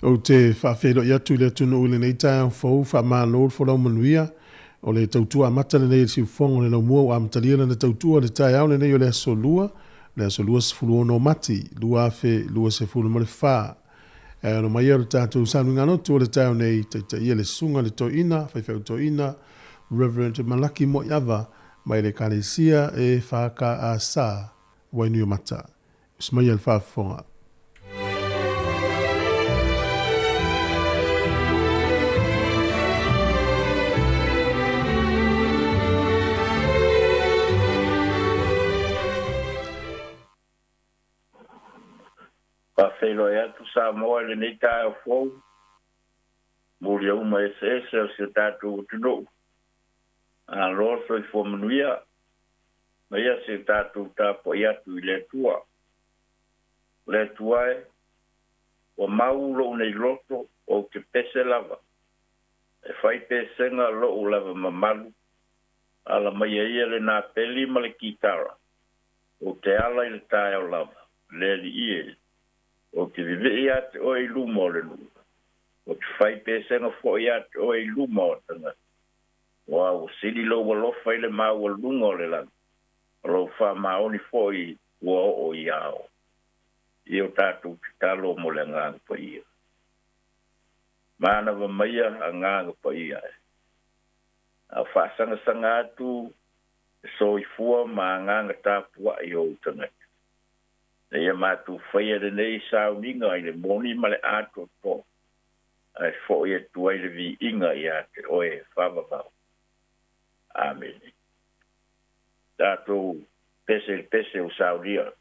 Ou te faafeiloai atu i le atunuu i lenei taeao fou, faamalo le folau manuia. O le tautua amata lenei a le siufofoga o le laumua ua amatalia lana tautua i le taeao lenei o le aso Lua, le aso 26 o Mati 2024. Ae ono mai o le tatou sauniga lotu o le taeao nei, taitaia le susuga le toeaina, faifeau toeaina, Reverend Malaki Moiava mai le Ekalesia EFKS Wainuiomata. Usi maia le faafofoga. Faafeiloai atu Samoa i lenei taeao fou, muliauma eseese o si o tatou atunuu. Malo le soifua manuia, ma ia se tatou tapuai atu i le Atua. O le Atua e, ua mau lou nei loto ou te pese lava, e fai pesega lou lava mamalu, ala mai ai ia le napeli ma le kitara, ou te ala i le taeao lava, le alii e, ou te vivii ia te oe i luma o le nuu, ou te fai pesega foi ia te oe i luma o tagata. Aua ua sili lou alofa i le maualuga o le lagi, o lou faamaoni foi ua oo i ao. I o tatou tatalo mo le Agaga Paia. Manava maia Agaga Paia e. A o faasagasaga atu le soifua ma agaga tapuai o ou tagata. Ina ia matou faia lenei sauniga i le moni ma le atoatoa, ae foi atu ai le viiga ia te oe e faavavau. Amene. Tatou pese i le pese o saunia.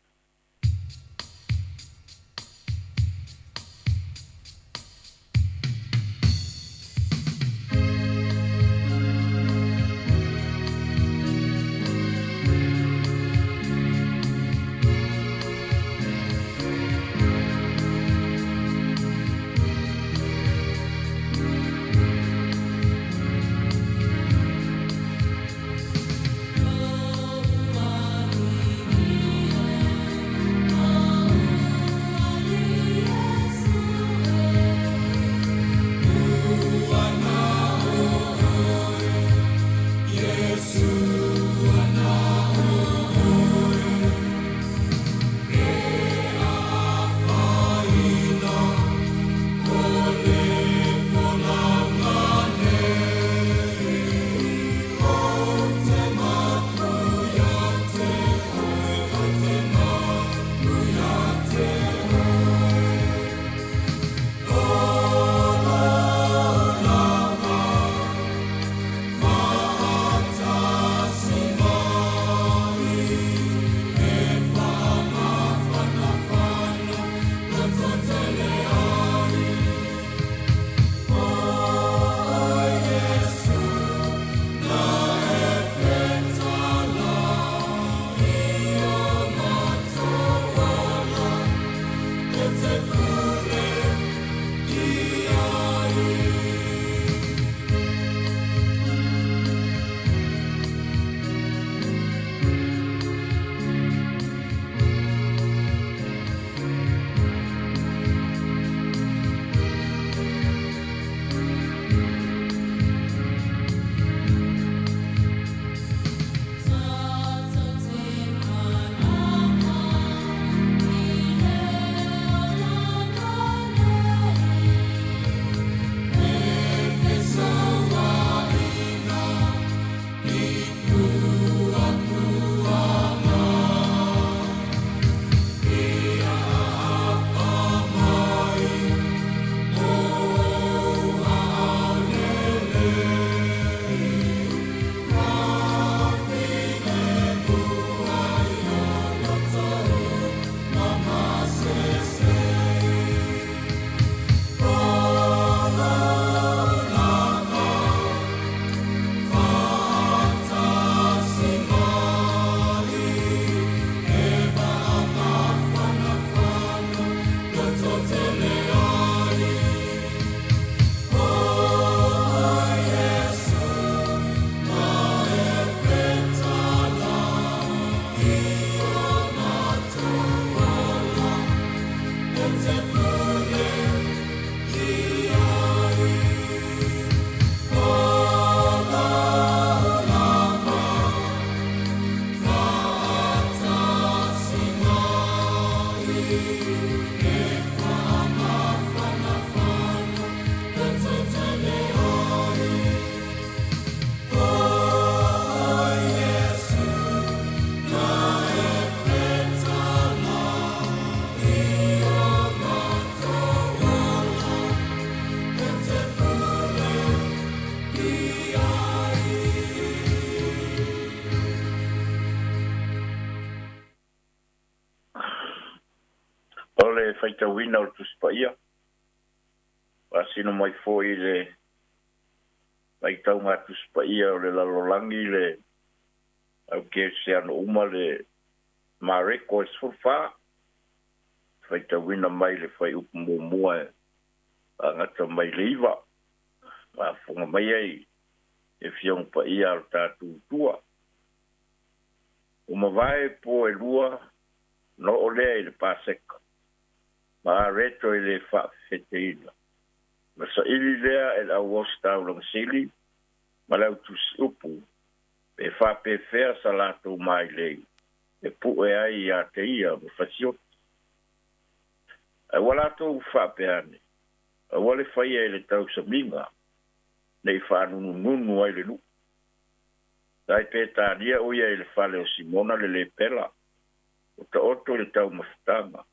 O le faitauina o le Tusi Paia, faasino mai foi le faitauga Tusi Paia o le lalolagi le au kerisiano uma le Mareko e 14, faitauina mai le fuaiupu muamua e agata mai le 9, faafofoga mai ai e Afioga Paia a lo tatou Atua. Ua mavae po e lua ona oo lea i le Paseka, ma areto i le faafefeteina. Na saili lea e le au ositaulaga sili ma le autusiupu pe faapefea sa latou mailei e pu'e ai iā te ia ma fasioti. Ae ua latou faapea ane, aua le faia i le tausamiga nei faanunununu ai le nu'u. Sa i Petania o ia i le fale o Simona le lepela, o taoto i le taumafataga.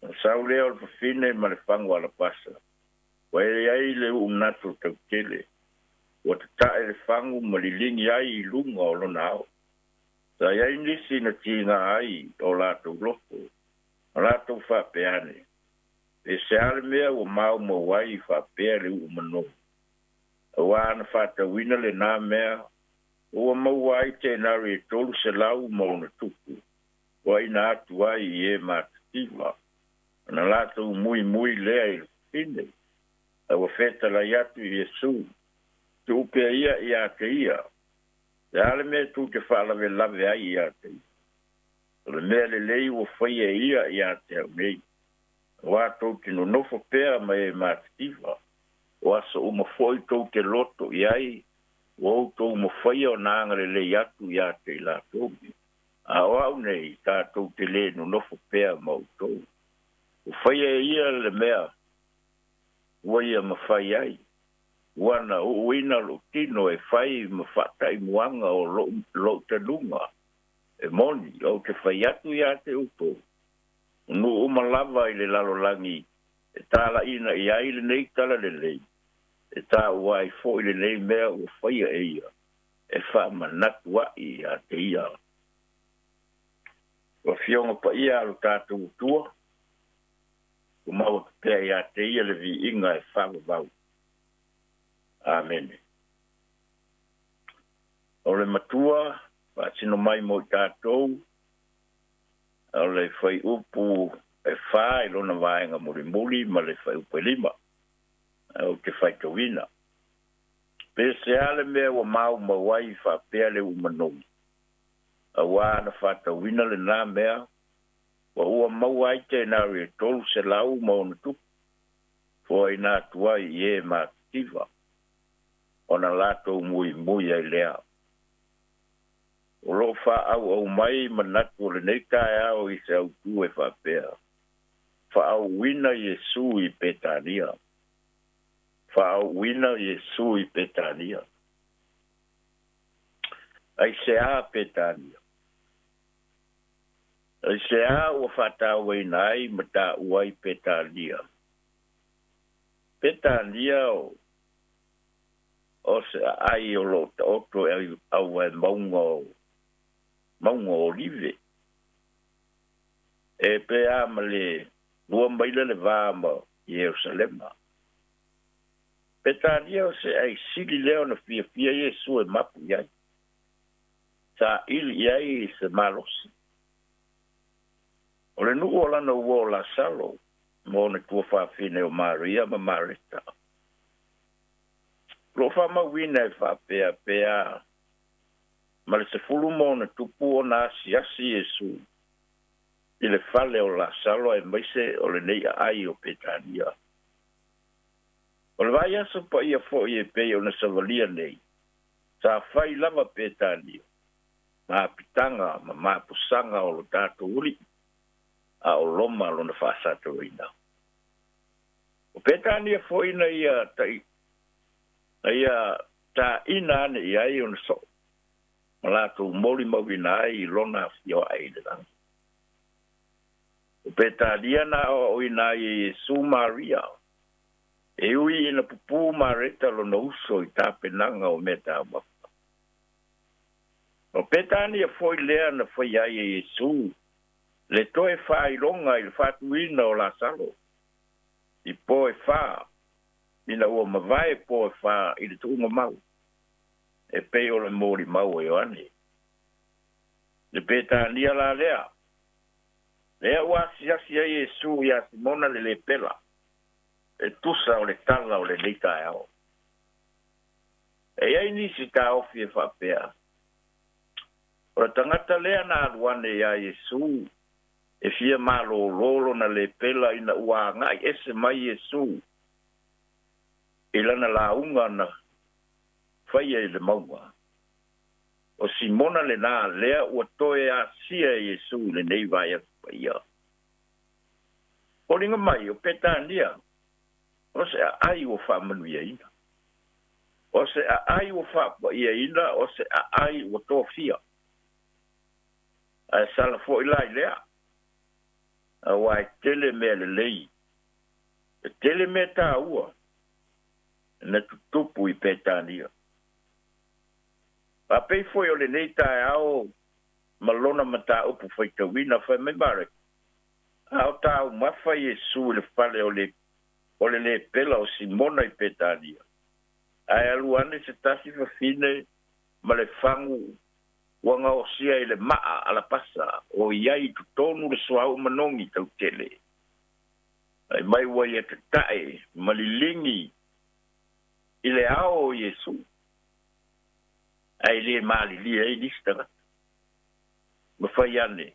Ona sau lea o le fafine ma le fagu alapasa, ua e ai le uu manatu tautele, ua tatae le fagu ma liligi ai i luga o lona ao. Sa i ai nisi na tiga ai o latou loto, ma latou faapea ane, pe se a le mea ua maumau ai faapea le uu manogi. Auā na faatauina lenā mea, ua maua ai tenari e 300+, ua ina atu ai i e matitiva. Ona latou muimui lea i le fafine, ae ua fetalai atu i Iesu, tuu pea ia iā te ia. Le a le mea tou te faalavelave ai iā te ia? O le mea lelei ua faia e ia iā te au nei. Auā tou te nonofo pea ma e matitiva, o aso uma foi tou te loto i ai, ua outou mafaia ona agalelei atu iā te i latou. A o au nei, tatou te lē nonofo pea ma outou. Ua faia e ia le mea ua ia mafai ai, ua na uuina lo'u tino e fai ma faataimuaga o lo'u tanuga. E moni, ou te fai atu iā te outou, o nuu uma lava i le lalolagi e talaina i ai lenei talalelei, e taua ai foi lenei mea ua faia e ia, e faamanatu a'i iā te ia. O Afioga Paia a lo tatou Atua, ua maua pea iā te ia le viiga e faavavau. Amene. O le Matua, faasino mai mo i tatou, o le fuaiupu e 4 i lona vaega mulimuli ma le fuaiupu e 5, ou te faitauina. Pe se a le mea ua maumau ai faapea le uu manogi, auā na faatauina lenā mea, ua ua maua ai tenari e 300+, foaina atu ai i e matitiva, ona latou muimui ai lea. O loo faaauau mai manatu o lenei taeao i se autū e faapea, faaauuina Iesu i Petania. Faaauuina Iesu i Petania. Aisea Petania? Aisea ua faatauaina ai ma taua ai Petania? Petania o se aai o loo taoto e auae mauga o mauga o Olive. E pe a ma le 2 maila le va ma Ierusalema. Petania o se ai sili lea ona fiafia Iesu e mapu i ai. Sa ili i ai se malosi. O le nuu o lana ua o Lasalo, ma ona tuafafine o Maria ma Mareta. O loo faamauina e faapea pe a ma le 10+ ona asiasi Iesu i le fale o Lasalo aemaise o lenei aai o Petania. O le vaiaso paia foi e pei ona savalia nei, sa fai lava Petania ma apitaga ma mapusaga o lo tatou uli'i. A o Roma lona faasatauina. O Petania fo'i na ia ta'i na ia tā'ina ane i ai ona so'o ma latou molimauina ai i lona afioa'i i le lagi. O Petania na aoaoina ai e Iesu Maria, e ui ina pupū Mareta lona uso i tapenaga o meataumafa. O Petania fo'i lea na faia ai e Iesu le toe faailoga i le faatuina o Lasalo i po e fā ina ua mavae po e fā i le tuuga mau e pei o le molimau a Ioane. Le Petania la lea, lea ua asiasi ai Iesu iā Simona le lepela, e tusa o le tala o lenei taeao. E i ai nisi taofi e faapea, O le tagata lea na alu ane iā Iesu e fia malōlō lona lepela ina ua agaʻi ese mai Iesu i lana lauga na faia i le mauga. O Simona lenā lea ua toe asia e Iesu i lenei vaiaso paia. Foliga mai o Petania, o se aai ua faamanuiaina. O se aai ua faapaiaina, o se aai ua tofia. Ae sala fo'i la i lea, auā e tele mea lelei, e tele mea tāua na tutupu i Petania. Faapei foi o lenei taeao ma lona mataupu faitauina, fai mai Mareko, A o taumafa Iesu i le fale o le o le lepela o Simona i Petania, ae alu ane se tasi fafine ma le fagu ua gaosia i le maa alapasa o i ai i totonu le suauu manogi tautele. Fai mai ua ia tatae ma liligi i le ao o Iesu, ae le malilie ai nisi tagata. Ma fai ane,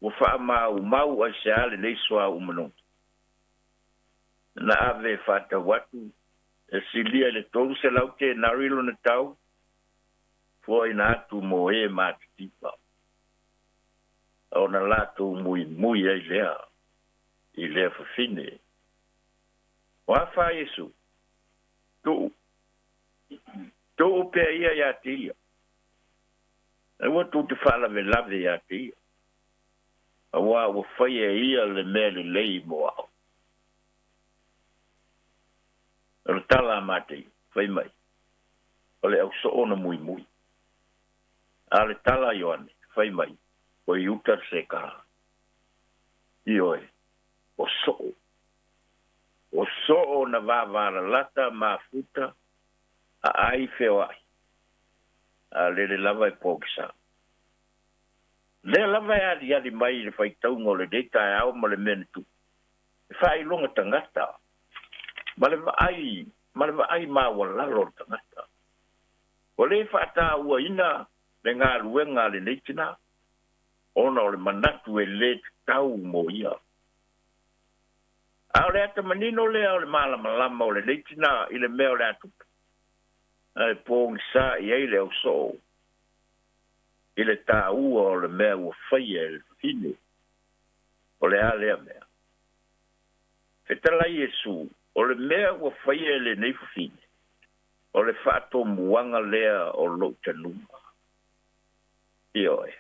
ua faamaumau aisea lenei suauu manogi? Na ave e faatau atu, e silia i le 300 tenari lona tau, fuaina atu mo e matitipa, ona latou muimui ai lea i lea fafine. O a fa Iesu? Tuu. Tuu pea ia iā te ia. Aua tou te faalavelave iā te ia, auā ua faia e ia le mea lelei mo a'u. O le tala a Matei, fai mai, O le ausoo na muimui. A o le tala a Ioane, fai mai, O Iuta le sekara. Ioe, o soo. O soo na vāvālalata mafuta aai feoai, a lele lava e pogisa. Lea lava e aliali mai i le faitauga o lenei taeao ma le mea na tupu, e faailoga tagata ma le vaai ma le vaai maualalo o le tagata. Ua le faatauaina le galuega a lenei tinā, ona o le manatu e lē tatau mo ia. A o le ata manino lea o le malamalama o lenei tinā i le mea o le a tupu, ae pogisa i ai le ausoo i le tāua o le mea ua faia e le fafine. O le a lea mea? Fetalai Iesu, o le mea ua faia e lenei fafine, o le faatomuaga lea o lou tanuga. Ioe,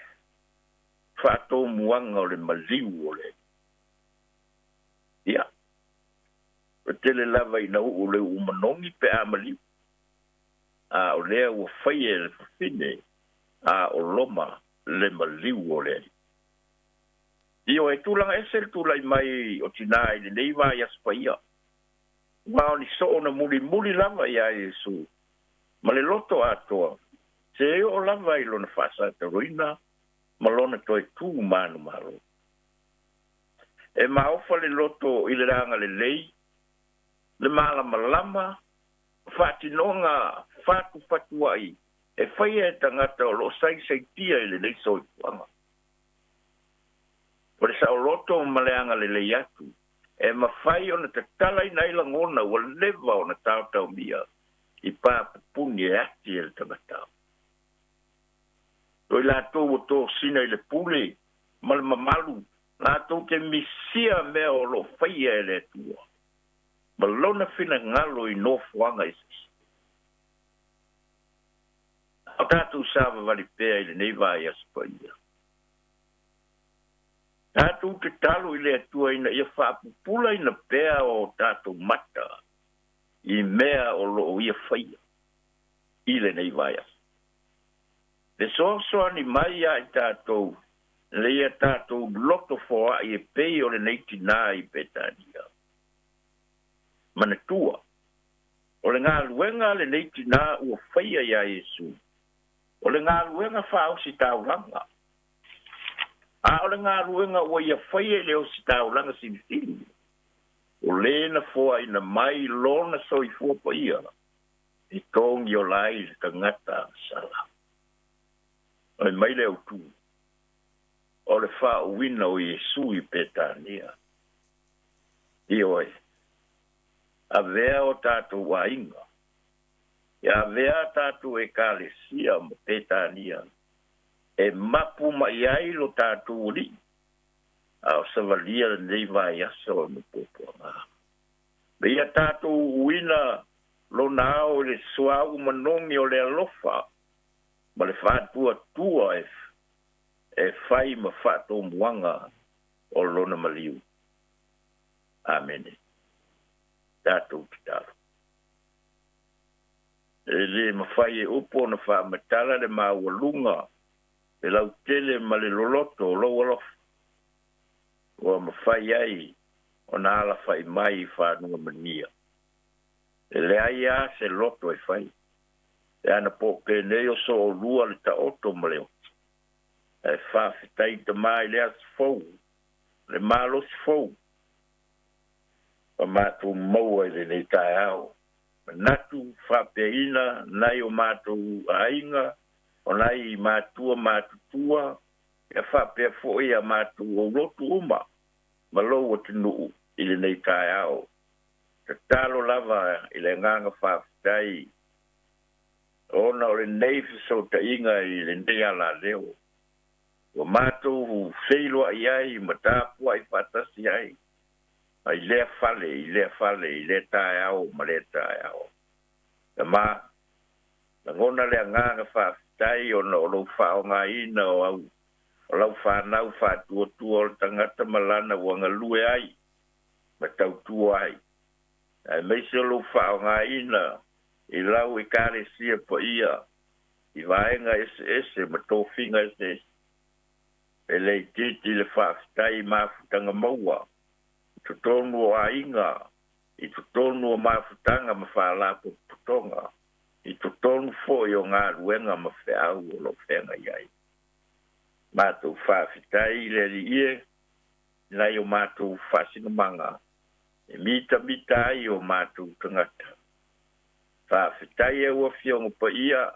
faatomuaga o le maliu o le Ia, ua tele lava ina uu le uu manogi pe a maliu, a o lea ua faia e le fafine a o Roma le maliu o le Alii. Ioe, tulaga ese le tulai mai o tinā i lenei vaiaso paia. Aua o ni soo na mulimuli lava iā Iesu ma le loto atoa, se oo lava i lona faasataloina ma lona toe tū manumalo. E maofa le loto i le agalelei, le malamalama, faatinoga fatufatuaʻi e faia e tagata o lo o saisaitia i lenei soifuaga. O le saoloto ma le agalelei atu e mafai ona tatalaina ai lagona ua leva ona taotaomia i pā pupuni e ati e le tagata. O i latou ua tosina i le pule ma le mamalu Latou te misia mea o lo o faia e le Atua ma Lona finagalo i nofoaga eseese. A o tatou savavali pea i lenei vaiaso paia. Tatou tatalo i le Atua ina ia faapupulaina pea o tatou mata i mea o lo o Ia faia i lenei vaiaso. Fesoasoani mai ia i tatou ina ia tatou loto foai e pei o lenei tinā i Petania. Manatua, o le galuega a lenei tinā ua faia iā Iesu, o le galuega faaositaulaga, a o le galuega ua ia faia i le ositaulaga silisili, o lē na foaina mai Lona soifua paia e togi ola ai le tagata agasala. Fai mai le autu, o le faauuina o Iesu i Petania. Ioe, avea o tatou aiga, ia avea a tatou Ekalesia ma Petania e mapu mai ai lo tatou Alii, a o savalia lenei vaiaso o le puapuaga. Ma ia tatou uuina Lona ao i le suauu manogi o le alofa ma le faatuatua e fai ma faatomuaga o Lona maliu. Amene. Tatou tatalo. E le mafai e upu ona faamatala le maualuga, le lautele ma le loloto o lou alofa, ua mafai ai ona alafai mai i fanua manuia. E leai lava se loto e fai, pe ana po penei o soolua le taoto ma le oti. Ae faafetai Tama i le aso fou, le malosi fou, ua matou maua i lenei taeao. Manatu faapeaina nai o matou aiga, o nai matua matutua, ia faapea foi a matou aulotu uma ma lou atunuu i lenei taeao. Tatalo lava i le agaga faafetai ona o lenei fesootaiga i lenei alaleo ua matou feiloai ai ma tapuai faatasi ai mai lea fale i lea fale i lea taeao ma lea taeao. Tama, lagona le agaga faafetai ona o lou faaaogaina o au o lau fanau faatuatua o le tagata ma lana ua galue ai ma tautua ai, aemaise o lou faaaogaina i lau Ekalesia paia i vaega eseese ma tofiga eseese. E le itiiti le faafetai i mafutaga maua i totonu o aiga, i totonu o mafutaga ma faalapotopotoga, i totonu foi o galuega ma feau o lo o feagai ai. Matou faafetai i le Alii e, i nai o matou faasinomaga e mitamita ai o matou tagata. Faafetai e ua Afioga Paia,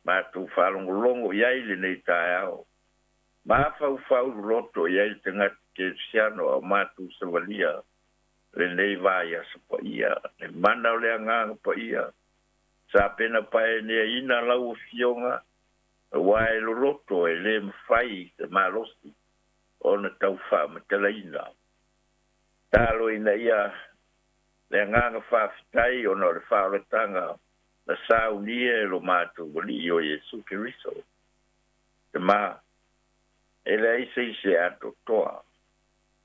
matou faalogologo i ai lenei taeao. Mafaufau loloto i ai le tagata kerisiano a o matou savalia lenei vaiaso paia. Le mana o le Agaga Paia, sa penapaeneaina lau Afioga, aua e loloto e le mafai se malosi ona tau faamatalaina. Talo ina ia le agaga faafetai ona o le faaolataga na saunia e lo matou Alii o Iesu Keriso. Tama, e leai se isi e atoatoa.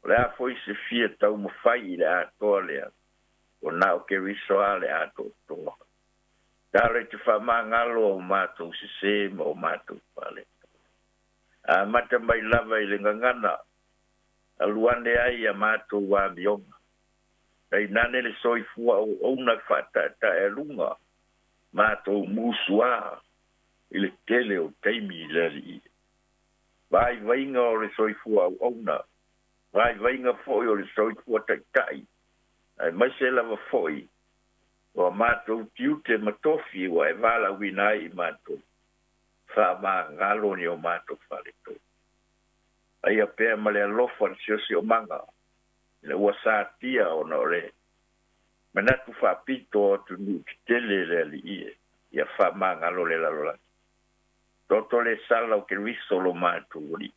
O le a foi se fia taumafai i le atoa lea, ua na o Keriso lava le atoatoa. Talo i te faamagalo o matou sesē ma o matou faaletonu. Amata mai lava i le gagana, alu ane ai a matou amioga. Tainane le soifua auauna faataetaealuga, matou musuā i le tele o taimi i le Alii. Vaivaiga o le soifua auauna, vaivaiga foi o le soifua taitai, aemaise lava foi o a matou tiute ma tofi ua e valaauina ai i matou, faamagalo ni o matou faletonu. Aia pea ma le alofa le siosiomaga ina ua satia ona o le manatu faapito o atunuu tetele le Alii e, ia faamagalo le lalolagi. Toto le sala o Keriso lo matou Alii.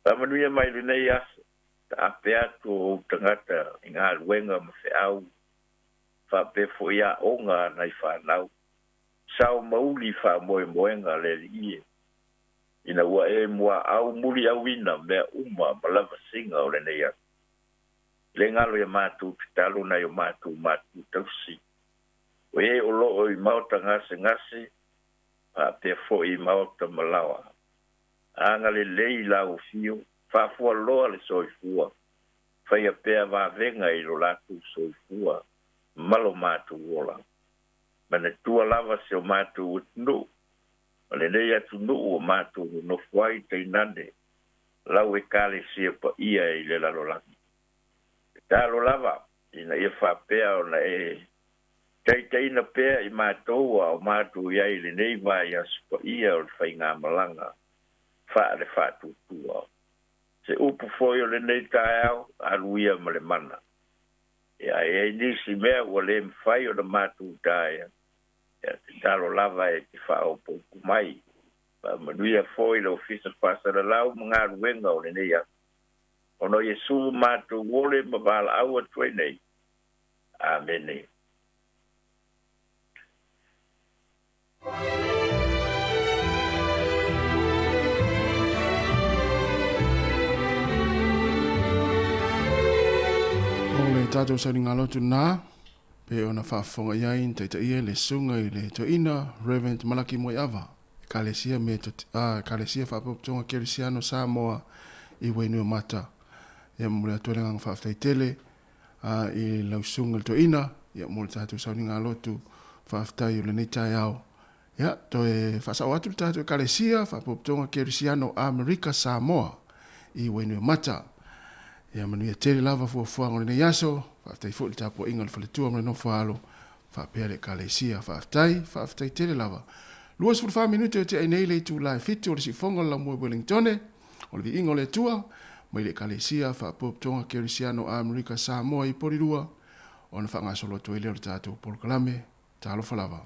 Faamanuia mai lenei aso, taape atu o ou tagata i galuega ma feau, faapea foi aoga a nai fanau. Sao ma uli faamoemoega a le Alii e, ina ua e muaau muliauina mea uma ma lavasiga o lenei aso. Le galo ia matou tatalo nai o matou matua tausi, o e o loo i maota gasegase, faapea foi i maota malaoa. Agalelei lau afio, faafualoa le soifua, faia pea vavega i lo latou soifua ma lo matou ola. Manatua lava si o matou atunuu, ma lenei atunuu ua matou nonofo ai tainane lau Ekalesia paia i le lalolagi. Tatalo lava ina ia faapea ona e taitaiina pea i matou a o matou i ai i lenei vaiaso paia o le faigamalaga faale-faatuatua. Se upu foi o lenei taeao, alu ia ma le mana. Ia, a i ai nisi mea ua le mafai ona matou taea, ia, tatalo lava e te faaopoopo mai. Faamanuia foi le Ofisa Faasalalau ma galuega o lenei aso. Ona o Iesu matou ole ma valaau atu ai nei. Amene. O le tatou sauniga lotu lena, pe ona faafofoga i ai na taitaia le susuga i le toeaina Reverend Malaki Moeava, Ekalesia Ekalesia Faapotopotoga Kerisiano Samoa i Wainuiomata. Ia momoli atu ai le agaga faafetai tele i lau susuga i le toeaina ia mo le tatou sauniga lotu faafetai o lenei taeao. Ia toe faasao atu le tatou Ekalesia Faapotopotoga Kerisiano Amerika Samoa i Wainuiomata. Ia manuia tele lava fuafuaga o lenei aso. Faafetai foi i le tapuaiga a le faletua ma le nofo a alo faapea le Ekalesia. Faafetai, faafetai tele lava. 24 minute o tea ai nei le itula e 7 o le siufofoga o le laumua i Wellingtone, o le viiga o le Atua, mai le Ekalesia Faapotopotoga Kerisiano Amerika Samoa i Porirua, ona faagasolo atu ai lea o le tatou polokalame. Talofa lava.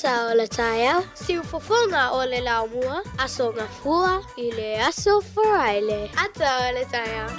Ata o le taeao, siufofoga o le laumua, Aso Gafua i le Aso Faraile. Ata o le taeao.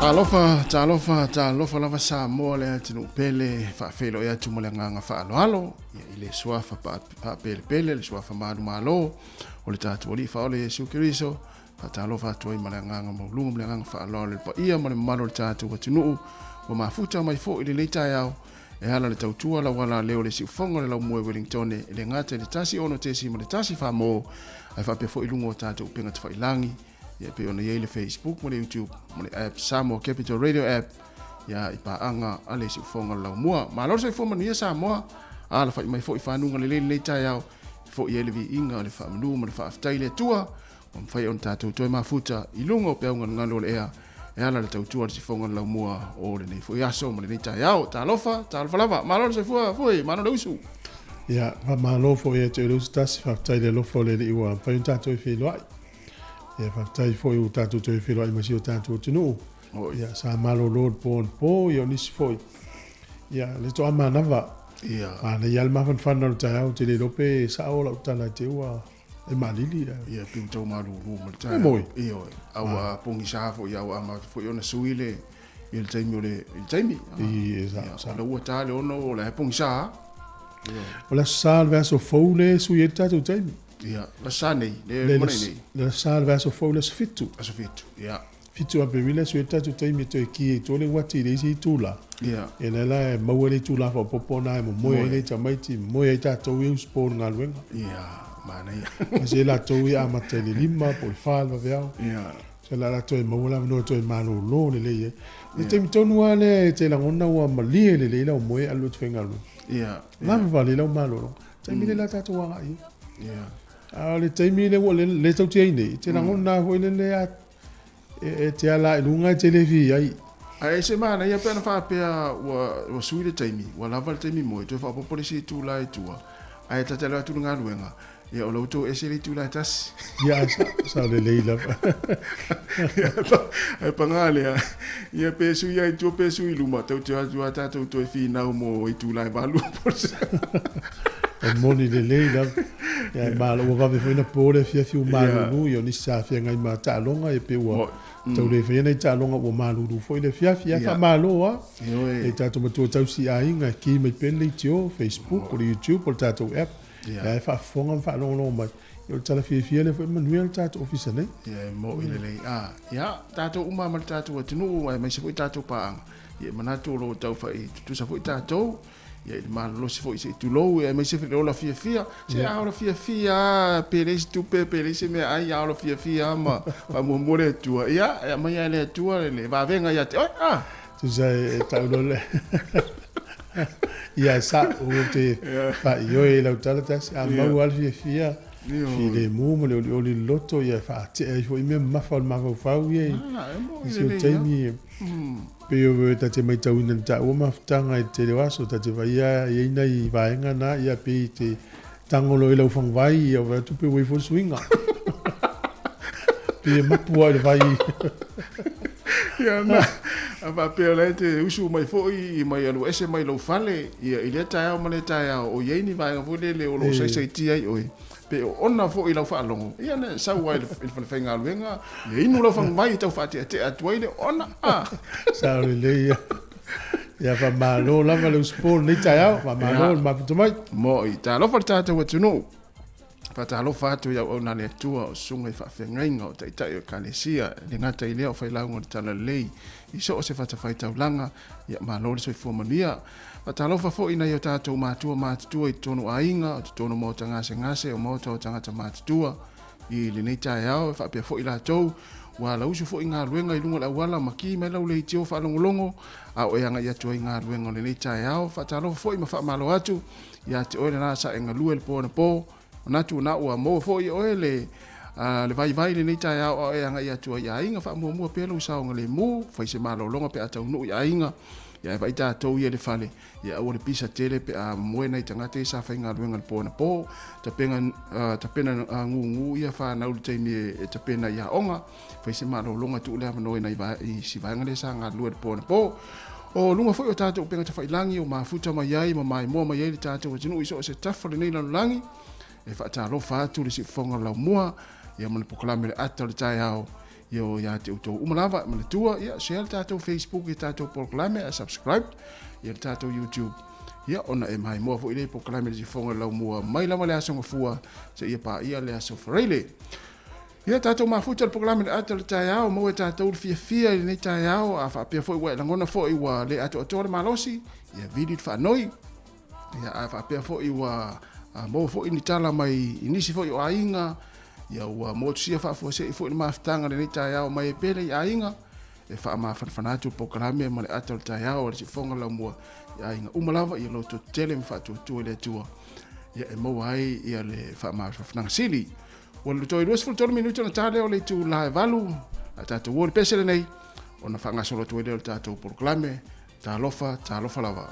Talofa, talofa, talofa lava Samoa le atunuu pele, faafeiloai atu ma le agaga faaaloalo, ia i le suafa faapelepele, le suafa manumalo o le tatou Alii Faaola Iesu Keriso, faatalofa atu ai ma le agaga maualuga ma le agaga faaaloalo i le paia ma le mamalu o le tatou atunuu ua mafuta mai foi i lenei taeao e ala le tautua lauala leo le siufoga o le laumua i Wellingtone e le gata i le 1 6.1 famo ae faapea foi i luga o tatou upega tafailagi ia e pei ona i ai le Facebook ma le YouTube ma le app Samoa Capital Radio app ia i paaga a le siufoga o le laumua. Malo le soifua manuia Samoa, alafai mai foi fanuga lelei lenei taeao e foi ai le viiga o le faamanu ma le faafetai i le Atua ua mafai ona tatou toe mafuta i luga o peau galugalu o le ea e ala le tautua a le sifoga o le laumua o lenei foi aso ma lenei taeao. Talofa, talofa lava. Malo le soifua foi, malo le usu. Ia, faamalo foi ia te oe le usu tasi, faafetai i le alofa o le Alii ua mafai ona tatou feiloai. Ia, faafetai foi ua tatou toe feiloai ma si o tatou atunuu. Ia, sa malolo le po anapo, ia o nisi foi. Ia, le toa manava. Ia. Manaia lava le mafanafana o le taeao, ou te le iloa pe sao lau tala i te i ua e malili. Ia, pei ua tau malulu ma le taeao. E moi. Ioe. A ua pogisa foi, a ua amata foi ona sui le i le taimi o le i le taimi. I, e sao, sao. O la ua ta le 6, o la e pogisa. O le Aso Sa le vaiaso fou le sui ai le tatou taimi. Ia, le Aso Sa nei, le lumanai nei. Le Aso Sa le vaiaso fou le aso 7. Aso 7, ia. 7 Aperila e sui ai le tatou taimi e toe ki ai tua le uati i le isi itula. Ia. Ia lea la e maua le itula faaopoopo lena e momoe ai le tamaiti, momoe ai tatou ia usupo i le galuega. Ia, manaia. Aemaise ai latou ia amata i le 5 po o le 4 le vaveao. Ia. Se la la toe maua le avanoa e toe malolo lelei ai. Le taimi tonu lava lea e te lagona ua malie lelei lau moe alu atu faigaluega. Ia. Lava vale lau malologa. Taimi lea la tatou agai ai. Ia. A o le taimi lea ua le tau te ai nei, te lagona foi lele a e te ala i luga e te le fi ai. Ae se manaia pe ana faapea ua sui le taimi, ua lava le taimi moe, toe faaopoopo le isi itula i tua, ae ta te alu atu i le galuega, ia o la ua tou ese le itula e tasi. Ia, sao lelei lava. Ae paga lea, ia pe sui lava i tua pe sui i luma, tou te o atu lava tatou toe finau mo itula e 8 po o le E moni lelei lava. Ia, e malo, ua vave foi ona po le afiafi ua malulu, ia o nisi sa feagai ma taaloga, ia pe ua tau le faia nai taaloga ua malulu foi le afiafi. Ia, faamalo lava i tatou matua tausi aiga e ki mai pea le leitio, Facebook, o le YouTube, o le tatou app, ia e faafofoga ma faalogologo mai. Ia o le tala fiafia lea foi e manuia le tatou ofisa nei. Ia, e moi lelei. Ia, tatou uma ma le tatou atunuu aemaise foi tatou paaga, ia e manatu o lo o tau fai tutusa foi tatou. Ia i le malolosi foi se i tulou, aemaise foi le ola fiafia. Se a ola fiafia lava, pe leai se tupe, pe leai se meaai, a ola fiafia lava ma faamuamua le Atua. Ia, e aumai lava e le Atua le vavega ia te oe. A! Tusa e tau loa le Ia, e sao, ou te faaioi i lau tala tasi, a maua lava le fiafia, filemu ma le olioli loloto, ia e faatea ai foi mea mamafa o le mafaufau ia i si o taimi. Pei o ta te maitauina i le taua mafutaga i le tele o aso, ta te vaia e i ai nai vaega na, ia pei te tango loa i lau faguvai, ia vaai atu pe ua i ai foi le suiga. Pei e mapu lava i le vai. Ia na, a faapea o la e te usu mai foi mai alu ese mai lou fale, ia i lea taeao ma lea taeao, o i ai ni vaega foi lele o lo o saisaitia ai oe. Pe oona foi i lau faalogo, ia na e sau lava i le falefaigaluega, ia inu lau faguvai e tau faateatea atu ai le oona. A! Sao lelei ia. Ia faamalo lava le usupo i lenei taeao, faamalo le mafuta mai. Mo'i, talofa le tatou atunuu. Faatalofa atu i auauna a le Atua, o susuga i faafeagaiga, o taitai o Ekalesia, e le gata i lea o failauga o le Talalelei i so o se fatafaitaulaga, ia malo le soifua manuia. Faatalofa foi i nai o tatou matua matutua i totonu o aiga, o totonu o maota gasegase, o maota o tagata matutua i lenei taeao, e faapea foi latou ua lauusu foi i galuega i luga o le auala ma ki mai lau leitio faalogologo a o e agai atu ai i galuega o lenei taeao. Faatalofa foi ma faamalo atu ia te oe lena sa e galue le po anapo, manatu na ua maua foi e oe le le vaivai lenei taeao a o e agai atu ai i aiga. Faamuamua pea lou saogalemu, fai se malologa pe a taunuu i aiga, ia e vaai tatou ia i le fale, ia aua le pisa tele pe a moe nai tagata ia sa faigaluega le po anapo. Tapena, tapena gugu ia fanau i le taimi e tapena i aoga, fai se malologa tuu le avanoa i nai i si vaega lea sa galulue le po anapo. O luga foi o tatou upega tafailagi o mafuta mai ai ma maimoa mai ai le tatou atunuu i so o se tafa o lenei lalolagi, e faatalofa atu le siufofoga o le laumua ia ma le polokalame le ata o le taeao ia o ia te outou uma lava. Manatua ia share le tatou Facebook i tatou polokalame ae subscribe ia le tatou YouTube ia ona e maimoa foi le polokalame le siufofoga o le laumua mai lava le aso Gafua seia paia le aso Faraile. Ia tatou mafuta le polokalame le ata o le taeao, maua e tatou le fiafia i lenei taeao, a faapea foi ua e lagona foi ua le atoatoa le malosi, ia vili le faanoi. Ia a faapea foi ua maua foi ni tala mai i nisi foi o aiga, ia ua motusia faafuasei foi le mafutaga lenei taeao mai e pele i aiga, e faamafanafana atu le polokalame ma le ata o le taeao a le Siufofoga Laumua i aiga uma lava, ia loto tele ma faatuatua i le Atua, ia e maua ai ia le faamafanafanaga sili. Ua toe 23 minute ona ta lea o le itula e 8, a tatou o i le pese lenei, ona faagasolo atu ai lea o le tatou polokalame. Talofa, talofa lava.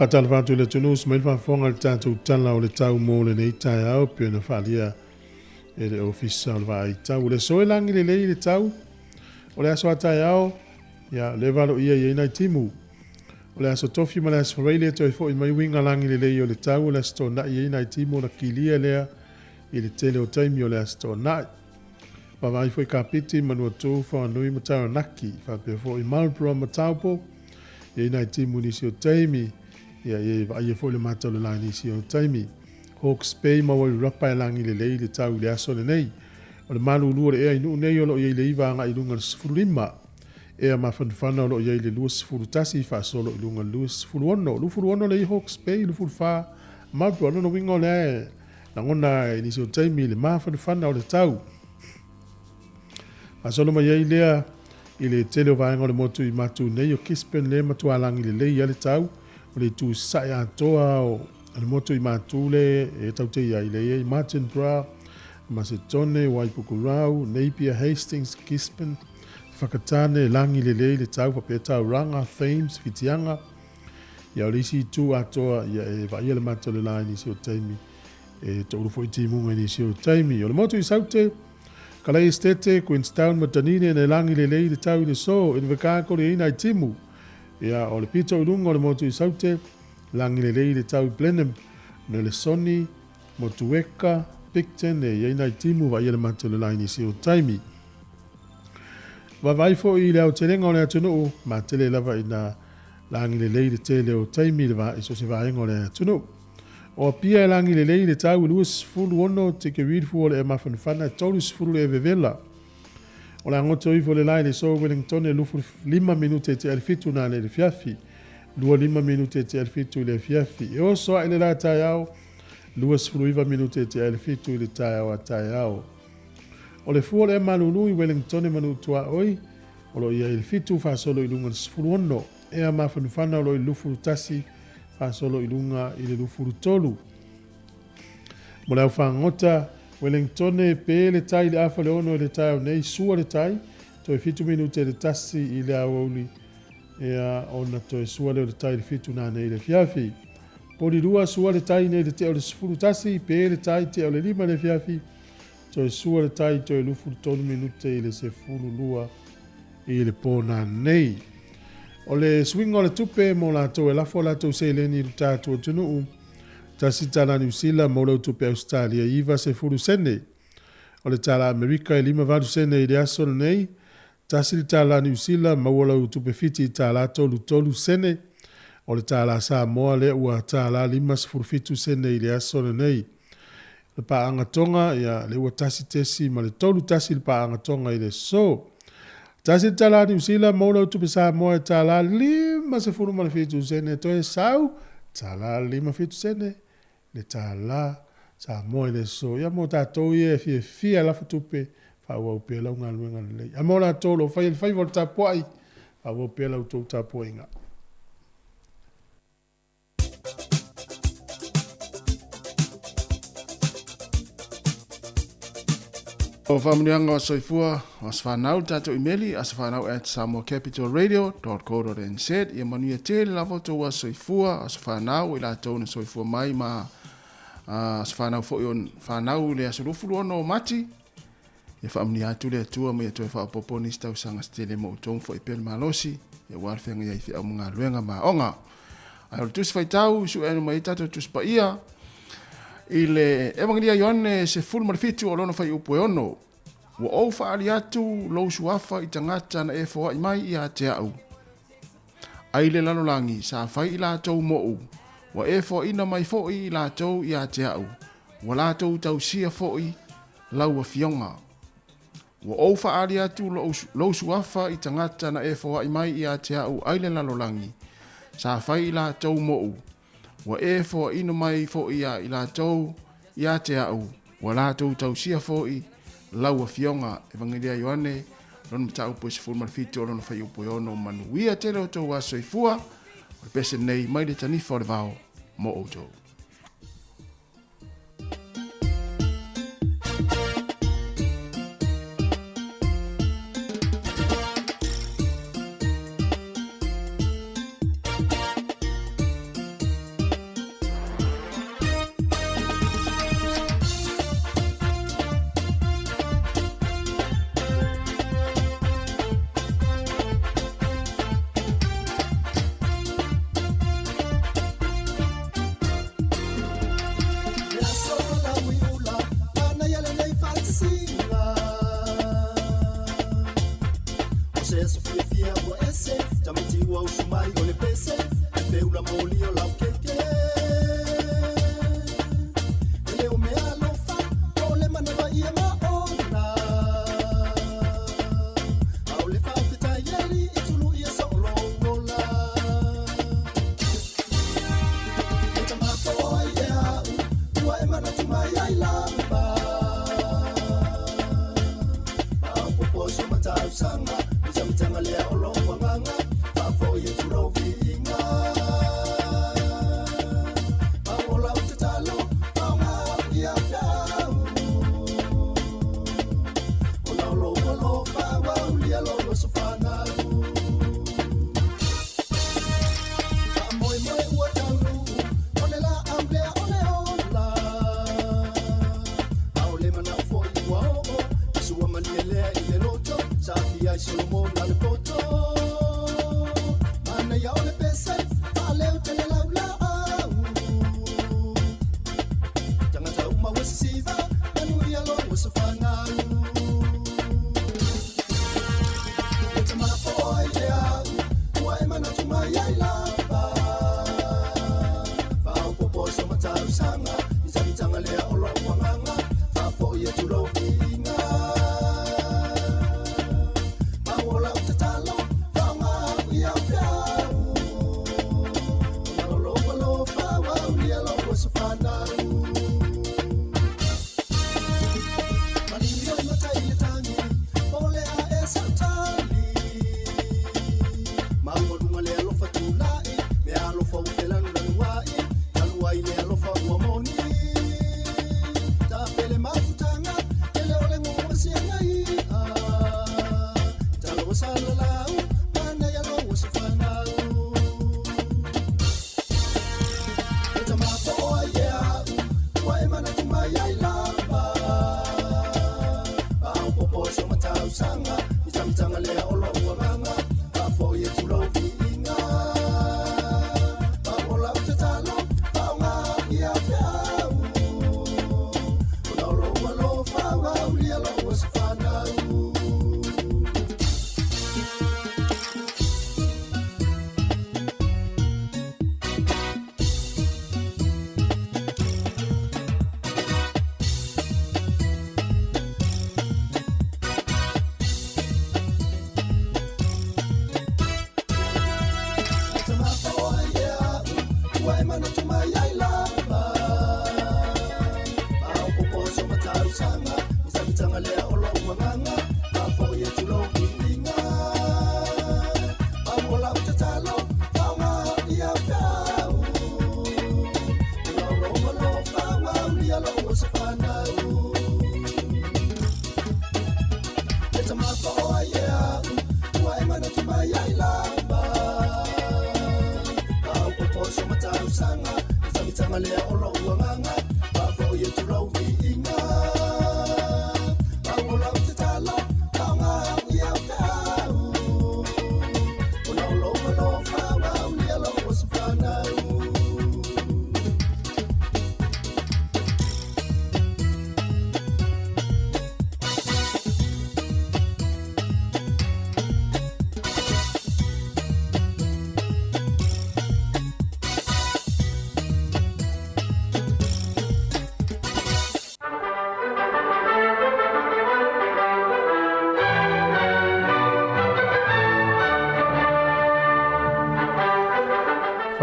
Faatalofa atu i le atunuu, usu mai le faafofoga i le tatou Tala o le Tau mo lenei taeao pei ona faaalia e le Ofisa o le Vaai Tau. O le aso e lagi lelei le tau, o le aso a taeao, ia, lea valoia i ai nai timu. O le aso Tofi ma le aso Faraile e toe foi mai uiga lagi lelei o le tau, o le aso Toonai e i ai nai timu ona kilia lea i le tele o taimi o le aso Toonai. Vaavaai foi Kapiti, Manuatū, Whanganui ma Taranaki, faapea foi Marlborough ma Taupo, e i ai nai timu i nisi o taimi, ia e vaaia foi le mata o le la i nisi o taimi. Hawke's Bay ma Wairarapa e lagi lelei le tau i le aso lenei. O le malulu o le ea i Nuu nei o lo o i ai le 9 agai i luga i le 15. Ea mafanafana o lo o i ai le 21 faasolo i luga i le 26. 26 le i Hawke's Bay, 24 Marlborough. O lona uiga o lea e Lagona i nisi o taimi le mafanafana o le tau. Faasolo mai ai lea i le tele o vaega o le motu i Matu nei o Gisborne le matua lagi lelei ai le tau o le itu sae atoa o le motu i Matu le e tautei ai le i Martinborough, Masetone, Waipukurau, Napier, Hastings, Gisborne, Whakatane, lagi lelei le tau faapea Tauranga, Thames, Whitianga, Ia, o le isi itu atoa, ia e vaaia le mata o le la i nisi o taimi, e toulu foi timuga i nisi o taimi. O le motu i Saute, Kalai Estate, Queenstown ma Dunedin e lagi lelei le tau i le so, Invercargill e i ai nai timu. Ia, o le pito i luga o le motu i Saute, lagi lelei le tau i Blenheim, Nelesoni, Motueka, Picton e i ai nai timu, vaaia le mata o le la i nisi o taimi. Vaavaai foi i le aotelega o le atunuu, matele lava ina Lagi lelei le tele o taimi i le va i so o se vaega o le atunuu. O Apia e lagi lelei le tau i 26 tikeri fua o le ea mafanafana e 30 le vevela. O le agoto ifo le la i le so Wellingtone 25 minute te alifitu na le fiafi. 25 minute te alifitu i le afiafi. E oso ae le la taeao 29 minute te alifitu i le taeao a taeao. O le fua o le ea malulu i Wellingtone manu tuaoi O lo o i ai le 7 faasolo i luga i le 16. Ea mafanafana o lo o i le 21 faasolo i luga i le 23. Mo le au fagota, Wellingtone, pe le tai i le afa le ono i le taeao nei, sua le tai, toe 7 minute le tasi i le aoauli, ea ona toe sua lea o le tai i le 7 nanei i le afiafi. Polirua, sua le tai nei le tea o le 11, pe le tai tea o le 5 i le afiafi, Toe sua le tai toe 23 minute i le 12 i le pō nanei. O le suiga o le tupe mo latou e lafo a latou seleni i le tatou atunuu, tasi tala Niu Sila mo lau tupe Ausetalia 90 sene. O le tala Amerika e 58 sene i le aso lenei, tasi le tala Niu Sila maua lau tupe Fiti tala 33 sene. O le tala Samoa lea ua tala 57 sene i le aso lenei. Le paaga Tonga, ia, le ua tasi tesi ma le tolu tasi le paaga Tonga i le so. Tasi le tala Niu Sila, maua lau tupe Samoa e tala 57 sene toe sau, tala 57 sene le tala Samoa i le so. Ia mo tatou ia e fiafia lafo tupe, faaauau pea lau galuega lelei. A mo latou o lo o faia le faiva o le tapuai, faaauau pea la outou tapuaiga. O faamanuiaga o soifua o aso fanau le tatou imeli asofanau at samoacapitalradio.co.nz ia manuia tele lava outou aso soifua aso fanau i latou na soifua mai ma aso fanau foi o fanau i le aso 26 o Mati ia faamanuia atu le Atua ma ia toe faaopoopo nisi tausaga se tele mo outou ma foi pea le malosi ia aua le feagai ai i feau ma galuega ma aoga. Ae o le Tusi Faitau i sueanu mai ai tatou Tusi Paia i le Evagelia Ioane 17 o lona fuaiupu e 6. Ua ou faaali atu lou suafa i tagata na e foai mai ia te au. Ai le lalolagi sa fai i latou moʻu, ua e foaina mai foi i latou ia te au, ua latou tausia foi lau afioga. Ua ou faaali atu lou suafa i tagata na e foai mai ia te au ai le lalolagi, sa fai i latou moʻu, ua e foaina mai foi ia i latou ia te au, ua latou tausia foi lau Afioga. Evagelia Ioane, lona mataupu e 17 o lona fuaiupu e 6. Manuia tele outou aso soifua, o le pese nei mai le tanifa o le vao mo outou.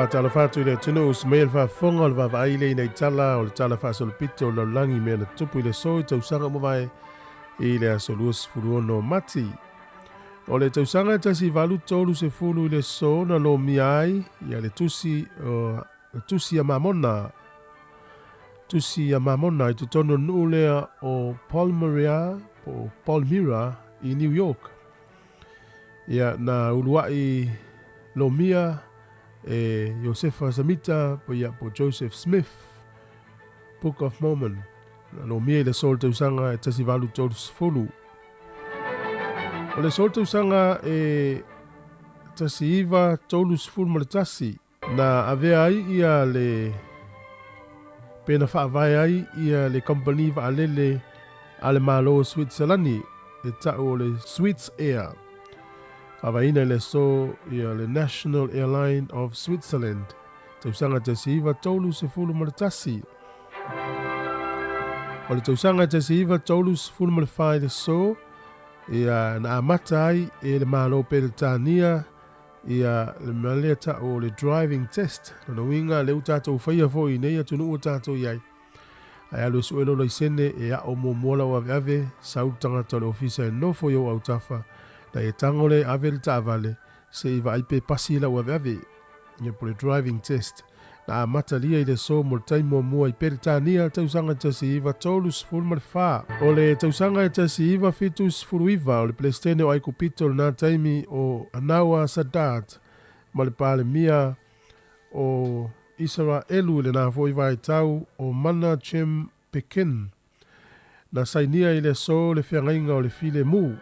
Faatalofa atu i le atunuu usi mai le faafofoga o le vaavaai lea ina i tala o le tala faasolopito o le lalolagi i mea na tutupu i le aso i tausaga ua mavae i le aso 26 o Mati. O le tausaga e 1830 i le aso na lomia ai ia le tusi o le tusi a Mamona tusi a Mamona i totonu o le nuu lea o Palmyra po o Palmyra i New York. Ia, na uluai lomia e Iosefa Samita, po ia po Joseph Smith, Book of Mormon. Na lomia i le aso o le tausaga e 1830. O le aso o le tausaga e 1931, Na avea ai ia le pe na faavae ai ia le kamupani vaalele a le Malo o Suitiselani e ta'u o le Swissair. Faavaeina i le aso ia le National Airline of Switzerland, tausaga 1931. O le tausaga 1934 i le aso ia na amata ai e le Malo o Peretania Ia, le mea lea ta'u o le driving test, lona uiga lea ua tatou faia foi i nei atunuu ua tatou i ai. Ae alu e sue lou laisene e a'o muamua lau aveave, sau le tagata o le ofisa e nofo i ou autafa, na e tago lea e ave le taavale se i vaai pe pasi lau aveave. Ia po le driving test. Na amatalia i le aso mo le taimi muamua i Peretania tausaga 1934. O le tausaga e 1979 o le Peresetene o Aikupito i lena taimi o Anawar Sadat ma le Palemia o Isaraelu i lena foi vaitau o Menachem Begin. Na sainia i le aso le feagaiga o le filemu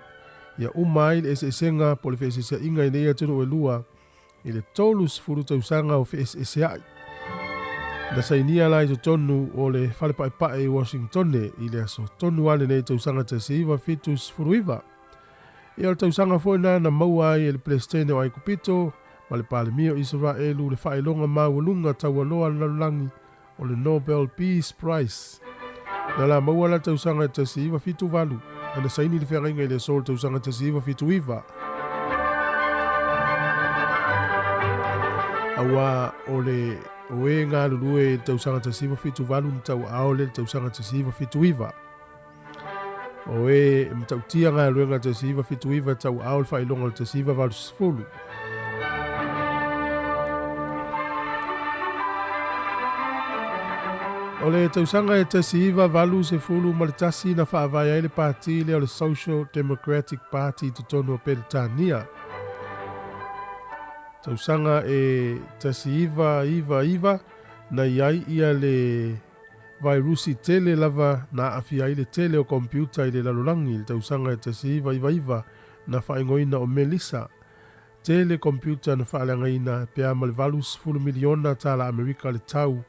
ia uma ai le eseesega po o le feeseeseaiga i nei atunuu e lua i le 30 tausaga o feeseeseai. Na sainia la i totonu o le Fale Paepae i Washingtone i le aso tonu lava lenei tausaga 1979. Ia o le tausaga foi lena na maua ai e le Peresetene o Aikupito ma le Palemia o Isaraelu le faailoga maualuga taualoa a le lalolagi o le Nobel Peace Prize. Na la maua la le tausaga e 1978, ae na saini le feagaiga i le aso o le tausaga 1979. Auā o le o e galulue i le tausaga 1978 na tauaao lea i le tausaga 1979. O e matautia galuega 1979 e tauaao le faailoga o le 1980. O le tausaga e 1981 na faavae ai le pati lea o le Social Democratic Party i totonu o Peretania. Tausaga e 1999 na i ai ia le Vairusi tele lava na aafia ai le tele o kompiuta i le lalolagi i le tausaga e 1999 na faaigoaina o Melissa. Tele kompiuta na faaleagaina pe a ma le 80 miliona tala Amerika le tau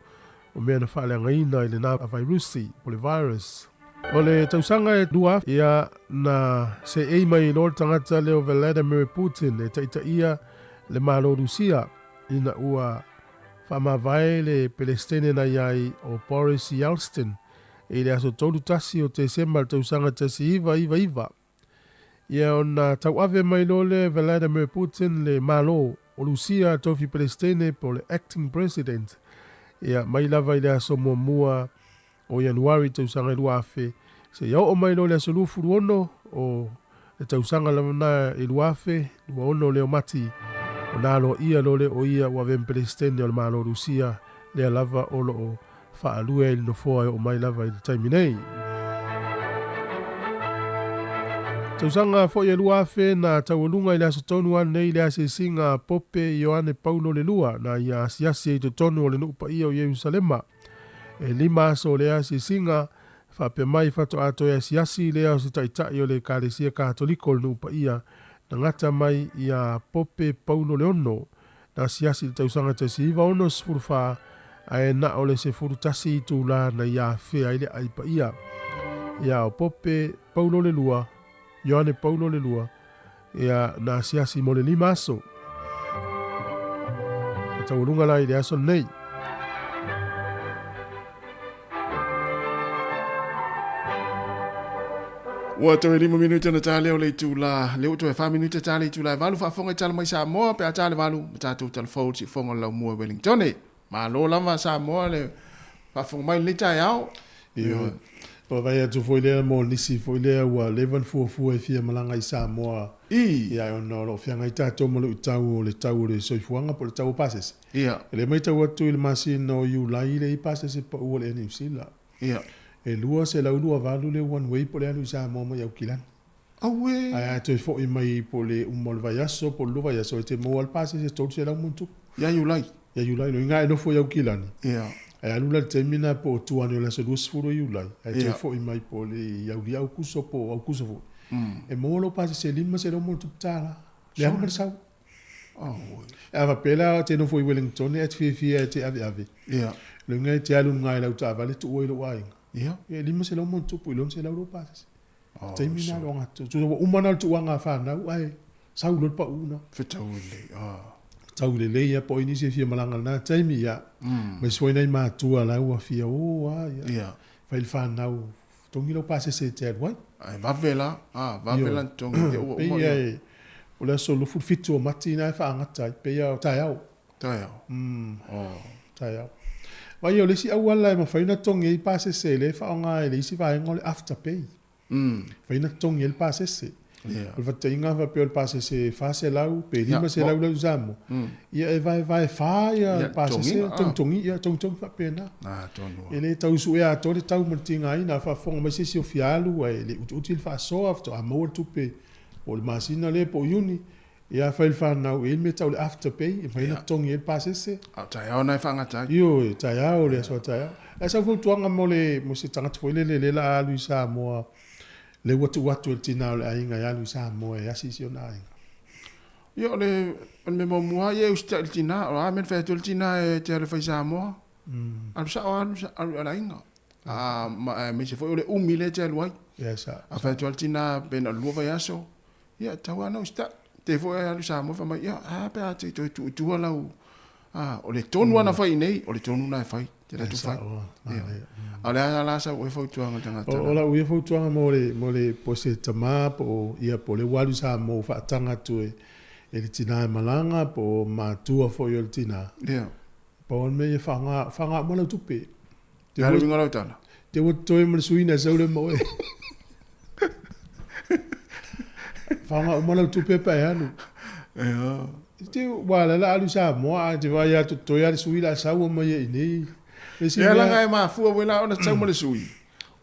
o mea na faaleagaina i lena vairusi po le virus. O le tausaga e 2000 ia na seei mai loa le tagata lea o Vladimir Putin e taitaia le Malo o Rusia ina ua Faamavae le Pelestene na i ai o Boris Yeltsin i le aso 31 o Tesema i le tausaga 1999. Ia ona tauave mai loa lea e Vladimir Putin le Malo o Rusia tofi Pelestene po o le Acting President ia mai lava i le aso muamua o Ianuari tausaga e 2000 seia oo mai loa i le aso 26 o le tausaga lava na e 2026 lea o Mati, ona aloaia loa lea o ia ua avea ma Peresetene o le Malo o Rusia, lea lava o lo o faalue ai le nofoa e oo mai lava i le taimi nei. Tausaga foi e 2000 na taualuga i le aso tonu lava lenei le asiasiga a Pope Ioane Paulo le Lua na ia asiasi ai i totonu o le nuu paia o Ierusalema. E lima aso o le asiasiga, faapea mai faatoa toe asiasi lea o se taitai o le Ekalesia Katoliko o le Nuu Paia na gata mai iā Pope Paulo le Ono, na asiasi i le tausaga 1964, ae na o le 11 itulā na ia afea ai le ai paia iā o Pope Paulo le Lua, Ioane Paulo le Lua, ia na asiasi mo le lima aso. Na taualuga la i le aso lenei. Ua toe 5 minute ona ta lea o le itula, lea ua toe 4 minute ta le itula e 8 faafofoga i tala mai Samoa pe a ta le 8 ma tatou talafou le siufofoga o le laumua i Wellingtone. Malo lava Samoa le faafofoga mai i lenei taeao. Ioe. Ua vaai atu foi lea mo nisi foi lea ua leva ona fuafua e fia malaga i Samoa. I. Ia, ona o lo o feagai tatou ma luitau o le tau o le soifuaga po o le tau o pasese. Ia. O lea e matau atu i le masina o Iulai le i pasese pau o le Air New Zealand. Ia. E 228 le one way po o le alu i Samoa mai Aukilani. Auē! Ae a toe foi mai po o le uma o le vaiaso po o le lua vaiaso e te maua le pasese e 300 ma ona tupu. Ia Iulai. Ia Iulai. Lona uiga e nofo i Aukilani. Ia. Ae alu la i le taimi lena po o tua ane o le aso 20 o Iulai, ae toe foi mai po o le Iaulia Aukuso po o Aukuso foi. E maua lou pasese e 500 ma ona tupu tala. Le alu ma le sau. A faapea la e te nofo i Wellington ae te fiafia e te aveave. Ia. Lona uiga e te alu i luga i lau taavale tuua i lou aiga. Ia. E 500 ma ona tupu i le 600 lou pasese. Taimi na o ngā tu ua uma na le tuuanga a whanau ae sau loa le pau na. Fetau lelei. Tau lelei ia po o ai nisi e fia malaga lena taimi ia. Aemaise foi nai matua la ua fia o a ia. Ia. Fai le whanau togi lau pasese e te alu ai. Ae vave la, vave la togi ia ua uma. Pei e o le aso 27 o Mati na e faagata ai, pei o taeao. Taeao. Taeao. Vaai o le isi auala e mafai ona togi ai pasese lea e faaaoga e le isi vaega o le afterpay. Mafai ona togi ai le pasese. Yeah. O le faataitaiga faapea o le pasese e 400 pe 500 lau Samoa. Ia e vaevae fa ia Ia, pasese, togiga, ah. togitogi, ia togitogi faapena. Ah, tonu. E le tau suea atoa le tau ma le tigaina, a faafofoga mai se isi o fia alu ae le utiuti le faasoa faatoa maua le tupe po o le masina lea po o Iuni. Ia fai le fanau e i ai le mea tau le afterpay e mafai ona totogi ai le pasese. A o taeao na e faagata ai. Ioe, taeao le aso a taeao. Ae sau fautuaga mo le mo se tagata foi lele lea la a alu i Samoa lea ua tuu atu e le tina o le aiga e alu i Samoa e asi i si ona aiga. Ia o le o le mea muamua ia e usitai i le tina, o a mea na fai atu ai le tina e te alu e fai i Samoa, alu sao alu alu i le aiga. A ma aemaise foi o le umi lea e te alu ai. Ia sa. A fai atu lava le tina pe na o le lua vaiaso, Ia, tau lava na usitai. Te foi e alu i Samoa fai mai, ia, ae a pe a te toe tuu i tua lau, a, o le tonu lava na fai i inei, o le tonu na e fai, te alu atu fai. Ia. A o le a la sau oe fautuaga i le tagata O, o lau ia fautuaga mo le, mo le, po o se tama po o, ia, po o lea ua alu i Samoa ua faataga atu e, e le tina e malaga po o matua foi o le tina. Ia. Pau lava le mea ia faaaoga, faaaoga uma lau tupe. Te ua, uiga lau tala? Te ua totoe ma le suina e sau lea ma oe. Faaaoga uma lau tupe pe a e alu. Ia. Te ua la la alu i Samoa ae te vaai atu totoe lava le sui la sau mai ai i inei. Le isi mea. Ia leaga e mafua foi la ona sau ma le sui,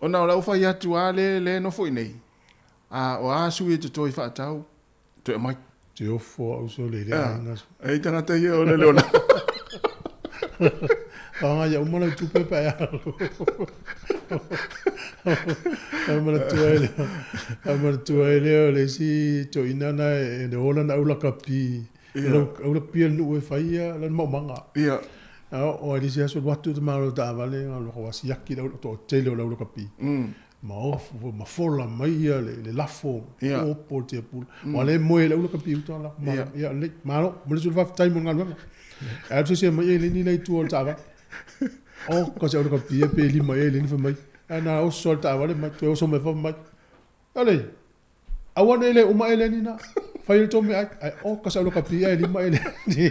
ona o lau fai atu lava lea e nofo i inei, a o a sui e totoe faatau, toe aumai. Te ofo au sole i le aiga. Ai tagata ia o le leola. Faaaoga ia uma lau tupe pe a e alu. Ona manatua ai lea, ona manatua ai lea o le isi toeaina na e ola lana au lakapi, au lakapi a le nuu e fai lana maumaga. Ia. A oo lava i le isi aso alu atu le tamaloa taavale, alu siaki le toatele o le au lakapi. Ma ofu foi ma fola mai ia le lafo opo le tiapula. Aua lea e moe i le aula kapiuta la. Ia lelei. Malo, momoli atu le faafetai mo le galuega. Ae alu se isi e aumai eleni la i tua o le taavale. Oka se aula kapia pe lima ea eleni fai mai. Ae na oso le taavale mai, toe oso mai fai mai. Ale, aua ne i le uma eleni na. Fai le tou meaai. Ae oka se aula kapia e lima eleni.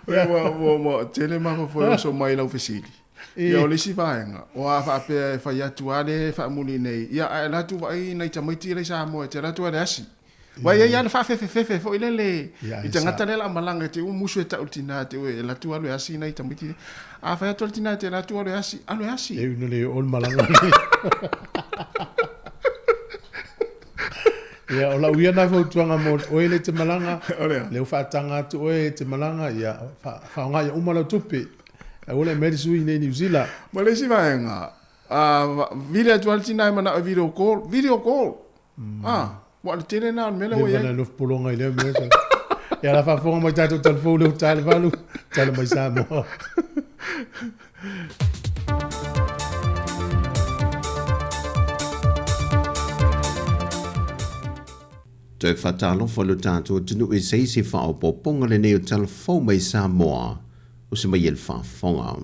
Ua, ua, ua tele mafaufau e oso mai i lau fesili. Ia o le isi vaega, o a faapea e fai atu lava le faamuli nei, ia ae alu atu vaai nai tamaiti la i Samoa e te alu atu lava i le asi. Aua e i ai lava le faafefefefe foi lele i tagata lea o le a malaga, te i ua musu e tau i le tina te i e alu atu alu e asi nai tamaiti lea. A fai atu lava le tina e te alu atu alu e asi, alu e asi. E ui ina le oo le malaga. Ia, o lau ia na fautuaga mo oe lea e te malaga, lea ua faataga atu oe e te malaga, ia faaaoga ia uma lau tupe. Aua le aumai le sui i Niu Sila. Ma le isi vaega, a vili atu lava le tina e manao e video call, video call. A, ua o le tele lena o le mea lea ua i ai. Leva na nofo pologa i lea mea. Ia la faafofoga mai tatou talafou lea ua ta le valu, tala mai Samoa. Toe faatalofa lo tatou atunuu i se isi faaopoopoga lenei o Talafou mai Samoa. Usu mai e le faafofoga.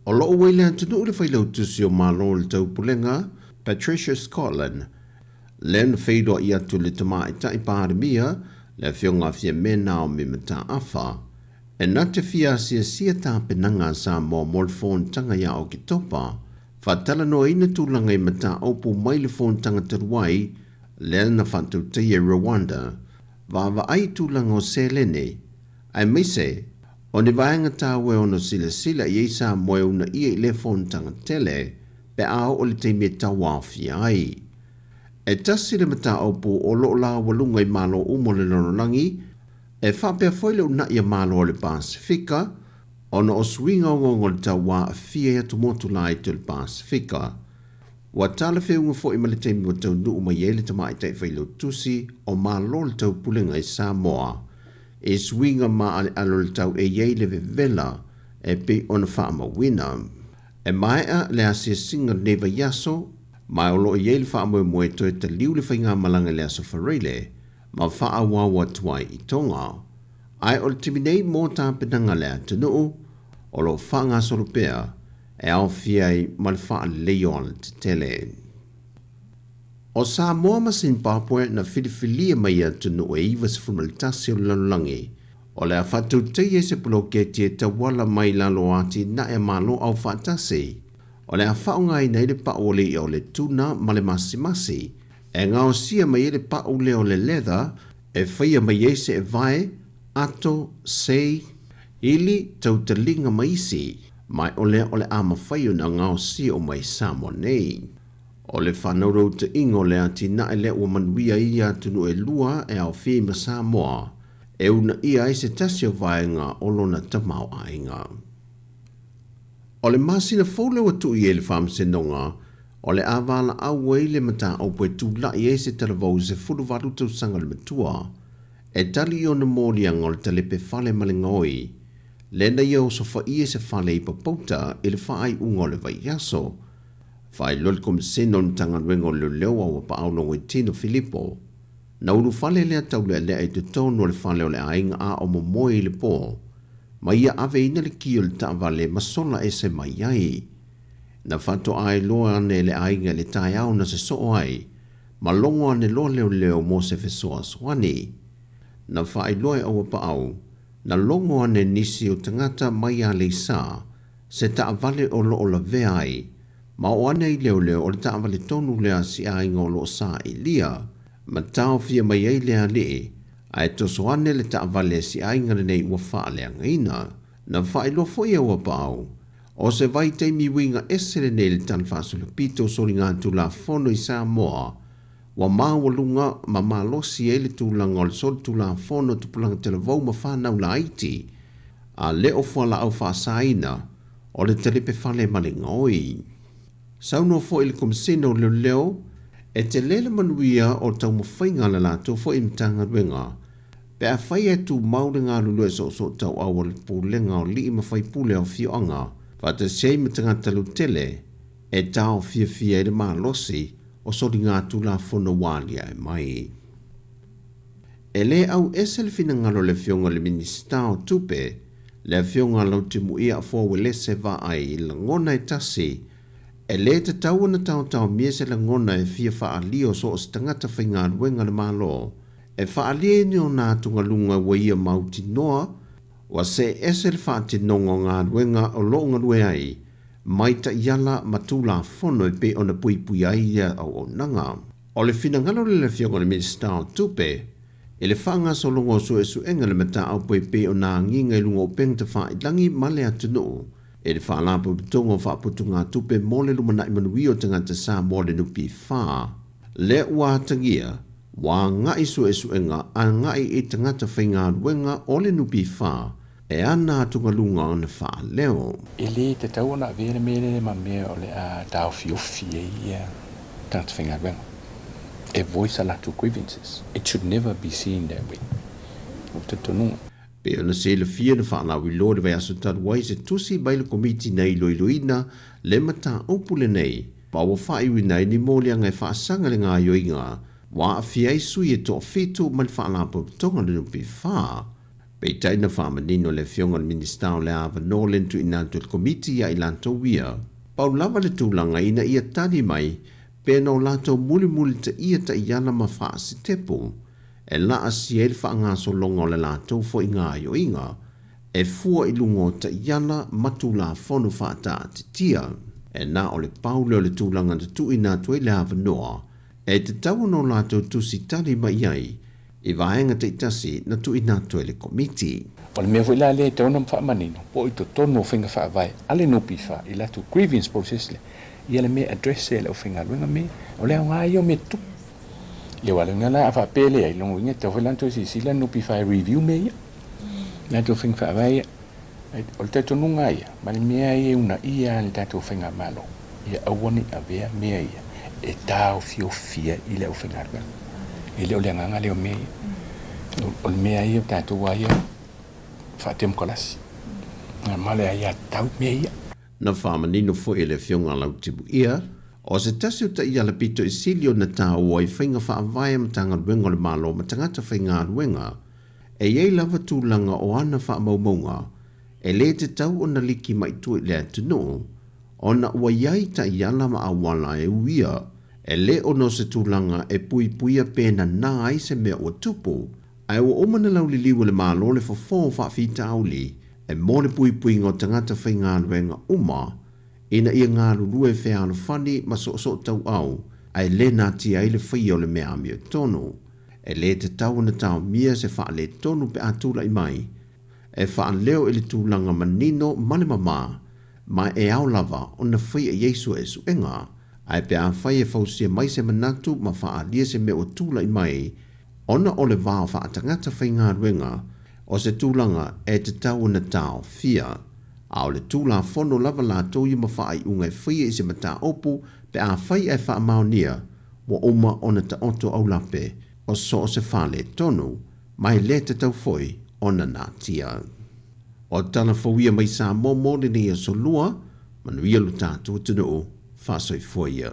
O lo o ua i le atunuu le Failautusi o Malo o le Taupulega, Patricia Scotland, lea na feiloai atu i le Tamaitai Palemia, le Afioga a Fiame Naomi Mataafa, e na te fia asiasia tapenaga a Samoa mo le fonotaga ia Oketopa, faatalanoaina tulaga i mataupu mai le fonotaga talu ai lea na faatautaia i Rwanda, vaavaai i tulaga o seleni, aemaise o ni vaega taua e ono silasila i ai Samoa e uunaia i lea fonotaga tele pe a oo i le taimi e tauaofia ai. E tasi le mataupu o lo o laualuga i Malo uma o le lalolagi, e faapea foi le uunai a Malo o le Pasefika, ona o suiga ogaoga o le tau ua aafia i atumotu laiti o le Pasefika. Ua talafeuga foi ma le taimi ua taunuu mai ai le tamaitai failautusi o Malo o le Taupulega i Samoa i suiga maaleale o le tau e i ai le vevela e pei ona faamauina. E maea le asiasiga lenei vaiaso, ma o lo o i ai le faamoemoe toe taliu le faigamalaga i le Aso Faraile ma faaauau atu ai i Tonga. Ae o le taimi nei mo tapenaga a le atunuu o lo o faagasolo pea e aofia ai ma le faalelei o alatetele. O Samoa ma Zimbabwe na filifilia mai e atunuu e 91 o le lalolagi o le a faatautaia i se poloketi e tauala mai i lalo o atinae a Malo Aufaatasi o le a faaaogaina ai le pau o le i'a o le tuna ma le masimasi e gaosia mai ai le pau lea o le leather e faia mai ai se evae, ato, sei, ili, tautaliga ma isi, ma o lea o le a mafai ona gaosia uma i Samoa nei. O le faanaurautaiga o le atinae lea ua manuia ai ia atunuu e lua e aofia ai ma Samoa, e uunaia ai se tasi o vaega o lona tamaoaiga. O le masina fou lea ua tuu i ai le Faamasinoga, o le a valaau ai le mataupu e tulai ai se talavou i 18 tausaga o le matua, e tali i ona moliaga o le talepe fale ma le gaoi, lea na ia osofaia i se fale i Papauta i le faaiuga o le vaiaso. Faailoa le Komisena o le Matagaluega o Leoleo a Uapaau Logoitino Filipo, na ulufale lea taulealea i totonu o le fale o le aiga a o momoe i le po, ma ia aveina le ki o le taavale ma sola ese mai ai. Na faatoa iloa ane e le aiga i le taeao na sosoo ai, ma logo ane loa leoleo mo se fesoasoani. Na faailoa e Auapaau, na logo ane nisi o tagata mai Aleisa se taavale o lo o lavea ai, ma oo ane ai leoleo o le taavale tonu lea a si aiga o lo o sailia, ma taofia mai ai le alii, ae toso ane le taavale a si aiga lenei ua faaleagaina. Na faailoa foi e Auapaau, o se vaitaimi uiga ese lenei i le tala faasolopito o soligatulafono i Samoa, ua maualuga ma malosi ai le tulaga o le solitulafono tupulaga talavou ma fanau laiti, a le o fualaau faasaina o le talepe fale ma le gaoi. Saunoa foi le Komisena o Leoleo, e tele le manuia o taumafaiga a le latou foi Matagaluega pe afai e tumau le galulue soosootauau a le Pulega o Alii ma Faipule o Afioaga faatasi ai ma tagata lautele e taofiafia ai le malosi o soligatulafono ua aliae mai. E le au ese le finagalo o le Afioga i le Minisita o Tupe, le Afioga Lautimuia Afoa Uelese Vaai i lagona e tasi, e le tatau ona taotaomia se lagona e fia faaalia o so o se tagata faigaluega a le Malo e faaalia ai ni ona atugaluga ua ia mautinoa ua see ese le faatinoga o galuega o lo o galue ai mai taiala ma Tulafono e pei ona puipuia ai ia auaunaga. O le finagalo lea o le Afioga i le Minisita o Tupe i le faagasologa o suesuega i le mataupu e pei ona agiga i luga o upega tafailagi ma le atunuu i le Faalapotopotoga o Faaputugatupe mo le Lumanai Manuia o Tagata Samoa le NPF, lea ua atagia ua agai suesuega agai i tagata faigaluega o le NPF e ana atugaluga ona faaleo. E le tatau ona avea le mea lea ma mea o le a taofiofi ai ia tagata faigaluega e voice a latou grievances. It should never be seen that way. O talitonuga. Pei ona silafia na faalauiloa i le vaiaso talu ai se tusi mai le Komiti na iloiloina le mataupu lenei ma ua faaiuina ai ni moliaga e faasaga le gaoioiga ua aafia ai sui e toafitu mai le Faalapotopotoga o le NPF. Peitai na faamanino le Afioga i le Minisita o le avanoa lea na tuuina atu e le Komiti ia i latou ia. Pau lava le tulaga ina ia tali mai pe na o latou mulimulitaia taiala ma faasitepu e laasia ai le faagasologa o le latou foi gaoioiga e fua i luga o taiala ma Tulafono faataatitia. E na o le pau lea o le tulaga na tuuina atu ai le avanoa e tatau ona o latou tusi tali mai ai i vaega taitasi na tuuina atu e le Komiti. O le mea foi la lea e tatau ona faamanino, po o i totonu o faiga faavae a le NPF i latou grievance process lea, ia le mea e address e le aufaigaluega mea ia. O le aoga ia o mea tutupu. Ia aua o le uiga la a faapea e leai, lona uiga e tatau foi la ona toe silasila le NPF e review mea ia, latou faiga faavae ia. O le talitonuga lava ia, ma le mea ia e uunaia lava e le tatou faigamalo, ia aua ne i avea mea ia e taofiofia i le aufaigaluega. E le o le agaga lea o mea ia. O le mea ia o tatou lava ia faatemokalasi, ma le aiatatau mea ia. Na faamanino foi e le Afioga a Lautimuia, o se tasi o taiala pito i sili ona taua i faiga faavae a Matagaluega o le Malo ma tagata faigaluega, e i ai lava tulaga o ana faamaumauga e le tatau ona liki mai tua i le atunuu, ona ua i ai taiala ma auala e uia, e le o no se tulaga e puipuia pe nanā ai se mea ua tupu, ae ua uma ona lauliliu e le Malo le fofo o faafitauli e mo le puipuiga o tagata faigaluega uma ina ia galulue fealofani ma soosootauau ae le natia ai le faia o le mea amiotonu. E le tatau ona taomia se faaletonu pe a tulai mai, e faaleo i le tulaga manino ma le mamā, ma e ao lava ona faia i ai suesuega, ae pe afai e fausia mai se manatu ma faaalia se mea ua tulai mai ona o le va o faatagata faigaluega, o se tulaga e tatau ona taofia. A o le Tulafono lava latou ia ma faaiuga e faia i se mataupu pe afai ae faamaonia ua uma ona taoto aulape o so o se faaletonu, ma e le tatau foi ona natia. O tala fou ia mai Samoa mo lenei aso lua, manuia lo tatou atunuu, faasoifua ia.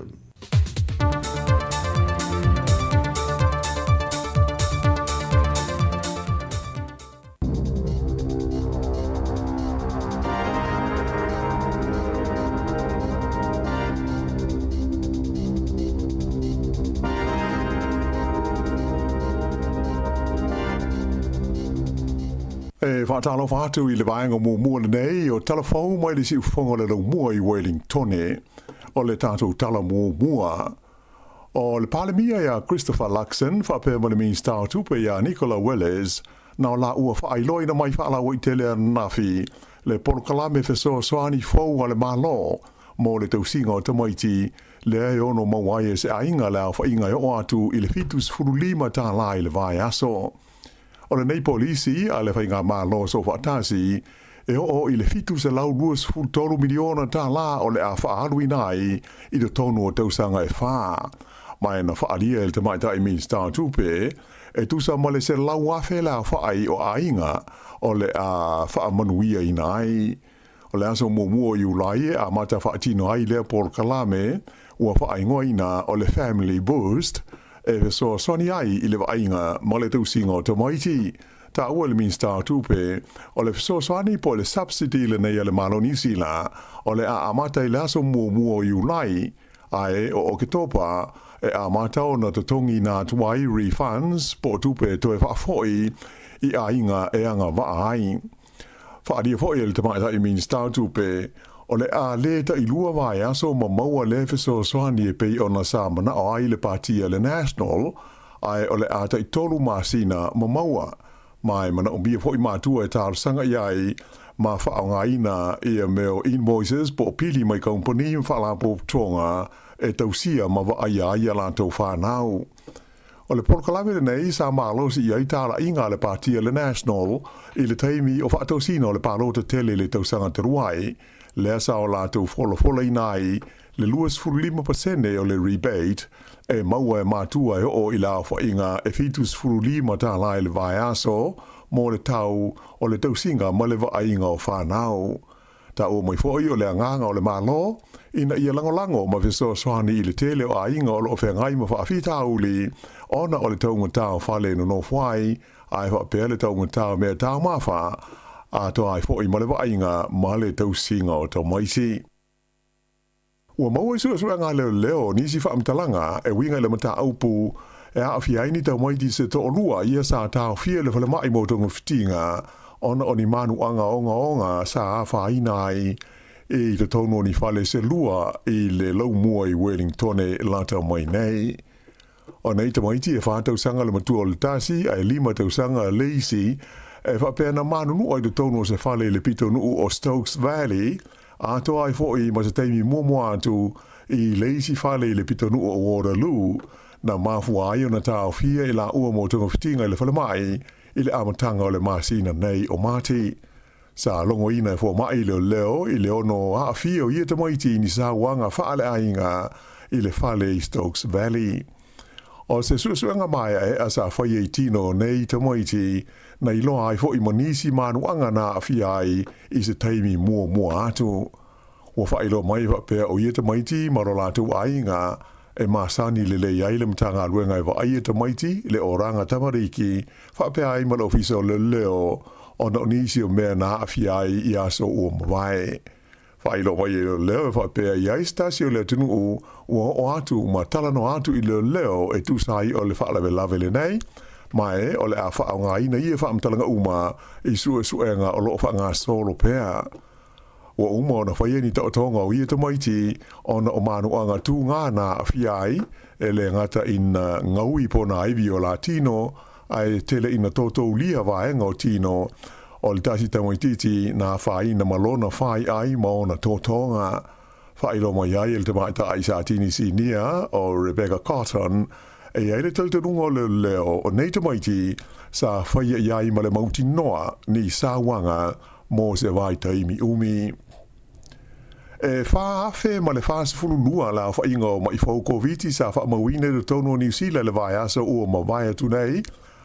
E faatalofa atu i le vaega muamua lenei o Tala Fou mai le Siufofoga o le Laumua i Wellingtone. O le tatou tala muamua o le Palemia iā Christopher Luxon faapea ma le Minisita o Tupe iā Nicola Willis na o laua faailoaina mai faalauaitele ananafi le polokalame fesoasoani fou a le Malo mo le tausiga o tamaiti lea e ono maua ai e se aiga le aofaiga e oo atu i le $75 i le vaiaso. O lenei polisi a le Faigamalo Soofaatasi e oo i le $723 miliona o le a faaaluina ai i totonu o tausaga e fa. Ma e na faaalia e le Tamaitai Minisita o Tupe e tusa ma le 100,000 le aofai o aiga o le a faamanuiaina ai. O le aso muamua o Iulai e amata faatino ai lea polokalame ua faaigoaina o le Family Boost e fesoasoani ai i le vaaiga ma le tausiga o tamaiti. Taua e le Minisita o Tupe, o le fesoasoani po o le subsidy lenei a le Malo Niu Sila o le a amata i le aso muamua o Iulai, ae o Oketopa e amata ona totogiina atu ai refunds po o tupe e toe faafoi i aiga e agavaa ai. Faaalia foi e le Tamaitai Minisita o Tupe, o le a le tailua vaiaso ma maua lea fesoasoani e pei ona sa manao ai le Pati a le National, ae o le a taitolu masina ma maua. Ma e manaomia foi matua e talosaga i ai ma faaaogaina ia mea o invoices po o pili mai kamupani ma faalapotopotoga e tausia ma vaaia ai a latou fanau. O le polokalame lenei sa malosi i ai talaiga a le Pati a le National i le taimi o faatosina o le palota tele i le tausaga talu ai, lea sa o latou folafolaina ai le 25% o le rebate e maua e matua e oo i le aofaiga e $75 i le vaiaso mo le tau o le tausiga ma le vaaiga o fanau. Taua mai foi o le agaga o le Malo ina ia lagolago ma fesoasoani i le tele o aiga o lo o feagai ma faafitauli ona o le taugata o fale e nonofo ai, ae faapea le taugata o mea taumafa, atoa ai foi ma le vaaiga ma le tausiga o tamaiti. Ua maua i suesuega a leoleo nisi faamatalaga e uiga i le mataupu e aafia ai ni tamaiti se toalua ia sa taofia i le falemai mo togafitiga ona o ni manuaga ogaoga sa afaina ai i totonu o ni fale se lua i le laumua i Wellingtone lata mai nei. O nei tamaiti e 4 tausaga le matua o le tasi ae 5 tausaga le isi e faapea na manunua i totonu o se fale i le pitonuu o Stokes Valley atoa ai foʻi ma se taimi muamua atu i le isi fale i le pitonuu o Waterloo na mafua ai ona taofia i laua mo togafitiga i le falemai i le amataga o le masina nei o Mati. Sa logoina e fomaʻi leoleo i le ono aafia o ia tamaiti i ni sauaga faaleaiga i le fale i Stokes Valley. O se suesuega maeaea sa faia i tino o nei tamaiti na iloa ai foʻi ma nisi manuaga na aafia ai i se taimi muamua atu. Ua faailoa mai faapea o ia tamaiti ma lo latou aiga e masani lelei ai le Matagaluega e vaaia tamaiti le Oraga Tamariki faapea ai ma le Ofisa o Leoleo ona o nisi o mea na aafia ai i aso ua mavae. Faailoa mai e leoleo e faapea i ai se tasi o le atunuu ua oo atu ma talanoa atu i leoleo e tusa ai o le faalavelave lenei, ma e o le a faaaogaina ia faamatalaga uma i suesuega o loo faagasolo pea. Ua uma ona faia ni taotoga o ia tamaiti ona o manuaga tugā na aafia ai e le gata ina gaui ponaivi o la tino ae tele ina totoulia vaega o tino o le tasi tamaitiiti na afaina ma lona faiai ma ona totoga. Faailoa mai ai e le tamaitai sa tini sinia o Rebecca Cotton e i ai le talitonuga o leoleo o nei tamaiti sa faia i ai ma le mautinoa ni sauaga mo se vaitaimi umi. E 4042 le aofaiga o maʻi fou Koviti sa faamauina i totonu o Niu Sila i le vaiaso ua mavae atu nei,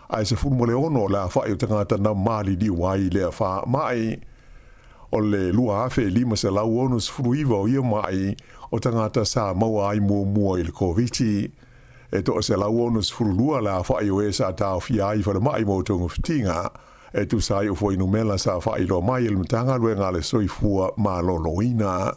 ae 16 le aofaʻi o tagata na maliliu ai i lea faamaʻi. O le 2569 o ia maʻi o tagata sa maua ai muamua i le Koviti. E 162 le aofaʻi o e sa taofia ai i falemai mo togafitiga e tusa ai o fuainumela sa faailoa mai e le Matagaluega a le Soifua Maloloina.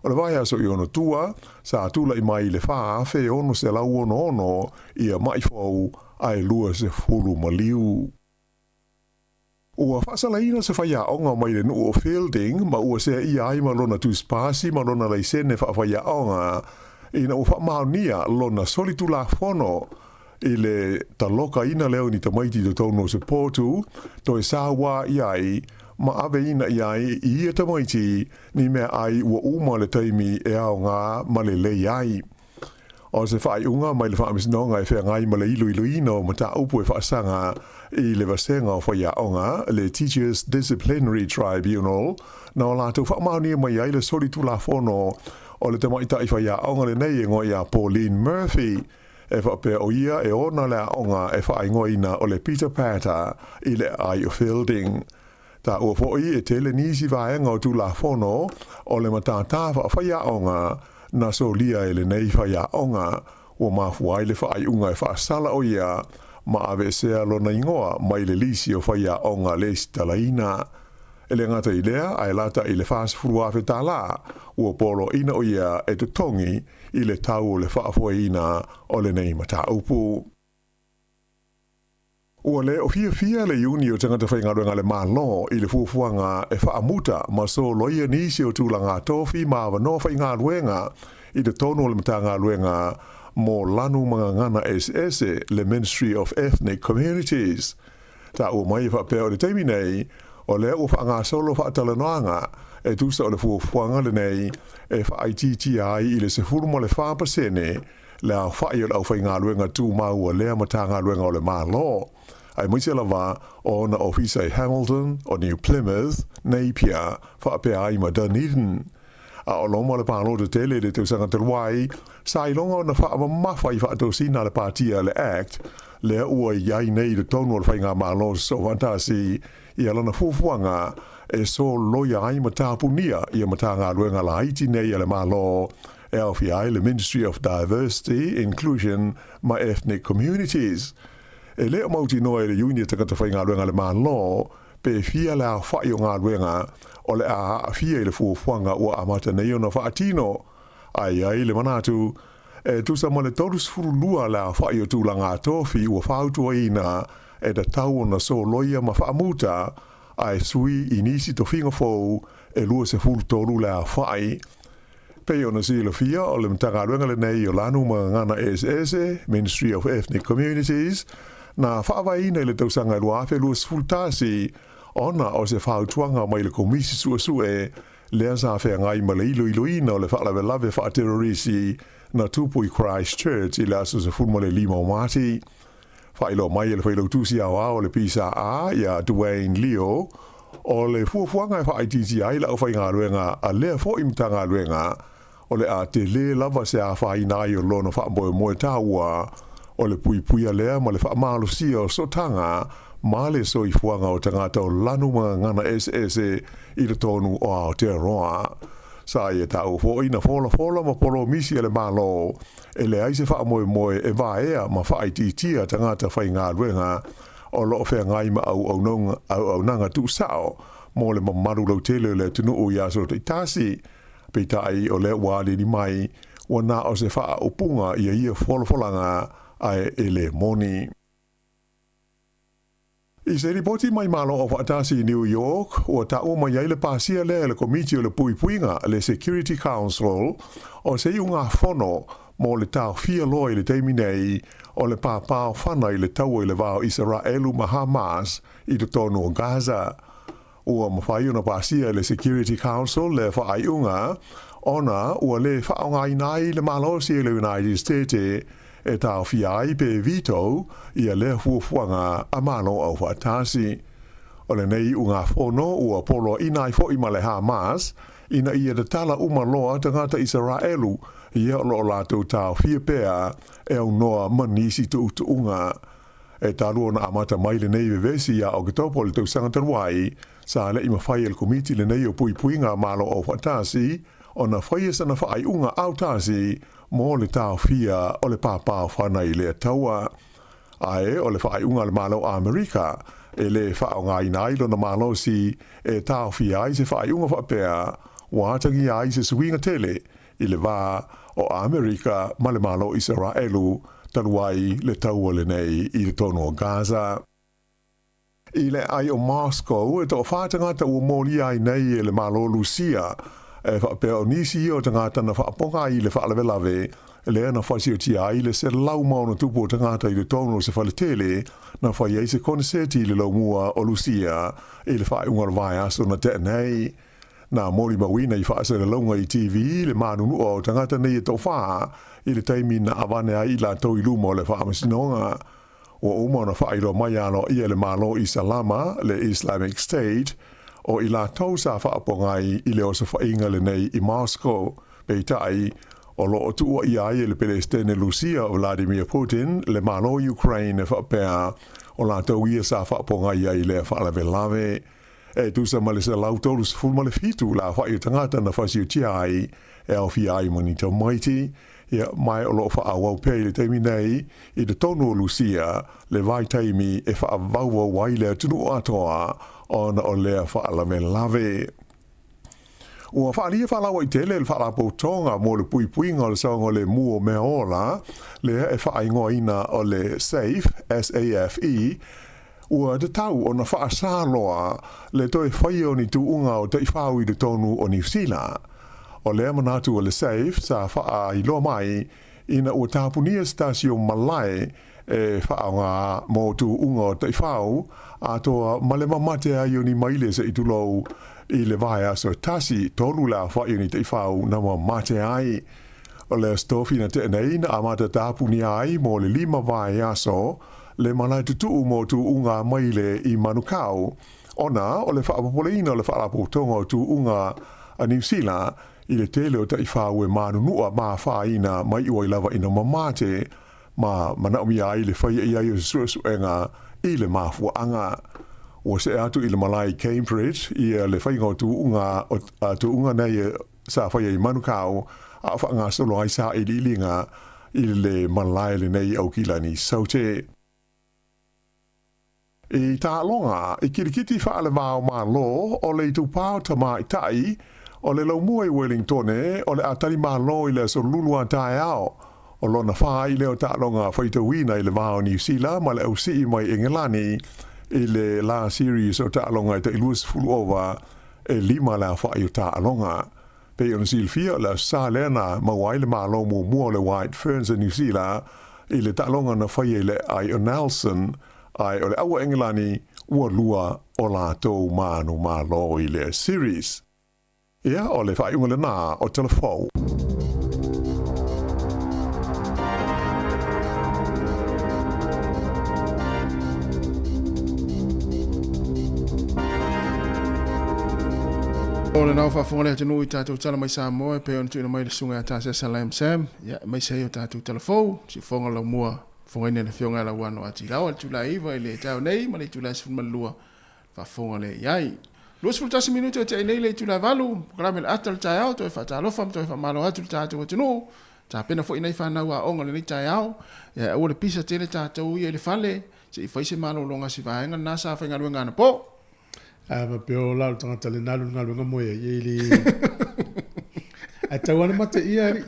O le vaiaso i ona tua, sa tulaʻi mai i le 4606 ia maʻi fou ae 20 maliu. Ua faasalaina se faiaoga mai le nuu o Feilding ma ua seaia ai ma lona tusipasi ma lona laisene faafaiaoga ina ua faamaonia lona solitulafono i le talokaina lea o ni tamaiti i totonu o se potu toe sauā i ai ma aveina i ai i ia tamaiti ni meaai ua uma le taimi e aogā ma lelei ai. O se faaiuga mai le Faamasinoga e feagai ma le iloiloina o mataupu e faasaga i le vasega o faiaoga, le Teachers Disciplinary Tribunal, na o latou faamaonia mai ai le solitulafono o le tamaitai faiaoga lenei e igoa ia Pauline Murphy, e faapea o ia e ona le aoga e faaigoaina o le Peter Pater i le aai o Feilding. Taua foʻi e tele nisi vaega o Tulafono o le matātā faafaiaoga na solia e lenei faiaoga ua mafua ai le faaiuga e faasala o ia ma aveesea lona igoa mai le lisi o faiaoga lesitalaina. E le gata i lea, ae lata i le $40,000 ua poloaiina o ia e totogi i le tau o le faafoeina o lenei mataupu. Ua le o fiafia le iuni o tagata faigaluega a le Malo i le fuafuaga e faamuta ma soloia nisi o tulaga tofi ma avanoa faigaluega i totonu o le Matagaluega mo Lanu ma Gagana Eseese, le Ministry of Ethnic Communities. Taua mai e faapea o le taimi nei, o lea ua faagasolo faatalanoaga e tusa o le fuafuaga lenei e faaitiitia ai i le 14% le aofaʻi o le aufaigaluega tumau a lea Matagaluega o le Malo, aemaise lava o ona ofisa i Hamilton, o New Plymouth, Napier, faapea ai ma Dunedin. A o loma o le palota tele i le tausaga talu ai, sa iloga ona faamamafa i faatosina a le patia le Act, lea ua i ai nei i totonu o le faigamalo soofaatasi ia lana fuafuaga e soloia ai ma tapunia ia Matagaluega laiti nei a le Malo e aofia ai le Ministry of Diversity, Inclusion ma Ethnic Communities. E le o mautinoa e le iuni a tagata faigaluega a le Malo pe fia le aofaʻi o galuega o le a aafia i le fuafuaga ua amata nei ona faatino. Ae i ai le manatu, e tusa ma le 32 le aofa'i o tulaga tofi ua fautuaina e tatau ona soloia ma faamuta, ae sui i nisi tofiga fou e 23 le aofa'i. Pei ona silafia, o le Matagaluega lenei o Lanu ma Gagana Eseese, Ministry of Ethnic Communities, na faavaeina i le tausaga e 2021 ona o se fautuaga mai le Komisi Suesue lea sa feagai ma le iloiloina o le faalavelave faaterorisi na tupu i Christchurch i le aso 15 o Mati. Faailoa mai e le Failautusi Aoao o le PSA ia Dwayne Leo, o le fuafuaga e faaitiitia ai le aufaigaluega a lea foi Matagaluega, o le a tele lava se afaina ai o lona faamoemoe taua, o le puipuia lea ma le faamalosia o sootaga ma le soifuaga o tagata o lanu ma gagana eseese i totonu o Aotearoa. Sa ia taua foi na folafola ma polomisi a le Malo e leai se faamoemoe e vaea ma faaitiitia tagata faigaluega o lo o feagai ma auaunaga tuusao mo le mamalu lautele o le atunuu i aso taitasi. Peitai o lea ua aliali mai, ua na o se faaupuga ia ia folafolaga ae e le moni. I se lipoti mai Malo Aufaatasi i New York, ua taua mai ai le pasia lea e le Komiti o le Puipuiga, le Security Council, o se iugafono mo le taofia loa i le taimi nei o le pāpāofana i le taua i le va o Isaraelu ma Hamas i totonu o Gaza. Ua mafai ona pasia e le Security Council le faaiuga ona ua lē faaaogaina ai le malosi e le United States e taofia ai pe veto ia lea fuafuaga a Malo Aufaatasi. O lenei iugafono ua poloaina ai foi ma le Hamas ina ia tatala uma loa tagata Isaraelu ia o lo o latou taofia pea e aunoa ma nisi tuutuuga. E talu ona amata mai lenei vevesi ia Oketopa o le tausaga talu ai, sa leʻi mafai e le Komiti lenei o Puipuiga a Malo Aufaatasi ona faia sana faaiuga autasi mo le taofia o le pāpāofana i lea taua. Ae o le faaiuga a le Malo Amerika e lē faaaogaina ai lona malosi e taofia ai se faaiuga faapea ua atagia ai se suiga tele i le va o Amerika ma le Malo Isaraelu talu ai le taua lenei i totonu o Gaza. I le aai o Moscow, e toafa tagata ua molia ai nei e le Malo Lusia, e faapea o nisi ia o tagata na faapoga ai i le faalavelave lea na fasiotia ai le 160 o tagata i totonu o se faletele na fai ai se koneseti i le laumua o Lusia i le faaiuga o le vaiaso na tea nei. Na molimauina i faasalalauga i TV le manunua o tagata nei e toafa i le taimi na avane ai i latou i luma o le faamasinoga. Ua uma ona faailoa mai aloaia e le Malo Isalama, le Islamic State, o i latou sa faapogai i le osofaiga lenei i Moscow. Peitai, o lo o tuuaia ai e le Pelesitene Lusia o Vladimir Putin le Malo Ukraine e faapea o latou ia sa faapogai ai i lea faalavelave. E tusa ma le 137 le aofai o tagata na fasiotia ai e aofia ai ma ni tamaiti, ia, ma o lo o faaauau pea i le taimi nei i totonu o Lusia le vaitaimi e faavauvau ai le atunuu atoa ona o lea faalavelave. Ua faaalia faalauaitele le Faalapotopotoga mo le Puipuiga o le Saogalemu o Mea Ola, lea e faaigoaina o le SAFE, S-A-F-E, ua tatau ona faasā loa le toe faia o ni tuuga o taifau i totonu o Niu Sila. O lea manatu o le SAFE sa faailoa mai ina ua tapunia se tasi o malae e faaaoga mo tuuga o taifau atoa ma le mamate ai o ni maile se i tulou i le vaiaso e tasi, tolu le aofai o ni taifau na mamate ai. O le Aso Tofi na tea nei na amata tapunia ai mo le lima vaiaso le malae tutuu mo tuuga maile i Manukau, ona o le faapopoleina o le Faalapotopotoga o Tuuga a Niu Sila i le tele o taifau e manunua ma afaina mai iu ai lava ina mamate ma manaomia ai le faia i ai o se suesuega i le mafuaaga. Ua see atu i le malae i Cambridge ia le faiga o tuuga o tuuga nei sa faia i Manukau a o faagasolo ai sailiiliga i le malae lenei i Aukilani Saute. I taaloga, i kilikiti faalevao Malo o le itupa o tamaitai O le laumua i Welingtone, o le a talimalo i le aso Lulu a taeao, o lona fāi lea o taaloga faitauina i le va o Niu Sila ma le ausii mai Engelani i le la series o taaloga e tai 20 ova e lima le aofai o taaloga. Pei ona silafia, o le Aso Sa lea na maua ai le malo muamua o le White Ferns a Niu Sila i le taaloga na faia i le aai o Nelson, ae o le aua Engelani ua lua o latou manumalo i lea series. Ia, o le faaiuga lena o Tala Fou. O lena ua faafofoga le atunuu i tatou tala mai Samoa e pei ona tuuina mai le susuga ia Tasesa Lam Sam, ia, aemaise ai o tatou tala fou, siufofoga laumua, fofogaina e le Afioga ia Lauano A. Tilaoa i le itula e 9 i le taeao nei ma le itula e 12 faafofoga lea i ai. 21 minute o tea nei le itula e 8, polokalame le ata o le taeao, toe faatalofa ma toe faamalo atu i le tatou atunuu. Tapena foi nai fanau aoga i lenei taeao, ia aua le pisa tele tatou ia i le fale, se i fai se malologa si vaega lena sa faigaluega anapo. A faapea o la o le tagata lena alu i le galuega moe ai, e le... Ae tau lava na mate ia alii.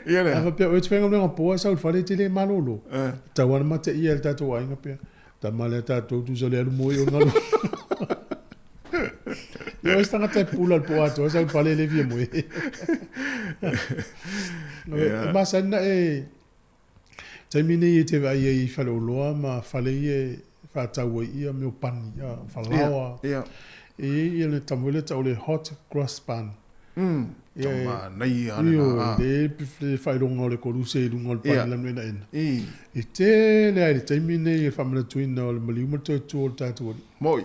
Ia lea. A faapea o e te faigaluega po ae sau i le fale e te le malolo. Tau lava na mate ia e le tatou aiga pea. Tama lea tatou tusa le alu moe i o le galuega. Ia o se tagata e pula i le po atoa sau i le fale e le fia moe. E masani na e taimi nei e te vaai ai i faleoloa ma fale ia e faatau ai ia mea o pani, falaoa. E i ai ia le tama foi lea e tau o le hot cross bun. Ia e, manaia lena. Ioe, le faailoga o le koluse i luga o le pani lanu enaena. E tele lava i le taimi nei le faamanatuina o le maliu ma le toe tu o le tatou alii. Moi.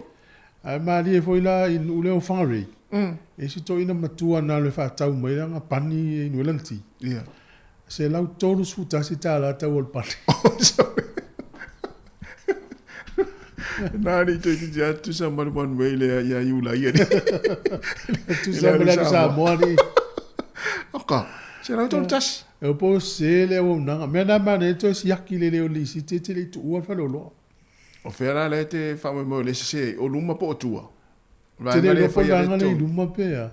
Ae malie foi la i nuu lea o Whangarei, e isi toeaina matua na alu e faatau mai lana pani i inu ai lana ti. $131 tau o le pani. Nā ni toe titi atu tusa ma le one way lea ia Iulai e Tusa ma le alu Samoa ni. Aka, 131. E po se le auaunaga. Mea na manaia toe siaki le leo lisiti e te le i tuua le faleoloa. O fea la lea e te faamoemoe o lea e sese ai, o luma po o tua? O le Te vaega le lea e iloa po o le faia vaega lea lea i tonu. luma pe a.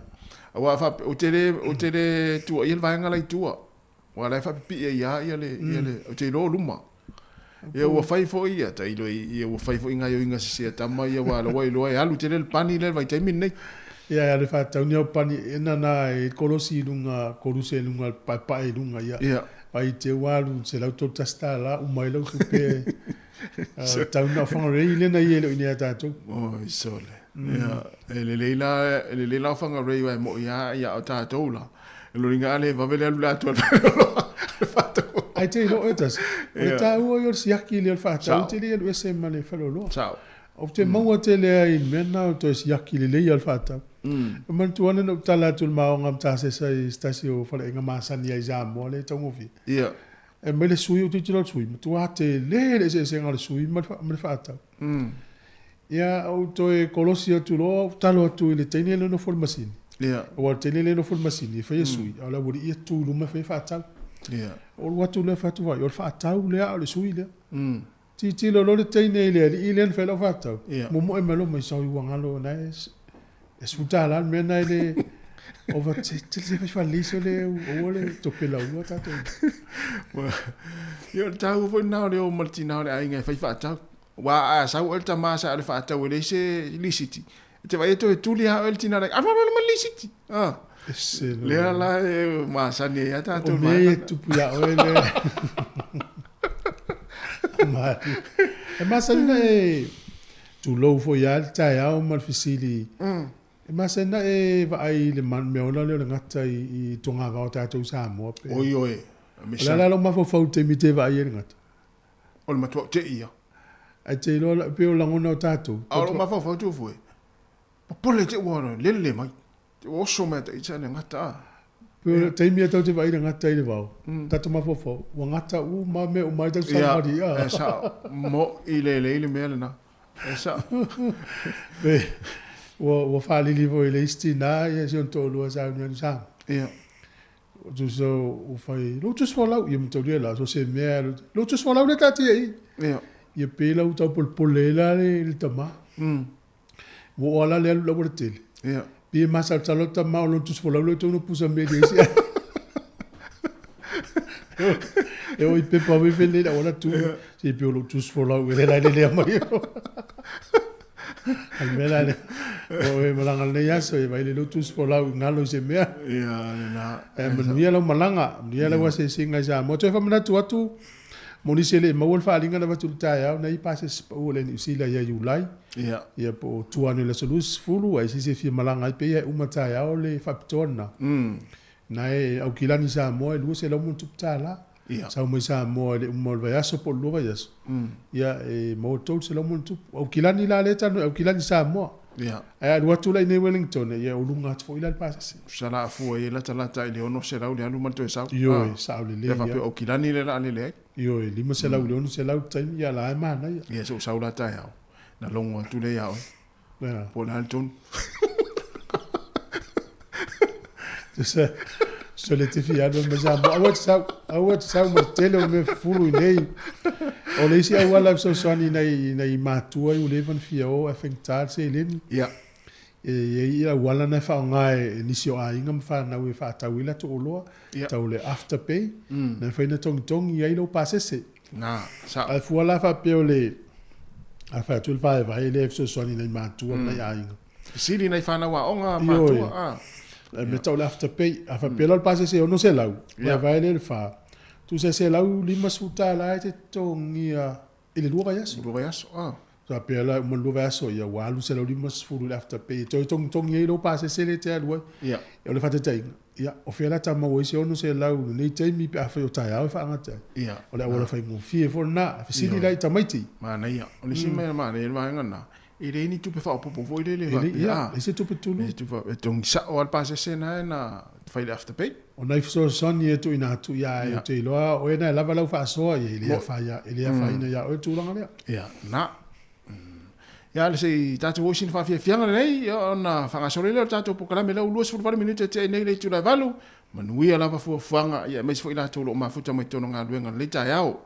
Aua a faapea, ou te le, ou te le tuuaia le vaega la i tua. Aua la e faapipii ai lava ia le, ia le, ou te iloa o luma. Ia ua fai foi ia, tailo i, ia ua fai foi gaioiga sese a tama ia, aua la ua iloa e alu tele le pani lea i le vaitaimi lenei. Ia e alu e faatau ni au pani ena na e kolosi i luga, koluse i luga, paepae i luga ia. Ia. Ai te ua alu $131 uma ai lau tupe tau na o Whangarei lena ia e le o i inei ia tatou. Oi sole. Ia, e lelei la, e lelei la o Whangarei aua e moi lava ia o tatou la. E loliga a le vave le alu le atu a le faatau. Ai te iloa e tasi. O le taua ia o le siaki lea o le faatau te le alu ese ma le faleoloa. Sao. Ou te maua tele ai i le mea lena o le toe siaki lelei o le faatau. E manatua ana na ou tala atu i le maoga Matasesa i se tasi o faleaiga masani ai i Samoa lea e taugofie. E aumai le sui, ou tilotilo i le sui, matua tele le eseesega o le sui ma le faatau. Ia, ou toe kolosi atu loa, ou talo atu i le teine lea e nofo i le masini. Aua o le teine lea e nofo i le masini e faia sui, a o le aualii e tu i luma e faia faatau. Ou alu atu lea fai atu, vaai, o le faatau lea a o le sui lea. Tilotilo loa le teine i le alii lea na fai lau faatau, momoe mai loa mai sau i ua galo na e $10 le mea na e le ova te te le fai faalelei sole aua le tope laua tatou. Ia o le taua foi lena o le o ma le tina o le aiga e fai faatau. Aua a sau oe le tama sa le faatau e leai se lisiti, e te vaai e toe tuli lava oe le tina o le aiga, alu alu alu mai le lisiti. Ah. Ese loa. Lea la e masani ai a tatou O mea ia e tupu ia oe lea. Mali. E masani na e tulou foi lava le taeao ma le fesili. E masani na e vaai i le mea ola lea o le gata i togavao o tatou i Samoa pe. Oi oe. O le a la lou mafaufau i le taimi e te vaai ai i le gata? O le matua te ia. Ae te iloa pei o lagona o tatou. A o lou mafaufau tu foi. Popole te ua lele mai. Te ua oso mai ta itsa le gata a. Pei o le taimi e tau te vaai i le gata i le vao, tatou mafaufau, ua gata uma mea uma ai tatou savali. Ia, e sao. Mo i lelei le mea lena. E sao. Pe, ua faalili foi i le isi tina ia si ona toalua sa anu anu sa. Ia. Tusa ua fai, lou tusi folau, ia mataulia la, so se mea, lou tusi folau lea taatia i. Ia. Ia pei la ua taupolepole ai la le tama. Ua oo lava la le alu i le aualatele. Ia. Pei e masalosalo le tama o lona tusi folau lea e tau ina pusa mea i le isi aiga. E oo i pepa foi felelei le auala tu, se pei o lou tusi folau ea lea la e lelea mai. A le mea la lea, o e malaga lenei aso, e vaai lelei lou tusi folau i galo i se mea. Ia, lena. Ae manuia lau malaga, manuia lau asiasiga i Samoa. Toe faamanatu atu, Mo nisi e le i maua le faaaliga na avatu i le taeao, na i ai pasese pau a le Niu Sila ia Iulai, ia po o tua ane i le aso 20, a i se isi e fia malaga ai, pei e uma taeao le faapitoa lena. Na e Aukilani Samoa e $200+. Sau mai Samoa i le uma o le vaiaso po o le lua vaiaso, ia e maua $300+. O Aukilani la lea e talanoa i Aukilani Samoa. Ae a alu atu la i inei i Wellington, ia o luga atu foi la le pasese. Tusa la a fua i ai latalata i le 600 le alu ma le toe sau. Ioe, sao lelei Ia faapea o Aukilani lea o le a lele ai. Ioe, 500 i le 600 le taimi, ia la e manaia. Ia se i ou sau la taeao, na logo atu lea ia oe. Ia. Po o le a le tonu. Tusa, tusa le te fia alu ai mai Samoa, aua e te sau, aua e te sau ma le tele o mea fufulu i inei. O le isi auala e fesoasoani i nai, i nai matua ua leva ona fia o ae faigata le seleni. Ia. E i ai auala na e faaaoga e nisi o aiga ma fanau e faatau ai latou oloa, tau le afterpay, na e mafai ona togitogi ai lou pasese. Na, sao. Ae fua la faapea o le, a fai atu le vaevae lea e fesoasoani i nai matua ma nai aiga. Fesili nai fanau aoga matua, a. Le mea tau le afterpay, a faapea la o le pasese e $600, vaevae lea i le fa, tusa e $150 e te totogia i le lua vaiaso. Lua vaiaso, a. Faapea la e uma le lua vaiaso, ia ua alu $150 i le afterpay e toe togitogi ai lou pasese lea e te alu ai. O le faataitaiga, ia, o fea la ta maua ai se $600 i lenei taimi pe afai o taeao e faagata ai? O le auala faigofie foi lena. Fesili la i tamaiti. Manaia. O le isi mea manaia i le vaega lena, E leai ni tupe faaopoopo foi lele E leai, ia, leai se tupe tului. Leai se tupe e togi sao lava le pasese lena na fai le afterpay. O nai fesoasoani e tuuina atu ia e ou te iloa o oe na e lava lau faasoa ia e le afaina, e le afaina ia oe le tulaga lea. Ia, na. Ia ale se i tatou oo i sina faafiafiaga lelei ona faagasolo ai lea o le tatou polokalame lea ua 28 minute e tea ai nei le itula e 8. Manuia lava fuafuaga ia aemaise foi i latou o lo o mafuta mai totonu o galuega i lenei taeao.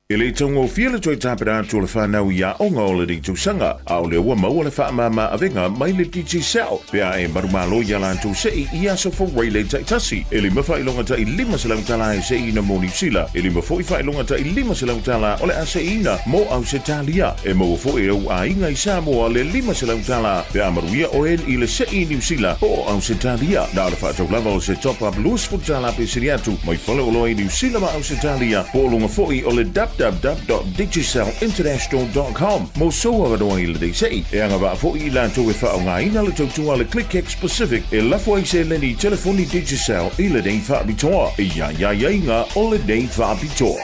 E le taugofie le toe tapena atu o le whanau i aoga o lenei tausaga, a o lea ua maua le faamama avega mai le Digicel pe a e manumalo i a latou sei i aso Fuaile taitasi. E lima faailoga tai $500 e seiina mo Niu Sila, e lima foi faailoga tai $500 o le a seiina mo Ausetalia. E maua foi e ou aiga i Samoa le $500 pe a manuia oe i le sei i Niu Sila po o Ausetalia. Na o le faatau lava o se top-up $20 pe sili atu mai faleoloa i Niu Sila ma Ausetalia po o luga foi o le www.digicelinternational.com mo sou avanoa i lenei sei. E agavaa foi i latou e faaaogaina le tautua a le ClickX Pacific e lafo ai seleni telefoni Digicel i lenei faapitoa. E i ai aiaiga o lenei faapitoa.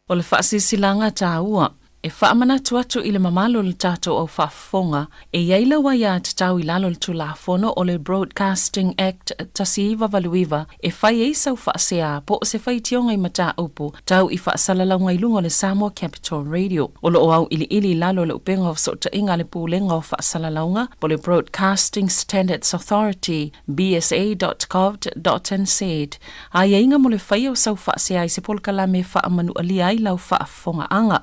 O le faasilasilaga taua E faamanatu atu i le mamalu o le tatou au faafofoga, e i ai lau aiatatau i lalo o le Tulafono o le Broadcasting Act 1989 e fai ai sau faasea po o se faitioga i mataupu tau i faasalalauga i luga o le Samoa Capital Radio. O lo o auiliili i lalo o le upega o fesootaiga a le Pulega o Faasalalauga po o le Broadcasting Standards Authority, bsa.govt.nz, aiaiga mo le faia o sau faasea i se polokalame e faamanualia ai lau faafofogaaga.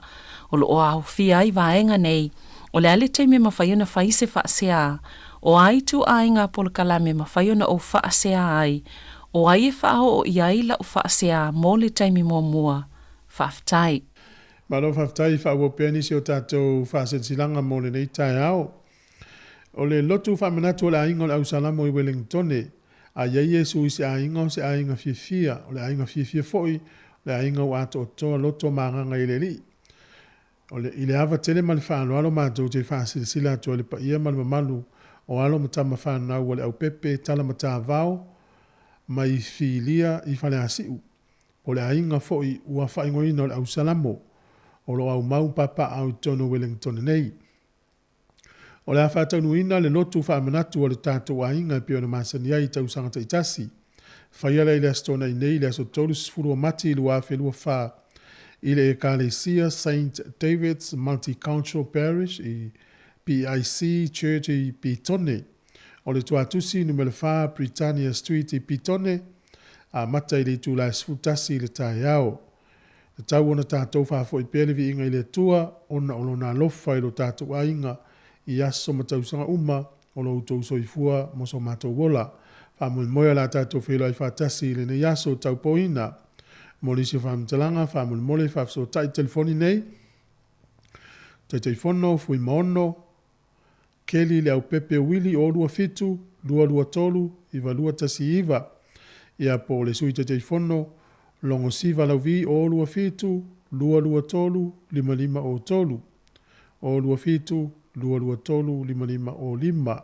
O lo o aofia ai vaega nei, o le a le taimi e mafai ona fai se faasea, o a ituaiga polokalame e mafai ona ou faasea ai, o ai e faaoo i ai lau faasea mo le taimi muamua. Faafetai. Malo faafetai, faaauau pea nisi o tatou faasilasilaga mo lenei taeao. O le lotu faamanatu o le aiga o le Ausalamo i Welengtone, a i ai Iesu i se aiga o se aiga fiafia, o le aiga fiafia foi, o le aiga ua atoatoa loto ma agaga i le Alii. O le, i le ava tele ma le faaaloalo matou te faasilasila atu ai le paia ma le mamalu o alo ma tama fanau a le Aupepe Tala Matavao mai Filia i Faleasiu, o le aiga foi ua faaigoaina o le Ausalamo, o lo o aumau papaaao i totonu o Welengtone nei. O le a faataunuuina le lotu faamanatu a le tatou aiga e pei ona masani ai i tausaga taitasi. Faia lea i le Aso Toonai nei i le aso 30 o Mati 2024 i le Ekalesia Saint David's Multicultural Parish i PIC Church i Petone. O le tuatusi numera 4 Britannia Street i Petone, amata i le itula e 11 i le taeao. Tatau ona tatou faafoi pea le viiga i le Atua ona o Lona alofa i lo tatou aiga i aso ma tausaga uma o lo outou soifua mo so matou ola. Faamoemoe o le a tatou feiloai faatasi i lenei aso taupoina. Mo nisi o faamatalaga, faamolemole faafesootai telefoni nei, Taitaifono, Fuimaono, Kelly Leaupepe Willie 0 2 7 2 2 3 9 2 1 9 ia po o le Sui Taitaifono Logo Siva Lauvi 0 2 7 2 2 3 5 5 0 3 0 2 7 2 2 3 5 5 0 5.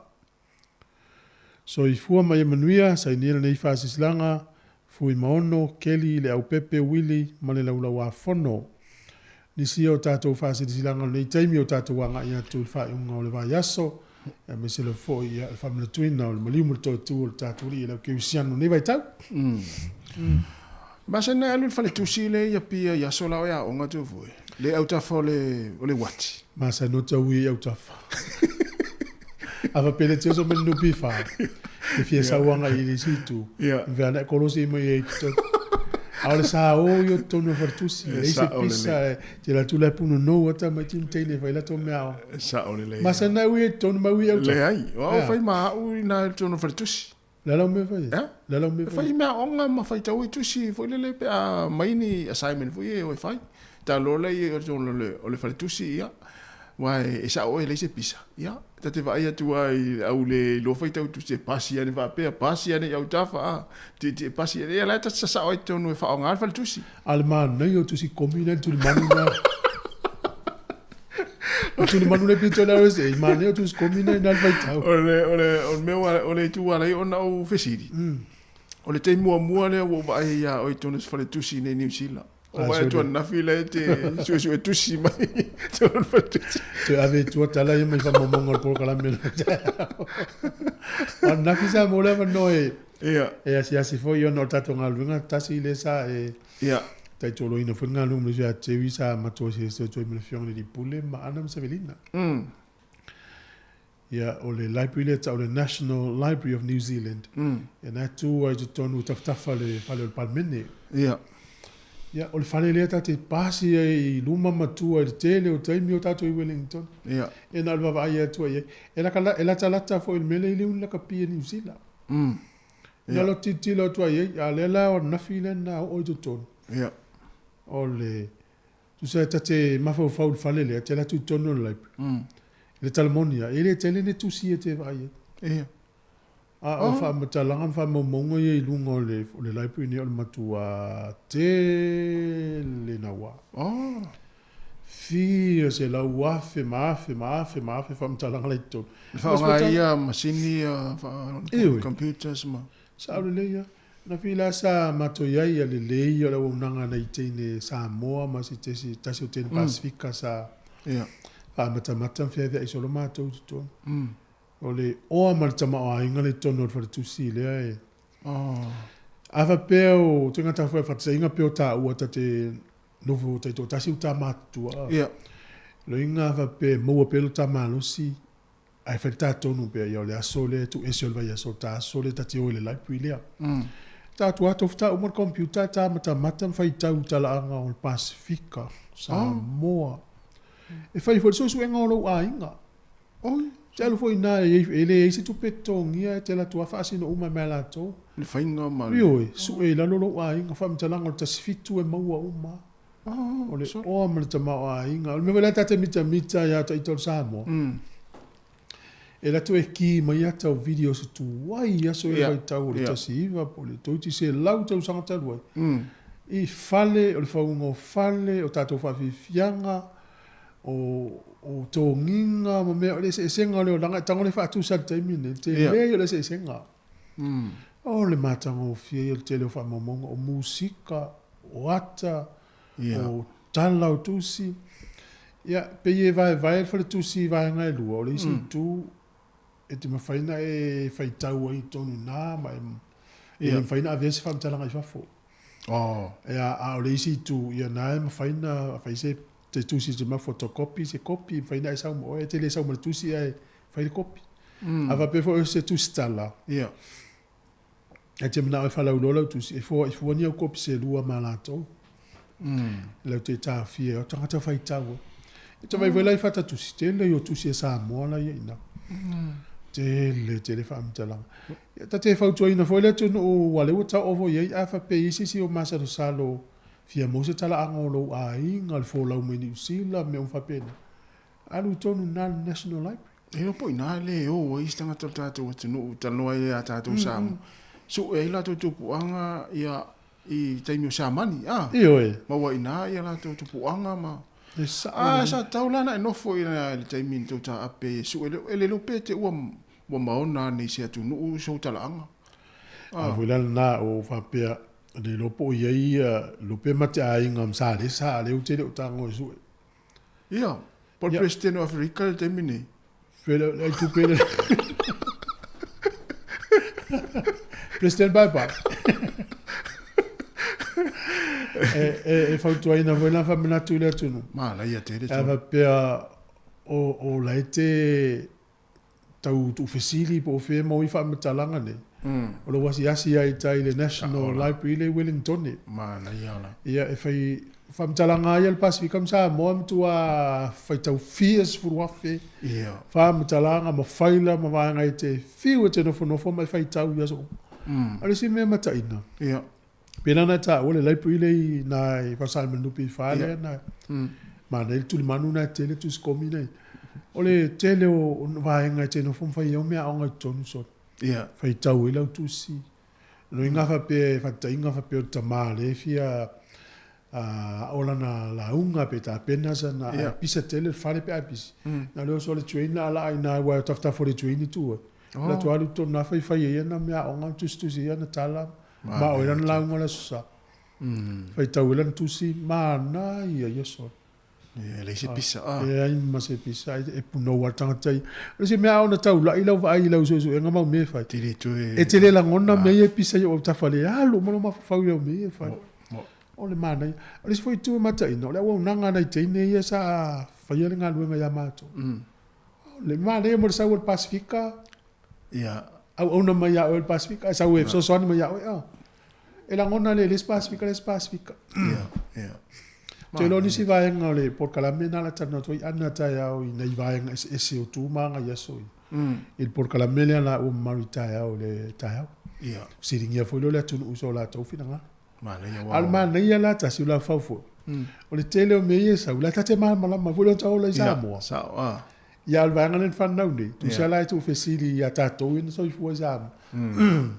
Soifua ma ia manuia, sainia lenei faasilasilaga, Fuimaono, Kelly, Leaupepe, Willie ma le Laulauafono. Nisi ia o tatou faasilasilaga o lenei taimi o tatou agai atu i le faaiuga o le vaiaso, aemaise lava foi ia le faamanatuina o le maliu ma le toatu o le tatou Alii e le au kerisiano i lenei vaitau. Masani na e alu i le faletusi lea i Apia i aso la o e aoga atu foi. Le autafa o le o le uati. Masani o tau i autafa. A faapea le te oso mai le NPF, e fia sauaga i le isi itu, vea na e kolosi mai ai totonu. A o le sa o i o totonu o faletusi, e leai se pisa, e te alu atu la e punonou ata mai tini teine e fai latou mea aoga. Sao lelei. Masani na e ui ai totonu ma ui i autafa. Leai, o au e fai ma au i na i totonu o faletusi. Le a lau mea e fai ai? Ea? Le a lau mea e fai ai? Fai mea aoga ma faitau ai tusi foi lele pe a aumai ni assignment foi ia e o e fai. Talo la ia o le faletusi ia, aua e sao e leai se pisa. Ia, ta te vaai atu lava i le au le iloa faitau tusi e pasi ane faapea, pasi ane i autafa, a, tietie pasi ane. Ia la e ta te sasao ai i totonu e faaaoga le faletusi. A le manaia o tusi komi na i le tulimanu na. O tulimanu le pito le RSA, manaia o tusi komi na i na le faitau. O le, o le, o le mea ua, o le itu ua ala ai ona ou fesili. O le taimi muamua lea ua ou vaai ai ia oe i totonu o se faletusi i inei i Niu Sila. O vaai atu ananafi la e te suesue tusi mai i totonu o le faletusi. Toe ave i tua tala ia mai faamaumauga o le polokalame. O ananafi sa maua le avanoa e, e asiasi foi ona o le tatou galuega tasi lea sa e taitoloina foi le galuega ma le sui a Jerry sa matou asiasi atu ai ma le Afioga i le Alii Pule ma Ana ma Savelina. Ia, o le library lea e tau o le National Library of New Zealand. Ia, na e tu ai i totonu i tafatafa o le fale o le Palemene. Ia. Ia, o le fale lea ta te pasi ai i luma ma tua i le tele o taimi o tatou i Wellington. Ia. Ia na o le vaavaai atu ai i ai. E laka, e latalata foi i le mea lea i le Unilakapi a Niu Sila. Na o le tilotilo atu ai i ai, a o lea la o ananafi lea na oo i totonu. Ia. O le, tusa ta te mafaufau i le fale lea, te alu atu i totonu o le library. I le tala moni lava, e le tele ni tusi e te vaai ai. Ia. A o faamatalaga ma faamaumauga ia i luga o le, o le library nei o le matua tele naua. Oh. Fia 100,000 ma afe ma afe ma afe faamatalaga la i totonu. E faaaoga ia masini ia, Ioe. computers ma. Sao lelei lava. Na fila sa matou i ai ia lelei o le auaunaga a nai teine Samoa ma se tasi tasi o teine Pasefika sa Ia. faamatamata ma feaveai solo matou i totonu. O le oa ma le tamaoaiga le totonu o le faletusi lea e. A faapea o tagata faataitaiga pei o taua ta te nofo taitoatasi o ta matutua. Ia. Loiga a faapea e maua pea lo ta malosi ae fai le ta tonu pea ia o le aso lea e tuu ese o le vaiaso o le ta aso lea ta te o i le library lea. Ta atu lava tofu ta uma le computer ta matamata ma faitau i talaaga o le Pasefika, Samoa. E fai foi le suesuega o lou aiga. Oi. Te alu foi ina e leai se tupe e totogia e te alu atu lava faasino uma mai a latou. Le faiga ma le. Ioe, sue i lalo lou aiga, faamatalaga o le 17 e maua uma. Oh, O le sorry. oa ma le tamaoaiga. O le mea foi lea ta te mitamita ia ita o le Samoa. E alu atu e ki mai ata o videos e tuai i aso ia vaitau o le 19 po o le 700 tausaga talu ai. I fale, o le fauga o fale, o tatou faafiafiaga, o o togiga ma mea, o le eseesega o le olaga e tago le faatusa i le taimi lenei, le tele ia o le eseesega. O le matagofie ia o le tele o faamaumauga, o musika, o ata, o tala o tusi. Ia, pei e vaevae le faletusi i vaega e lua, o le isi itu e te mafai ona e faitau ai i totonu i ina ma e, e le mafai ona avea se faamatalaga i fafo. Oh. Ia, a o le isi itu, ia na e mafai ona fai se te tusi te ma photocopy se kopi, e mafai ona e sau ma oe, e te le sau ma le tusi ae fai le kopi. A faapea foi o se tusi tala, e te manao e falauloa lau tusi, e fua, e fua ni au kopi se lua ma latou. Lau te taofia, o tagata faitau. E te vai foi la i Whatatusi, tele i o tusi e Samoa la ia ina. Tele, tele faamatalaga. Ia, ta te fautuaina foi le atunuu ua lea ua tau ovo i ai, a faapea i ai se isi o masalosalo fia maua se talaaga o lou aiga, le folau mai Niu Sila, mea uma faapena, alu i totonu i ina le National Library. E iloa po o ina le o ai isi tagata o le tatou atunuu e talanoa ai ia tatou Samoa, sue ai latou tupuaga ia i taimi o Siamani, a? Ioe. Maua i ina ia latou tupuaga ma. E sao A lelei. sa tatau la ona e nofo i le taimi na tou taape ai e sue e le iloa pe te ua ua maona ane i se atunuu sou talaaga. A foi la lena o faapea, le iloa po o i ai ia lupe ma te aiga ma Salesa, a lea ou te le o tago e sue. Ia, po o le President o Aferika i le taimi nei. Fele, ai tupe le. President bye bye. E, e, e fautuaina foi la faamanatu i le atunuu. Manaia tele. E faapea o, o la e te tau tuufesili po o fea e maua ai faamatalaga nei. O lou asiasi ai i tai i le National Library lea i Wellingtone. Manaia la. Ia e fai faamatalaga ai a le Pasefika ma Samoa e matua faitau fia 10,000 Ia. faamatalaga ma faila ma vaega e te fiu e te nofonofo ma e faitau i aso uma. O le isi mea mataina. Ia. Pēlā na taua le library lea i nā i Whasai Manupi i whā lea nā. Manaia le tulimanu nā e tele tusi komi nei. O le tele o vaega e te nofo ma fai ai au mea aoga i totonu sona. Faitau ai lau tusi. No i ngā faapea, faataitaiga faapea o le tamā lea e fia ao lana lauga pe tapena sana ai pisa tele le fale pe ai pisi. Na le oso o le train na ala ai nā aua e tafatafa o le train i tua. La tu alu tonu nā faifai ai ana mea aoga tusitusi ai ana tala. Ma o ai lana lauga o le Aso Sa. Faitau ai lana tusi, manaia ia sona. E leai se pisa, a. E leai ma se pisa, e punou lava le tagata ia. O le isi mea a ona taulai lau vaai i lau suesuega ma au mea e fai. Tele toe. E te le lagona mea ia e pisa i ou autafa le alu uma lou mafaufau i au mea ia e fai. O le manaia. O le isi foi itu e mataina, o le auaunaga a nai teine ia sa faia le galuega ia matou. O le manaia mo le sau o le Pasefika. Ia. Auauna mai ia oe le Pasefika, e sau e fesoasoani mai ia oe. E lagona le le isi Pasefika, le isi Pasefika. Ia. Te iloa nisi vaega o le polokalame lena o le a talanoa atu ai Ana taeao i nai vaega eseese o tu ma aga i aso ia. I le polokalame lea la ua mamalu i taeao i le taeao. Ia. Fesiligia foi lea o le atunuu i so latou finagalo. Manaia A o le manaia la tasi o le aofau foi, o le tele o mea ia e sau, la ta te malamalama foi lea ona ola i Samoa. Ia, sao, a. Ia, a o le vaega lea na fanau nei, tusa la e tuufesili ia tatou ia na soifua i Samoa.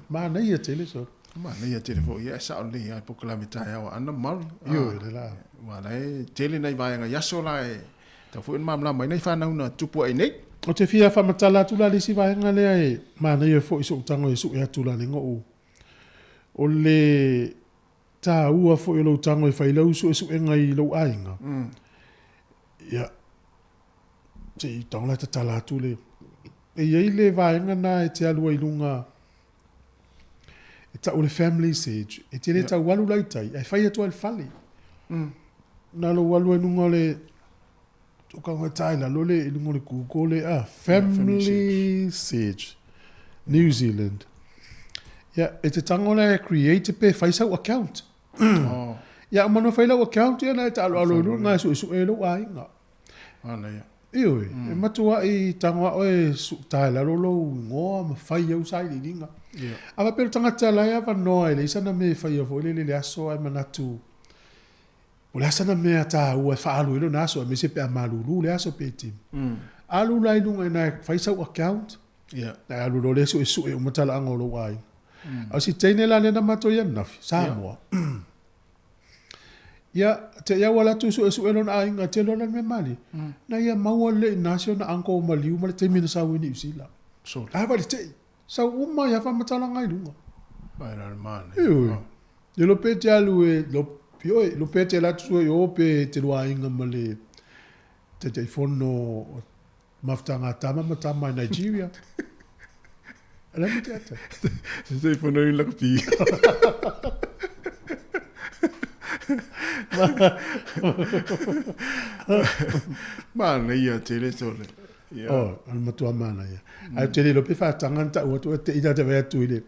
Manaia tele solo. Manaia tele foi, ia e sao lelei lava i polokalame taeao a Ana ma Mauri. Ioe, le la. Aua la e tele nai vaega i aso la e tatau foi ona malamalama ai nai fanau na tupu ae nei. Ou te fia faamatala atu la le isi vaega lea e manaia foi i sou tago e sue atu la le go'u O le taua foi o lou tago e fai lau suesuega i lou aiga, ia, se i tago la e tatala atu le... E i ai le vaega na e te alu ai i luga e tau le family search, e te le tau alu la i tai, ae fai atu lava i le fale. Na lou alu ai i luga o le Tokanga i lalo le i luga o le Google le a Family Search New Zealand. Ia, e te tago la e create pe fai sau account. Oh. Ia, uma ona fai lau account ia na e taaloalo i luga e suesue lou aiga. Ala ia. Ioe, e matuai tago a oe ta i lalo lou igoa ma fai au sailiiliga. Ia. A faapea o le tagata la e avanoa e leai sana mea e faia foi lele i le aso ae manatu O le a sana mea taua e faaalu ai lona aso aemaise pe a malulu le aso pe timu. Alu la i luga i ina e fai sau account, na e alu loa lea e suesue uma talaaga o lou aiga. A o si teine la lea na matou i ananafi, Samoa, ia, te i auala atu e suesue lona aiga, e tele ona le mea malie, na ia maua lelei i ina si ona uncle o maliu ma le taimi na sau ai Niu Sila. A vai le tei. Sau uma ia faamatalaga i luga. Ai la le manaia. Ioe. Ia lo pe te alu e, lo, ioe, lo pe te alu atu sua i o pe te lua aiga ma le Taitaifono o Mafutaga a Tama ma Tama i Nigeria. Ala mo te ata. Taitaifono i lakapi. Manaia tele tole. Yeah. Oh, o le matua manaia. Ae ou te le iloa pe faataga na tau atu, te i ta te vaai atu i le,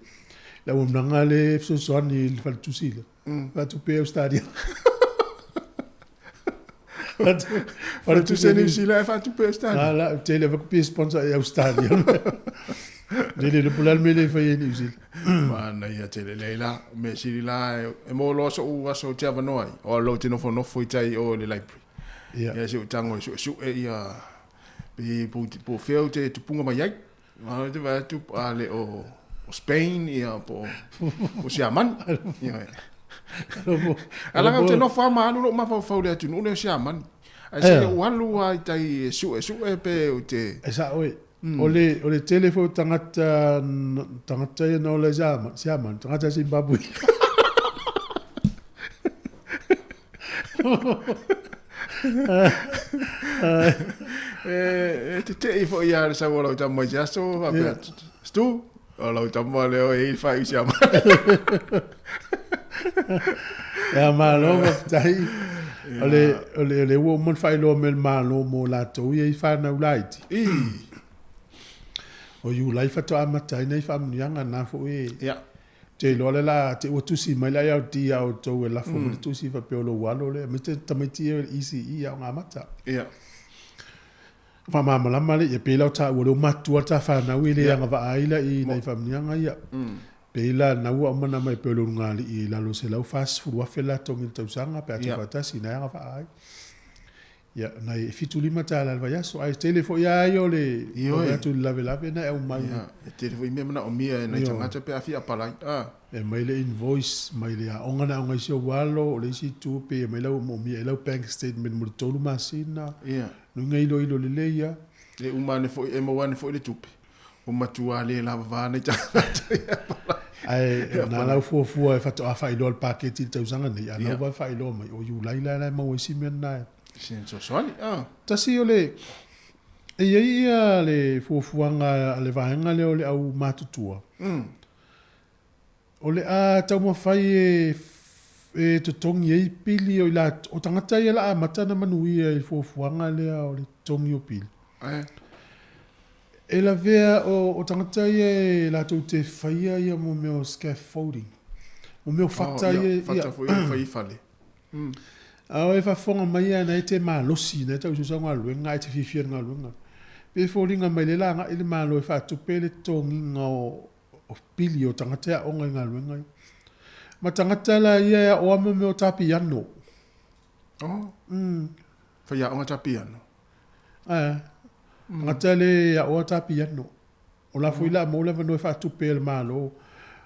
le auaunaga le fesoasoani i le faletusi lea. Faatupe Australia. Faletusi a Niu Sila e faatupe Australia. La, la, te le vaku pe sponsor e Australia. Le le le pula le mele fai e Niu Sila. Manaia tele lei la, me sili la e mo loa so'u aso te avanoa ai, o lou te nofonofo i tai o le library. Ia. Ia se u tango e suesue ia pe po po fea ou te tupunga mai ai. A te vaai atu a le o o Spain ia po o Siamani. Ia. Ala ou te nofo lava ma alu lou mafaufau i le atunuu lea o Siamani. Ae se i ou alu lava i tai e suesue pe ou te. E sao e. O le o le tele foi o tagata tagata ia na ola i Siamani, tagata Zimbabwe. E tete'i foi lava le sau o lau tama i se aso, faapea, Stu, o lau tama lea e i ai le faaiu Siamani. Ia, malo faafetai. O le, o le, o le ua uma ona faailoa mai e le Malo mo latou ia i fanau laiti. O Iulai faatoa amata ai nai faamanuiaga na foi e... Ia. Te iloa le la, te ua tusi mai le IRD ia outou e lafo mai le tusi faapea o lou alo lea, aemaise tamaiti ia o le ECE aoga amata. Ia. Faamalamalama le, ia pei la o taua lea ua matutua le ta fanau e le agavaa ai la i nai faamanuiaga ia. Pei la na ua uma ona mai pei o le ulugalii i lalo o $140,000 la togi i le tausaga pe a tuufaatasi na e agavaa ai. Ia, nai e $75 i le vaiaso, ae tele foi lava ia o le ave atu i le lavelave na e aumai. Ia, e tele foi mea manaomia e nai tagata pe a fia apalai. A. E aumai le invoice mai le aoga na aoga i si ou alo, o le isi itu pe aumai lau moomia ai lau bank statement mo le 3 masina. Ia. Luga iloilo lelei lava. E uma ane foi, e maua ane foi le tupe. Ua matua le lavava nei tagata ia apalai. Ae na lau fuafua e faatoa faailoa le paketi i le tausaga nei, a na ua faailoa mai, o Iulai la la e maua ai si mea lena e. Se fesoasoani, a. Tasi o le, e i ai ia le fuafuaga a le vaega lea o le au matutua, o le a taumafai e e totogi ai pili o i latou, o tagata ia la amata ona manuia i le fuafuaga lea o le totogi o pili. E lavea o tagata ia e latou te faia ia mo mea o scaffolding, mo mea o fata ia. Fata foi ia fai i fale. A o e faafofoga mai ia na e te malosi na e tau sau galuega ae te fiafia i le galuega. Pe foliga mai lea la agai le Malo e faatupe le totogiina o o pili o tagata e aoga i galuega ia. Ma tagata la ia e aoa mo mea o ta piano. Oh. Faiaoga ta piano. Ae. Tagata le e aoa ta piano. O la foi la maua le avanoa e faatupe e le Malo.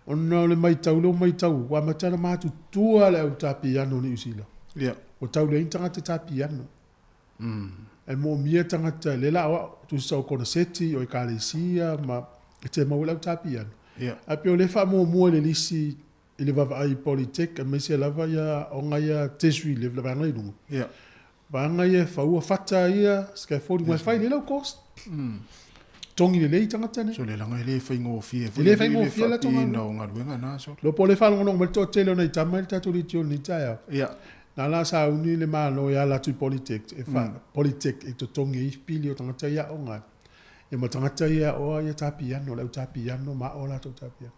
Ona o le maitau lea ua maitau, ua amata ona matutua le au ta piano i Niu Sila. Ia. Ua tau leai ni tagata ta piano. E moomia tagata, lea la aoao, tusa o koneseti, o ekalesia ma e te maua i le au ta piano. Ia. Ae pei o lea e faamuamua i le lisi i le vaavaai i Polytech aemaise lava ia aoga ia tertiary level, le vaega i luga. Ia. Vaega ia e faua fata ia, scaffolding, aua e fai lelei lau course. Togi lelei tagata nei. Sole leaga e le faigofie foi. E le faigofie la latou galuega. O galuega na sole. Iloa po o lea e faalogologo mai le toatele o nai tama i le tatou leitio i lenei taeao. Ia. Na la sauni le Malo e ala atu i Polytech, e fa, Polytech e totogi ai pili o tagata ia aoga ai. Ia ma tagata ia e aoa ia ta piano, le au ta piano ma aoa latou ta piano.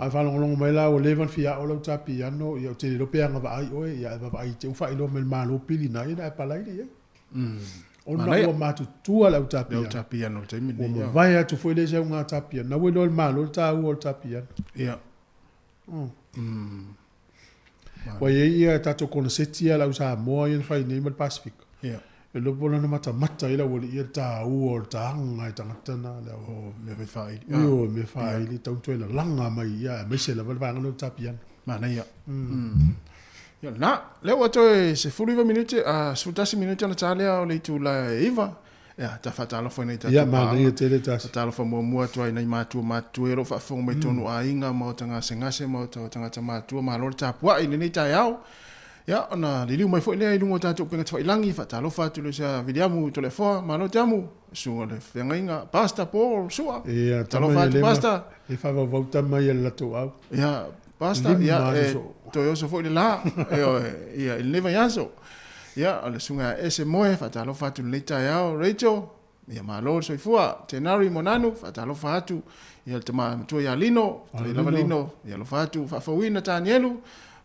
A faalogologo mai la ua leva ona fia ao lau ta piano, ia ou te le iloa pe agavaa ai oe, ia ae vaavaai i te i ua faailoa mai e le Malo pili na ia ona e apalai lea i ai. Ona ua matutua le au ta piano. Le au ta piano i le taimi lenei. Ua mavae atu foi le isi auga ta piano. Na ua iloa e le Malo le taua o le ta piano. Ia. Ua i ai ia tatou koneseti ia a le au Samoa ia na fai nei ma le Pasefika. Ia. E iloa po o lana matamata ai le aualii ia le taua o le taga e tagata na le au. O mea fai faaili. Ioe, mea faaili tau toe lalaga mai ia aemaise lava le vaega lea o le ta piano. Manaia. Ia lena, lea ua toe 19 minute, 11 minute ona ta lea o le itula e 9. Ia, ta faatalofa i nai tatou Ia, manaia tele tasi. Faatalofa muamua atu ai i nai matua matutua ia o lo o faafofoga mai totonu o aiga ma o ta gasegase ma o ta tagata matua. Malo le tapuai i lenei taeao. Ia, ona liliu mai foi lea i luga o tatou upega tafailagi, faatalofa atu i le uso Viliamu Toleafoa, malo te amu, susuga i le feagaiga Pastor Paul Sua. Ia, talofa atu Pastor. E faavauvau tama ia i le latou au. Ia, Pastor, ia, e toe oso foi le la, ioe, ia, i lenei vaiaso. Ia, o le susuga ia Ese Moe, faatalofa atu i lenei taeao. Rachel, ia malo le soifua. Tenari Monanu, faatalofa atu. Ia le tama matua ia Lino, tai lava Lino, ia alofa atu. Faafouina Tanielu,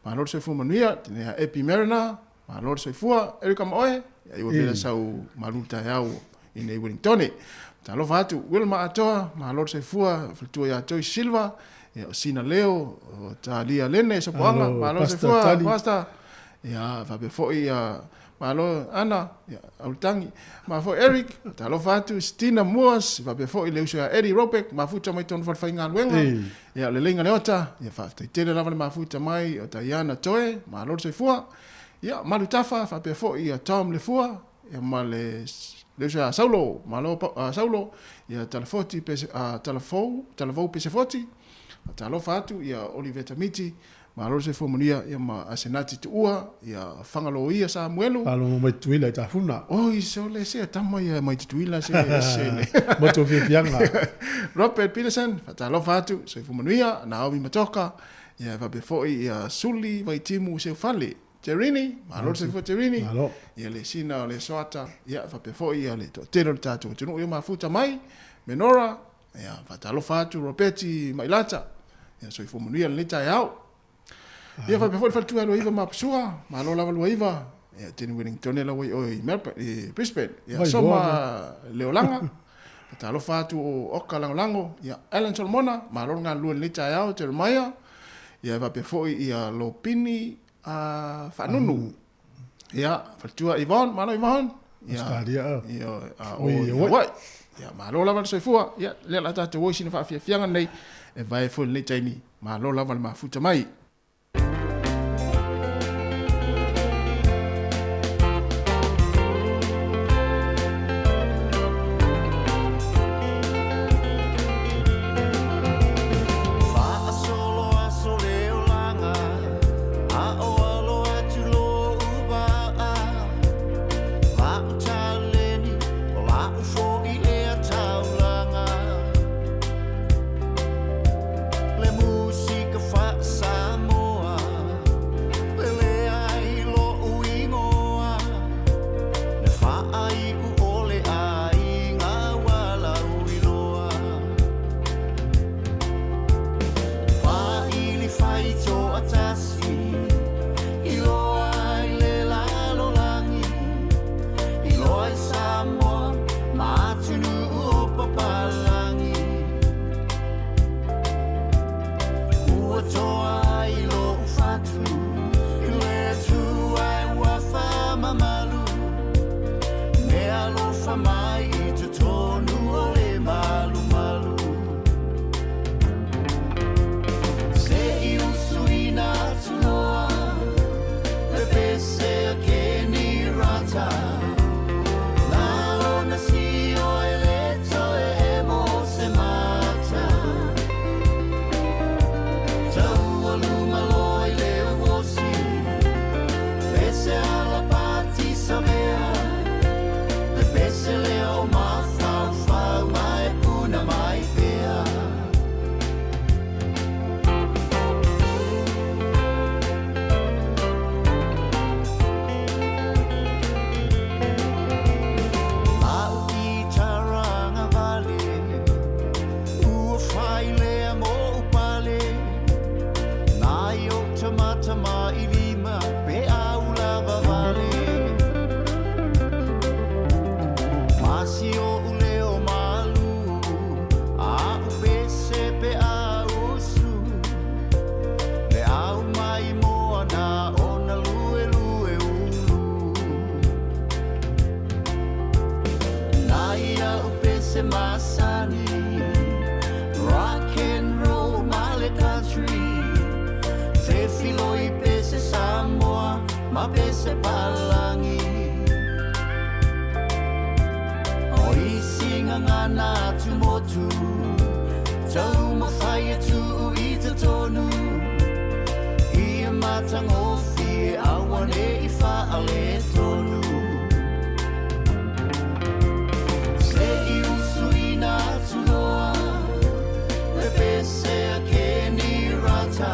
malo le soifua manuia. Tine ia Epi Mariner, malo le soifua. Erika Maoe, ia ua vela sau malu taeao i nei Wellingtone. Talofa atu, Wilma Atoa, malo le soifua, faletua ia Joyce Silva, ia o Sina Leo, o Talia Lene, Sopoaga, malo le soifua, Pastor. Ia, faapea foi ia Malo Ana, ia Aulutangi, ma foi Eric, talofa atu, Stina Moores, faapea foi le uso ia Eddie Robeck, mafuta mai tonu falefaigaluega, ia o le Leiga Leota, ia faafetai tele lava le mafuta mai o Diana Toe, malo le soifua, ia Malutafa, faapea foi ia Tom Lefua, ia ma le le uso ia Saulo, malo Saulo, ia Talafoti Pese, Talafou, Talavou Pesefoti, talofa atu ia Oliveta Miti, Malo le soifua manuia ia ma Asenati Tuua, ia Fagaloia Samuelu. Faalogo mai Tutuila i Tafuna. Oi sole se tama ia mai Tutuila se ese le. Mo tou fiafiaga. Robert Peterson, faatalofa atu, soifua manuia, Naomi Matoka, ia faapea foi ia Suli Vaitimu Seufale. Terini, malo le soifua Terini. Malo. Ia le sina o le Soata, ia faapea foi ia le toatele o le tatou atunuu ia mafuta mai, Menora, Ia, faatalofa atu Ropeti Mailata. Ia, soifua manuia lenei taeao. Ia, faapea foi le faletua ia Luaiva Mapusua. Malo lava Luaiva. Ia, Teni Wellington e laua i oe i Melbourne, i Brisbane. Ia, Soma Leolaga. Faatalofa atu o Oka Lagolago. Ia, Alan Solomona. Malo le galulue i lenei taeao, Jeremiah. Ia, faapea foi ia Lopini Faanunu. Ia, faletua Yvonne, malo Yvonne. Ia, Australia. Ia, o Hawaii. Ia, malo lava le soifua. Ia, lea la tatou o i sina faafiafiaga nei, e vae foi lenei taimi. Malo lava le mafuta mai. Faasolo aso le olaga, a o alo atu lo'u vaa. La'u taleni, o la'u fo'i lea taulaga. Le musika fa'asamoa. tama i lima pe au lava vale. Ma si oʻu leo malū, a u pese pe a usu, le au mai moana ona luelue ulu. Na ia u pese masani, rock and roll ma le country, fefiloi pese Samoa ma pese Palangi. O isi gagana atumotu, taumafai e tuu i totonu, ia matagofie aua ne i faaletonu. Se i usuina atu loa le pese a Kenny Rata,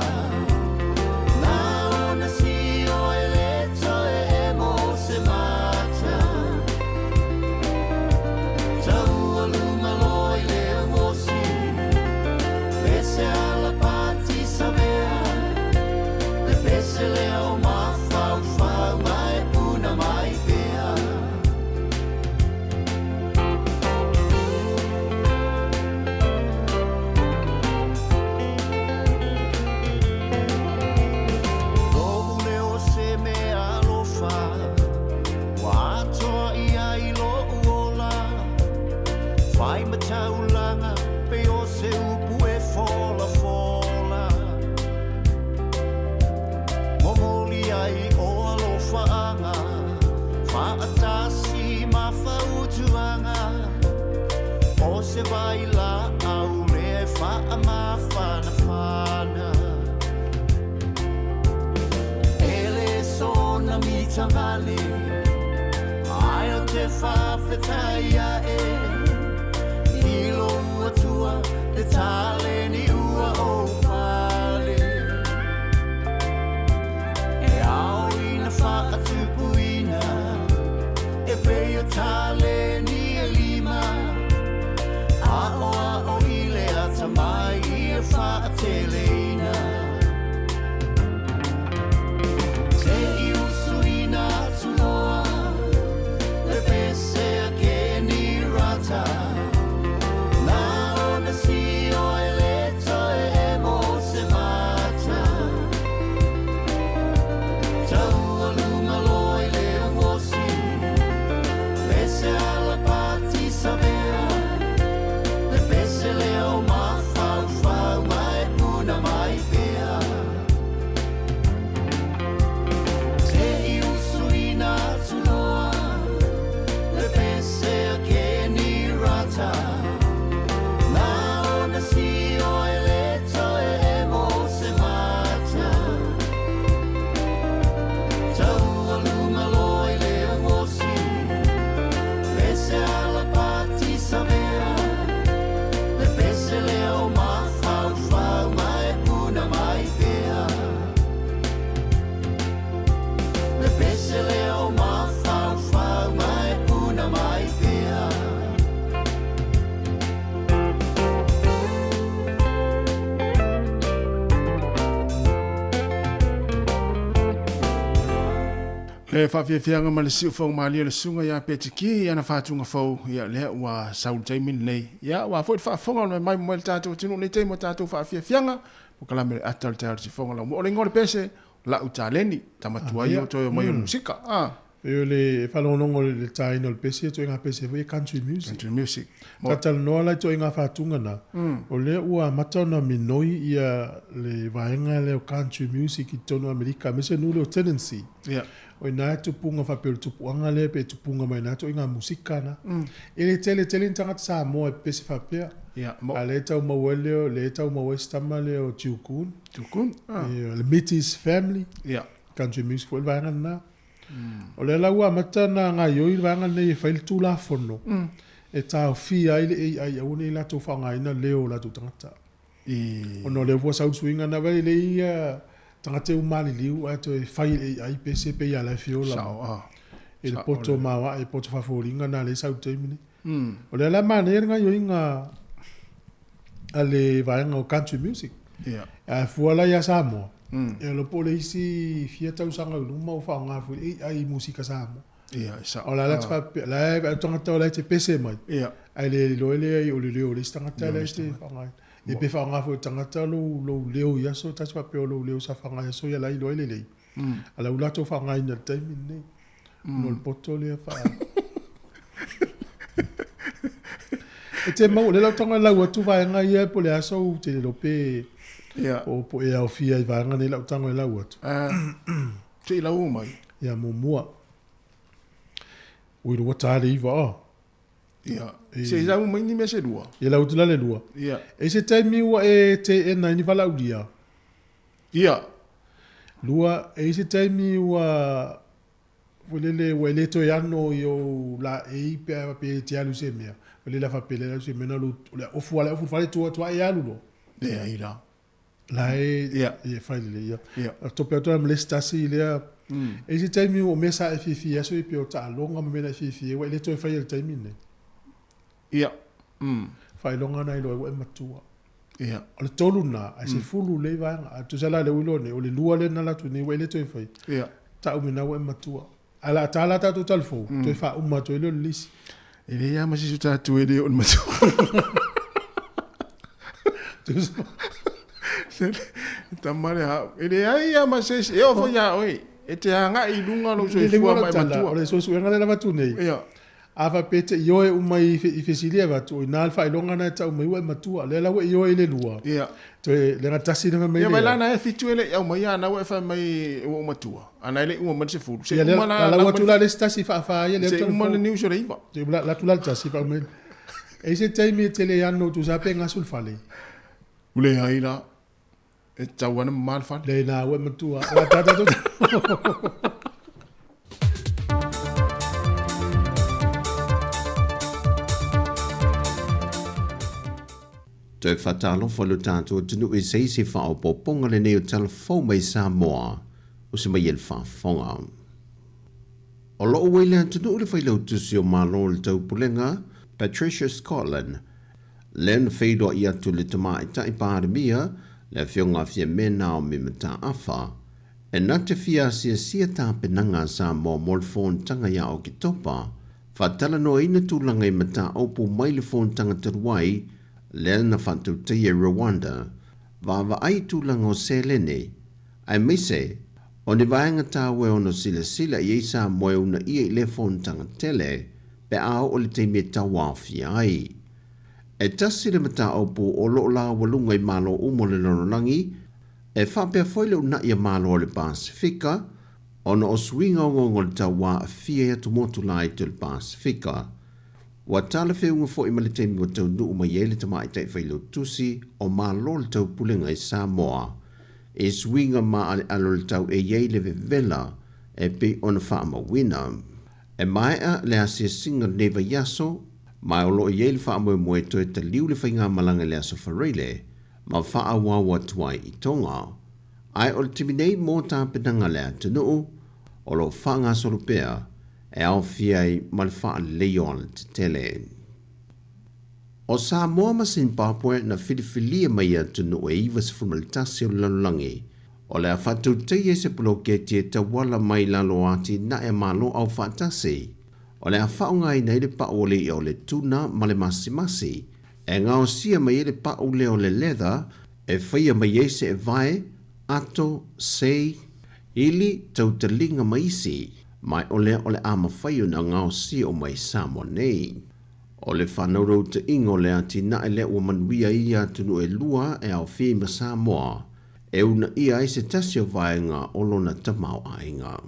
na ona sio e le toe emo se mata. Taualuga loa i le uosi, pese a Lapati Savea, le pese lea o mafaufau ma e puna mai pea. Lo'u leo se mea alofa, ua atoa ia i lo'u ola, fai ma taulaga pei o se upu e folafola. Momoli ai o alofaaga, faatasi ma fautuaga, o se vailaau lea e faamafanafana. E le soona mitavale, ae ou te faafetai ae, i lou Atua le taleni ua ou pale. E ao ina faatupuina, e pei o taleni e lima, aoao i le atamai ia faateleina. Se i usuina atu loa le pese a Kenny Rata, na ona sio e le toe emo se mata. Taualuga loa i le uosi, pese a Lapati Savea, le pese lea o mafaufau ma e puna mai pea. Se i usuina atu loa le pese a Kenny Rata, na ona sio e le toe emo se mata. Taualuga loa i le uosi, pese a Lapati Savea, le pese lea o mafaufau ma e puna mai pea. Le pese lea o mafaufau ma e puna mai pea. Le faafiafiaga ma le siufoga malie o le susuga ia Petiki i ana faatuga fou, ia lea ua sau le taimi lenei. Ia ua foi le faafofoga o le mai mai le tatou atunuu nei taimi o tatou faafiafiaga, polokalame le ata o le taeao i le siufoga laumua. O le igoa o le pese, La'u Taleni, tama tuai o toe omai o le musika. Ah. E o le faalogologo i le taina o le pese, ituaiga pese foi ia country music. Country music. Talatalanoa la i ituaiga faatuga na, o lea ua amata ona minoi ia le vaega lea o country music i totonu o Amerika, aemaise nuu lea o Tennessee. O i ina e tupuga faapea o le tupuaga lea pe tupuga mai ina ituaiga musika na. E le tele tele ni tagata Samoa e pepese faapea. A lea e tau maua ai lea, lea e tau maua ai si tama lea o Jiu Koon. Jiu Koon. Le Mitty's Family. Country music foi le vaega lena. O lea la ua amata ona gaoioi le vaega lenei e fai le Tulafono e taofia ai le AI aua ne i latou faaaogaina leo o latou tagata. Ona o lea ua sau le suiga na vaai le ia tagata e maliliu ae toe fai e le AI pese pe ia la e fiola. I le poto maoae, poto faafoliga na lea e sau i le taimi nei. O lea la e manaia le gaoioiga a le vaega o country music. Ae fua la ia Samoa. Ia lo po o le isi fia tausaga i luma ua faaaoga foi le AI i musika Samoa. Ia, e sa'o. O la la te faapea, la e vaai tagata o la e te pese mai. Ia. Ae le iloa lea o le leo o le isi tagata la e te faaaogaina. Ia pe faaaoga foi e tagata lou, lou leo i aso, ta te faapea o lou leo sa faaaoga i aso ia la e iloa ai lelei. A la ua latou faaaogaina i le taimi lenei. Ona o le poto lea faa... E te mau, o lea la ou tago e lau atu vaega ia po o le a sou, ou te le iloa pe Ia. po o e aofia i vaega nei la ou tago e lau atu. Se i lau mai. Ia, muamua. Ui, ua ta le 9 oh. Ia. Se i lau mai ni mea se lua. Ia lau atu la le lua. Ia. E i se taimi ua e teena ai ni valaaulia. Ia. Lua, e i se taimi ua foi lele ua e le toe ano i ou laei pe a faapea e te alu i se mea. Foi lele a faapea le alu i se mea na lou, o le a ofu lava le ofu i le fale tua atu e alu loa. Leai la. La e, Ia. e fai lelei ia. Ia. Tope atu ai ma le isi tasi lea. E i se taimi o mea sa e fiafia aso i pei o taaloga ma mea na e fiafia ai, ua e le toe faia i le taimi lenei. Ia. Faailoga na iloa ai ua e matua. Ia. O le tolu lena, ae sefulu lelei vaega. A tusa la lea ua iloa nei, o le lua lea na alu atu nei ua e le toe faia. Ia. Tau mai na ua e matua. Ae o le a ta la tatou talafou, toe faauma atu ai lea o le lisi. E leai lava ma se isi o tatou e le oo i le matua. Tama le hao. E leai lava ma se isi. E oo foi ia oe, e te agai i luga lou soifua ma e matua. O le suesuega lea na avatu nei, Ia. A faapea e te ioe uma i fesili e avatu, o ina le faailoga na e tau mai ua e matua. Lea la ua e ioe i le lua. Ia. Toe leaga tasi na fai mai Ia, lea. vai la na e fitu e le i aumai a na ua e fai mai ua ou matua. A na e le i uma mai le sefulu. Se Ia, lea uma la la lau atu la le isi tasi faafa ia lea Se tau uma le fou. niusi o le iva. Se la atu la le tasi faauma. E i se taimi e tele ano tusa pe gasu le fale. Ua leai la. E tatau lava ona mama le fale. Lea ina ua e matua. O la ta Toe faatalofa lo tatou atunuu i se isi faaopoopoga lenei o Tala Fou mai Samoa o se mai e le faafofoga. O lo o ua i le atunuu le Failautusi o Malo o le Taupulega, Patricia Scotland, Lea na feiloai atu le Tamaitai Palemia, le Afioga a Fiame Naomi Mataafa, e na te fia asiasia tapenaga a Samoa mo le fonotaga ia Oketopa, faatalanoaina tulaga i mataupu mai le fonotaga talu ai lea na faatautaia i Rwanda, vaavaai tulaga o seleni, aemaise o ni vaega taua e ono silasila i ai Samoa e uunaia i lea fonotaga tele pe a oo le taimi e tauaofia ai. E tasi le mataupu o lo o laualuga i Malo uma o le lalolagi, e faapea foi le uunai a Malo o le Pasefika, ona o suiga ogaoga o le tau aafia i atumotu laiti o le Pasefika. Ua talafeuga foi ma le taimi ua taunuu mai ai le tamaitai failautusi o Malo o le Taupulega i Samoa i suiga maaleale o le tau e i ai le vevela e pei ona faamauina. E maea le asiasiga lenei vaiaso, ma o lo o i ai le faamoemoe toe taliu le faigamalaga i le Aso Faraile ma faaauau atu ai i Tonga. Ae o le taimi nei mo tapenaga a le atunuu, o lo o faagasolo pea e aofia ai ma le faaleleia o alatetele. O Samoa ma Zimbabwe na filifilia mai e atunuu e 91 o le lalolagi, o le a faatautaia i se poloketi e tauala mai i lalo o atinae a Malo Aufaatasi, o le a faaaogaina ai le pau o le i'a o le tuna ma le masimasi, e gaosia mai ai le pau lea o le leather e faia mai ai se evae, ato, sei, ili, tautaliga ma isi, ma o lea o le a mafai ona gaosia uma i Samoa nei. O le faanaurautaiga o le atinae lea ua manuia ai ia atunuu e lua e aofia ai ma Samoa, e uunaia ai se tasi o vaega o lona tamaoaiga.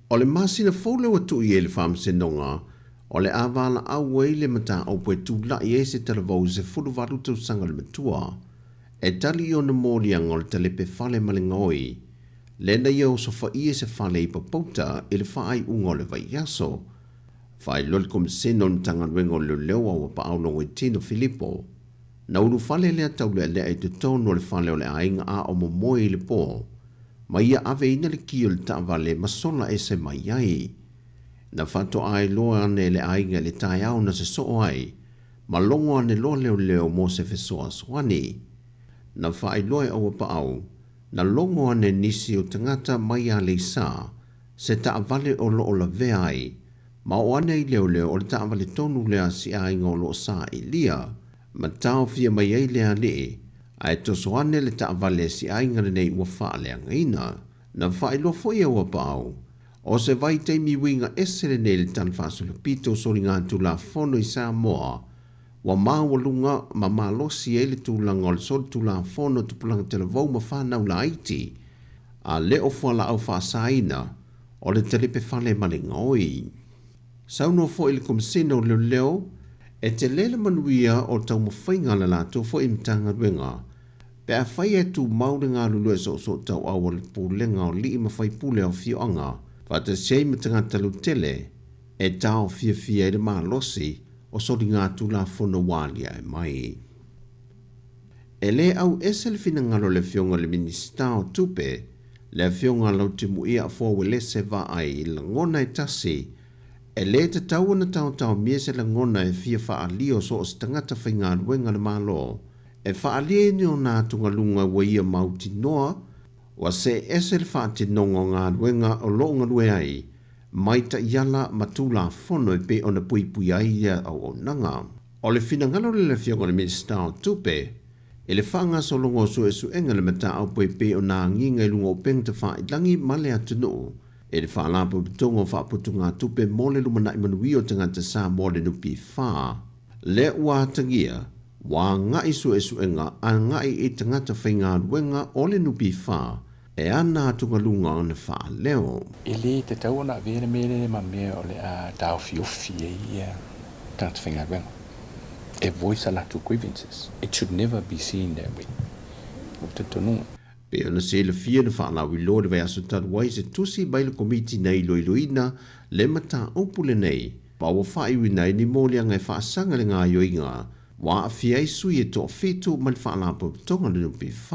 O le masina fou lea ua tuu i ai le Faamasinoga, o le a valaau ai le mataupu e tulai ai se talavou i 18 tausaga o le matua, e tali i ona moliaga o le talepe fale ma le gaoi, lea na ia osofaia i se fale i Papouta i le faaiuga o le vaiaso. Faailoa le Komisena o le Matagaluega o Leoleo a ua paau Logoitino Filipo, na ulufale lea taulealea i totonu o le fale o le aiga a o momoe i le po, ma ia aveina le ki o le taavale ma sola ese mai ai. Na faatoa iloa ane e le aiga i le taeao na sosoo ai, ma logo ane loa leoleo mo se fesoasoani. Na faailoa e Auapaau, Na logo ane nisi o tagata mai Aleisa se taavale o loo lavea ai, ma oo ane ai leoleo o le taavale tonu lea a si aiga o loo sailia ma taofia mai ai le alii, ae toso ane le taavale a si aiga lenei ua faaleagaina. Na faailoa foi e Auapaau, o se vaitaimi uiga ese lenei i le Tala Faasolopito o Soligatulafono i Samoa, ua maualuga ma malosi ai le tulaga o le solitulafono tupulaga talavou ma fanau laiti, a le o fualaau faasaina o le talipe fale ma le gaoi. Saunoa foi le Komesina o Leoleo, e tele le manuia o taumafaiga a le latou foi Matagaluega pe afai e tumau le galulue soosootauau a le Pulega o Alii ma Faipule o Afioaga faatasi ai ma tagata lautele e taofiafia ai le malosi o soligatulafono ua aliae mai. E le au ese le finagalo o le Afioga i le Minisita o Tupe, le Afioga Lautimuia Afoa Uelese Vaai i lagona e tasi, e le tatau ona taotaomia se lagona e fia faaalia o so o se tagata faigaluega a le Malo e faaalia ai ni ona atugaluga ua ia mautinoa ua see ese le faatinoga o galuega o lo o galue ai mai taiala ma Tulafono e pei ona puipui ai ia auaunaga. O le finagalo lea o le Afioga i le Minisita o Tupe i le faagasologa o suesuega i le mataupu e pei ona agiga i luga o upega tafailagi ma le atunuu i le Faalapotopotoga o Faaputugatupe mo le Lumanai Manuia o Tagata Samoa le NPF, lea ua atagia ua agai suesuega agai i tagata faigaluega o le NPF e ana atugaluga ona faaleo. E le tatau ona avea le mea lea ma mea o le a taofiofi ai ia tagata faigaluega e voice a latou grievances. It should never be seen that way. O le talitonuga. Pei ona silafia na faalauiloa i le vaiaso talu ai se tusi mai le Komiti na iloiloina le mataupu lenei ma ua faaiuina ai ni moliaga e faasaga i le gaoioiga ua aafia ai sui e toafitu mai le Faalapotopotoga o le NPF.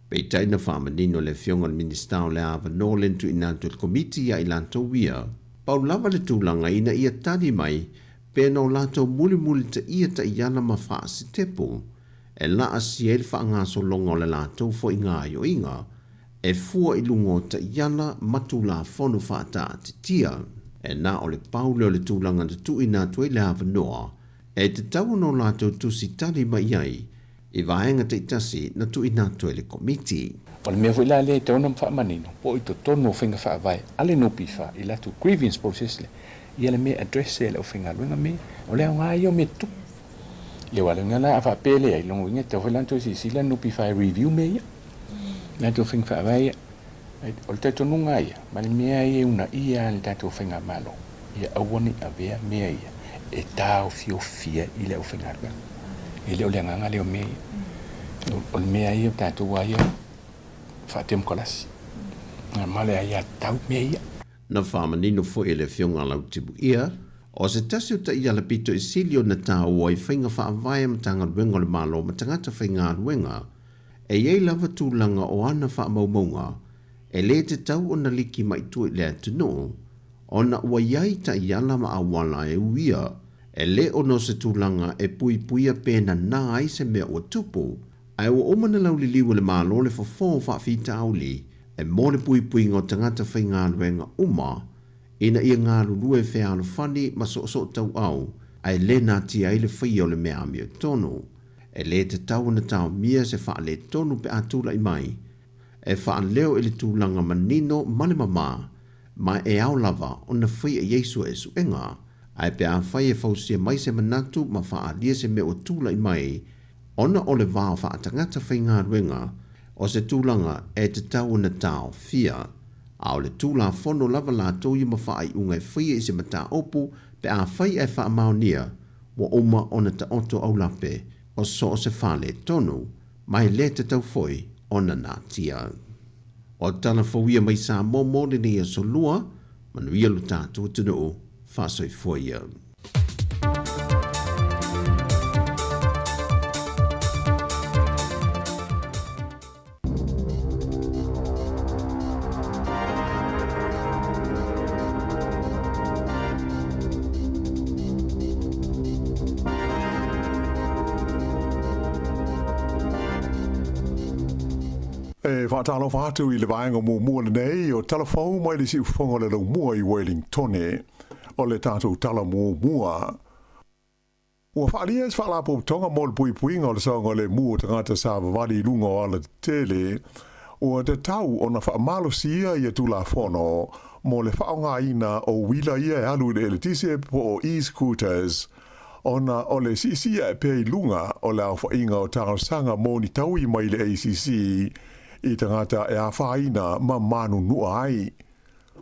Peitai na faamanino le Afioga i le Minisita o le avanoa lea na tuuina atu e le Komiti ia i latou ia. Pau lava le tulaga ina ia tali mai pe na o latou mulimulitaia taiala ma faasitepu e laasia ai le faagasologa o le latou foi gaoioiga e fua i luga o taiala ma Tulafono faataatitia. E na o le pau lea o le tulaga na tuuina atu ai le avanoa e tatau ona o latou tusi tali mai ai i vaega taitasi na tuuina atu e le Komiti. O le mea foi la lea e tatau ona faamanino, po o i totonu o faiga faavae a le NPF i latou grievance process lea, ia le mea e address e le aufaigaluega mea ia. O le aoga ia o mea tutupu. Ia aua o le uiga la a faapea e leai, lona uiga e tatau foi la ona toe silasila le NPF e review mea ia, latou faiga faavae ia. O le talitonuga lava ia, ma le mea ia e uunaia lava e le tatou faigamalo, ia aua ne i avea mea ia e taofiofia i le aufaigaluega. E le o le agaga lea o mea ia. O le mea ia o tatou lava ia faatemokalasi, ma le aiatatau mea ia. Na faamanino foi e le Afioga a Lautimuia, o se tasi o taiala pito i sili ona taua i faiga faavae a Matagaluega o le Malo ma tagata faigaluega, e i ai lava tulaga o ana faamaumauga e le tatau ona liki mai tua i le atunuu, ona ua i ai taiala ma auala e uia, e le o no se tulaga e puipuia pe nanā ai se mea ua tupu, ae ua uma na lauliliu e le Malo le fofo o faafitauli e mo le puipuiga o tagata faigaluega uma ina ia galulue fealofani ma soosootauau ae le natia ai le faia o le mea amiotonu. E le tatau ona taomia se faaletonu pe a tulai mai, e faaleo i le tulaga manino ma le mamā, ma e ao lava ona faia i ai suesuega. Ae pe afai e fausia mai se manatu ma faaalia se mea ua tulai mai ona o le va o faatagata faigaluega, o se tulaga e tatau ona taofia. A o le Tulafono lava latou ia ma faaiuga e faia i se mataupu pe afai ae faamaonia ua uma ona taoto aulape o so o se faaletonu, ma e le tatau foi ona natia. O tala fou ia mai Samoa mo lenei aso lua, manuia lo tatou atunuu, faasoifua ia. E E faatalofa atu i le vaega muamua lenei o Tala Fou mai le Siufofoga o le Laumua i Wellingtone. O le tatou tala muamua. Ua faaalia se faalapotopotoga mo le puipuiga o le saogalemu o tagata savavali i luga o alatetele, ua tatau ona faamalosia ia Tulafono mo le faaaogaina o uila ia e alu i le eletise po o e-scooters, ona o le siisii ae pea i luga o le aofaiga o talosaga mo ni taui mai le ACC i tagata e afaina ma manunua ai.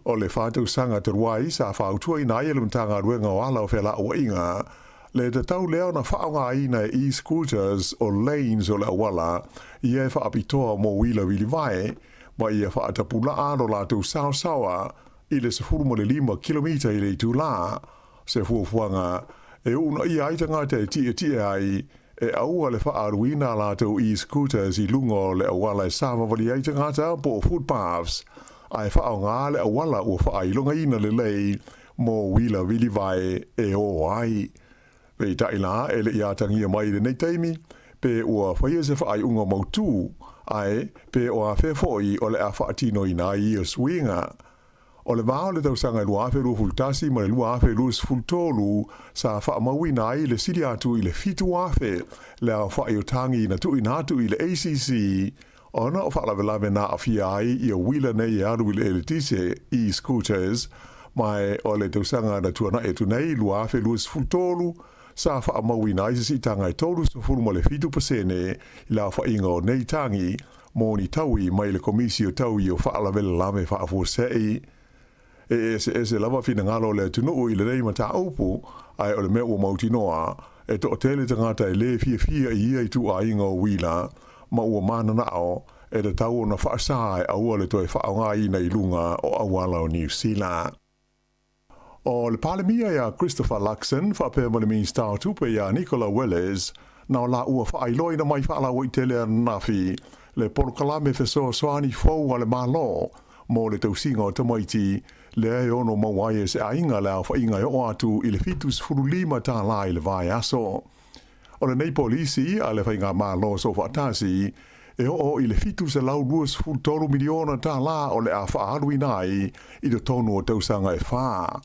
O le 4 tausaga talu ai sa fautuaina ai e le Matagaluega o Ala o Felauaiga le tatau lea ona faaaogaina e e-scooters o lanes o le auala ia e faapitoa mo uila vilivae ma ia faatapulaa lo latou saosaoa i le 15 kilomita i le itulā, se fuafuaga e uunaia ai tagata e tietie ai e aua le faaaluina a latou e-scooters i luga o le auala e savavali ai tagata po o footpaths, ae faaaoga le auala ua faailogaina lelei mo uila vilivae e o ai. Peitai la, e le i atagia mai i lenei taimi pe ua faia se faaiuga mautū, ae pe o afea foi o le a faatinoina ai ia suiga. O le vā o le tausaga 2021 ma le 2023 sa faamauina ai le sili atu i le 7,000 le aofai o tagi na tuuina atu i le ACC ona o faalavelave na aafia ai ia uila nei e alu i le eletise, e-scooters, ma o le tausaga na tuanai atu nei 2023 sa faamauina ai se siitaga e 37% i le aofaiga o nei tagi mo ni taui mai le Komisi o Taui o Faalavelave Faafuasei. E eseese lava finagalo o le atunuu i lenei mataupu, ae o le mea ua mautinoa, e toatele tagata e lē fiafia i ia ituaiga o uila, ma ua mananao e tatau ona faasā e aua le toe faaaogaina i luga o auala o Niu Sila. O le Palemia ia Christopher Luxon faapea ma le Minista o Tupe ia Nicola Willis na o laua faailoaina mai faalauaitele ananafi le polokalame fesoasoani fou a le Malo mo le tausiga o tamaiti, lea e ono maua ai e se aiga le aofaiga e oo atu i le $75 i le vaiaso. O lenei polisi a le faigamalo soofaatasi e oo i le $723 miliona o le a faaaluina ai i totonu o tausaga e 4.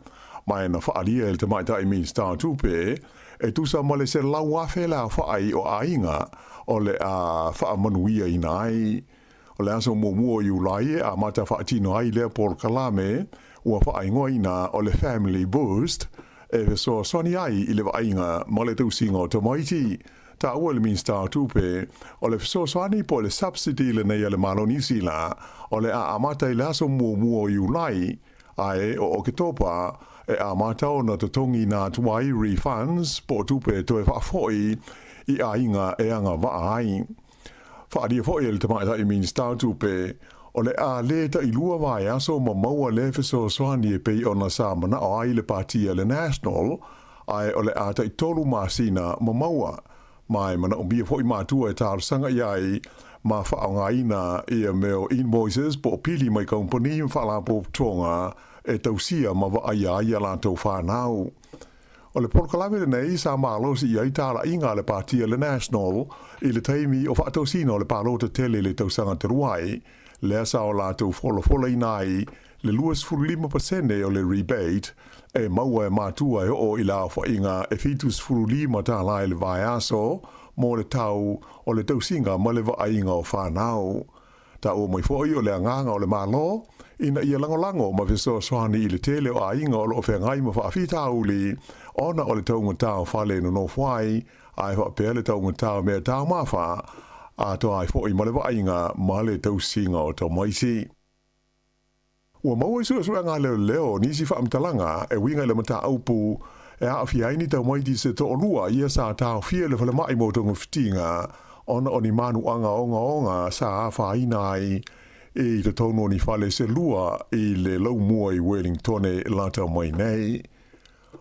Ma e na faaalia e le tamaitai Minista o Tupe e tusa ma le 100,000 le aofai o aiga o le a faamanuiaina ai. O le aso 1 o Iulai e amata faatino ai lea polokalame ua faaigoaina o le Family Boost e fesoasoani ai i le vaaiga ma le tausiga o tamaiti. Taua e le Minista o Tupe, o le fesoasoani po o le subsidy lenei a le Malo o Niu Sila o le a amata i le aso 1 o Iulai, ae o Oketopa e amata ona totogiina atu ai refunds po o tupe e toe faafoi i aiga e agavaa ai. Faaalia foi e le tamaitai Minista o Tupe, o le a lē tailua vaiaso ma maua lea fesoasoani e pei ona sa manao ai le pati a le National, ae o le a 3 masina ma maua. Ma e manaomia foi matua e talosaga i ai ma faaaogaina ia mea o invoices po o pili mai kamupani ma faalapotopotoga e tausia ma vaaia ai a latou fanau. O le polokalame lenei sa malosi i ai talaiga a le pati a le National i le taimi o faatosina o le palota tele i le tausaga talu ai, lea sa o latou folafolaina ai le 25% o le rebate e maua e matua e oo i le aofaiga e $75 i le vaiaso mo le tau o le tausiga ma le vaaiga o fanau. Taua mai foi o le agaga o le Malo ina ia lagolago ma fesoasoani i le tele o aiga o lo o feagai ma faafitauli ona o le taugata o fale e nonofo ai, ae faapea le taugata o meataumafa, atoa ai foi ma le vaaiga ma le tausiga o tamaiti. Ua maua i suesuega a leoleo nisi faamatalaga e uiga i le mataupu e aafia ai ni tamaiti se toalua ia sa taofia i le falemai mo togafitiga ona o ni manuaga ogaoga sa afaina ai i totonu o ni fale se lua i le laumua i Wellingtone lata mai nei.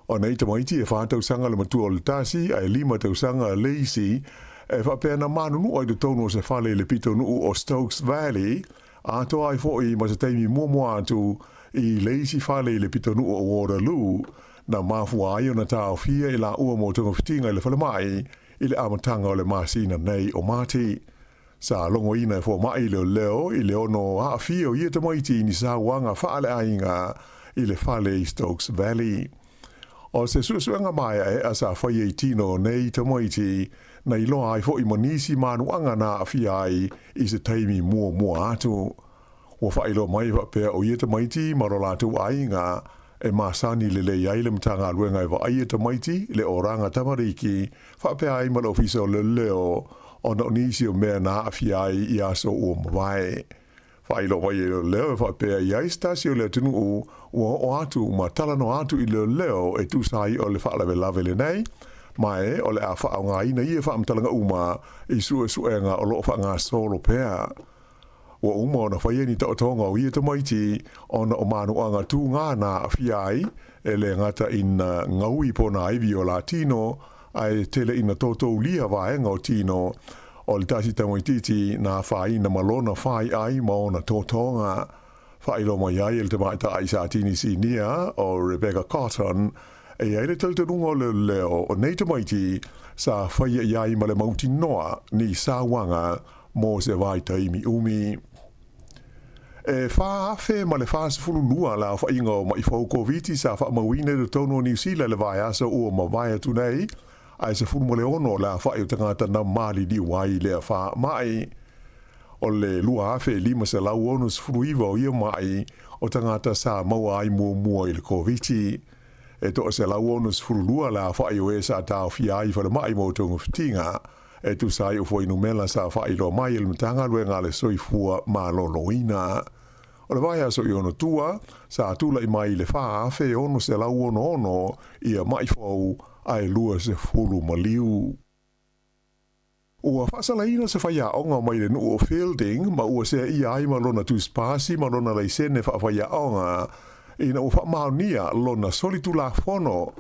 O nei tamaiti e 4 tausaga le matua o le tasi ae 5 tausaga le isi, e faapea na manunua i totonu o se fale i le pitonuu o Stokes Valley, atoa ai foi ma se taimi muamua atu i le isi fale i le pitonuu o Waterloo, na mafua ai ona taofia i laua mo togafitiga i le falemai i le amataga o le masina nei o Mati. Sa logoina e fomaʻi leoleo i le ono aafia o ia tamaiti i ni sauaga faaleaiga i le fale i Stokes Valley. O se suesuega maeaea sa faia i tino o nei tamaiti na iloa ai foʻi ma nisi manuaga na aafia ai i se taimi muamua atu. Ua faailoa mai faapea o ia tamaiti ma lo latou aiga e masani lelei ai le Matagaluega e vaaia tamaiti le oraga tamariki faapea ai ma le Ofisa o Leoleo ona o nisi o mea na aafia ai i aso ua mavae. Faailoa mai e leoleo e faapea i ai se tasi o le atunuu ua oo atu ma talanoa atu i leoleo e tusa ai o le faalavelave lenei, ma e o le a faaaogaina ia faamatalaga uma i suesuega o lo o faagasolo pea. Ua uma ona faia ni taotoga o ia tamaiti ona o manuaga tūgā na aafia ai, e le gata ina gaui pona aivi o la tino, ae tele ina toutoulia vaega o tino o le tasi tamaitiiti na afaina ma lona faiai ma ona totoga. Faailoa mai ai e le tamaitai sa tini sinia o Rebecca Cotton, e i ai le talitonuga o leoleo o nei tamaiti sa faia i ai ma le mautinoa ni sauaga mo se vaitaimi umi. E 4,042 le aofaiga o maʻi fou Koviti sa faamauina i totonu o Niu Sila i le vaiaso ua mavae atu nei, ae 16 le aofai o tagata na maliliu ai i lea faamai. O le 2,569 o ia maʻi o tagata sa maua ai muamua i le Koviti. E 162 le aofai o e sa taofia ai i falemai mo togafitiga, e tusa ai o fuainumela sa faailoa mai e le Matagaluega a le Soifua Maloloina. O le vaiaso i ona tua, sa tulai mai i le 4,666 ia maʻi fou ae 20 maliu. Ua faasalaina se faiaoga mai le nuu o Feilding ma ua seaia ai ma lona tusipasi ma lona laisene faafaiaoga ina ua faamaonia lona solitulafono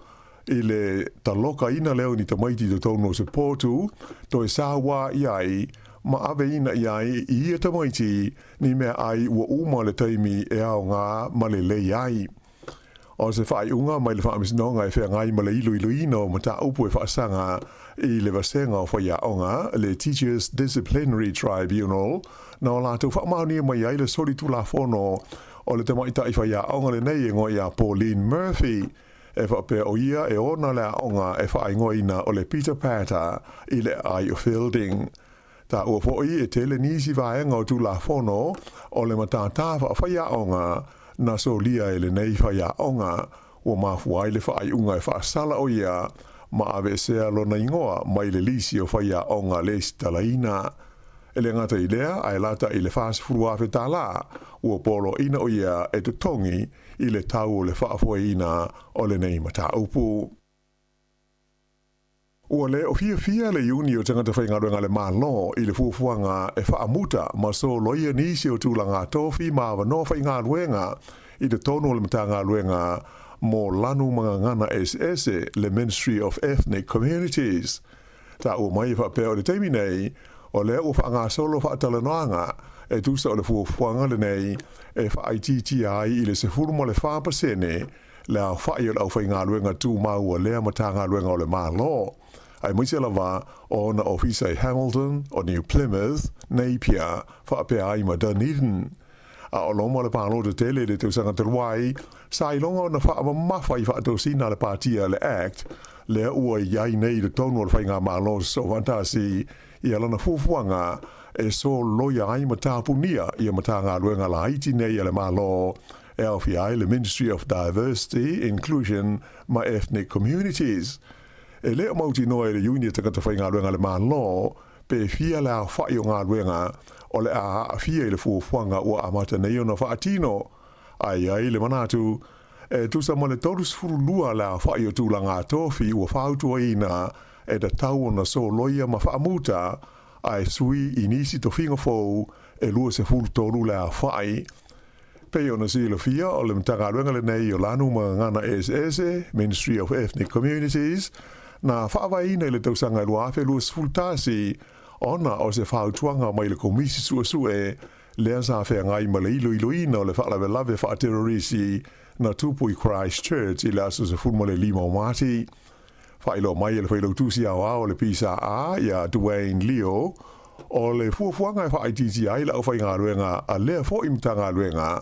i le talokaina lea o ni tamaiti i totonu o se potu, toe sauā i ai, ma aveina i ai i ia tamaiti ni mea ai ua uma le taimi e aoga ma lelei ai. O se faaiuga mai le Faamasinoga e feagai ma le iloiloina o mataupu e faasaga i le Vasega o Faiaoga, le Teachers Disciplinary Tribunal, na o latou faamaonia mai ai le solitulafono o le tamaitai faiaoga lenei e igoa ia Pauline Murphy, E faapea o ia e ona le aoga e faaigoaina o le Peter Pater i le aai o Feilding. Taua foʻi e tele nisi vaega o Tulafono o le matātā faafaiaoga na solia e lenei faiaoga, ua mafua ai le faaiuga e faasala o ia ma aveesea lona igoa mai le lisi o faiaoga lesitalaina. E le gata i lea, ae lata i le $40,000 tālā ua poloaiina o ia e totogi i le tau o le faafoeina o lenei mataupu. Ua le o fiafia le iuni o tagata faigaluega a le Malo i le fuafuaga e faamuta ma soloia nisi o tulaga tofi ma avanoa faigaluega i totonu o le Matagaluega mo Lanu ma Gagana Eseese, le Ministry of Ethnic Communities. Taua mai e faapea o le taimi nei, o lea ua faagasolo faatalanoaga e tusa o le fuafuaga lenei e faaitiitia ai i le 14% le aofai o le aufaigaluega tumau a lea Matagaluega o le Malo, aemaise lava o ona ofisa i Hamilton, o New Plymouth, Napier, faapea ai ma Dunedin. A o loma o le palota tele i le tausaga talu ai, sa iloga ona faamamafa i faatosina a le Patia le Act lea ua i ai nei i totonu o le Faigamalo Soofaatasi ia lana fuafuaga e soloia ai ma tapunia ia Matagaluega laiti nei a le Malo e aofia ai le Ministry of Diversity, Inclusion ma Ethnic Communities. E le o mautinoa e le Iuni a Tagata Faigaluega a le Malo pe fia le aofai o galuega o le a aafia i le fuafuaga ua amata nei ona faatino, ae i ai le manatu, e tusa ma le 32 le aofai o tulaga tofi ua fautuaina e tatau ona soloia ma faamuta ae sui i nisi tofiga fou e 23 le aofai. Pei ona silafia, o le Matagaluega lenei o Lanu ma Gagana Eseese, Ministry of Ethnic Communities, na faavaeina i le tausaga e 2021 ona o se fautuaga mai le Komisi Suesue lea sa feagai ma le iloiloina o le faalavelave faaterorisi na tupu i Christchurch i le aso 15 o Mati. Faailoa mai e le Failautusi Aoao o le PSA ia Dwayne Leo, O le fuafuaga e faaitiitia ai le aufaigaluega a lea foi Matagaluega,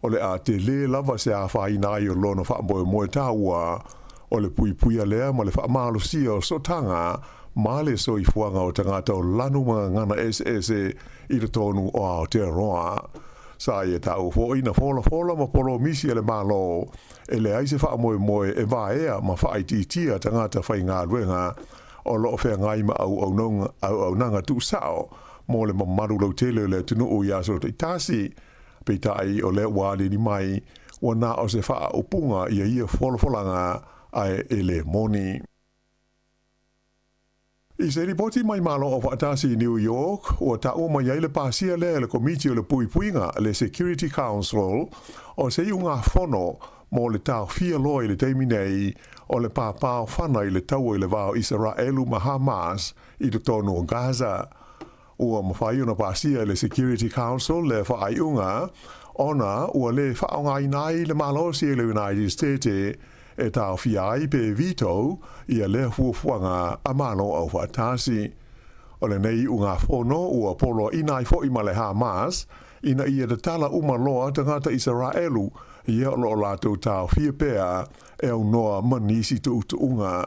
o le a telē lava se afaina ai o lona faamoemoe taua, o le puipuia lea ma le faamalosia o sootaga ma le soifuaga o tagata o lanu ma gagana eseese i totonu o Aotearoa. Sa ia taua foi na folafola ma polomisi a le Malo e leai se faamoemoe e vaea ma faaitiitia tagata faigaluega o lo o feagai ma auaunaga tuusao mo le mamalu lautele o le atunuu i aso taitasi. Peitai o lea ua aliali mai, ua na o se faaupuga ia ia folafolaga ae e le moni. I se lipoti mai Malo Aufaatasi i New York, ua taua mai ai le pasia lea e le Komiti o le Puipuiga, le Security Council, o se iugafono mo le taofia loa i le taimi nei o le pāpāofana i le taua i le va o Isaraelu ma Hamas i totonu o Gaza. Ua mafai ona pasia e le Security Council lea faaiuga ona ua lē faaaogaina ai le malosi e le United States e taofia ai pe veto ia lea fuafuaga a Malo Aufaatasi. O lenei iugafono ua poloaina ai foi ma le Hamas ina ia tatala uma loa tagata Isaraelu ia o lo o latou taofia pea e aunoa ma nisi tuutuuga.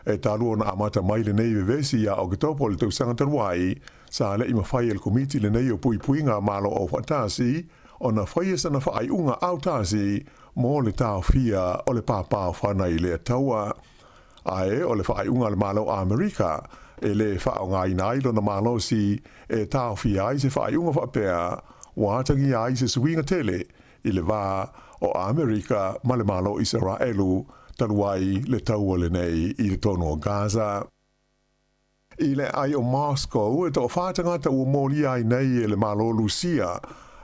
E talu ona amata mai lenei vevesi ia Oketopa o le tausaga talu ai, sa leʻi mafai e le Komiti lenei o Puipuiga a Malo Aufaatasi ona faia sana faaiuga autasi mo le taofia o le pāpāofana i lea taua. Ae o le faaiuga a le Malo Amerika e lē faaaogaina ai lona malosi e taofia ai se faaiuga faapea ua atagia ai se suiga tele i le va o Amerika ma le Malo Isaraelu talu ai le taua lenei i totonu o Gaza. I le aai o Moscow, e toafā tagata ua molia ai nei e le Malo Lusia,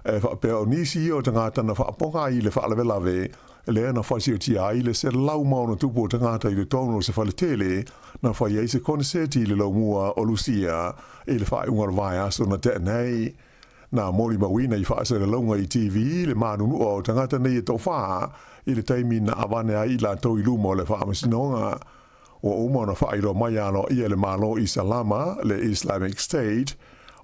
e faapea o nisi ia o tagata na faapogai i le faalavelave lea na fasiotia ai le 160+ o tagata i totonu o se faletele na fai ai se koneseti i le laumua o Lusia i le faaiuga o le vaiaso na tea nei. Na molimauina i faasalalauga i TV le manunua o tagata nei e toafā i le taimi na avane ai i latou i luma o le faamasinoga. Ua uma ona faailoa mai aloaia e le Malo Isalama, le Islamic State,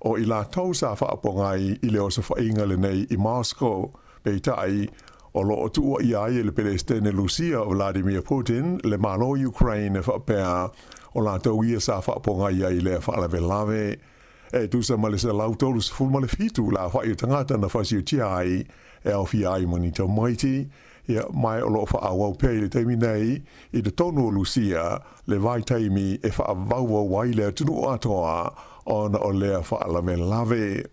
o i latou sa faapogai i le osofaiga lenei i Moscow. Peitai, o lo o tuuaia ai e le Pelesitene Lusia o Vladimir Putin le Malo Ukraine e faapea o latou ia sa faapogai ai i lea faalavelave. E tusa ma le 137 le aofai o tagata na fasiotia ai e aofia ai ma ni tamaiti, ia, ma o lo o faaauau pea i le taimi nei i totonu o Lusia le vaitaimi e faavauvau ai le atunuu atoa ona o lea faalavelave.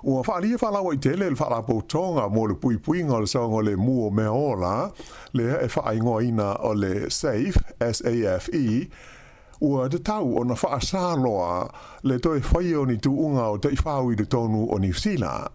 Ua faaalia faalauaitele le Faalapotopotoga mo le Puipuiga o le Saogalemu o Mea Ola, lea e faaigoaina o le SAFE, S-A-F-E, ua tatau ona faasā loa le toe faia o ni tuuga o taifau i totonu o Niu Sila.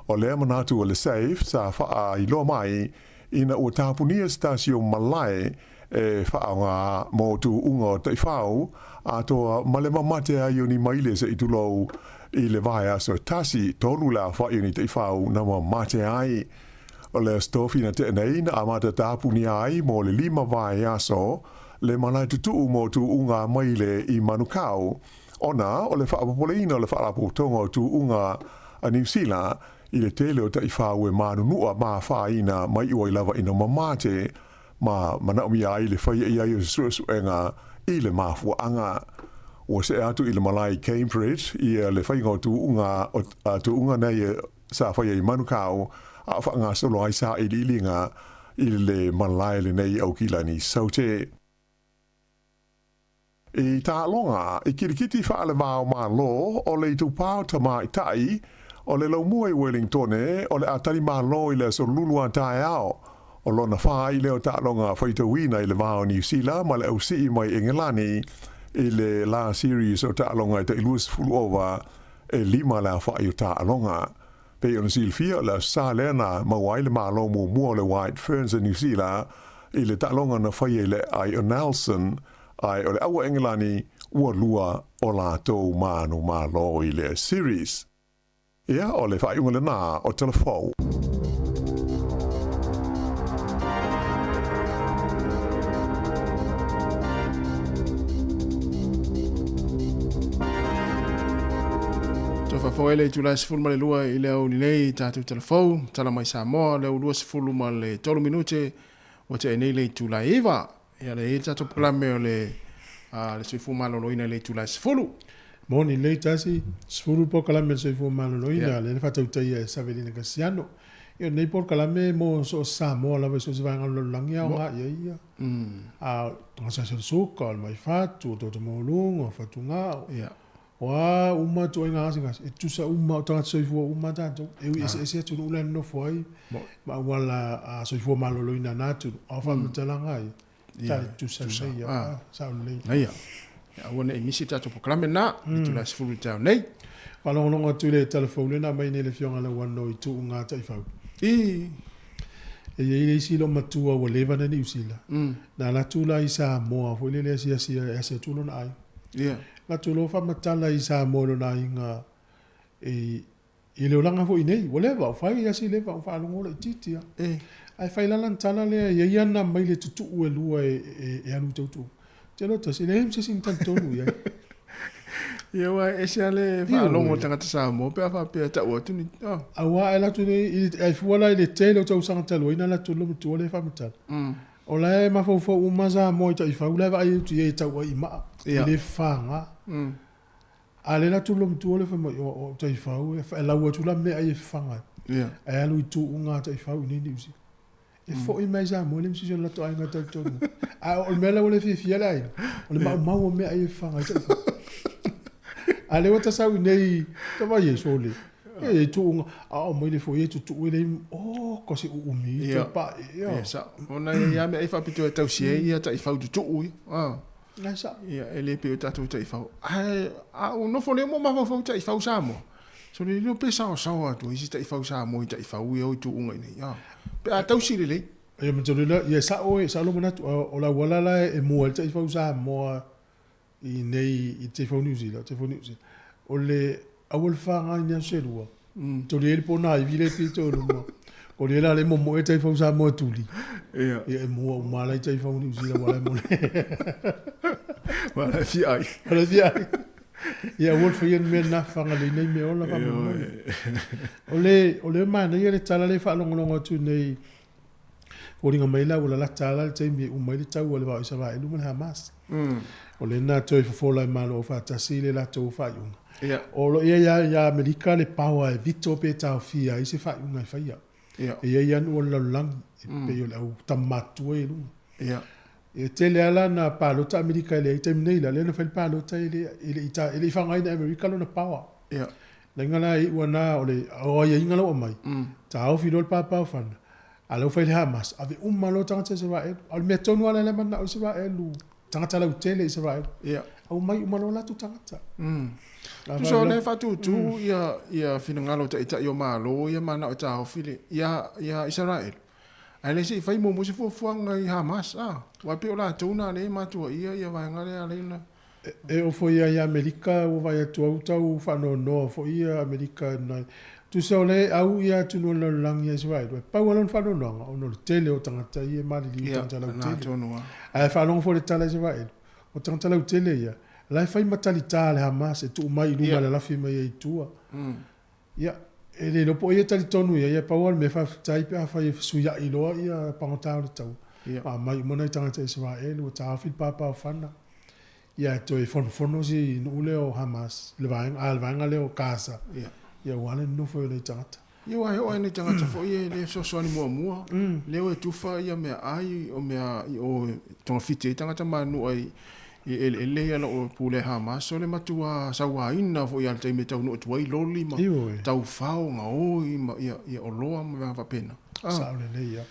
O lea manatu o le SAFE sa faailoa mai ina ua tapunia se tasi o malae e faaaoga mo tuuga o taifau atoa ma le mamate ai o ni maile se i tulou i le vaiaso e tasi, tolu le aofai o ni taifau na mamate ai. O le Aso Tofi na tea nei na amata tapunia ai mo le lima vaiaso le malae tutuu mo tuuga maile i Manukau, ona o le faapopoleina o le Faalapotopotoga o Tuuga a Niu Sila i le tele o taifau e manunua ma afaina mai iu ai lava ina mamate ma manaomia ai le faia i ai o se suesuega i le mafuaaga. Ua see atu i le malae i Cambridge ia le faiga o tuuga o tuuga nei sa faia i Manukau a o faagasolo ai sailiiliga i le malae lenei i Aukilani Saute. I taaloga, i kilikiti faale-va o Malo, o le itupa o tamaitai, o le laumua i Wellingtone, o le a tali malo i le aso lulu a taeao. O lona fā i lea o taaloga faitauina i le va o Niu Sila ma le ausii mai Engelani i le la series o taaloga e tai 20 ova e lima le aofai o taaloga. Pei ona silafia, o le Aso Sa lea na maua ai le malo muamua o le White Ferns a Niu Sila i le taaloga na faia i le aai o Nelson, ae o le aua Engelani ua lua o latou manumalo i lea series. Ia, o le faaiuga lena o Tala Fou. Faafofoga i le itula e 12 i le aoauli nei, tatou talafou, tala mai Samoa, lea ua 23 minute, ua tea nei le itula e 9. Ia lea e i ai le tatou polokalame o le, a, le soifua maloloina i le itula e 10. Moni lelei tasi, 10 le polokalame o le soifua maloloina, yeah. Lea na faatautaia e Savelina Kasiano. Ia o lenei polokalame mo so o se Samoa lava i so o se vaega o le lalolagi e aoga i ai ia. A o le gasegase o le suka, o le mai fatu, o le toto maualuga, o fatugao. Yeah. O a uma ituaiga gasegase, e tutusa uma, o tagata soifua uma tatou. E ui eseese atunuu la e nonofo ai ma auala soifua maloloina a na atunuu, a o faamatalaga ia, ta tutusa lelei ia, sao lelei. Ia, aua ne i misi le tatou polokalame lena, i itula e 10 i le taeao nei. Faalogologo atu i le tala fou lea na aumai nei e le Afioga Lauano i Tuuga Taifau. I. E i ai le isi loomatua ua leva na i Niu Sila, na alu atu la i Samoa foi lele e asiasi e asi atu lona aiga. Ia. Latou loa faamatala i Samoa i lona aiga i i le olaga foi nei, ua leva, ua fai lava si leva, ua faalogo laitiiti lava. E. Ae fai la lana tala lea, e i ai ana maile tutuu e lua e, e, e alu i tautuga. Ou te iloa tasi, e leai ma se isi na talitonu i ai. Ia aua e ese lava le faalogo o le tagata Samoa pe a faapea e tau atu ni. Oh. Aua e alu atu nei, ai fua la i le tele o tausaga talu ai na alu atu le loomatua lea e faamatala. O la e mafaufau uma Samoa i taifau la e vaai atu i ai e tau ai i maa, e le faga. A o lea la atu le loomatua lea fai mai, o taifau e lau atu la meaai e fafaga ai. Ae alu i tuuga a taifau i inei i Niu Sila. E foi mai Samoa e leai ma se isi o le latou aiga e talitonu. Ae o le mea la ua le fiafia le aiga, o le maumau o meaai e fafaga ai taifau. A o lea ua ta sau i inei, ta vaai ai, sole, e i tuuga, a oo mai le foi e tutuu e leai, oka se uumi i te pae. Ia, sao. Ona e i ai lava meaai faapitoa e tausi ai ia taifau tutuu ia. Ia sao. Ia, e le pei o tatou taifau. Ae a ou nofo nei ma ou mafaufau i taifau Samoa, sole le iloa pe saosaoa atu ai isi taifau Samoa i taifau ia o i tuuga i inei. Pe a tausi lelei. Ia matou le, ia sao e, sao lou manatu, o le auala la e mua ai le taifau Samoa i inei i te taifau Niu Sila, taifau Niu Sila, o le aua le faga i ni aso se lua, toli ai le pona ivi le pito i luma, ko le la le momoe taifau Samoa e tuli. Ia. Ia e mua uma la i taifau Niu Sila wala e mole. Wala e fia ai. Wala e fia ai. Ia aua le faia ni mea na faga lelei nei mea ola faamolemole. O le, o le manaia le tala lea e faalogologo atu nei, Foliga mai la ua lalata lava le taimi e uma ai le taua i le va o Isaraelu ma le Hamas. O lea na toe fofola e Malo Aufaatasi le latou faaiuga. O lo o i ai lava ia Amerika le power e veto pe taofia ai se faaiuga e faia. E i ai lava nuu o le lalolagi e pei o le au tama matutua ia i luga. E tele lava la na palota Amerika e leai taimi nei la, lea na fai le palota e le e le i faaaogaina e Amerika lona power. Laina la e iu ana o le o aiaiga la ua aumai, taofi loa le papaofana, a o la ua fai le Hamas, ave uma loa tagata Isaraelu. A o le mea tonu lava lea e mananao Isaraelu, tagata lautele Isaraelu. Aumai uma loa latou tagata. Tusa o lea e faatūtū ia ia finagalo o taitai o Malo ia mananao e taofi le ia ia Isaraelu. Ae le se i fai muamua se fuafuaga i Hamas, a? Aua e pei o latou na lea e matuaia ia vaega lea e ala ai ona E oo foi ia Amerika ua vaai atu au tau faanoanoa foi ia Amerika nai tusa o lea e au ia atunuu o le lalolagi ia Israel e pau lava lona faanoanoaga ona o le tele o tagata ia e maliliu i tagata lautele ae faalogo foi i le tala a Israel o tagata lautele ia la e fai ma talita a le Hamas e tuu mai i luma e lalafi mai ai i tua ia e le iloa po o ai e talitonu i ai ae pau lava le mea faafetai pe afai e fesuiai loa ia pagota o le taua ma aumai uma nai tagata Israel ua taofi le papaofana Ia e toe fonofono si nuu lea o Hamas i le vaega, a le vaega lea o Gaza. Ia. Ia aua le nonofo ai o nai tagata. Ia aua e oo lava i nai tagata foi ia e le fesoasoani muamua, lea e tufa ia meaai o mea i o e togafiti ai tagata ma nuu i eleele ia o lo o pulea e Hamas, o le matua sauaina foi lava i le taimi e taunuu atu ai loli ma taufao gaoi ma ia oloa ma mea faapena. Sao lelei lava.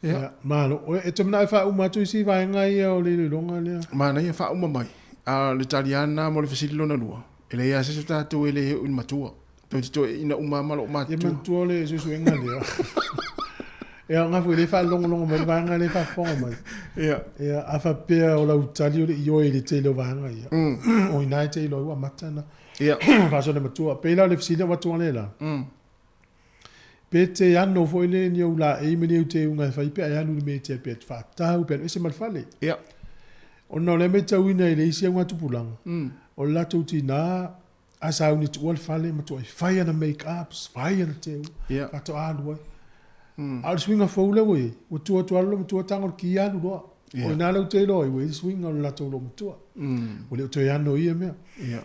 Ia, malo. E te manao e faauma atu isi vaega ia o le iloiloga lea? Manaia, faauma mai. A o le tali lava lena mo le fesili lona lua, e leai lava se isi o tatou e le oo i le matua. Tou te toeaina uma lava ma lou matutua. Ia manatua le suesuega lea. Ia aoga foi lea e faalogologo mai le vaega lea e faafofoga mai. Ia. Ia, a faapea o lau tali o le ioe i le tele o vaega ia, o i ina e te iloa ai ua amata ona faasoa le matua. Pei la o le fesili na avatu analeila, Pe te ano foi le ni ou laei ma ni ou teuga e fai pe a e alu i le mea e tea pe faatau pe alu ese ma le fale. Ia. Ona o lea e matauina i le isi augatupulaga, o le latou tina A sauni e tuua le fale, matuai fai ana make ups, fai ana teu, Ia. faatoa alu ai. A o le suiga fou lea ua i ai, ua tua atu lava le loomatua tago le ki alu loa. Ia. O i ina lea ou te iloa ai ua i ai le suiga o le latou loomatua. Ua le o toe ano i ia mea. Ia.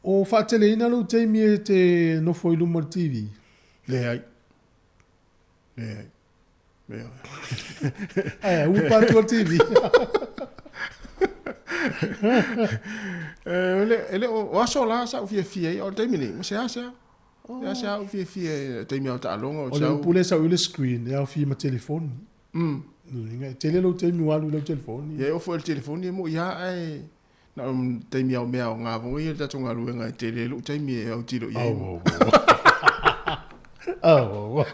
O faateleina lou taimi e te nofo i luma o le TV? Leai. Leai. Leai. Ae, ua pa atu o le TV. E le o aso la sa ou fiafia ai, o le taimi nei, ma seasea. Seasea ou fiafia i le taimi o taaloga o O le upu lea sau i le screen, e aofia ma telefoni. Lona uiga, e tele lou taimi ua alu i lau telefoni. Ia e ofo i le telefoni e moi lava ae na o taimi lava o mea aoga foi ia le tatou galuega e tele ai lou taimi e autilo i ai. Au, au, au. Au, au.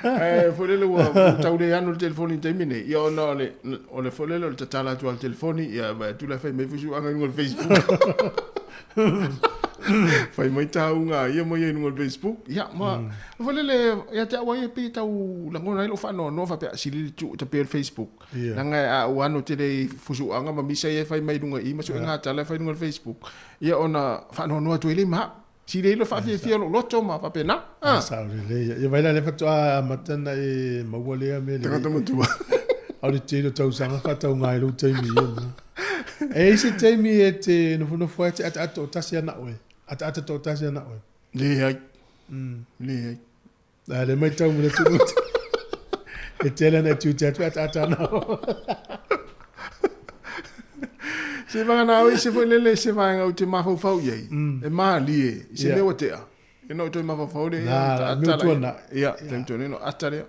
Ae foi lele ua tau le ano le telefoni i le taimi nei, ia ona o le, o le foi lele o le tatala atu lava o le telefoni, ia vaai atu la e fai mai fusuaga i luga o le Facebook. Fai mai tauga a ia ma ia i luga o le Facebook. Ia, ma, foi lele, ia te au lava ia pei e tau lagona ai lou faanoanoa faapea, sili le tuu tape o le Facebook. Ia. Leaga a ua ano tele i fusuaga ma misa ia e fai mai i luga i i ma suega tala e fai i luga o le Facebook, ia ona faanoanoa atu ai lea ma au. Sili ai le faafiafia o lou loto ma faapena. Ah. Sao lelei. Ia vaai la lea faatoa amata ona e maua lea mea lelei. Tagata matua. A o le tele o tausaga faatauga ai lou taimi i ia mea. E i ai se taimi e te nofonofo ai e te ataata toatasi ana oe? Ataata toatasi ana oe? Leai. Leai. A le matau ma le atunuu e tele ana e tiute atu e ataata ana oe. Se vagana au i se foi lele se vaega ou te mafaufau i ai, e malie i se mea ua tea. Ia na ou toe mafaufau lea, ia, Na, ta mea ata tua la. na. Ia, taimi tua no ata lea.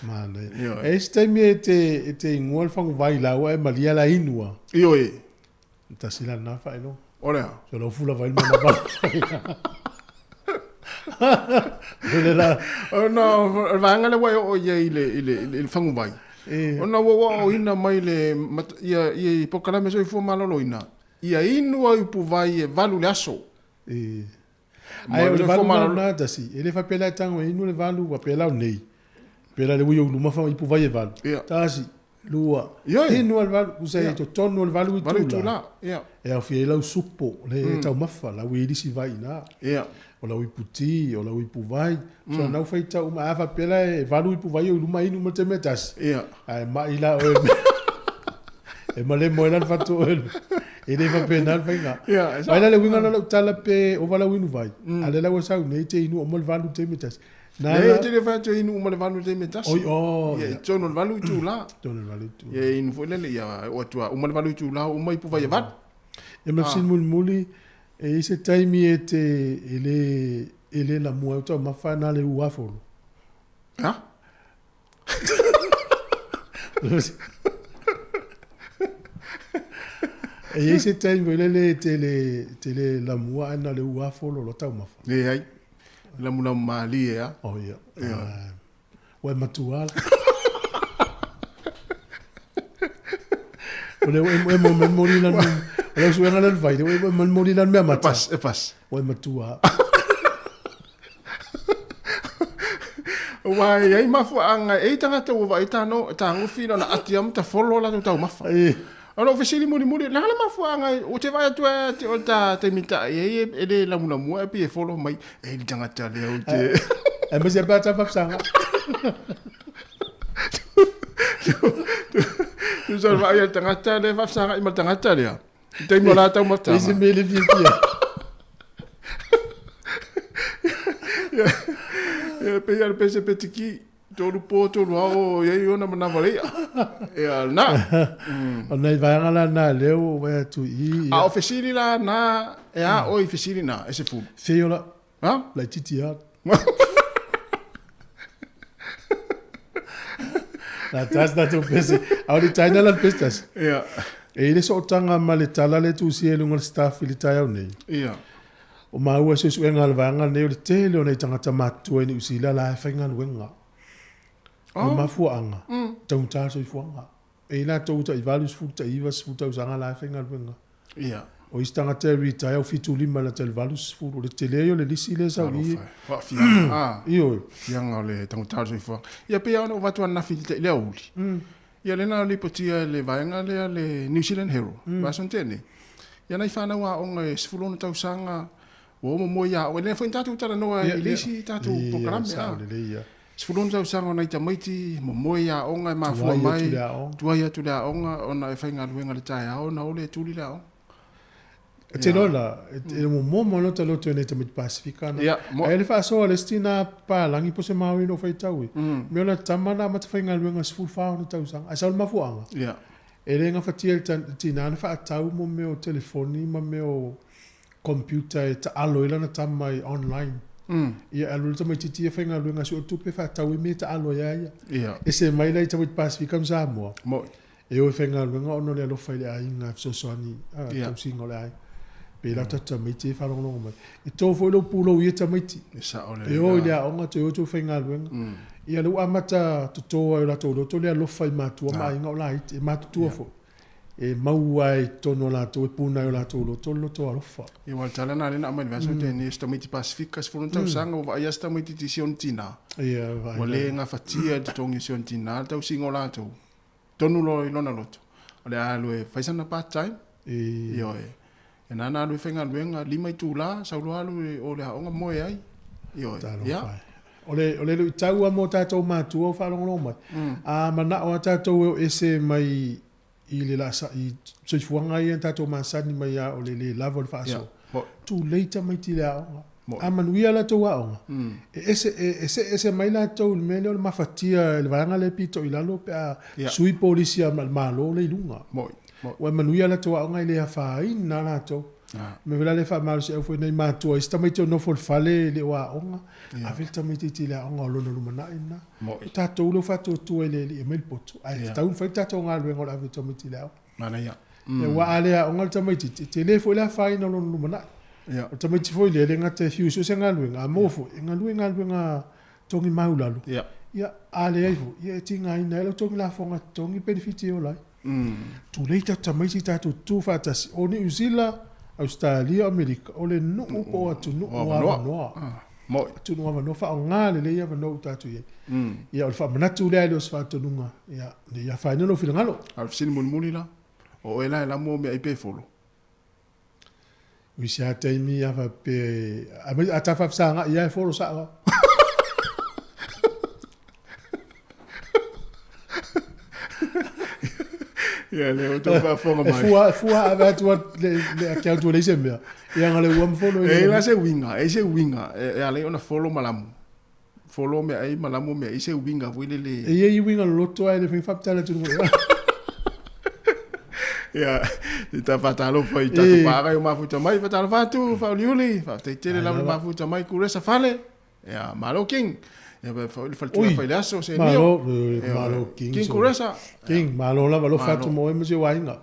Manaia. Ioe. E i ai se taimi e te, e te ingoa le faguvai laua e malia la inua. Ioe. Tasi la lena faailoga. O le a? So lau fula vai le mana vala. O le la. Ona o le vaega lea ua e oo i ai i le, i le, i le faguvai. E. Ona ua ua aoina mai le, ia, ia i polokalame soifua maloloina, ia inu ai upuvai e valu i le aso. E. Ae o le valu la lena tasi, e le faapea la e tago e inu le valu, ua pela o nei. Pela le ui o luma fa ipu vai e valu. Ia. Tasi, lua, Ioe. inu a le valu, kusa e totonu o le valu Valu itula. itula, ia. E aofia ai lau supo, le taumafa, lau ilisi vai ina. Ia. O lau ipu ti, o lau ipu vai. So nau faitau uma, a faapea la e valu ipu vai o i luma inu ma le taimi e tasi. Ia. Ae mai la oe e malemo ai la le fatu oe. E le faapena le faiga. Ia, e Vai la le uiga na lau tala pe ova lau inu vai. A le la ua sau nei te inu uma le valu taimi e tasi. Na Leai, la. ou te le fai atu e inu uma le valu i le taimi e tasi. Oi, oh, Ia, ia. i totonu o le valu itula. Totonu o le valu itula. Ia, e inu foi lele, ia, o atu a uma le valu itula, uma ipu vai e valu. Ia ma fesili mulimuli, e i ai se taimi e te e le e le lamua ai o taumafa na le uafolo. Ha? E i ai se taimi foi lele e te le te le lamua ae na le uafolo lo taumafa. Leai. Lamulamu malie a. Oh ia. Ia. Ua e matua la. O le ua e mo moli lan o le suenga le vai, ua e moli lan mea mata. E pas, e pas. Ua e matua. Aua e i ai mafuaaga e i ai tagata ua vaai tano tagofi na ona ati lava ma tafolo o latou taumafa. Ona ou fesili mulimuli, le a le mafuaaga ou te vaai atu ai ia te oe i le ta taimi taai ai e le lamulamua ae pei e folo mai, e i le tagata lea ou te. Aemaise pe a ta faafusaga. Tusa o le vaai a le tagata lea e faafesagai ma le tagata lea i le taimi o la taumafataga. E i ai se mea e le fiafia. Ia, e pei lava o le pese petiki, tolu po, tolu ao, e i ai ona manava o le i'a. Ia, lena. O nai vaega la na lea ua ou vaai atu i i, ia. A o fesili la na, e a oe i fesili na, e sefulu? Feio la. Ha? Laitiiti lava. Na tasi tatou pese. A o le taina la le pese tasi. Ia. E i ai le sootaga ma le tala lea e tusia i luga o le staff i le taeao nei. Ia. O maua i suesuega a le vaega lenei o le tele o nai tagata matutua i Niu Sila la e faigaluega. O le mafuaaga, taugata le soifuaga. E i ai latou tai 80, tai 90 tausaga la e faigaluega. Ia. O isi tagata e retire au 75 i lata i le 80. O le tele ia o le lisi lea e sau i i. Talofa e. Faafiaga. Ah. Ioe. Fiaga o le taugata o le soifuaga. Ia pei lava ona ou avatu ananafi i le aoauli. Ia lena o lipotia e le vaega lea le New Zealand Herald, mm. vaiaso na tea nei. Ia nai fanau aoga e 16 tausaga ua o momoe i aoga. E lelei foi ona tatou talanoa i le isi tatou polokalame. Sao lelei ia. 16 tausaga o nai tamaiti momoe i aoga e mafua mai, tuai atu i le aoga ona e faigaluega i le taeao ona o lea e tuli le aoga. E te iloa la, e momoa ma lota loto e nai tamaiti Pasifika na. Ae le faasoa a le isi tina palagi po o se Maori na ou faitau i, mea o lana tama na amata faigaluega i le 14 ona tausaga. Ae sau le mafuaaga, e le gafatia e le tina na faatau mo mea o telefoni ma mea o computer e taalo ai lana tama i online. Ia e alu ai le tamaitiiti ia faigaluega e sue tupe faatau ai mea e taalo ai a ia. Ese mai la i tamaiti Pasifika ma Samoa. E o e faigaluega ona o le alofa i le aiga e fesoasoani i le tausiga o le aiga. Pei la o tatou tamaiti e faalogologo mai. E to foi lou pulou i ia tamaiti. E sao lelei. E o i le aoga toe o toe faigaluega. Ia lea ua amata toto ai o latou loto le alofa i matua ma aiga o laiti. E matutua foi. E mau ai i totonu o latou, e puna ai o latou loto le loto alofa. Ia aua o le tala lena lea na aumai i le vaiaso na tea nei, o se tamaiti Pasifika, 16 tausaga, ua vaaia se tamaitiiti i si ona tina. Ia, vaai Ua le gafatia e le totogi o si ona tina le tausiga o latou. Tonu loa i lona loto, o le a alu e fai sana part time. Ioe. E nana alu e faigaluega, 5 itula, sau loa alu i o le aoga moe ai. Ioe. Ia. O le, o le luitau lava mo tatou matua o faalogologo mai, a manao lava tatou e o ese mai i le lasa, i soifuaga ia na tatou masani mai lava o le le lava o le faasoa, tulei tamaiti i le aoga. A manuia a latou aoga, e ese, e see ese mai latou i le mea lea o le mafatia e le vaega lea e pito i lalo pe a sui polisi a le Malo lea i luga. Ua manuia a latou aoga e le afaina lava latou. O le mea foi la lea e faamalosiau foi i nai matua i isi tamaiti o nofo i le fale e le o aoga, ave le tamaitiiti i le aoga o lona lumanai lena. O tatou lea ua faatuatua i le Alii e aumai le poto, ae tatau ona fai le tatou galuega o le ave o tamaiti i le aoga. Manaia. Aua a le aoga le tamaitiiti, e tele foi le afaina o lona lumanai. O le tamaiti foi lea, e le gata e fiu sue se galuega, a maua foi, e galue i galuega togi maulalo. Ia, a leai foi, ia e tigaina ai lau togi lafoga e totogi penefiti e ola ai. Tulei tatou tamaiti tatou tutu faatasi. O Niu Sila, Ausetalia, o Amerika, o le nuu po o atunuu avanoa. Atunuu avanoa, faaaoga lelei avanoa ua tatou i ai. Ia, o le faamanatu lea e le o se faatonuga, ia, ne i afaina lou finagalo. A o le fesili mulimuli la, o oe la e lamu ou meaai pe folo? Ui se a taimi a faapea, a ta faafesagai lava e folo sao lava. Ia, lea ua outou faafofoga mai. E fua, e fua ave atu le, le account ua leai se mea. Ia nga le ua ma folo. E i la se uiga, e i se uiga e ala ai ona folo ma lamu. Folo meaai ma lamu meaai se uiga foi lele. E i ai uiga loloto ae le mafai ona faapitala atu i luga. Ia, i ta faatalofa i tatou paaga i o mafuta mai, faatalofa atu, faauliuli, faafetai tele lava le mafuta mai, Kuresa Fale. Ia, malo King. Ia, pa foi le faletua fai le aso, se nio. Malo, malo King. King Kuresa. King, malo lava, alofa atu mo oe ma si ou aiga.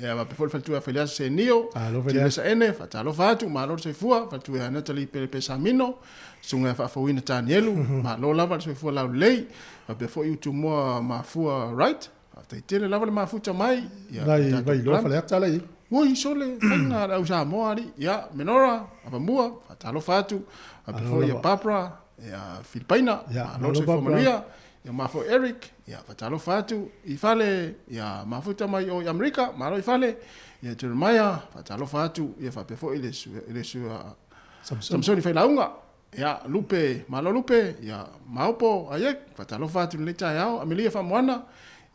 Ia, faapea foi le faletua fai le aso, se nio. Malo fai le aso. Tina Ene, faatalofa atu, malo le soifua, faletua ia Natalie Pelepe Samino. Susuga ia Faafouina Tanielu, malo lava le soifua laulelei, faapea foi Utumoa Mafua Wright, faafetai tele lava le mafuta mai. Ia, Nai Vailoa Faleata la i ai. Oi, sole, faiga a le au Samoa alii. Ia, Menora, Avamua, faatalofa atu, faapea foi ia Barbara, ia Filipaina, malo le soifua manuia. Ia mafua Eric, ia faatalofa atu i fale, ia mafuta mai o i Amerika, malo i fale. Ia Jeremiah, faatalofa atu, ia faapea foi le le sua Samsoni Failauga, ia Lupe, malo Lupe, ia Maopo Ayek, faatalofa atu i lenei taeao, Amelia Faamoana,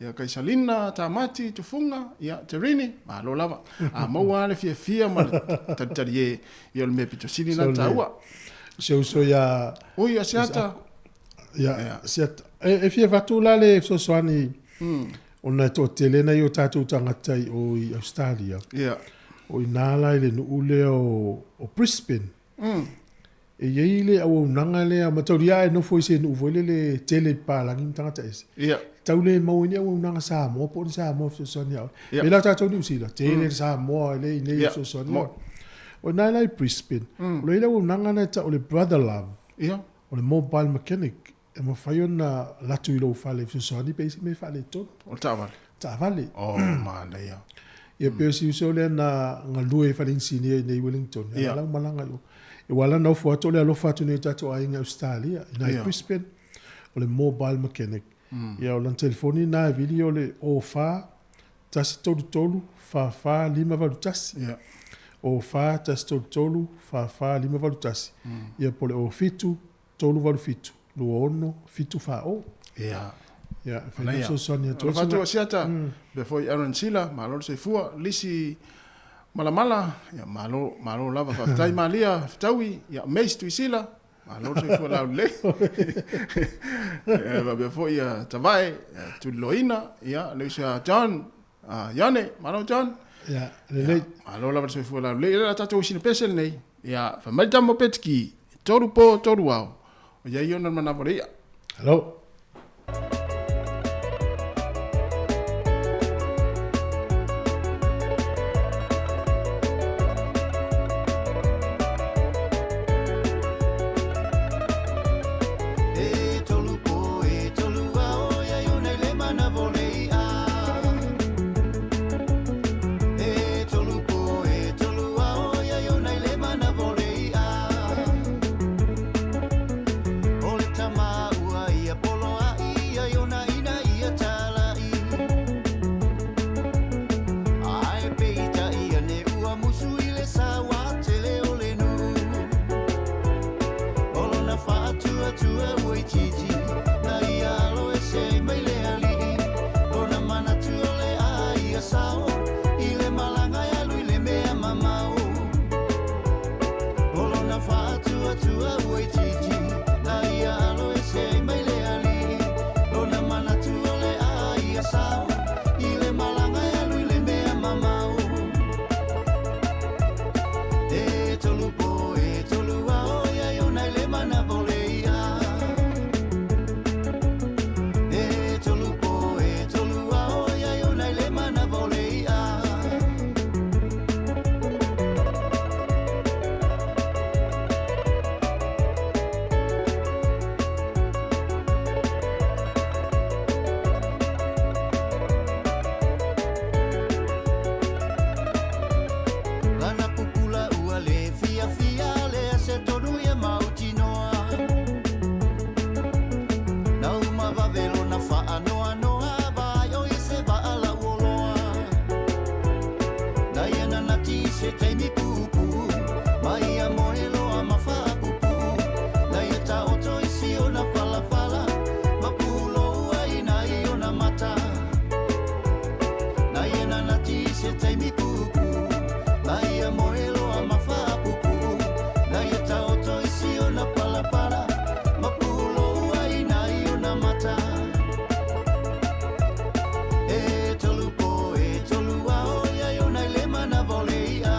ia Kaisalina Tamati Tufunga, ia Terini, malo lava. A maua lava le fiafia ma le talitalie, ia o le mea pito sili lena taua. Si ou uso ia... Oi, ia Siata. Ia, Siata. E fia avatu la le fesoasoani ona e toatele nai o tatou tagata i o i Ausetalia. Ia. O i ina la i le nuu lea o Brisbane. E i ai le auaunaga lea, mataulia a e nofo i se nuu foi lele e tele i papalagi ma tagata ese. Ia. E tau le maua ai ni auaunaga Samoa po o ni Samoa e fesoasoani ia oe. Ia. Pei la o tatou i Niu Sila, tele le Samoa e le i inei e fesoasoani. O i ina la i Brisbane, o lo o i ai le auaunaga lea e tau o le Brother Love. Ia. O le mobile mechanic. E mafai ona alu atu i lou fale e fesoasoani pe i ai se mea e faaletonu. O le taavale? Taavale. Oh, manaia. Ia pei o si uso lea na galue i fale inisinia i inei i Wellington. Ia la ua malaga i o. Ua ala ona ofo atu o le alofa atu nei i o tatou aiga i Ausetalia, i ina i Brisbane, o le mobile mechanic. Ia o lana telefoni lena e vili o le 04 133 44 581. Ia. 04 133 44 581, ia po o le 07 387 26 74 o. Ia. Ia, e fai ina fesoasoani atu ai. Alofa atu Asiata, faapea foi Aaron Sila, malo le soifua, Lisi Malamala, ia malo, malo lava, faafetai Malia Fetaui, ia Mace Tuisila, malo le soifua laulelei. Ia faapea foi ia Tavae, ia Tuliloaina, ia le uso ia John, Ione, malo John. Ia, lelei. Ia, malo lava le soifua laulelei. Ia, la tatou sina pese lenei. Ia, fai mai le tama o Petiki, e tolu po, tolu ao. O iai ona le manava o le ia. Hello. E tolu po, e tolu ao, ia iona i le manava o le i'a. E tolu po, e tolu ao, ia iona i le manava o le i'a. O le tama ua ia poloa'i, ia iona ina ia tala'i. Ae peitai ane ua musu i le saua tele o le nuu. O lona faatuatua ua itiiti, na ia alo ese ai mai le alii. Lona manatu o le a ia sao, i le malaga e alu i le mea mamao. O lona faatuatua ua itiiti, na ia alo ese ai mai le alii. Lona manatu o le a ia sao, i le malaga e alu i le mea mamao. E tolu po, e tolu ao, ia iona i le manava o le i'a. E tolu po, e tolu ao, ia iona i le manava o le i'a. Lana pupula ua le fiafia lea se tonu ia mautinoa. Na uma vave lona faanoanoa vaai o i se vaa lauoloa. Na ia nanati se taimi puupuu, ma ia moe loa ma faapupuu. Na ia taoto i si ona falafala, ma pulou ai na i ona mata. Na ia nanati se taimi puupuu, ma ia moe loa ma faapupuu. Na ia taoto i si ona falafala, ma pulou ai na i ona mata. E tolu po, e tolu ao, ia iona i le manava o le i'a.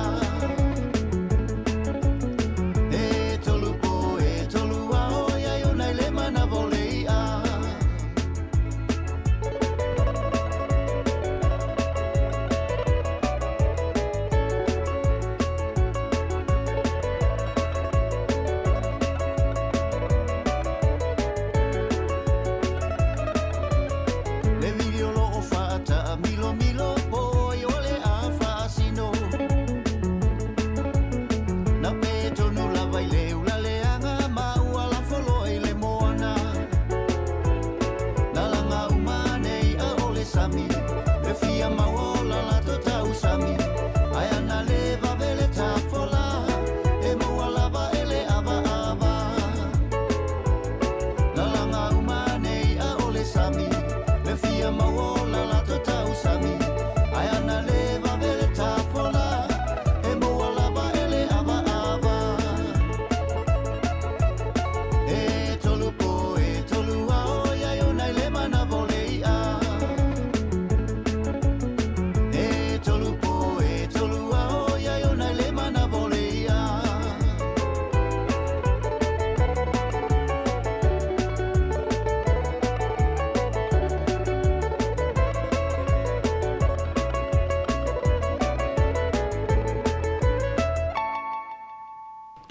E tolu po, e tolu ao, ia iona i le manava o le i'a. Le viliolo o faata'a milomilo po ai o le a faasino. Na pe tonu lava i le ulaleaga ma ua lafoloa i le moana. Na laga uma ane i'a o le sami, le fia maua o la latou tausami. Ae ana le vave le tafola, e maua lava e le avaava. Na laga uma ane i'a o le sami, le fia maua o la latou tausami. Ae ana le vave le tafola, e maua lava e le avaava. E tolu po, e tolu ao, ia iona i le manava o le i'a. E tolu po, e tolu ao, ia iona i le manava o le i'a.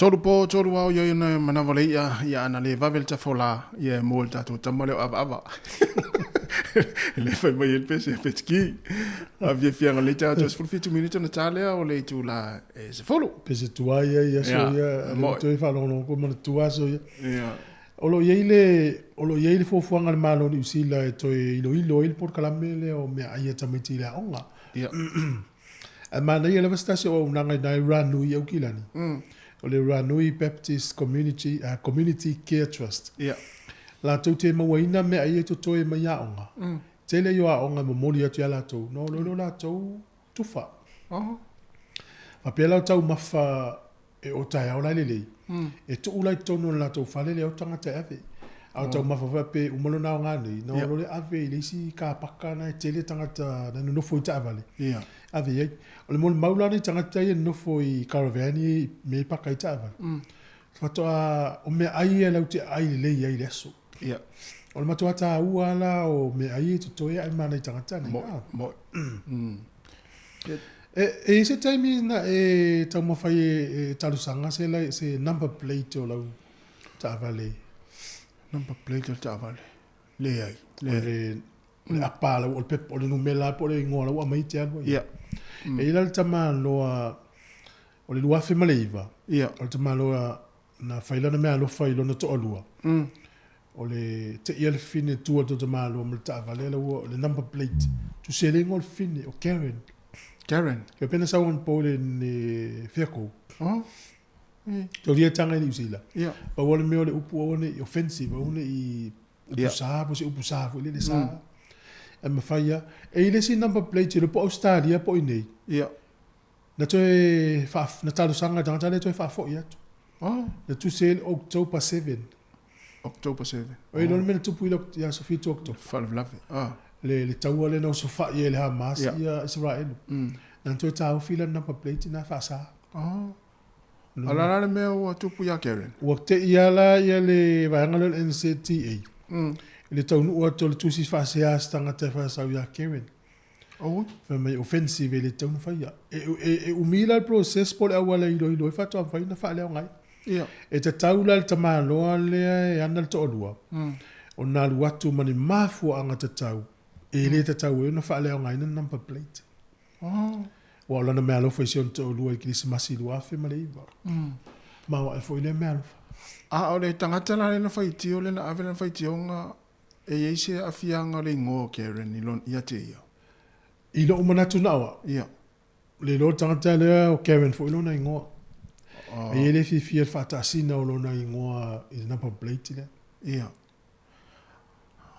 Tolu po, tolu ao ia iona manava o le i'a, ia ana le vave le tafola, ia e mua i le tatou tama lea o avaava. E le fai mai ai le pese a Petiki. A fiafiaga o lenei taeao, toe 17 minute ona ta lea o le itula e 10. Pese tuai ai i aso ia, Moe. toe faalogologo manatua aso ia. Ia. O lo o i ai le, o lo o i ai le fuafuaga a le Malo o Niu Sila e toe iloilo ai le polokalame lea o meaai a tamaiti i le aoga. Ia. Ae manaia lava se tasi o auaunaga i ina i Ranui i Aukilani. O le Ranui Baptist Community, Community Care Trust. Ia. Latou te mauaina meaai e totoe mai aoga. Tele ia o aoga e momoli atu ia latou, ona o lea o latou tufa. Oh. Faapea la o taumafa e o taeao la e lelei, e tuu la i totonu o le latou fale lea o tagata e ave. A o taumafa foi pe uma lona aoga nei, na o loa le ave i le isi kapaka na e tele tagata na nonofo i taavale, ave i ai. O le molimau la nei tagata ia e nonofo i caravan ia i mea e paka ai taavale, faatoa o meaai ia latou te ai lelei ai i le aso. O le matua taua la o meaai ia e totoe ae ma nai tagata nei. Mo'i. E i ai se taimi na e taumafai e talosaga se se number plate o lau taavale? Number plate o le taavale? Leai. O le o le apa lau, o le pepa, o le numera po o le igoa la ua aumai e te alu ai. Ia. E i ai la le tamaloa o le 2009, Ia. o le tamaloa na fai lana meaalofa i lona toalua. O le teia le fine tua o le tamaloa ma le taavale la ua, o le number plate. Tusi ai le igoa o le fine, o Karen. Karen. Ia pena sau anapo i le Fiakou. Oh. Taulia taga i Niu Sila. Ia. Pau lava le mea o le upu aua ne i offensive, aua ne i upu sa, po o se upu sa foi lele sa. E mafai lava. E i ai le isi number plate iloa po o Ausetalia po o i inei. Ia. Na toe faa, na talosaga le tagata lea toe faafoi atu. Oh. Na tusi ai le October 7. October 7. O iloa le mea na tupu i le ia aso 7 o Oketopa. Faalavelave. Ah. Le taua lea na osofai ai e le Hamas ia Isaraelu. Na toe taofi lana number plate na faasa. Oh. A la la le mea ua tupu ia Karen? Ua te'i lava la ia le vaega lea o le NZTA i le taunuu atu o le tusi faasea a se tagata e faasau ia Karen. Oi. Fai mai offensive e le tatau ona faia. E umi la le process po o le auala e iloilo ai faatoa mafai ona faaleaoga ai. Ia. E tatau la i le tamaloa lea e ana le toalua ona alu atu ma ni mafuaaga tatau e le tatau ai ona faaleaogaina le number plate. Oh. Aua o lana meaalofa i si ona toalua i Kerisimasi 2009. Maoae foi lea meaalofa. A o le tagata la lea na faitio lea na ave lana faitioga e i ai se aafiaga o le igoa o Karen i lona, ia te ia? I lou manatu na o au, Ia. le iloa le tagata lea o Karen foi lona igoa. Oh. E i ai le fiafia i le faatasina o lona igoa i le number plate lea. Ia.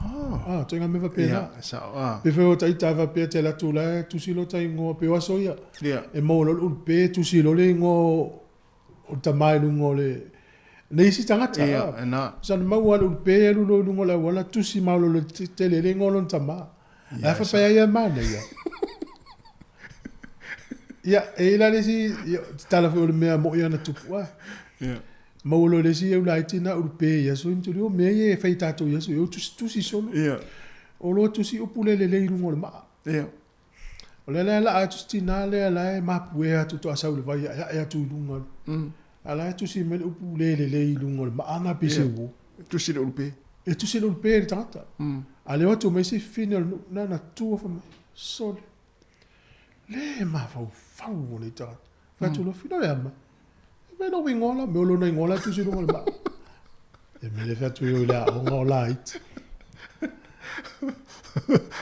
Ah, ituaiga mea faapena. Ia, sao, ah. Pe fai o ita e faapea te alu atu la e tusi lo ta igoa pe o aso ia. Ia. E maua loa le ulupe tusi loa le igoa o le tama i luga o le nei isi tagata. Ia, e na. Sa na maua le ulupe alu loa i luga o le auala tusi maolo le tele le igoa o lona tama. Ia, Ae faapea ia e manaia. Ia, e i ai la le isi tala foi o le mea mo'i ana tupu ah. Ia. Maua loa e le isi eulaiti na ulupe i aso ia ma o mea ia e fai e tatou i aso ia, o tusitusi solo. Ia. O loa tusi upu le lelei i luga o le maa. Ia. O lea la e laa atu si tinā lea la e mapuea atu toa sau i le vai aeae atu i luga. A la e tusi mai le upu le lelei i luga o le maa na pei se uo. Tusi le ulupe. E tusi le ulupe i le tagata. A leo atu mai se fine o le nuu, na na tu fai mai, sole, le mafaufau o nei tagata. Fai atu loa, fina o le a mai. E fai lou igoa la, mea o lona igoa la e tusi i luga o le maa. E mele fai atu i o i le aoga o laiti.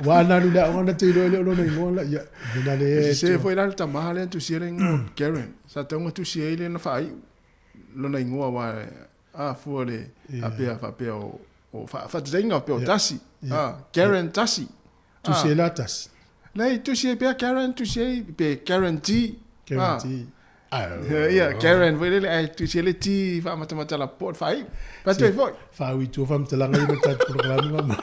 Ua ana alu i le aoga na te iloa e le o lona igoa la, ia, mena le E sese foi la le tama lea na tusia le igoa o Karen. Sa tatau ona tusi ai lea na faaiu lona igoa aua a fua le faapea faapea o o faataitaiga pea o Tasi. A Karen Tasi. Tusi ai la Tasi. Leai, tusi ai pea Karen, tusi ai pe Karen T. Karen T. Ia, Karen foi lele, ae tusi ai le T faamatamatala po o le faaiu. Fai atu ai foi. Faaui i tua faamatalaga ia ma le tatou polokalame ma.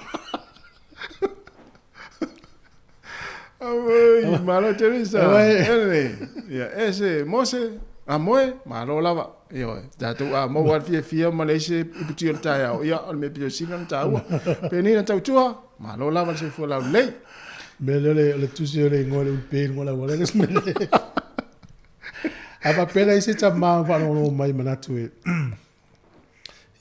Auoi, malo Teresa. Ene, ia, e se Mose, a moe, malo lava. Ioe, tatou a maua le fiafia ma leai se iputi o le taeao, ia, o le mea pito sili ona taua. Penei na tautua, malo lava le soifua laulelei. Mea lea o le tusi o le igoa o le ulupe i luga o le auala, le mea. A faapea la i se tama o faalogologo mai manatu e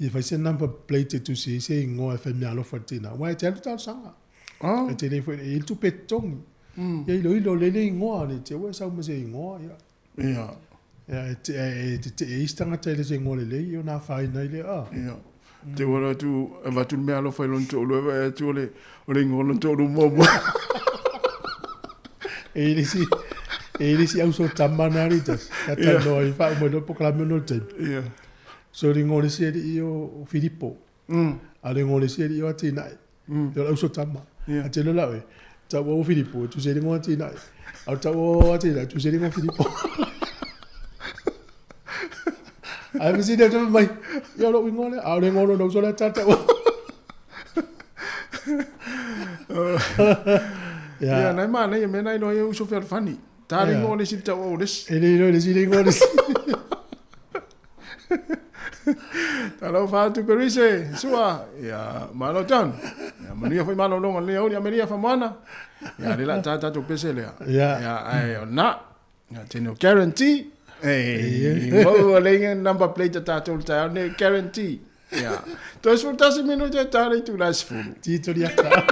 ia fai se number plate e tusi ai se igoa e fai meaalofa i le tina. Aua e te alu talosaga. Oh. E te le foi, e i ai le tupe e totogi. Ia iloilo lelei le igoa, ne i te i ua e sau ma se igoa, ia. Ia. Ia, e te, e tetee ai isi tagata i le se igoa lelei, ia ona afaina ai lea, ah. Ia. Te ua atu, avatu le meaalofa i lona toalua, e vaai atu o le, o le igoa o lona toalua muamua. E i ai le isi, E i le isi auso tama na ali tasi. Ka talanoa i faauma ai loa le polokalame ona o le taimi. So le igoa o le isi alii o Filipo. A o le igoa o le isi alii o Atinae. O le auso tama. A tele la oe, taua o Filipo e tusi ai le igoa Atinae. A o le taua o Atinae e tusi ai le igoa Filipo. Ae fesili atu fai mai, ia o lou igoa lea, a o le igoa o lona uso lea ta taua. Ia, nai manaia mea na iloa ai uso fealofani. Ta le igoa o le isi i le taua o le isi. E le iloa i le isi le igoa o le isi. Talofa atu Perise, sua, ia malo John. Ia manuia foi malologa o lenei aoauli Amelia Famoana. Ia le la ta tatou pese lea. Ia ae o na. Ia tino guarantee. Ei, maua le inga number plate a tatou le taeao nei guarantee. Ia. 31 minute e tara i tula e 10. Titori ata.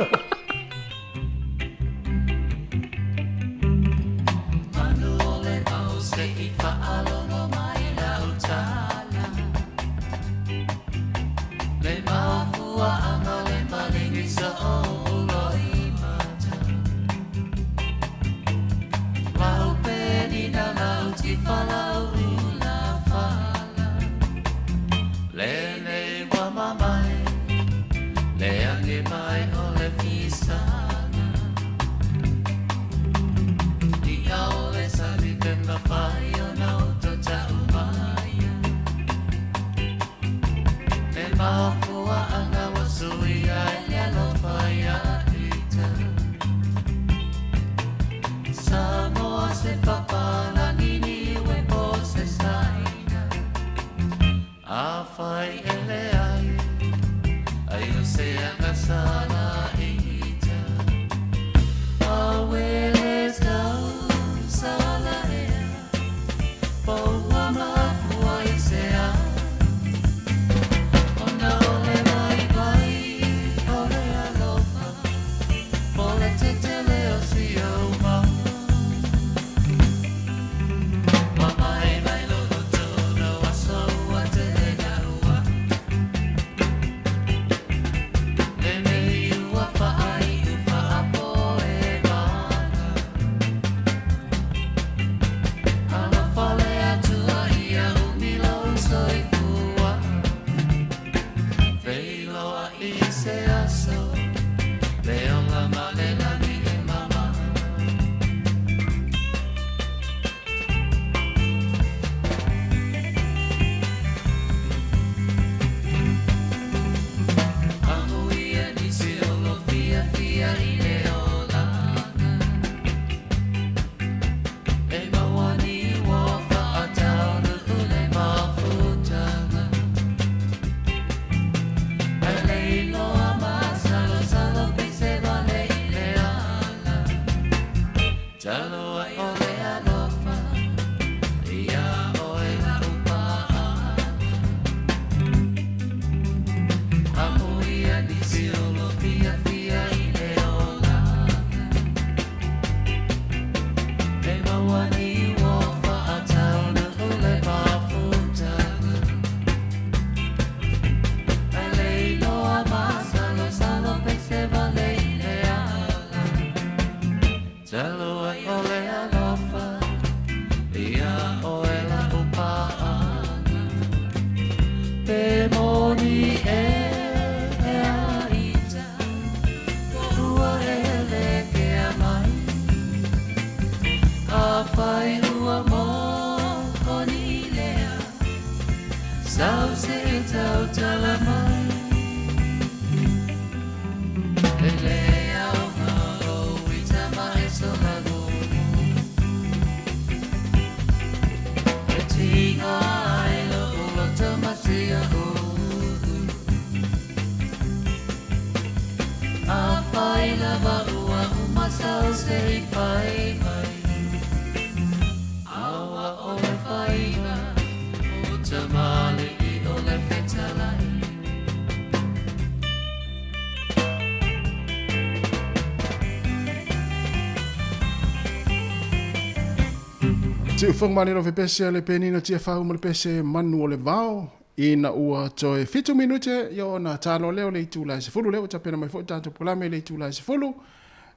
Siufoga manino fepese a le penina tiafau ma le pese manu o le vao ina ua toe fitu minute ia ona talo lea o le itula e 10 lea ua tapena mai foi tatou polame i le itula e 10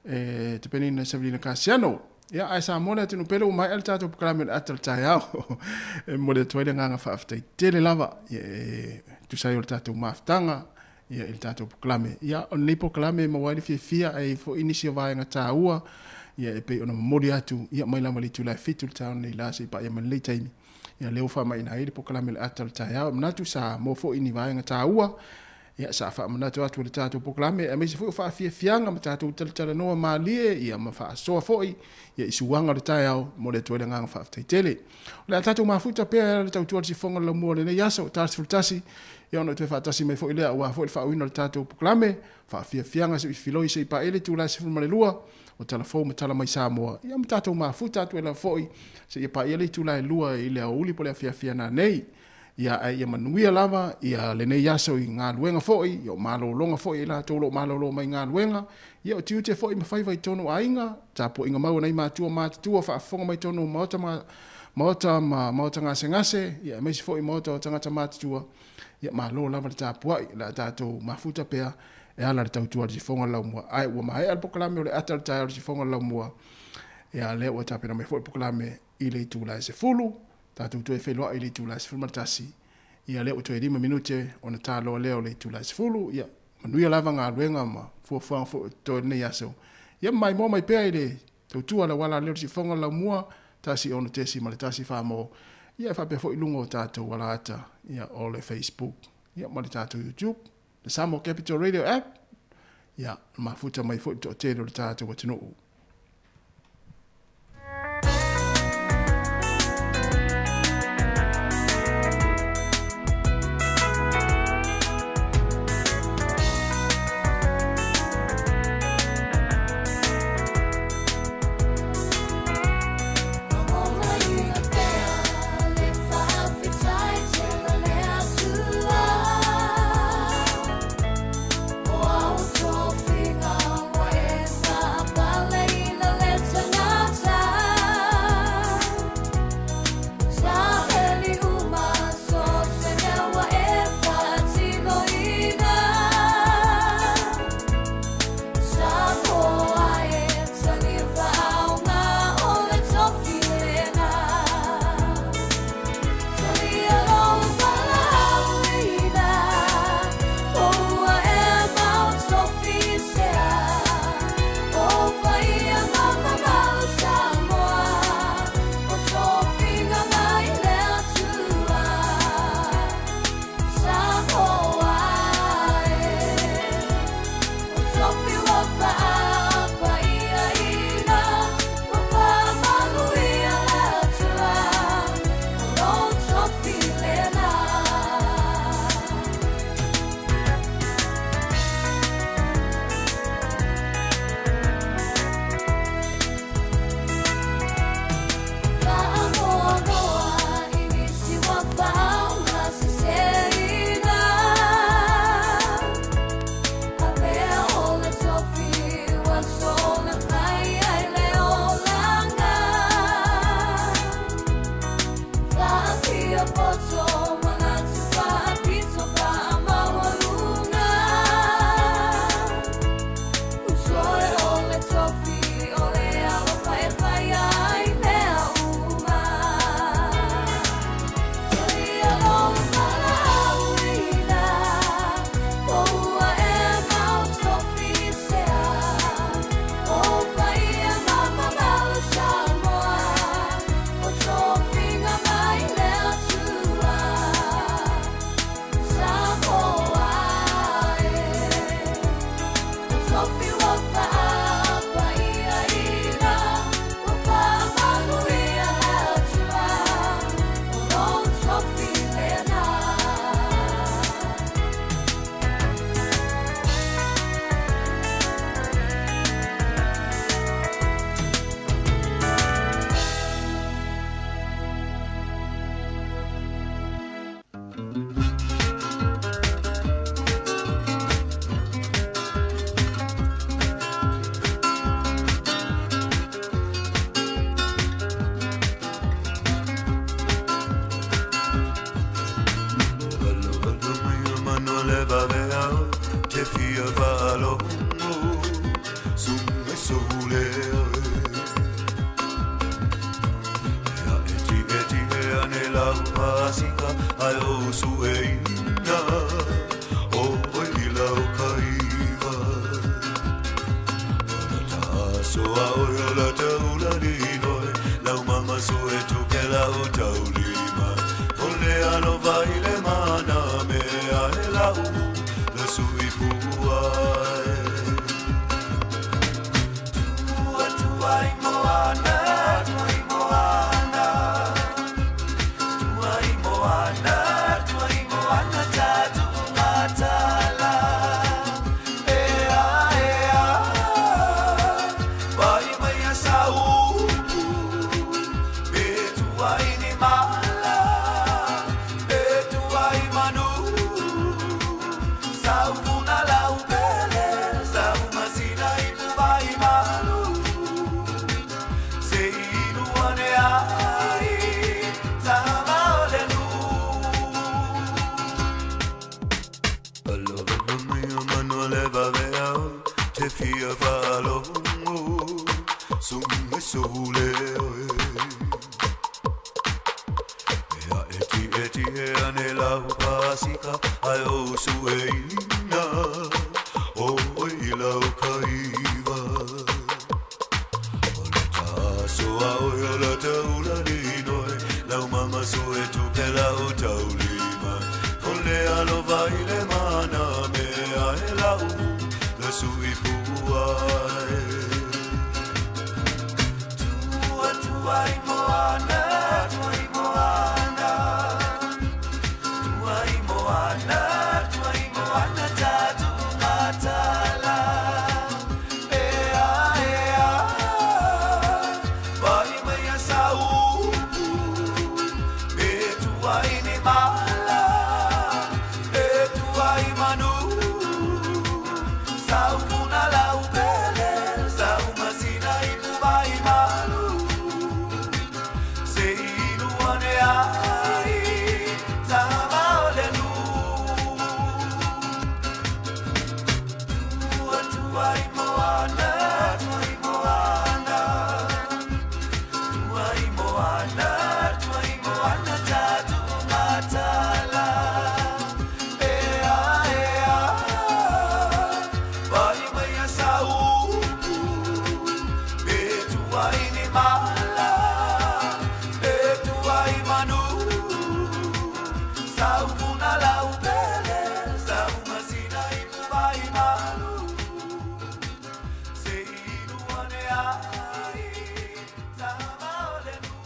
e te penina Savelina Kasiano. Ia, ae Samoa le atunuu pele ua maea le tatou polokalame o le ata o le taeao. E momoli atu ai le agaga faafetai tele lava ia, e tusa ai o le tatou mafutaga ia, i le tatou polokalame. Ia, o lenei polokalame e maua ai le fiafia ae i ai foi nisi o vaega taua ia, e pei ona momoli atu ia, mai lava i le itula e 7 i le taeao nei la seia paia mai lenei taimi. Ia, lea ua faamaina ai le polokalame o le ata o le taeao. E manatu sa maua foi ni vaega taua Ia, sa faamanatu atu e le tatou polokalame, aemaise foi o faafiafiaga ma tatou talatalanoa malie, ia, ma faasoa foi, ia, i suaga o le taeao, momoli atu ai le agaga faafetai tele. O le a tatou mafuta pea e ala i le tautua a le sifoga o le laumua o lenei aso, ta 11, ia, ona toe faatasi mai foi lea aua foi le faaauauina o le tatou polokalame, faafiafiaga se i filoi se i paia le itula e 12, o tala fou ma tala mai Samoa, ia, ma tatou mafuta atu ai lava foi seia paia le itula e 2 i le aoauli po o le afiafi a nanei. Ia, ae ia manuia lava ia lenei aso i galuega foi, ia o malologa foi a i latou o lo o malolo mai galuega, ia o tiute foi ma faiva i totonu o aiga, tapuaiga mau a nai matua matutua faafofoga mai totonu o maota ma maota ma maota gasegase, ia aemaise foi maota o tagata matutua, ia malo lava le tapuai, o le a tatou mafuta pea e ala i le tautua a le sifoga o le laumua. Ae ua maea le polokalame o le ata o le taeao i le sifoga o le laumua, ia lea ua tapena mai foi le polokalame i le itula e 10, tatou toe feiloai i le itula e 11, ia lea ua toe 5 minute ona taloa lea o le itula e 10, ia manuia lava galuega ma fuafuaga foi o totoe lenei aso. Ia ma maimoa mai pea i le tautua a le auala lea o le siufofoga o le laumua, 1 6.1 Famo, ia e faapea foi i luga o tatou alaata, ia o le Facebook, ia ma le tatou YouTube, le Samoa Capital Radio App, ia mafuta mai foi le toatele o le tatou atunuu. te fia faalogo suga i sou leo e. E aʻe tiʻetiʻe ane lau pasika ae ou sueina o oe i lau kaiva. O le taaso a oe o la taula linoe lau mama sue tupe lau taulima. O le alofa i le mana mea e lau le sui puai. Tua tua i moana, tua i moana. Tua i moana, tua i moana tatu matala. Ea, ea, vai mai a saupu. E tua i ni mala, e tua i manu. Saufuna lau pele, sau masina i pubai malu. Se ilu ane ai, tama o le nu. Tua tua i moana, tua i moana. Tua i moana, tua i moana tatu matala. Ea, ea, vai mai a saupu. E tua i ni mala, e tua i manu. Saufuna lau pele, sau masina i pubai malu. Se ilu ane ai, tama o le nu.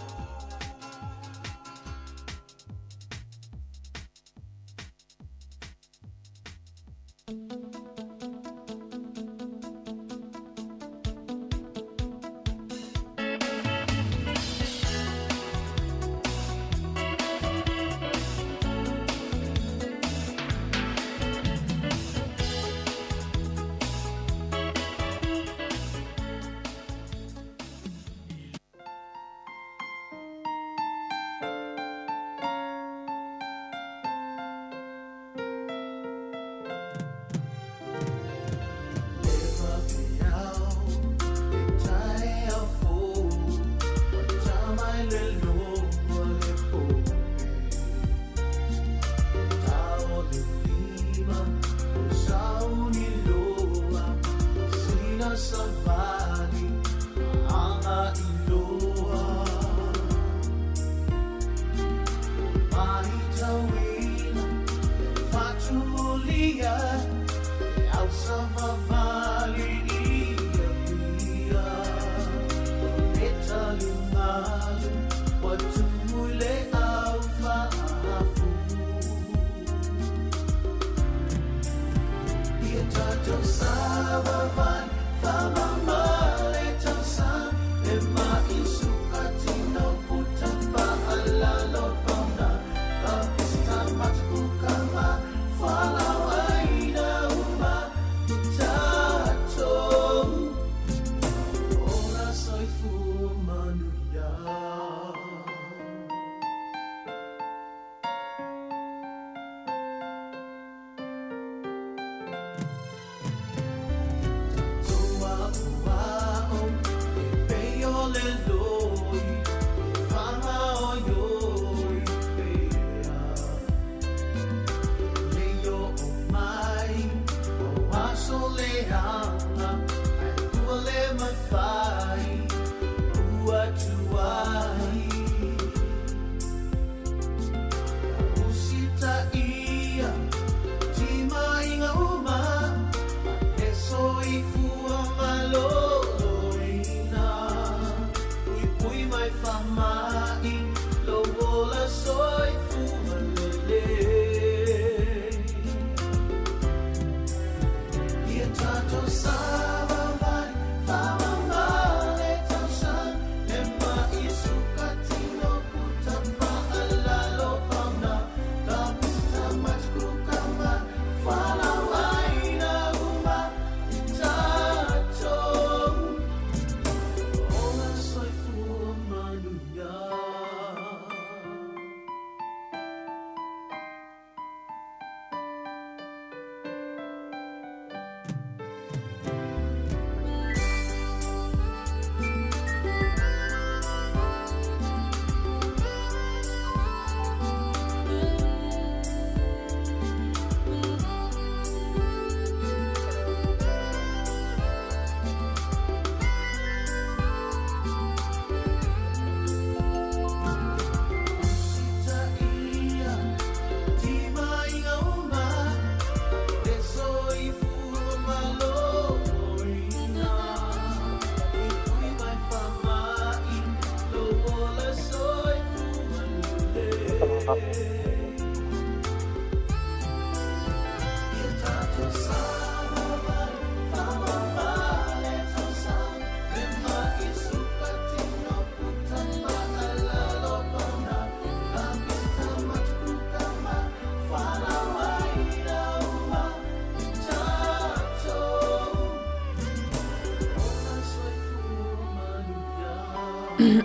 Ia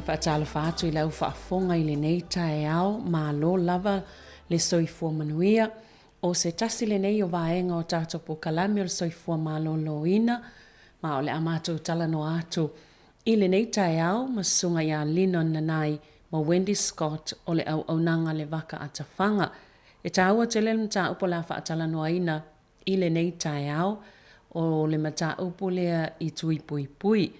faatalofa atu i lau faafofoga i lenei taeao, malo lava le soifua manuia. O se tasi lenei o vaega o tatou polokalame o le soifua maloloina, ma o le a matou talanoa atu i lenei taeao ma Susuga ia Linon Nanai ma Wendy Scott o le auaunaga Le Vaka a Tafaga. E taua tele le mataupu o le a faatalanoaina i lenei taeao, o le mataupu lea i tui puipui.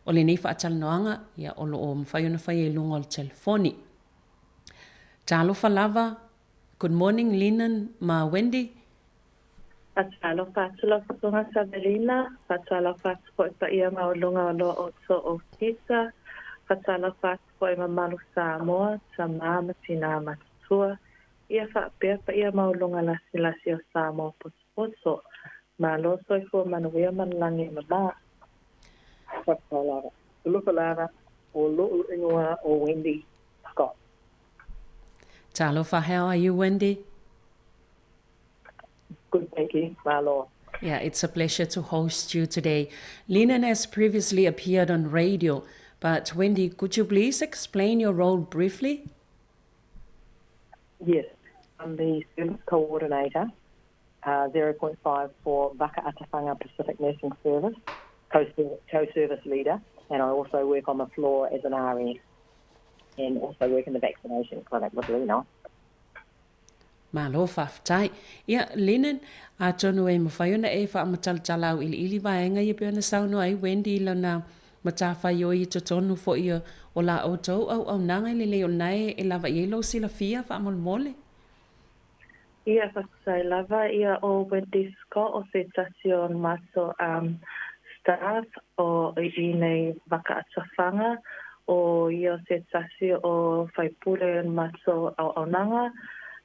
O lenei faatalanoaga, ia, o lo o mafai ona faia i luga o le telefoni. Talofa lava, good morning Linon ma Wendy. Faatalofa atu lau Susuga Savelina, faatalofa atu foi paia maualuga o lo outou ofisa, faatalofa atu foi mamalu Samoa, tama ma tinā matutua, ia faapea paia maualuga lasilasi o Samoa potopoto. Malo soifua manuia ma le lagi e mama. Faafetai lava. Talofa lava, o lo'u ingoa o Wendy Scott. Talofa, how are you Wendy? Good, thank you. Malo. Yeah, it's a pleasure to host you today. Linon has previously appeared on radio, but Wendy, could you please explain your role briefly? Yes, I'm the service coordinator, uh, 0.5 for Vaka Atawhanga Pacific Nursing Service, co-service leader, and I also work on the floor as an RN and also work in the vaccination clinic with Lena. Malo faafetai. Ia, Lennon, atonu e mafai ona e faamatalatala auiliili vaega ia pei ona saunoa ai Wendy i lana matafaioi i totonu foi o la outou auaunaga i le lei o lena e lava i ai lou silafia faamolemole. Ia, faafetai lava. Ia, o Wendy Scott o se tasi o matou staff o i nei vaka atawhanga, o ia o se tasi o faipule o matou auaunaga,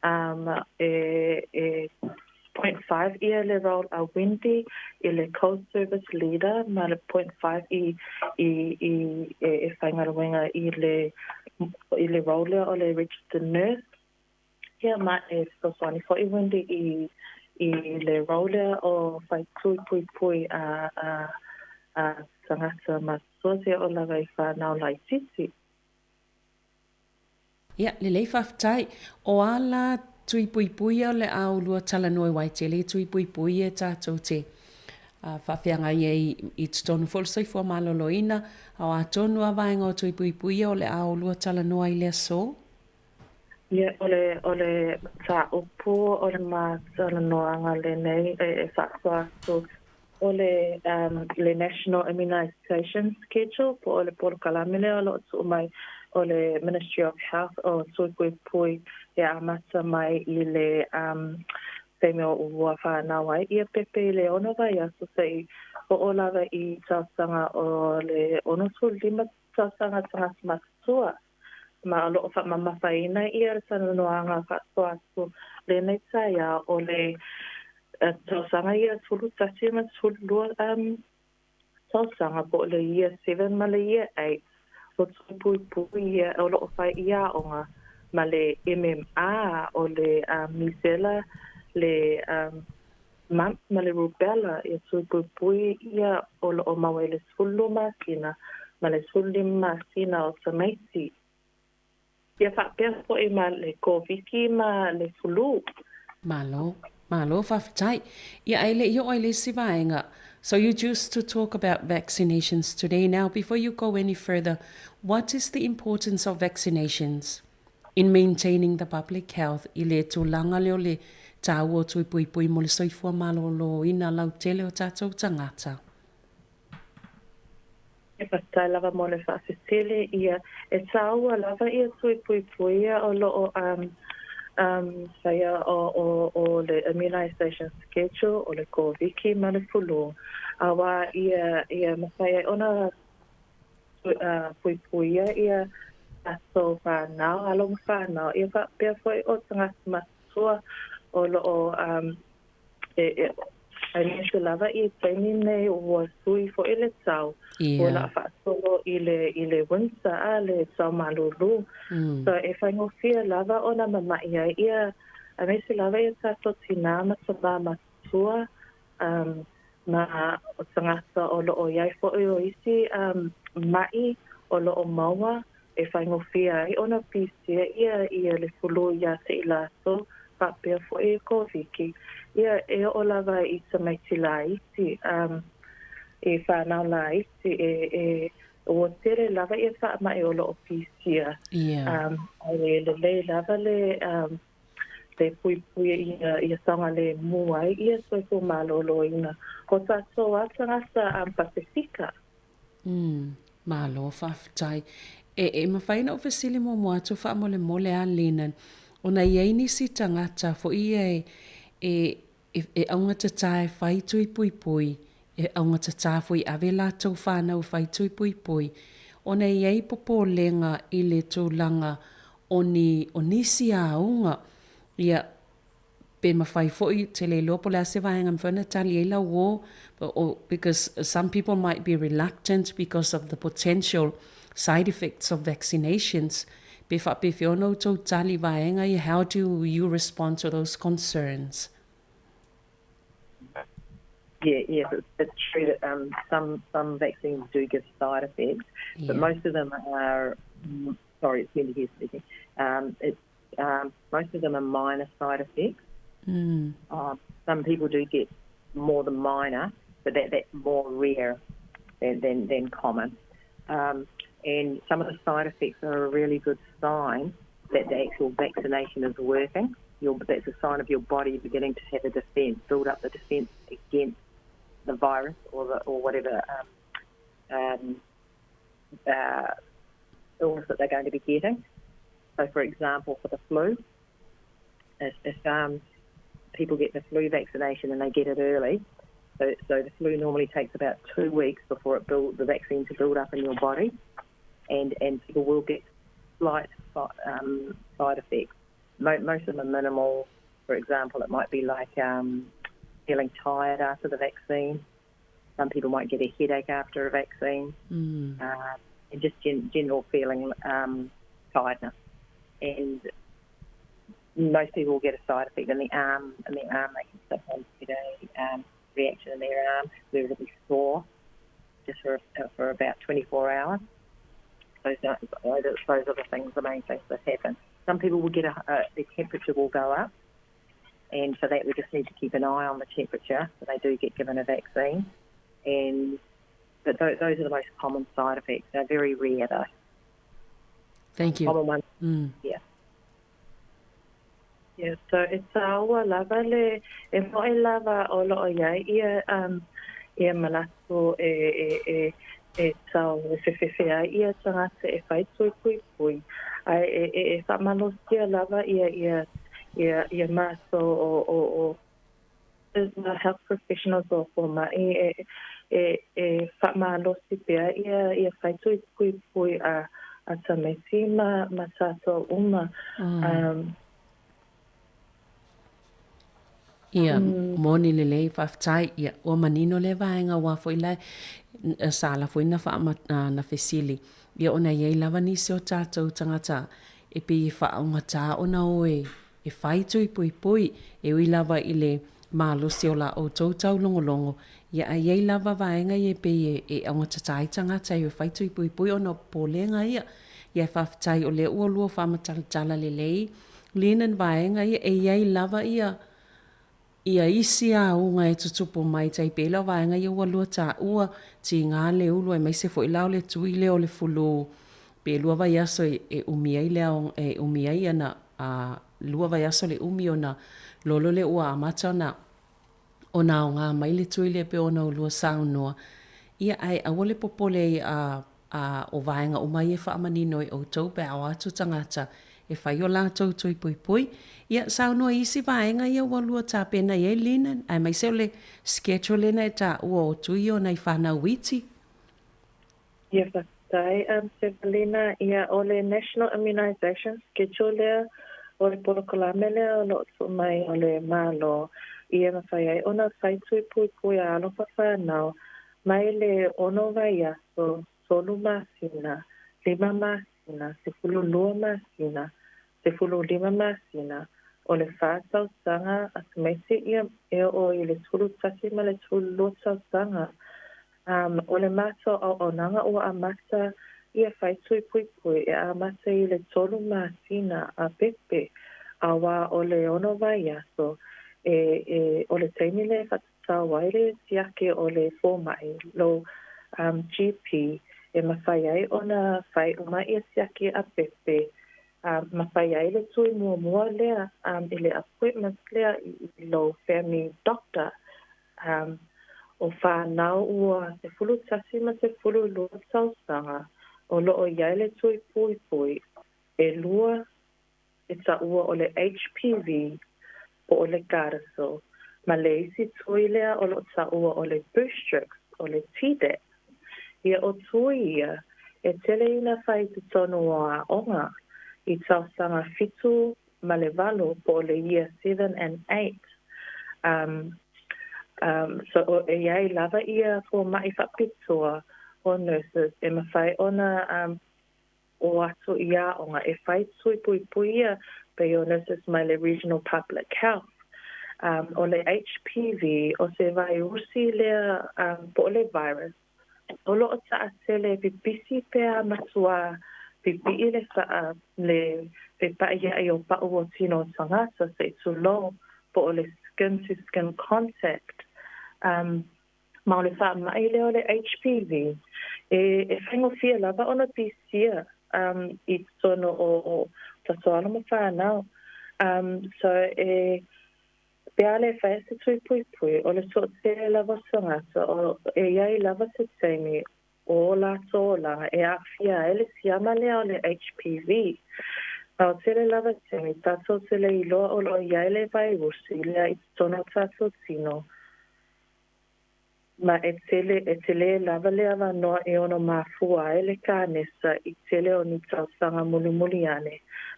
um, e, e 0.5 ia le role a Wendy i le co-service leader ma le 0.5 i, i, i, e, e whaingaluega i le, i le role lea o le registered nurse. Ia, ma e fesoasoani foi Wendy i, i le role lea o whai tui pui pui a, a, a tangata matutua seia o lava i whanau laititi. Ia, lelei faafetai. O a la tui puipuia o le a ulua talanoa i Waitele i tui puipui e tatou te faafeagai ai i totonu foi o le soifua maloloina, a o a tonu a vaega o tui puipuia o le a ulua talanoa i le aso? Ia, o le, o le mataupu o le matalanoaga lenei e, e faasoa atu o le, um, le National Immunisation Schedule po o le polokalame lea o lo o tuu mai o le Ministry of Health o Tui Puipui e amata mai i le um, taimi o ua whanau ai ia pepe i le ono vaiaso se'i o'o lava i tausaga o le 65 tausaga tagata matutua. Ma o lo o faamamafaina ia le talanoaga faasoa atu lenei taeao o le tausaga ia 11 ma 12 tausaga po o le year 7 ma le year 8 o tui puipui ia o lo o fai i aoga ma le MMR o le misela le mumps ma le rubella ia tui puipui ia o lo o maua i le 12 masina ma le 15 masina o tamaiti. Ia faapea foi ma le Koviki ma le flu. Malo. Malo faafetai. Ia ae le i oo i le isi vaega, so you choose to talk about vaccinations today. Now before you go any further, what is the importance of vaccinations in maintaining the public health i le tulaga lea o le taua o tui puipui mo le soifua maloloina lautele o tatou tagata? E faafetai lava mo le faafesili ia. E tāua lava ia tui puipuia o lo o um, um, faia o, o, o le immunization schedule, o le Koviki ma le fulu. Auā ia, ia mafai ai ona uh, puipuia ia tatou whanau, alo ma whanau, ia faapea foi o tagata matutua o lo o um, E, e, aemaise lava i taimi nei ua sui foi le tau. Ua laa faasolo i le, i le winter a le tau malūlū. So e faigofie lava ona mama'i ai ia Aemaise lava ia tatou tinā ma tamā matutua, ma o tagata o lo o i ai fo'i o isi ma'i o lo o maua e faigofie ai ona pisia ia ia le fulu iā te i latou faapea fo'i i Koviki. Ia, e oo lava i tamaiti laiti, i whanau laiti, e, e, ua tele lava ia faama'i o lo o pisia. Ae lelei lava le, le puipui ia, ia saogalēmū ai ia soifua malōlōina o tātou a tagata Pasefika. Malo faafetai. E, e mafai ona ou fesili muamua atu faamolemole a Lenan, ona e i ai nisi tagata foi ia e, e, e, e augatatā e fai tui puipui, e augatatā foi e ave latou whanau e fai tui puipui, ona e i ai popolega i le tulaga o ni, o nisi aoga, ia, pe mafai foi, te le iloa po o le a se vaega e mafai ona tali ai lau uō, o, because some people might be reluctant because of the potential side effects of vaccinations, pe faapefea ona outou tali vaega ia, how do you respond to those concerns? Yeah, yes, it's, it's true that um, some some vaccines do give side effects, yeah. but most of them are. Sorry, it's Linda here speaking. Um, it's um, most of them are minor side effects. Mm. Um, some people do get more than minor, but that, that's more rare than, than, than common. Um, and some of the side effects are a really good sign that the actual vaccination is working. Your, that's a sign of your body beginning to have a defence, build up the defence against the virus or, the, or whatever um, um, uh, illness that they're going to be getting. So, for example, for the flu, if, if um, people get the flu vaccination and they get it early, so, so the flu normally takes about two weeks before it build the vaccine to build up in your body, and, and people will get slight um, side effects. Mo- most of them are minimal. For example, it might be like um, feeling tired after the vaccine. Some people might get a headache after a vaccine. Mm. Uh, and just gen- general feeling um, tiredness. And most people will get a side effect in the arm. In the arm, they can sometimes get a um, reaction in their arm where it'll be sore just for, for about 24 hours. Those are, those are the things, the main things that happen. Some people will get a, a their temperature will go up, and for that we just need to keep an eye on the temperature. So they do get given a vaccine, and but th- those are the most common side effects. They're very rare though. Thank you. Common ones. Mm. Yeah. Yeah, so e tāua lava le, e moe lava o loo iai ia, um, ia manatu e, e, e, e tau e whewhewhe ai ia tangata e whai tui pui pui. Ai e, e, e whamalosia lava ia, ia, ia, ia mātou o, o, o the health professionals o fōma'i e, e, e whamalosi pea ia, ia whai tui pui pui a, a tamaiti ma, ma tātou uma. Mm. Um, Ia, moni lelei, faafetai, ia, ua manino lea vaega aua foi la sa ala foi na faama, na fesili, ia ona e i ai lava nisi o tatou tagata e pei e faaaogatā ona o e e fai tui puipui, e ui lava i le malosi o la outou taulogologo, ia a i ai lava vaega ia e pei e e augatatā ai tagata e o e fai tui puipui ona o popolega ia, ia e faafetai o lea ua lua faamatalatala lelei lena vaega ia e i ai lava ia ia isi auga e tutupu mai tai pei la o vaega ia ua lua taua tiga le ulu aemaise foi la o le tui lea o le fulu pe lua vaiaso e, e umi ai le aoga e umi ai ana a lua vaiaso le umi ona lolo lea ua amata ona ona aoga mai le tui lea pei ona ulua saunoa ia ae aua le popole a a o vaega uma ia e faamanino i outou pe a o atu tagata e fai o latou tui puipui. Ia, saunoa i isi vaega ia ua lua tapena i ai Lina, aemaise o le schedule lena e taua o tui ona i whanau iti. Ia faafetai um Sevelina, ia o le National Immunisation Schedule lea, o le polokalame lea o lo o tuu mai o le Malo ia mafai ai ona fai tui puipui a alofa whanau mai le ono vaiaso, tolu masina, lima masina, 12 masina, 15 masina, O le fa tausaga a tamaiti ia e oo i le 11 ma le 12 tausaga. Um, o le matou auaunaga ua amata ia fai tui puipui e amata i le tolu masina a pepe, auā o le ono vaiaso e, e, o le taimi lea e faatatau ai le siaki o le fomai, lou um, GP, e mafai ai ona fai uma ia siaki a pepe, a mafai ai le tui muamua lea um, i le appointment lea i lou family doctor. Um, o whānau ua 11 ma 12 tausaga o loo i ai le tui puipui e lua e taua o le HPV po o le Gardasil, ma le isi tui lea o loo taua o le Boostrix o le Tdap. Ia o tui ia e tele ina fai i totonu o aoga i tausaga fitu ma le valu po o le year 7 and 8. Um, um, so o, e iai lava ia fomai faapitoa o nurses e mafai ona um, o atu i aoga e fai tui puipui ia pei o nurses mai le Regional Public Health. Um, o le HPV, o se vairusi lea um, po o le virus, o loo taatele pipisi pea matua pipii le faa le fepa'ia'i o pa'u o tino o tagata se'i tulou po o le skin to skin contact. Um, ma o le faama'i lea o le HPV, e, e faigofie lava ona pisia um, i totonu o, o tatou alo ma whanau. Um, so e, pe a le whai se tui puipui, o le toatele lava o tagata, o, e iai lava se taimi o o latou olaga e aafia ai le siama lea o le HPV. Ma o tele lava taimi, tatou te le iloa o loo iai le vairusi lea i totonu o tatou tino, Ma e tele, e telē lava le avanoa e ono mafua ai le kānesa i tele o ni tausaga mulimuli ane,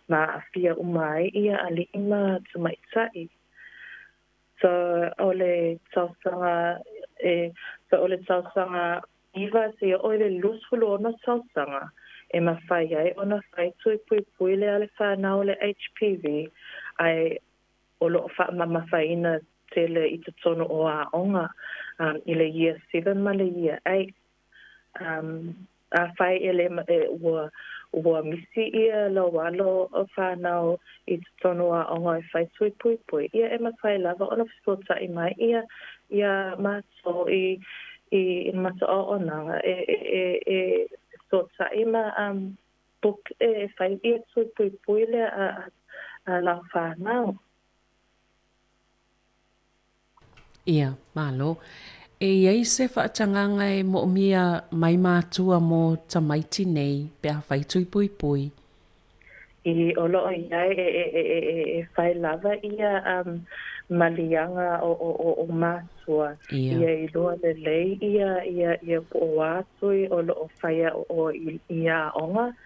ma aafia uma ai ia aliʻi ma tamaitai. So, o le tausaga e, so o le tausaga iva seia oo i le 26 tausaga e mafai ai ona fai tui puipui lea le whanau o le HPV, ae o loo faamamafaina tele i totonu o aoga um, i le year 7 ma le year 8. Um, afai e le, e, ua, ua misi ia lou alo o whanau i totonu o aoga e fai tui puipui, ia e mafai lava ona fesootai mai ia ia mātou i, i, i matou auaunaga e, e, e, e fesootai ma um, book e fai ia tui puipui lea a, a, a lau whanau. Ia, malo. E i ai se faatagaga e moomia mai matua mo tamaiti nei pe a fai tui puipui? I o loo iai e e e e e e fai lava ia um maliaga o o o o matua Ia. ia iloa lelei ia ia ia po o a tui o loo faia o o i i aoga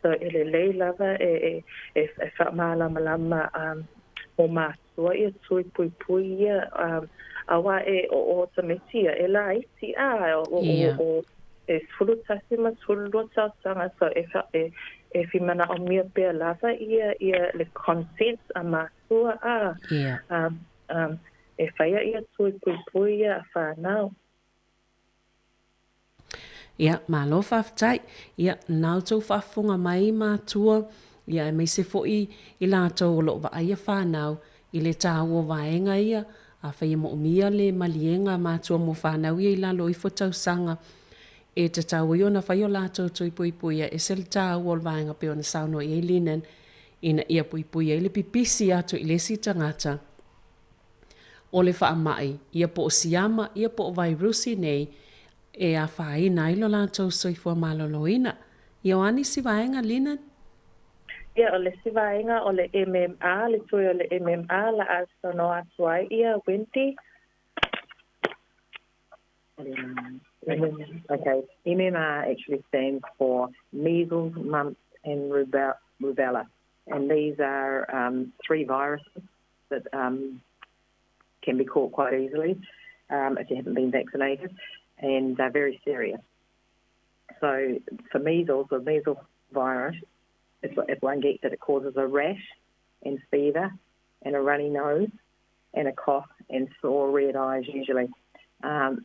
so e lelei lava e e e e faamalamalama um mo matua. Ua ia tui puipui ia, um, auā e o o tamaiti ia, e laiti, a, o, o, Ia. o, e 11 ma 12 tausaga, so e, wha, e, e whimanaomia pea lava ia, ia le consent a mātua, a, Ia. um, um, e whaia ia tui puipui ia a whanau. Ia, malo faafetai. Ia, na outou faafofoga mai matua, ia aemaise foi i latou o lo o vaaia fanau i le taua o vaega ia, afai e moomia le maliega a matua mo fanau ia i lalo ifo tausaga, e tatau ai ona fai o latou tui puipuia, ese le taua o le vaega pei ona saunoa i ai Linan, ina ia puipuia ai le pipisi atu i le isi tagata. O le faamai, ia po o siama, ia po o vairusi nei, e afaina ai lo latou soifua maloloina. Ia o a nisi vaega, Lina? Ia, o le isi vaega o le MMR, le tui o le MMR, la a saunoa atu ai ia Wendy. Okay, MMR actually stands for measles, mumps and rubella. And these are um, three viruses that um, can be caught quite easily um, if you haven't been vaccinated, and they're very serious. So for measles, the measles virus, if, if one gets it, it causes a rash and fever and a runny nose and a cough and sore red eyes usually. Um,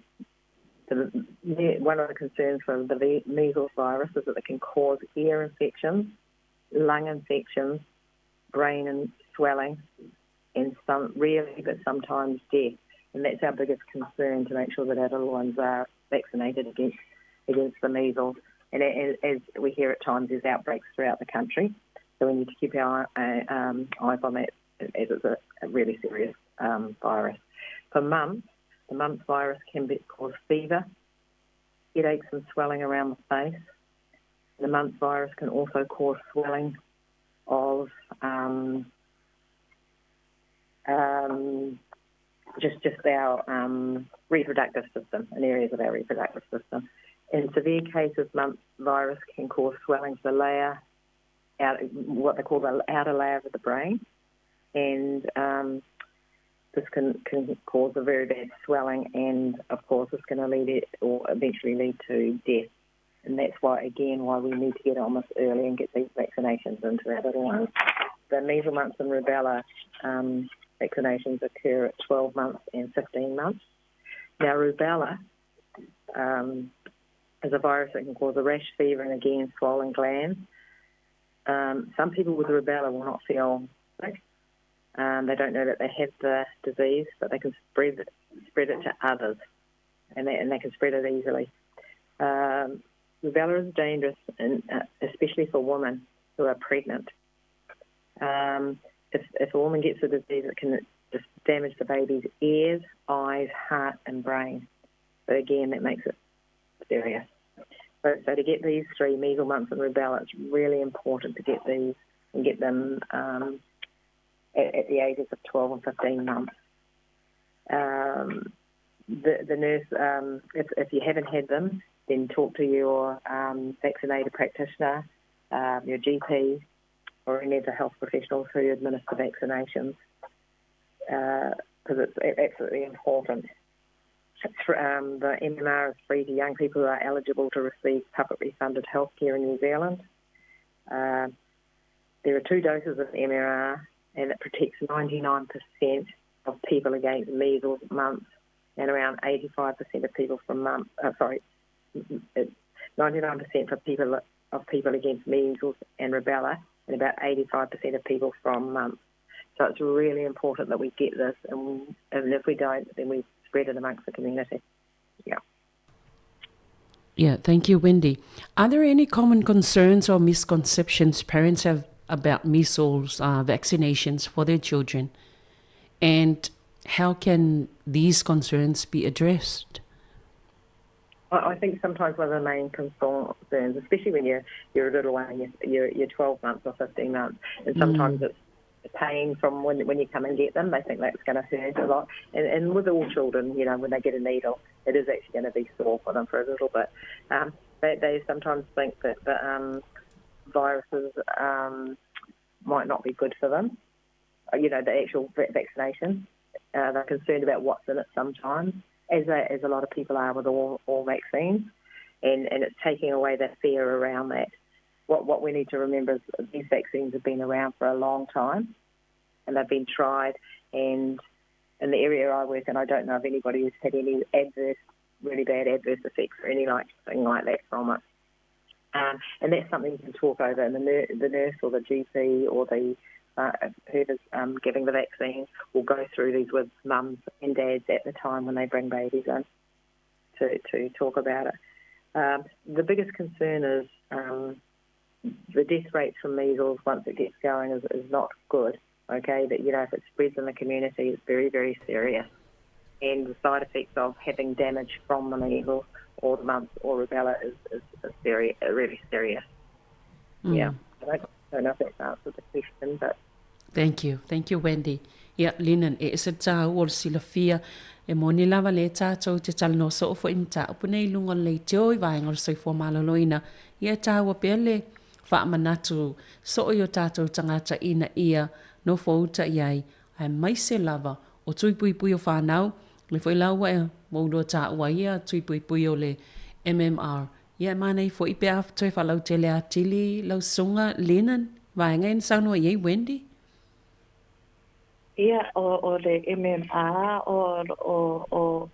the, one of the concerns for the measles virus is that it can cause ear infections, lung infections, brain and swelling, and some rarely but sometimes death. And that's our biggest concern to make sure that our little ones are vaccinated against against the measles. And as, as we hear at times, there's outbreaks throughout the country. So we need to keep our uh, um, eyes on that as it's a, a really serious um, virus. For mumps, the mumps virus can be, cause fever, headaches and swelling around the face. The mumps virus can also cause swelling of um, um, just just our um, reproductive system and areas of our reproductive system. In severe cases, mumps virus can cause swelling of the layer, out, what they call the outer layer of the brain, and um, this can, can cause a very bad swelling, and of course, it's going to lead it or eventually lead to death. And that's why, again, why we need to get on this early and get these vaccinations into our little ones. The measles, mumps, and rubella um, vaccinations occur at 12 months and 15 months. Now, rubella um, is a virus that can cause a rash, fever, and again, swollen glands. Um, some people with rubella will not feel sick. Um, they don't know that they have the disease, but they can spread it, spread it to others, and they, and they can spread it easily. Um, rubella is dangerous, and uh, especially for women who are pregnant. Um, if, if a woman gets the disease, it can just damage the baby's ears, eyes, heart, and brain. But again, that makes it serious. So, so to get these three, measles, mumps, and rubella, it's really important to get these and get them um, at, at the ages of 12 and 15 months. Um, the, the nurse, um, if, if you haven't had them, then talk to your um, vaccinated practitioner, um, your GP, or any of the health professionals who administer vaccinations, because uh, it's absolutely important. It's, um, the MMR is free to young people who are eligible to receive publicly funded healthcare in New Zealand. Uh, there are two doses of MMR, and it protects 99% of people against measles, mumps, and around 85% of people from mumps. Uh, sorry, 99% for people of people against measles and rubella, and about 85% of people from mumps. So it's really important that we get this, and, and if we don't, then we spread it amongst the community. Yeah. Yeah, thank you, Wendy. Are there any common concerns or misconceptions parents have about measles uh, vaccinations for their children? And how can these concerns be addressed? I think sometimes one of the main concerns, especially when you're you're a little one, you're, you're, you're 12 months or 15 months, and sometimes mm. it's the pain from when when you come and get them. They think that's going to hurt a lot. And, and with all children, you know, when they get a needle, it is actually going to be sore for them for a little bit. Um, they, they sometimes think that the um, viruses um, might not be good for them. Uh, you know, the actual vaccination. Uh, they're concerned about what's in it sometimes, as a, as a lot of people are with all, all vaccines. And, and it's taking away the fear around that. What, what we need to remember is these vaccines have been around for a long time and they've been tried. And in the area I work in, I don't know of anybody who's had any adverse, really bad adverse effects or any like thing like that from it. Um, and that's something you can talk over, and the, ner- the nurse or the GP or the uh, whoever's um, giving the vaccine will go through these with mums and dads at the time when they bring babies in to, to talk about it. Um, the biggest concern is um, the death rates from measles once it gets going is, is not good. Okay, that you know if it spreads in the community, it's very very serious, and the side effects of having damage from the measles or the mumps or rubella is, is, is very really serious. Mm. Yeah, I don't, don't know if that's answered the question, but Thank you. Thank you, Wendy. Ia, Linan, e ese tāu o le silafia, e moni lava le tātou te talanoa soo fo'i mataupu nei i luga o le leitio i vaega o le soifua maloloina. Ia, e tāua pea le faamanatu soo i o tātou tagata ina ia nofo uta i ai, aemaise lava o tui puipui o whanau, le fo'i la ua e moulua tāua ia tui puipui o le MMR. Ia, e mānei fo'i pe a toe whalautele atili lau susuga Lennon, vaega e na saunoa i ai Wendy. Ia, o le MMR, o, o, o,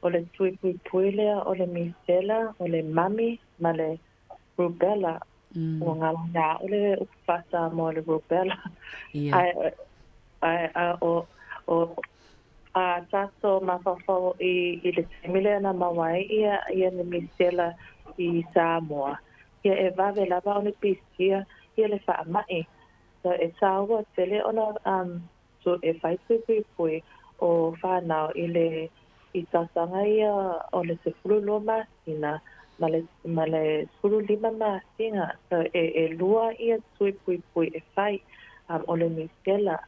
o le tui puipui lea, o le misela, o le mami, ma le rubella. Ua galo ia a'u le upu faa-Samoa o le rubella. Ia. Ae, ae, a, o, o, a tatou mafaufau i, i le taimi lea na maua ai ia, ia le misela i Samoa, ia e vave lava ona pisia ia le faama'i. So e tāua tele ona um, so e whai puipuipui o whānau i le i tausaga ia o le 12 masina ma le ma le 15 masina. So e e lua ia tui puipui e whai um, o le misela.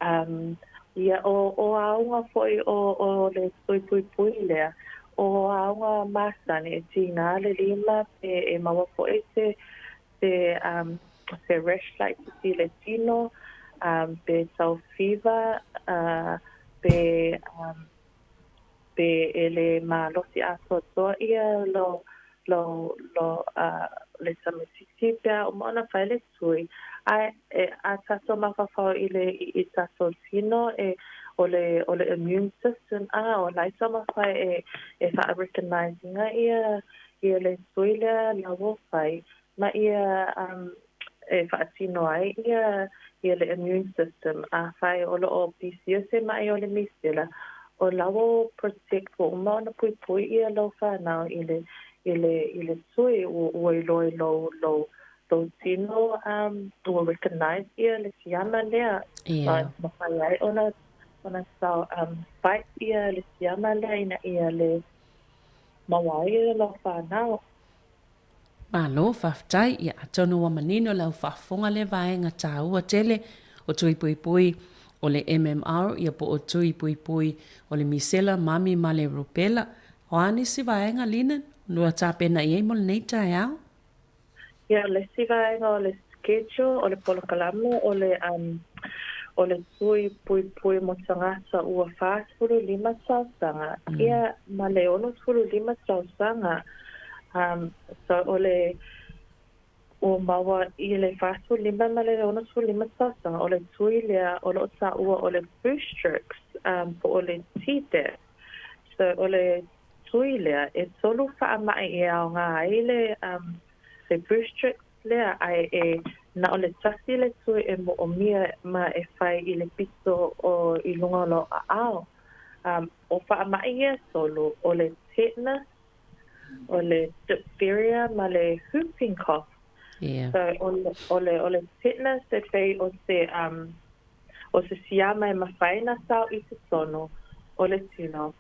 Um, ia o, o aoga foi o, o le tui puipui lea, o aoga masani e tīngā le lima pe e maua foi se se um, se rash laitiiti i le tino, um, pe tau fever, uh, pe um, pe e le malosi atoatoa ia lo lo lo uh, le tamaitiiti pe a uma ona fai le tui. Ae e a tatou mafaufau i le i, i tatou tino e o le o le immune system a o la e taumafai e e wha-recognize inga ia ia le tui lea la ua fai ma ia um, e faatino ai ia ia le immune system. Afai o loo pisia se ma'i o le misela, o la ua protect ua uma ona puipui ia lou whanau i le i le i le tui ua ua iloa i lou lou lou tino um, ua recognize ia le siama lea. Ia. Ma mafai ai ona ona sau um, fight ia le siama lea ina ia le maua ai ia lou whanau. Malo, faafetai. Ia, atonu ua manino lau faafofoga lea vaega taua tele o tui puipui o le MMR, ia po o tui puipui o le misela, mami ma le rupela. O a nisi vaega, Lina, ua tapena i ai mo lenei taeao? Ia, o le isi vaega o le schedule, o le polokalame, o le, um, o le tui puipui mo tagata ua 45 tausaga, ia, ma le 65 tausaga. Um, so o le ua maua i le 45 ma le 65 tausaga, o le tui lea o loo taua o le Boostrix, um, po o le Tdap. So o le tui lea, e tolu faama'i e aoga ai le, um, le Boostrix lea, ae e na o le tasi le tui e moomia ma e fai i le pito o i luga o lou aao. Um, o faama'i ia e tolu, o le tetanus, o le diphtheria ma le whooping cough. Yeah. So o le, o le, o le tetanus e pei o se, um, o se siama e mafai ona sao i totonu o le tino,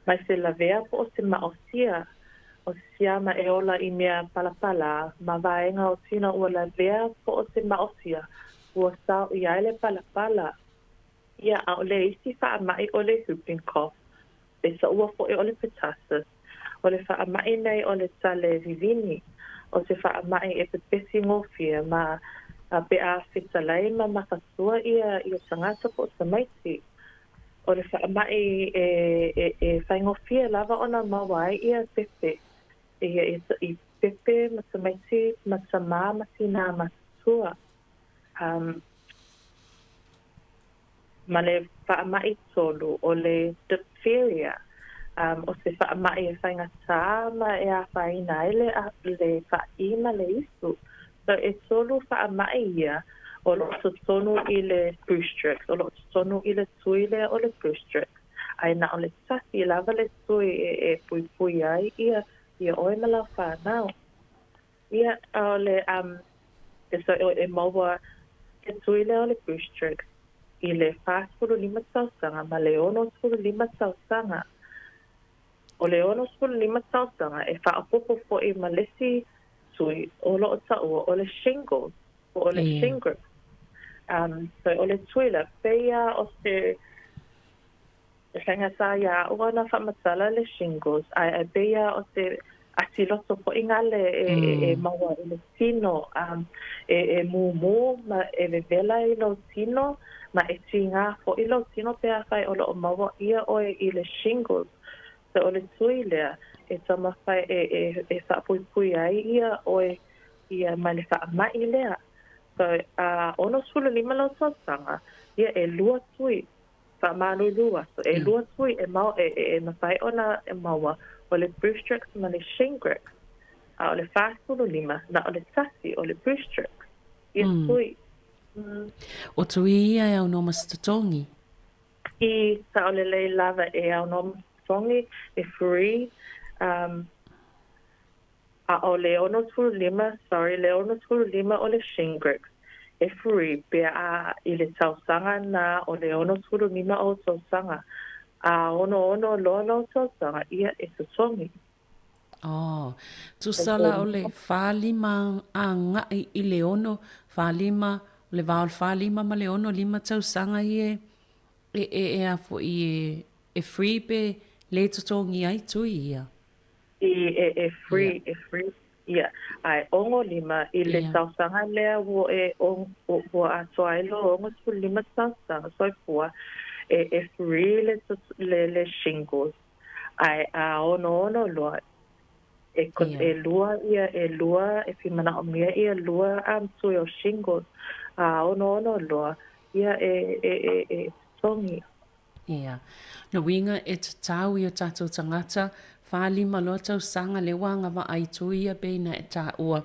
mai se lavea po o se maosia, o se siama e ola i mea palapala ma vaega o tino ua lavea po o se maosia, ua sao i ai le palapala. Ia, a o le isi faama'i o le whooping cough, e taua fo'i o le pertussis, o le faama'i nei o le tale vivini, o se faama'i e pepesi gofie ma pe a fetalai ma makatua ia ia tagata po o tamaiti. O le faama'i e, e, e faigofie lava ona maua ai ia pepe, ia, ia, i pepe ma tamaiti ma tamā ma tinā matutua. Um, ma le faama'i tolu o le diphtheria, um, o se faama'i e faigata ma e afaina ai le, le fa'i ma le isu. So e tolu faama'i ia o loo totonu i le Boostrix, o loo totonu i le tui lea o le Boostrix, ae na o le tasi lava le tui e, e puipui ai ia, ia oe ma lau whanau. Ia, o le, um, e, so, e maua te tui lea o le Boostrix i le 45 tausaga ma le 65 tausaga. O le 65 tausaga e faaopoopo foi ma le isi tui o loo taua o le shingles, po o le Shingrix. Um, so o le tui lea, pei a o se E faigata ia a'u ona faamatala le shingles, ae ae pei a o se ati loto fo'i gale e e maua i le tino, um, e e mūmū ma e vevela i lou tino, ma e tīgā fo'i lou tino pe afai o loo maua ia oe i le shingles. So o le tui lea e taumafai e e e faapuipui ai ia oe ia mai le faama'i lea. So a 65 lou tausaga, ia e lua tui. faamalulu atu. E lua tui e mau e e mafai ona e maua, o le Boostrix ma le Shingrix, a o le 45 na o le tasi o le Boostrix. Ia tui. O tui ia e aunoa ma se totogi. I sao lelei lava e aunoa ma se totogi, e free, um, A o le 65, sorry, le 65 o le Shingrix, e free pe a i le tausaga na o le 65 ou tausaga, a 66 loa lou tausaga, ia e totogi. Oh, tusa la o le 45 agai i le 6, 45, o le va o le 45 ma le 65 tausaga ia e, e, e a foi e, e free pe le totogi ai tui ia. I e e free e free ia ae 65 i le tausaga lea ua e ua atoa ai lou 65 tausaga soifua e e free le le le shingles ae a 66 loa e e lua ia e lua e fia manaomia ia lua tui o shingles a 66 loa ia e e e e totogi. Ia. Na uiga e tatau i o tatou tagata, 45 loa tausaga le ua agavaa i tui ia pei na e taua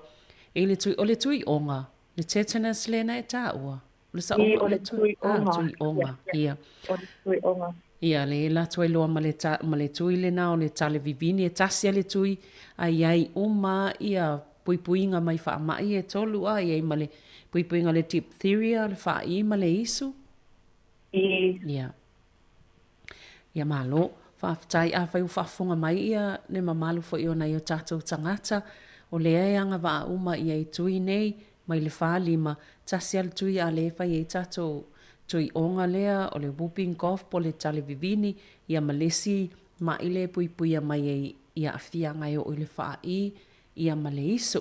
i le tui, o le tui oga, le tetanus lea na e taua? O le saoga o le tui, ah, tui oga, ia. O le tui oga. Ia, le latou ai loa ma le, ta, ma le tui lena o le tale vivini, e tasi a le tui, a i ai uma ia puipuiga mai faamai e tolu, a i ai ma le puipuiga o le diphtheria, o le faai ma le isu. I. Ia. Ia malo. Faafetai. Afai ua faafofoga mai ia le mamalu foi o nai o tatou tagata, o lea e agavaa uma ia i tui nei, mai le 4, 5, 1 a le tui a lea e fai ai tatou tuioga lea o le whooping cough po o le tale vivini, ia ma le isi ma'i lea e puipuia mai ai i aafiaga e oo i le faai ia ma le isu.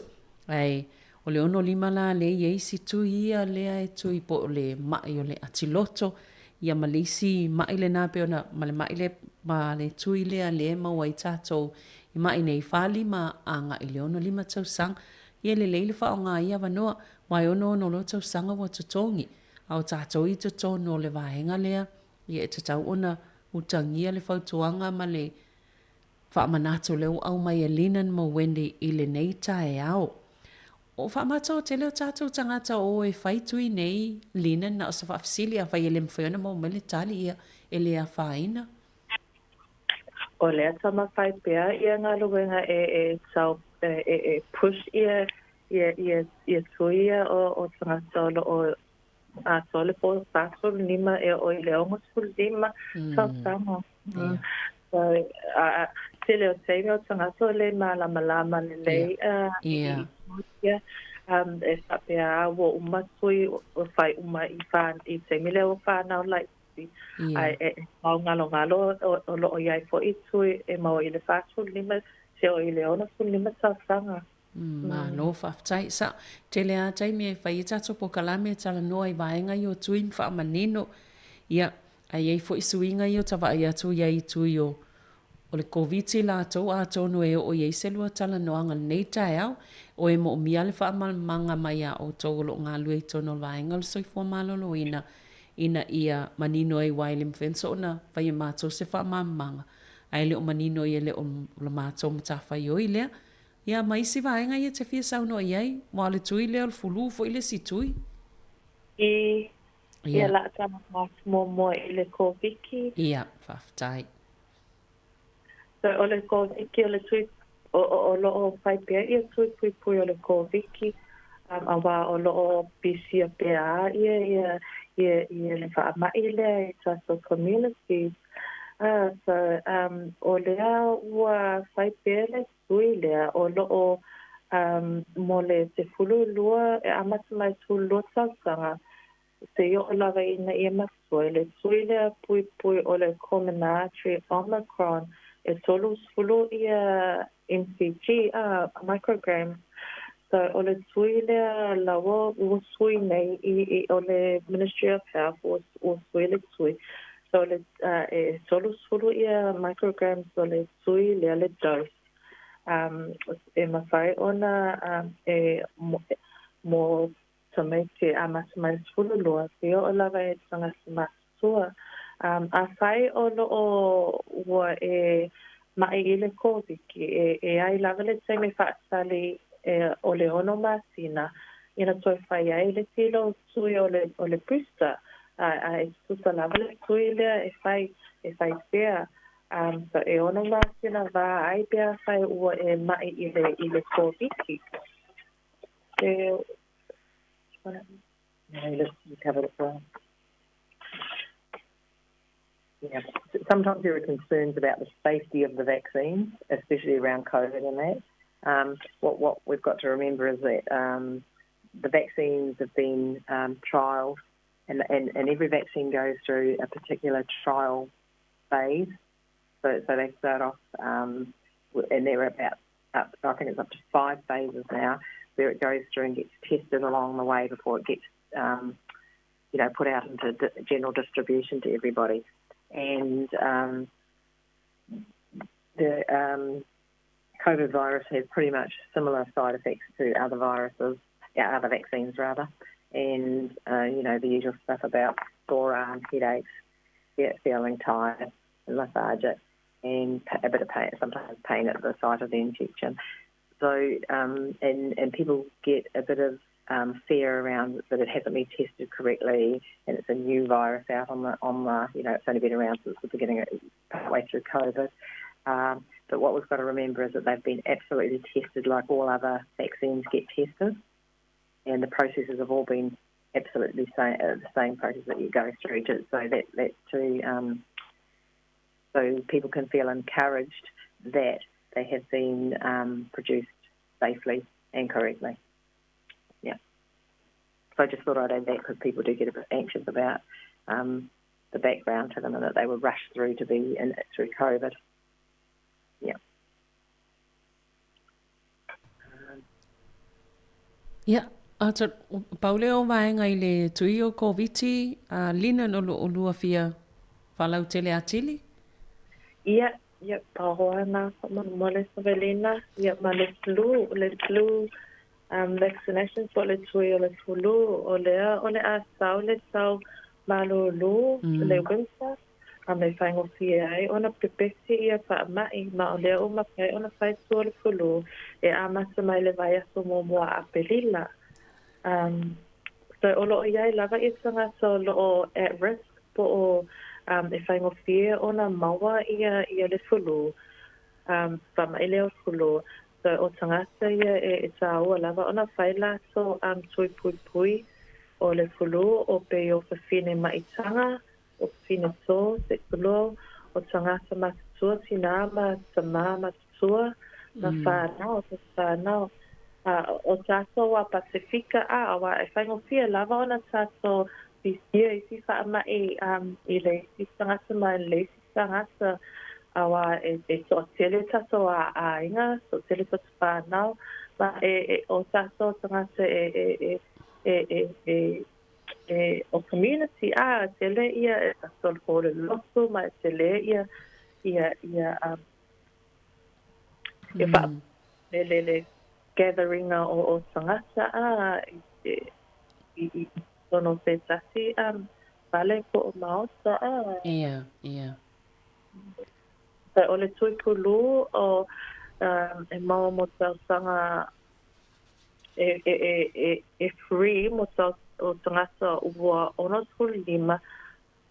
Ae o le 65 la lea i ai isi tui ia lea e tui po o le maʻi o le atiloto, ia ma le isi maʻi lena pei ona ma le maʻi lea ma le tui lea lea e maua ai tatou i maʻi nei 45 agai i le 65 tausaga. Ia e lelei le faaaoga ia avanoa aua e 66 loa tausaga ua totogi a o tatou i totonu o le vaega lea ia e tatau ona utagia le fautuaga ma le Faamanatu lea ua aumai e Lenan ma Wendy i lenei taeao. O faamata tele o tatou tagata o e fai tui nei Lenan na o se faafesili afai e le mafai ona maua mai le tali ia e le afaina. O lea taumafai pea ia galuega e e tau e e push ia ia ia ia tui ia o o tagata o lo o atoa le po 45 e oo i le 65 tausaga. So, a, tele o taimi o tagata o le malamalama lelei i ia, e faapea a ua uma tui o fai uma i whā, i taimi lea ua whānau laiti. Ae e taugalogalo o lo o i ai fo'i tui e maua i le 45 seia oo i le 65 tausaga. Malo faafetai. Sa tele lava taimi e fai ai tatou polokalame e talanoa i vaega ia o tui ma faamanino. Ia, a i ai foi suiga ia o ta vaai atu i ai i tui o o le Koviti latou atonu e oo i ai se lua talanoaga lenei taeao. O e moomia le faamalamalamaga mai iā outou o lo o galulue i totonu o le vaega o le soifua maloloina ina ia manino ai aua e le mafai ona soona fai e matou se faamalamalamaga ae le o manino ia le o la matou matafaioi lea. Ia, ma isi vaega ia e te fia saunoa i ai, aua o le tui lea o le fulu foi le isi tui. I, ia la a talanoa atu muamua i le Koviki. Ia, faafetai. So, o le Koviki, o le tui, o, o, o lo o fai pea ia tui puipui o le Koviki, um, auā o lo o pisia pea a ia, ia, ia, ia le faamai lea i tatou communities. Uh, so, um, o lea ua fai pea le tui lea o lo o um mo le 12 e amata mai 12 tausaga seia oo lava ina ia matua i le tui lea puipui o le Comirnaty Omicron e 30 ia mcg a micrograms so o le tui lea laua ua sui nei i i o le Ministry of Health ua ua sui le tui so o le e 30 ia micrograms o le tui lea le dose um, e mafai ona um, e mo, mo tamaiti amata mai le 12 seia oo lava i tagata matutua. Um, afai o loo ua e maʻi i le Koviki, e, e ai lava le taimi faatali e, o le ono masina, ina toe fai ai le tilo tui o le, o le booster, a, a e tutusa lava le tui lea e fai, e fai pea. Um, so e ono masina vā ai pe afai ua e maʻi i le, i le Koviki. E, No, you covered it well. Yeah. Sometimes there are concerns about the safety of the vaccines, especially around COVID and that. Um, what, what we've got to remember is that um, the vaccines have been um, trialled, and, and, and every vaccine goes through a particular trial phase. So, so they start off, um, and they're about up, I think it's up to five phases now, where it goes through and gets tested along the way before it gets, um, you know, put out into di- general distribution to everybody. And um, the um, COVID virus has pretty much similar side effects to other viruses, yeah, other vaccines rather. And, uh, you know, the usual stuff about sore arms, headaches, feeling tired and lethargic, and a bit of pain, sometimes pain at the site of the injection. So, um, and, and people get a bit of um, fear around that it hasn't been tested correctly and it's a new virus out on the, on the you know, it's only been around since the beginning, partway through COVID. Um, but what we've got to remember is that they've been absolutely tested like all other vaccines get tested. And the processes have all been absolutely same, uh, the same process that you go through. To, so that, that to, um, so people can feel encouraged that they have been um, produced safely and correctly. Yeah. So I just thought I'd add that because people do get a bit anxious about um, the background to them and that they were rushed through to be in through COVID. Yeah. Ia, ata, pau lea o vaega i le tui o Koviti, a Lina no lo olua fia faalautele atili? Ia, ia, paoho ana faamolemole Savelina, ia ma le flu, le flu um, vaccinations po o le tui o le flu, o lea o le a sau le tau malūlū, mm. le winter, a me faigofie ai ona pepesi ia faamaʻi, ma o lea ua mafai ona fai tua le fulu e amata mai le vaiaso muamua a Apelila. Um, so o loo iai lava ia tagata o loo at risk po o um, e faigofie ona maua ia, ia le fulu, um, faamaʻi lea o fulu. So o tagata ia e, e tāua lava ona fai latou um, tui puipui o le fulu o pei o fafine maʻitaga, o Whina-tō, te pulo, o tangata matutua, tinā ma tamā matutua, ma mm. whānau, o te whānau. Uh, o tātou a Pasifika, a, awa e whaingofie lava ona tātou whitia i si whaama'i um, i le isi tangata ma le isi tangata awa e, e toatele tātou a āinga, toatele tātou whānau, ma e, e, o tātou tangata e, e, e, e, e, e, e o community a tele ia e tātou le loto ma e tele ia ia ia um, e wha mm. le le le gathering o o tangata a i i i tono te tasi um vale ko o maota a ia ia so o le tui pulu o um, e maua mo tausaga e, e, e, e, e free mo tau, o tangata ua 65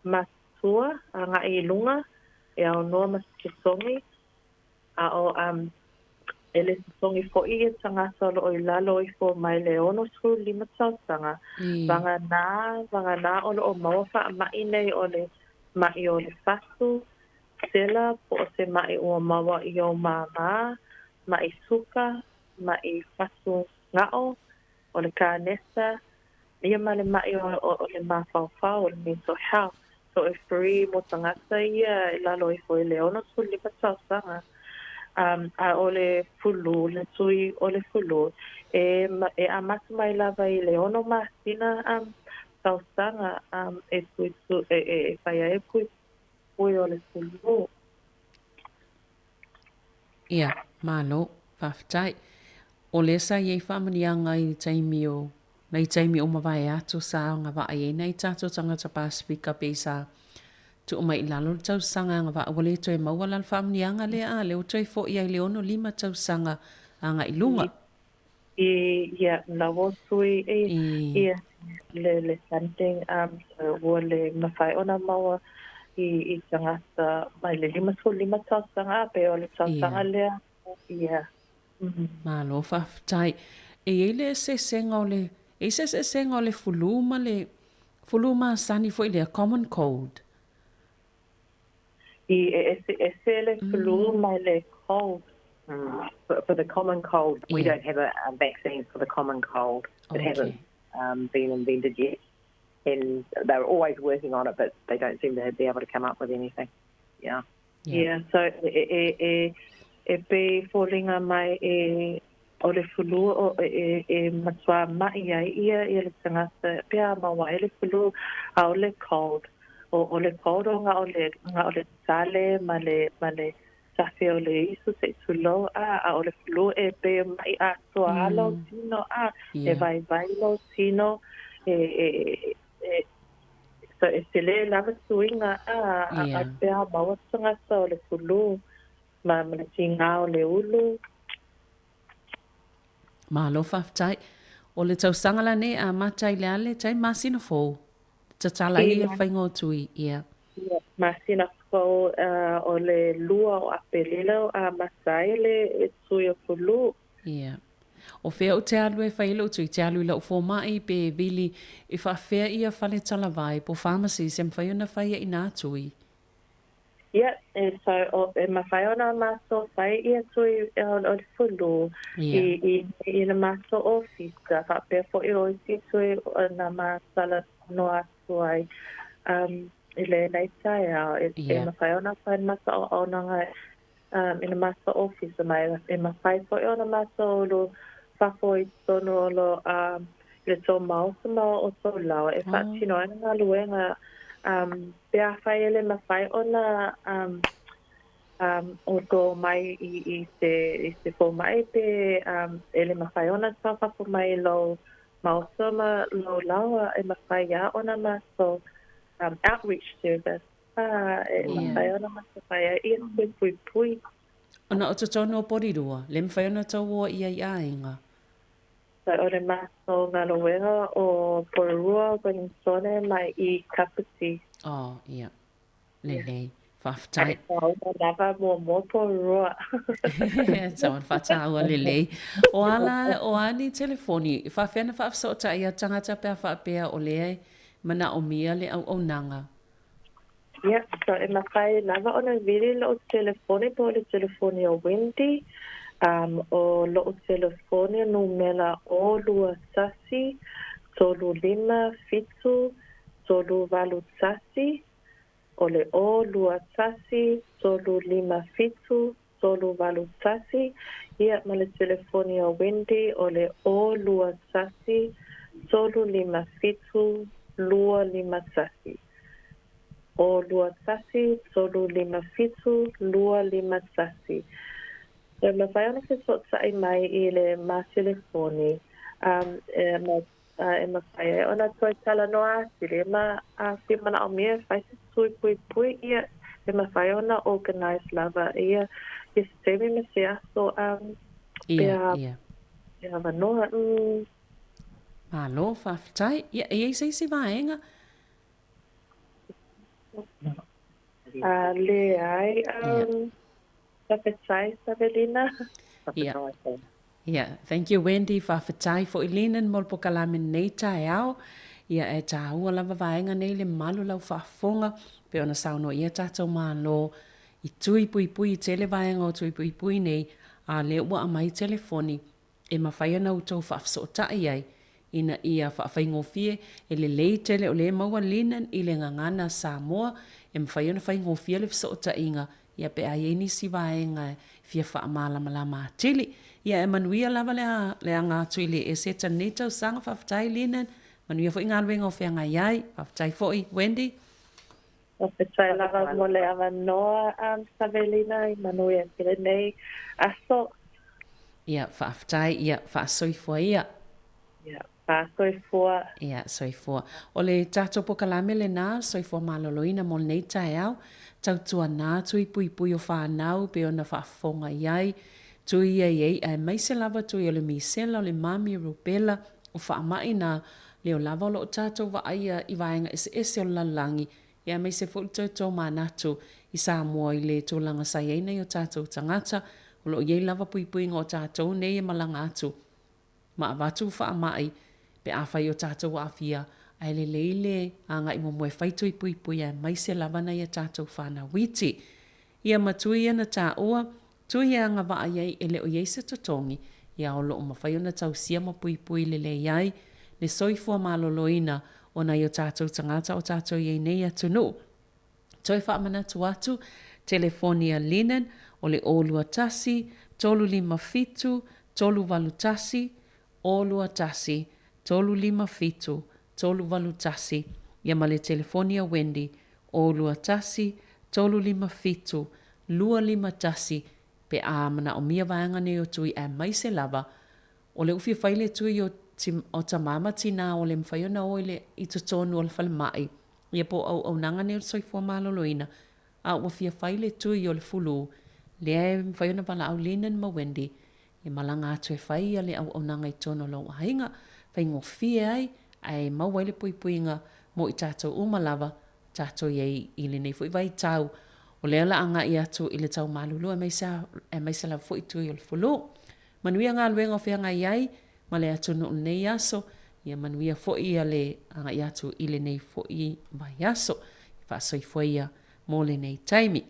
matua a ngai i lunga e ao noa ma se totogi a o um, e le totogi fo'i e tangata o loo i lalo ifo mai le 65 tausaga mm. vanga nā vanga nā o loo maua faama'i nei o le ma'i o le fatu sela po o se ma'i ua maua i ou māmā ma'i suka maʻi fatu ga'o, o le kānesa, ia ma le maʻi o, o, o le mafaufau, o le mental health. So e free mo tagata ia i lalo ifo i le 65 tausaga. Um, a o le fulu, le tui o le fulu, e, e amata mai lava i le ono masina um, tausaga um, e, tui, tu, e, e, e whai ai pui, pui o le fulu. Ia, malo, faafetai. O lea sa i ai faamanuiaga i le taimi o, nai taimi o mavae atu sa agavaa ai nai tatou tagata Pasifika pei sa Tuu mai i lalo le tausaga agavaa ua le toe maua la le faamanuiaga lea a lea ua toe foi ai le 65 tausaga agai i luga. I, ia, la ua tui i, ia, le, le funding, um, so ua le mafai ona maua i, i tagata mai le 55 tausaga, a pe o le tausaga lea, ia. Malo faafetai. E i ai le eseesega o le, e i ai se eseesega o le fulu ma le fulu masani foi lea, common cold? I, e eseese le flu mai le cold. For the common cold, we don't have a vaccine for the common cold. It hasn't been invented yet. And they're always working on it, but they don't seem to be able to come up with anything. Yeah. Yeah, so e, e, e, e pei foliga mai e o le fulu o e, e, e matua ma'i ai ia ia le tagata pe a maua ai le fulu a o le cold. O, o le cold o nga o le, nga o le tale ma le, ma le tafe o le isu se'i tulou a, a o le fulu e pei e ma'i atoa a lou tino a, e vaivai lou tino e, e, e, So e tele lava suiga a a pe a maua tagata o le fulu ma ma le tigā o le ulu. Malo faafetai. O le tausaga lanei e amata i le a le taimi masina fou. Tatala ai le faiga o tui, ia. Ia, masina fou o le 2 o Aperila o amata ai le tui o fulu. Ia. O fea ou te alu e fai ai lou tui? Te alu i lau fomai pe vili e faafea ia fale talavai po pharmacies e mafai ona fai ai nā tui? Ia, e so o e mafai ona matou fai ia tui o le fulu i i i le matou ofisa faapea foi o isi tui na ma talanoa atu ai um i lenei taeao e e mafai ona fai le matou auaunaga i le matou ofisa ma e mafai foi ona matou alu fafo i totonu o lo i le tou maota ma o tou laoa e faatino ai le galuega pe afai e le mafai ona outou omai i se i se fomai pe e le mafai ona taufafo mai i lou maota ma lou laoa e mafai lava ona matou outreach service. A e mafai ona matou fai ai ia tui puipui. Ona o totonu o Porirua, le mafai ona tauoa ia i aiga. So o le matou galuega o Porirua, Wellingtone mai i Kapiti. Oh, ia. Lelei. Faafetai. Ae taua lava muamua Porirua. Tau ona faataua lelei. O a la, o a ni telefoni, e faafefea ona faafesootai ia tagata pe a faapea o lea e manaomia le auaunaga? Ia, so e mafai lava ona vili lo'u telefoni po o le telefoni o Wendy, um, o lo'u telefoni numera o 21 35 7 3 8 1, o le o 21 35 7 3 8 1, ia, ma le telefoni o Wendy o le o 21 3 5 7 2 5 1. O 2 1 3 5 7 2 5 1. E mafai ona fesootai mai i le ma telefoni, um, e, ma, e mafai ai ona toe talanoa atili ma a fia manaomia e fai se tui puipui ia, e mafai ona organize lava ia, ia se taimi ma se aso, um, pe a, pe avanoa, mm. Malo, faafetai. Ia, e i ai se isi vaega? A, leai, um, faafetai Savelina. Ia. Ia, thank you Wendy, faafetai foi Linen mo le pokalame nei taeao. Ia, e tāua lava vaega nei le malu lau faafofoga, pei ona saunoa ia tatou Malo i tui puipui i tele vaega o tui puipui nei, a lea ua aumai telefoni e mafai ona outou faafesootai ai ina ia faafaigofie, e lelei tele o lea e maua linen i le gagana Samoa e mafai ona faigofie le fesootaiga ia pe a i ai nisi vaega e fia faamalamalama atili. Ia e manuia lava le le aga atu i le eseta lenei tausaga. Faafetai Linen, manuia foi galuega o feagai ai. Faafetai foi Wendy. Faafetai lava mo le avanoa, Savelina, i manuia ki lenei aso. Ia, faafetai, ia, faasoifua ia. Ia. A soifua. Ia, soifua. O le tatou pokalame lenā, Soifua Maloloina mo lenei taeao, tautuanā tui puipui o fanau pei ona faafofoga i ai, tui ia i ai aemaise lava tui o le misela, o le mami, rubella, o faamai nā leo lava o lo o tatou vaaia i vaega eseese o le lalolagi, ia aemaise foi le toe tomanatu i Samoa i le tulaga sa i ai nai o tatou tagata, o lo o i ai lava puipuiga o tatou nei e malaga atu ma avatu faamai pe afai o tatou aafia, ae lelei le agai muamua e fai tui puipui aemaise lava nai a tatou fanau iti. Ia ma tui ia na taua, tui e agavaa i ai e le o i ai se totogi, ia o lo o mafai ona tausia ma puipui lelei ai le soifua maloloina o nai o tatou tagata o tatou i ai nei atunuu. Toe faamanatu atu, telefoni a Linen o le 021 357 381, 021 357 381, ia ma le telefoni a Wendy, 021 357 251, pe a manaomia vaega nei o tui aemaise lava o le ufi e fai le tui o o tamā ma tinā ua le mafai ona o i le i totonu o le falemai ia po o auaunaga nei o le soifua maloloina a ua fia fai le tui o le fulu lea e mafai ona valaau Linen ma Wendy e malaga atu e fai ia le auaunaga i totonu o lou aiga, faigofie ai ae maua ai le puipuiga mo i tatou uma lava tatou i ai i lenei foi vaitau o lea la agai atu i le tau malulu aemaise lava foi tui o le fulu. Manuia galuega o feagai ai ma le atunuu i lenei aso, ia manuia foi ia le agai atu i lenei foi vaiaso. Faasoifua ia mo lenei taimi.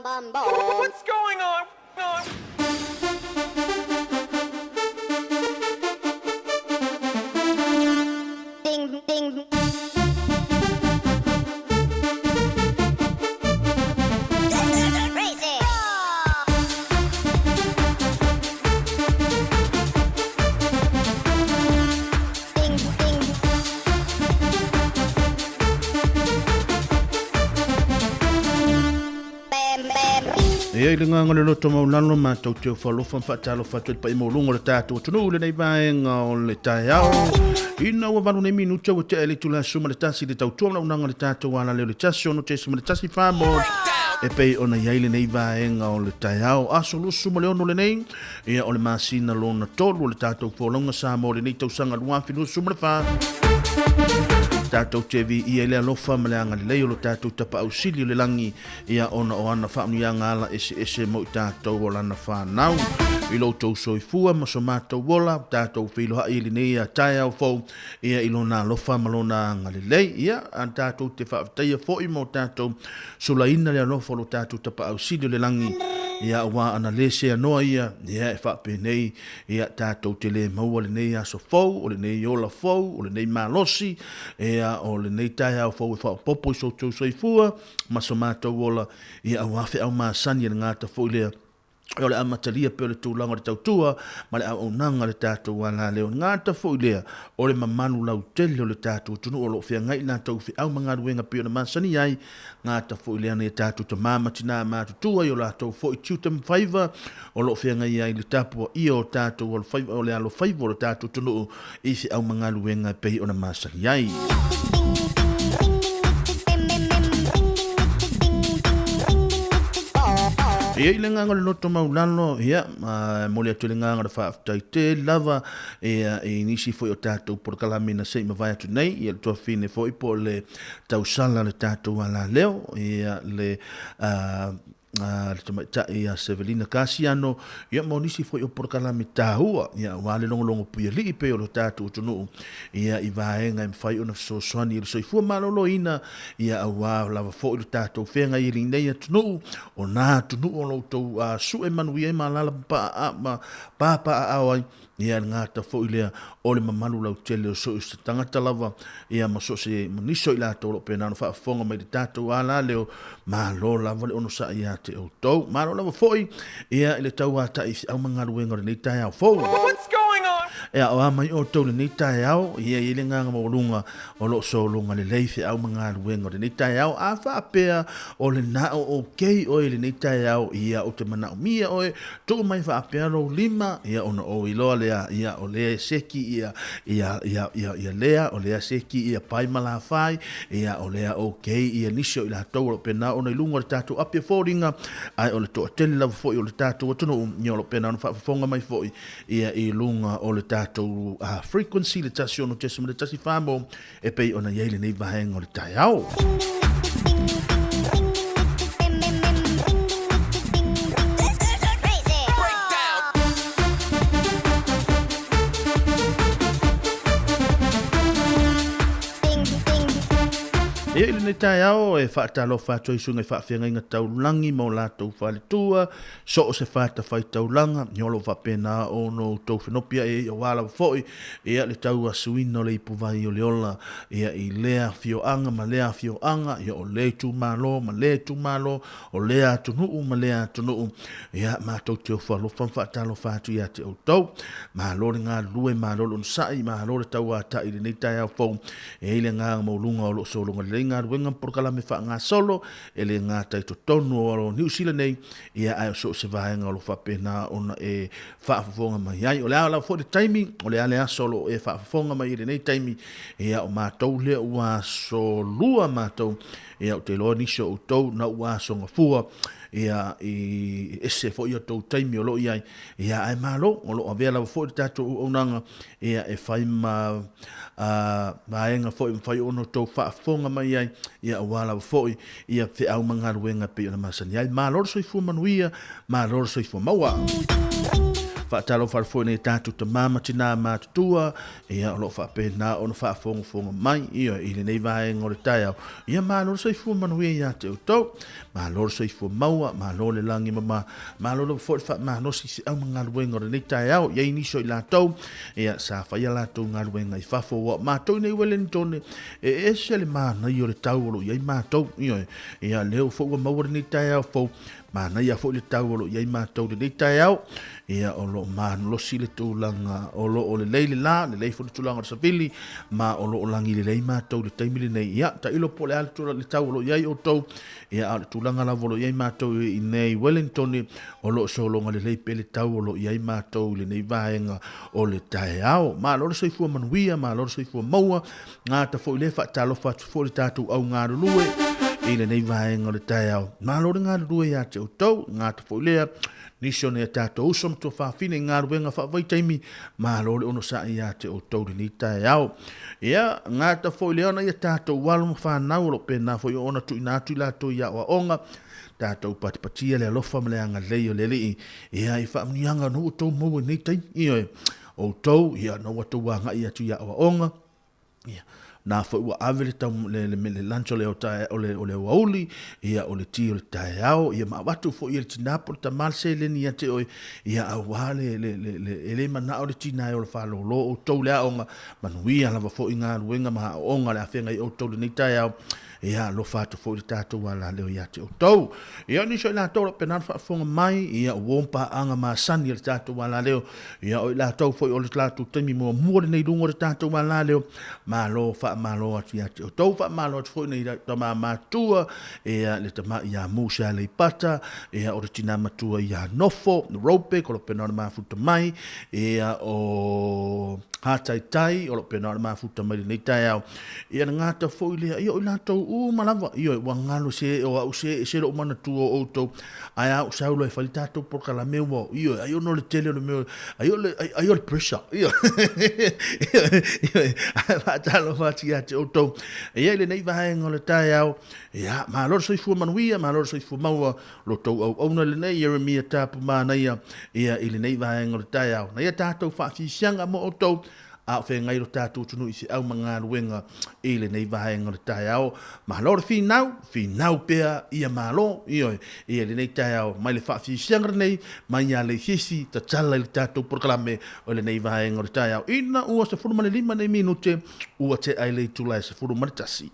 What's going on? Ding, ding. E ai le agaga o le loto maualalo matou te ofo alofa ma faatalofa atu i le paia maualuga o le tatou atunuu i lenei vaega o le taeao. Ina ua valu nei minute ua tea i le itula 11 i le tautua ma launaga o le tatou alaleo i le 1 6.1 Farmers. e pei ona i ai lenei vaega o le taeao. Aso 26 lenei, ia o le masina lona tolu o le tatou folauga Samoa o lenei tausaga 2024. Tatou te viia i le alofa ma le agalelei o lo tatou Tapaau Sili o le lagi, ia ona o ana faamanuiaga ala eseese mo i tatou o lana fanau. I lo outou soifua ma so matou ola, tatou feiloai i lenei taeao fou, ia i lona alofa ma lona agalelei. Ia, a tatou te faafetaia foi ma o tatou sulaina le alofa o lo tatou Tapaau Sili o le lagi, ia aua ana le seanoa ia, ia e faapenei, ia tatou te le maua lenei aso fou, o lenei ola fou, o lenei malosi, ia o lenei taeao fou e faaopoopo i so outou soifua, ma so matou ola, ia aua feau masani e le gata foi lea o le amatalia pea o le tulaga o le tautua ma le auaunaga a le tatou alaleo. E gata foi lea o le mamalu lautele o le tatou atunuu o lo o feagai latou feau ma galuega pei ona masani ai, gata foi lea nai a tatou tama ma tina matutua i o latou foi tiute ma faiva o lo o feagai ai le tapuaia o tatou alofaiva o le alofaiva o le tatou atunuu i feau ma galuega e pei ona masani ai. E i ai le agaga o le loto maulalo, ia, e momoli atu i le agaga o le faafetai tele lava ia, i nisi foi o tatou polokalame na se i mavae atu nei, ia le tuafafine foi po o le tausala o le tatou alaleo, ia, le le tamaitai ia Sevelina Kasiano, ia ma nisi foi o polokalame tāua, ia aua le logologo puialii pei o lo tatou atunuu, ia i vaega e mafai ona fesoasoani i le soifua maloloina, ia aua lava foi lo tatou feagai i lenei atunuu, o nā atunuu o lo outou sue manuia ai ma alaala ma papaaao ai, Ia le gata foi lea o le mamalu lautele o so o se tagata lava, ia ma so o se ma nisi o i latou o lo o pena ona faafofoga mai i le tatou alaleo, malo lava le onosai ia te outou. Malo lava foi ia i le tauatai i feau ma galuega o lenei taeao fou. What's going on? E aoa mai outou i lenei taeao, ia i ai le agaga maualuga o lo o sologa lelei feau ma galuega o lenei taeao. A faapea o lena o okay oe i lenei taeao, ia ou te manaomia oe, tuu mai faapea lou lima, ia ona ou iloa lea, ia o lea e seki ia, ia, ia, ia, ia lea, o lea seki ia pai ma lafai, ia o lea okay ia nisi o i latou o lo o pena ona i luga o le tatou api e foliga, ae o le toatele lava foi o le tatou atunuu, ia o lo o pena ona faafofoga mai foi ia i luga o le tatou frequency le 106.1 mo e pei ona i ai lenei vaega o le taeao. Ia i lenei taeao e faatalofa atu ai suiga i faafeagaiga taulagi ma o latou faletua, So o se fatafaitaulaga, ia o lo o faapena ona outou fenopi ae ai aua lava foi ia le tauasuina o le ipuvai o le ola ia i lea afioaga ma lea afioaga, ia o lea itumalo ma lea itumalo, o lea atunuu ma lea atunuu, ia matou te ofo alofa ma faatalofa atu ia te outou. Malo le galulue, malo le onosai, malo le tauatai i lenei taeao fou. E i ai le agaga maualuga o lo o sologa lelei galuega ma polokalame faagasolo e le gata i totonu o Niu Sila nei, ia ae o so o se vaega o lo o faapena ona e faafofoga mai ai. O le a lava foi le taimi, o le a le aso o lo o e faafofoga mai i lenei taimi, ia o matou lea ua aso lua matou, ia ou te iloa nisi o outou na ua aso gafua, ia i ese foi o tou taimi o lo o i ai, ia ae malo, o lo o avea lava foi le tatou auaunaga, ia e fai ma vaega foi e mafai ona outou faafofoga mai ai, ia aua lava foi ia feau ma galuega e pei ona masani ai. Malo le soifua manuia, malo le soifua maua. Faatalofa atu foi i nai tatou tama ma tina matutua, ia o lo o faapena ona faafogafoga mai ia i lenei vaega o le taeao. Ia malo le soifua manuia ia te outou. Malo le soifua maua, malo le lagi mama, malo lava foi le faamalosi i feau ma galuega o lenei taeao. I ai nisi o i latou, ia sa fai a latou galuega i fafo, ua o matou i nei Wellington, e ese le manaia o le tau o lo o i ai matou. Ioe, ia lea foi ua maua lenei taeao fou, manaia foi le tau o lo o i ai matou i lenei taeao. Ia o lo o malosi le tulaga o lo o lelei le la, lelei foi le tulaga o le savili, ma o lo o lagi lelei matou i le taimi lenei. Ia, tailo po o le a le tau o lo o i ai outou, ia a o le tulaga lava o lo o i ai matou i inei Wellington, o lo o sologa lelei pea le tau o lo o i ai matou i lenei vaega o le taeao. Malo le soifua manuia, malo le soifua maua, gata foi lea, faatalofa atu foi le tatou au galulue. i lenei vaega o le taeao. Malo le galulue ia te outou, gata foi lea, nisi o nai a tatou uso ma tuafafine i galuega faavaitaimi, malo le onosai ia te outou i lenei taeao. Ia, gata foi lea ona ia tatou alo ma fanau o lo o pena foi ona tuuina atu i latou i aoaoga, tatou patipatia le alofa ma le agalelei o le Alii, ia, i faamanuiaga ona ua outou maua i lenei taimi. Ioe, outou, ia, ona ua outou agai atu i aoaoga, Ia, na foi ua ave le tau le le le lunch o le o le o le aoauli, ia o le ti o le taeao, ia ma avatu foi e le tina po o le tama le seleni ia te oe, ia aua le le le le e le manao le tina e ola faalolo outou le aoga, manuia lava foi galuega ma aoaoga o le a feagai outou i lenei taeao. Ia alofa atu foi le tatou alaleo ia te outou. Ia o nisi o i latou o lo o pena le faafofoga mai, ia ua paaga masani a le tatou alaleo. Ia o i latou foi o le latou taimi muamua lenei i luga o le tatou alaleo, malo faamalo atu ia te outou. Faamalo atu foi nei tama matua, ia le tama ia Musa Aleipata, ia o le tina matua ia Nofo Rope, o lo o pena o le mafuta mai, ia o Hataitai, o lo o pena o le mafuta mai lenei taeao. Ia le gata foi lea, ia o i latou uma lava, ioe, ua galo se o au se ese lou manatua o outou, ae a ou sau loa e fai le tatou polokalame ua, ioe, ai ona o le tele o le mea, ai o le, ai o le pressure, ioe, ioe, ae faatalofa atu ia te outou. Ia i lenei vaega o le taeao, ia, malo le soifua manuia, malo le soifua maua, lo tou auauna lenei, Ieremia Tapu Manaia, ia i lenei vaega o le taeao. Na ia tatou faafisiaga mo outou, a o feagai lo tatou atunuu i feau ma galuega i lenei vaega o le taeao. Malo le finau, finau pea ia malo, ioe, ia lenei taeao mai le faafiafiaga lenei mai ia Leififi tatala i le tatou polokalame o lenei vaega o le taeao. Ina ua 15 nei minute ua tea i le itula e 11.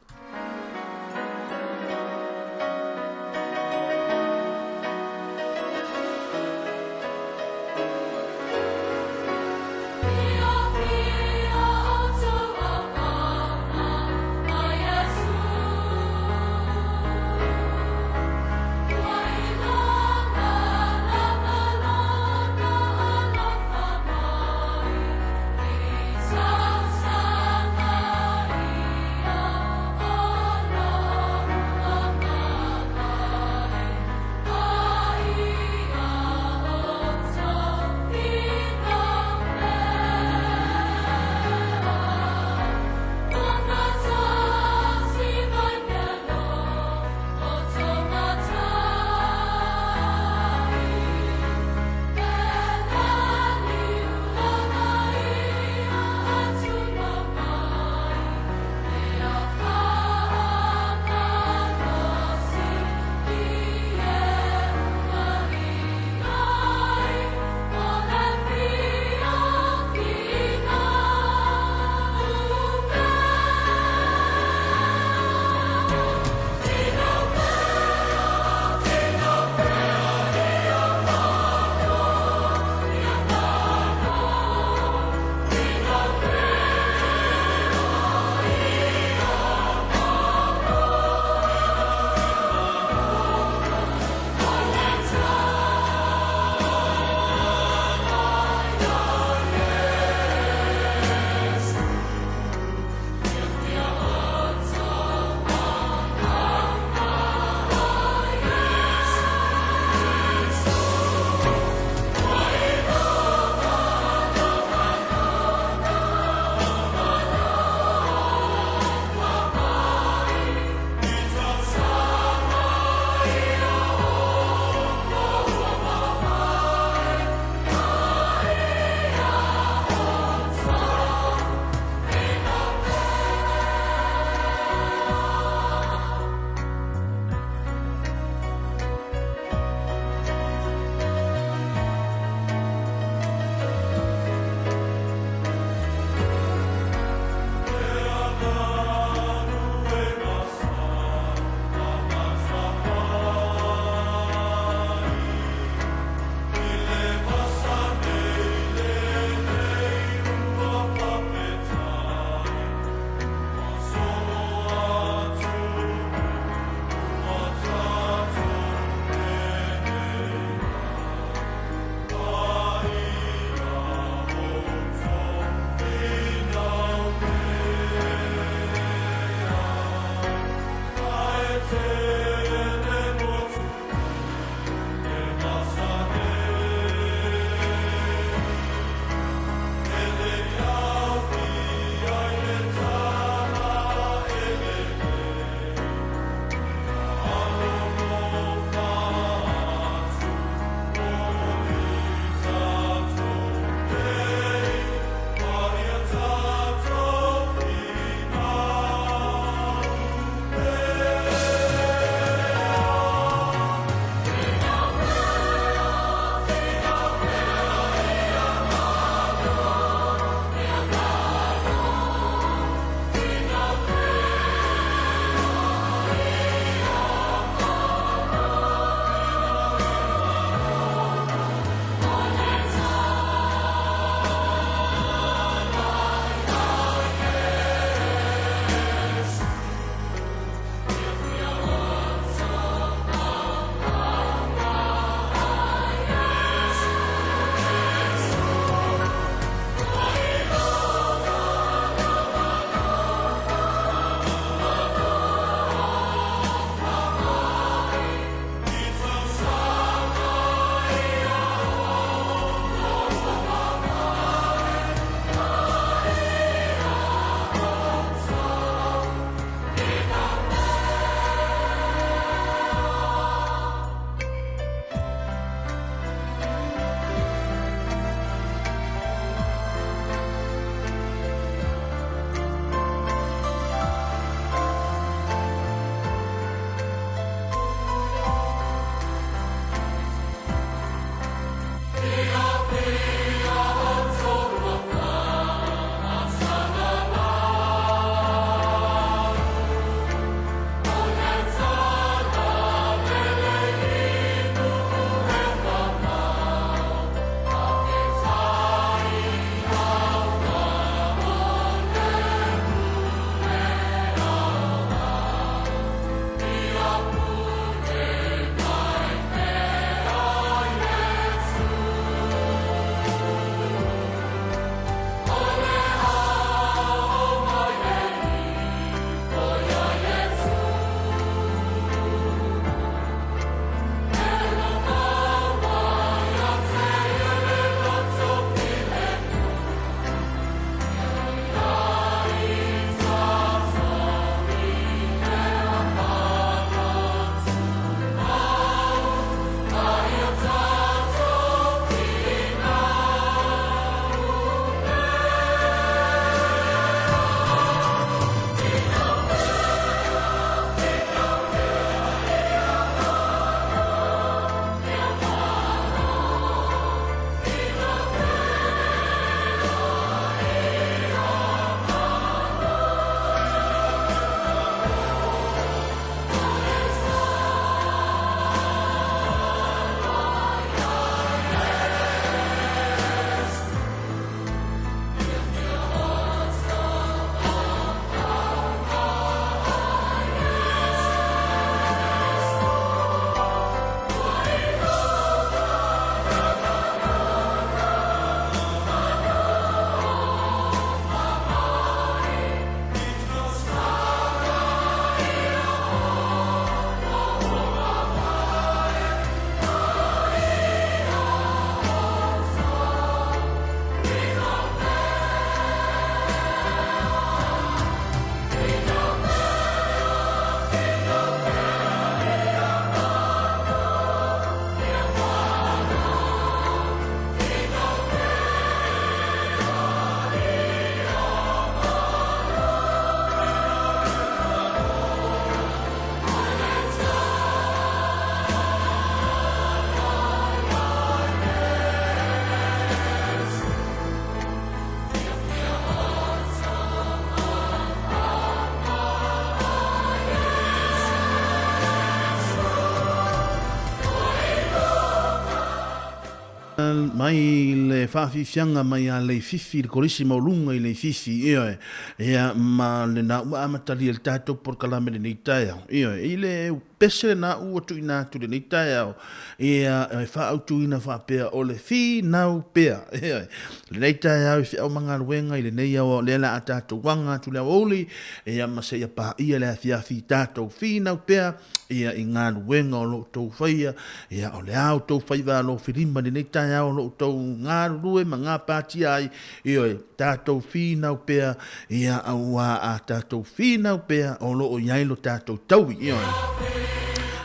mai le faafiafiaga mai ia Leififi, le Kolisi Maualuga i Leififi, ioe, ia ma lena ua amatalia le tatou polokalame i lenei taeao, ioe, i le pese lena ua tuuina atu i lenei taeao, ia e faaautuina faapea o le finau pea, ioe, lenei taeao i feau ma galuega i lenei ao lea la a tatou aga atu le aoauli, ia ma seia paia le afiafi tatou finau pea, ia i galuega o lo outou faia, ia o le a outou faiva alofilima i lenei taeao o lo outou galulue ma gapatia ai, ioe, tatou finau pea, ia auā a tatou finau pea o lo o i ai lo tatou taui, ioe.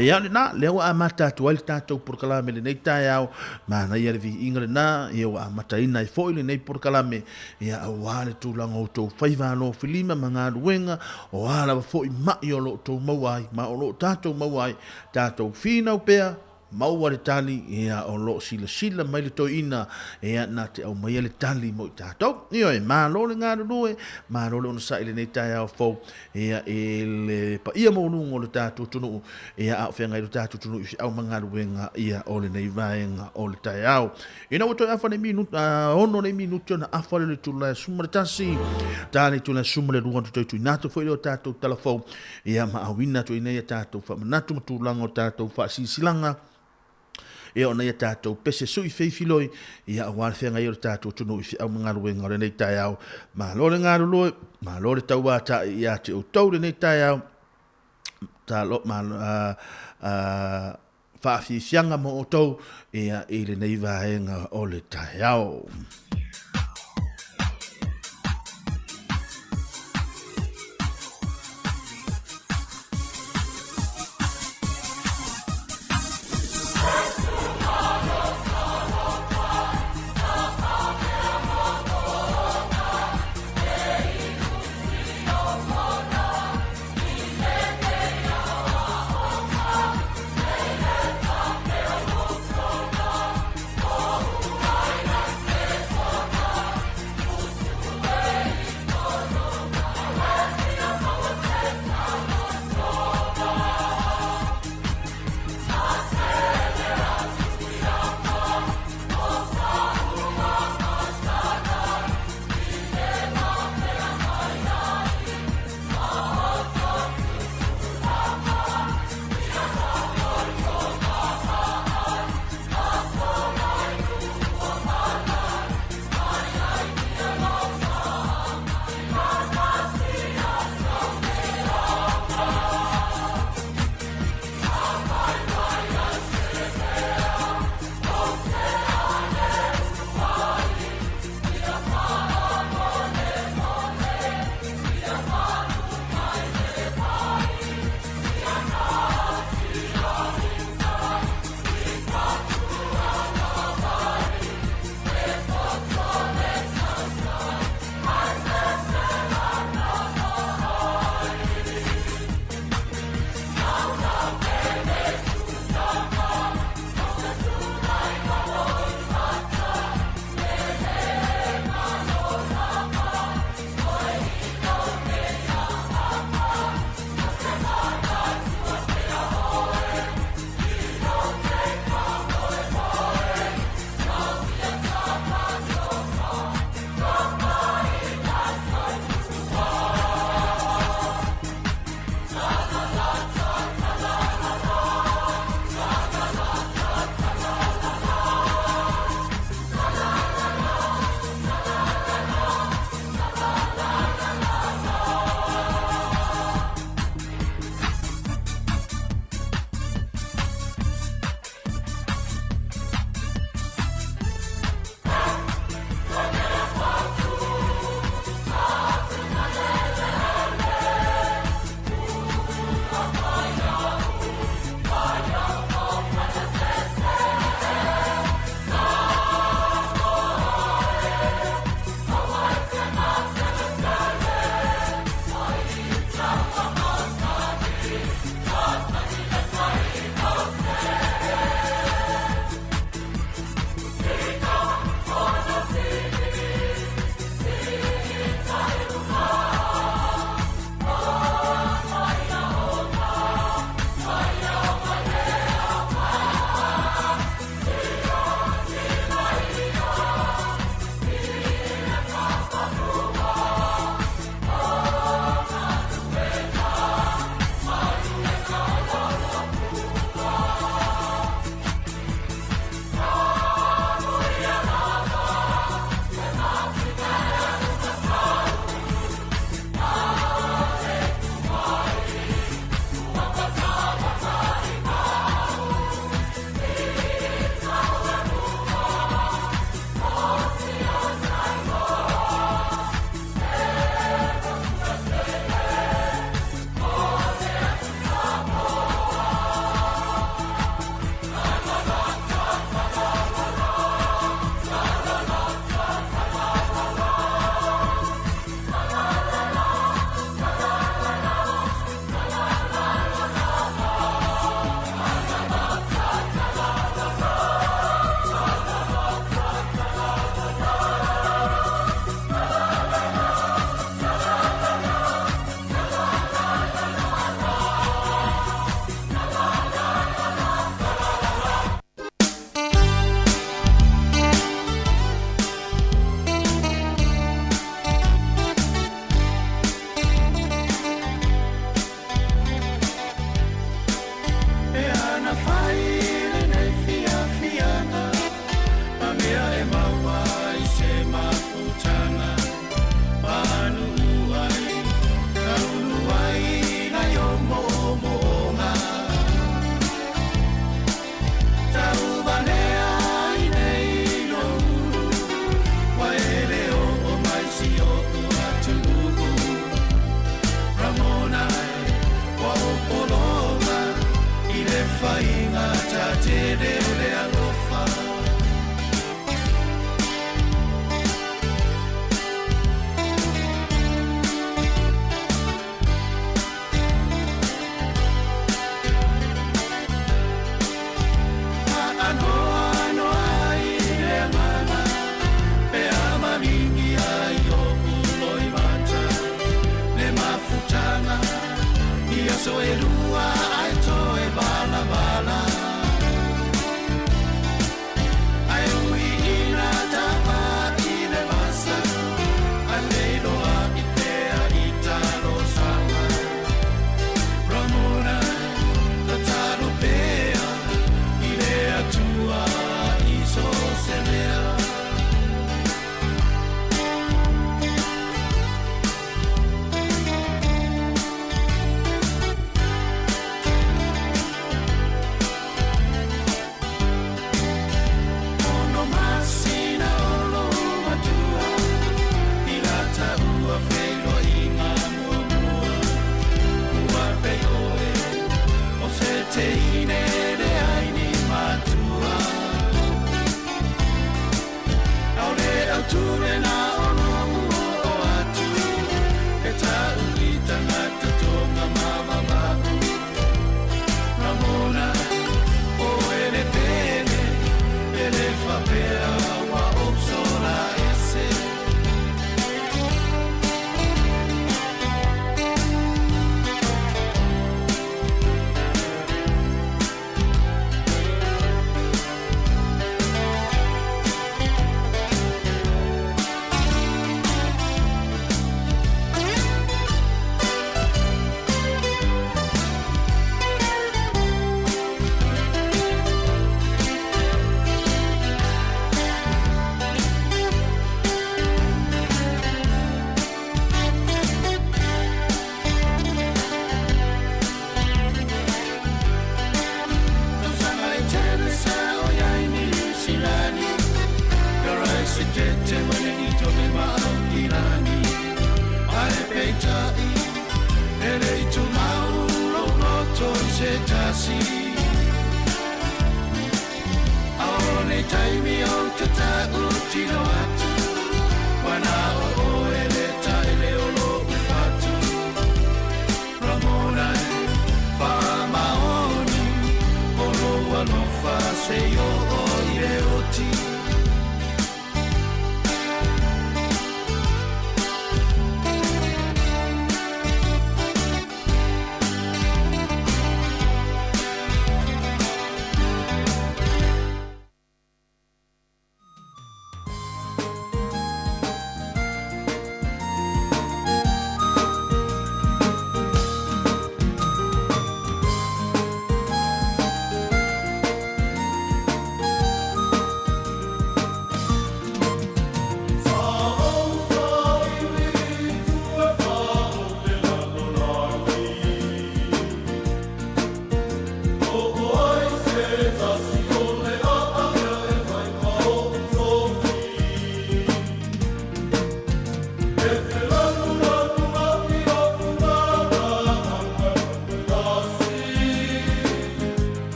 Ia lena, lea ua amata atu ai le tatou polokalame i lenei taeao, manaia le viiga lena, ia ua amataina ai foi lenei polokalame, ia auā le tulaga o outou faiva alofilima ma galuega, O a lava foi maʻi o lo o outou maua ai, ma o lo o tatou maua ai, tatou finau pea, maua le tali, ia, o lo o silasila mai le toeaina, ia, na te aumaia le tali mo i tatou. Ioe, malo le galulue, malo le onosai i lenei taeao fou, ia, i le paia maualuga o le tatou atunuu, ia, a o feagai lo tatou atunuu i feau ma galuega, ia, o lenei vaega o le taeao. Ina ua toe afa nei minuti, ono nei minuti ona afa lea o le itula e 11, ta le itula e 12 ona toe tuuina atu foi lea o tatou tala fou, ia ma auina atu ai nei a tatou faamanatu ma tulaga o tatou faasilasilaga, ia ona ia tatou pese sui feifiloi, ia aua le feagai o le tatou atunuu i feau ma galuega o lenei taeao. Malo le galulue, malo le tauatai ia te outou lenei taeao. Talo, malo, Faafiafiaga mo outou ia i lenei vaega o le taeao.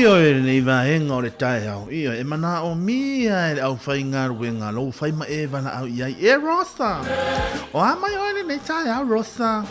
Ioe lenei vaega o le taeao, ioe, e manaomia e le aufaigaluega lou fai ma e valaau i ai, E Rosa! O a mai oe lenei taeao, Rosa?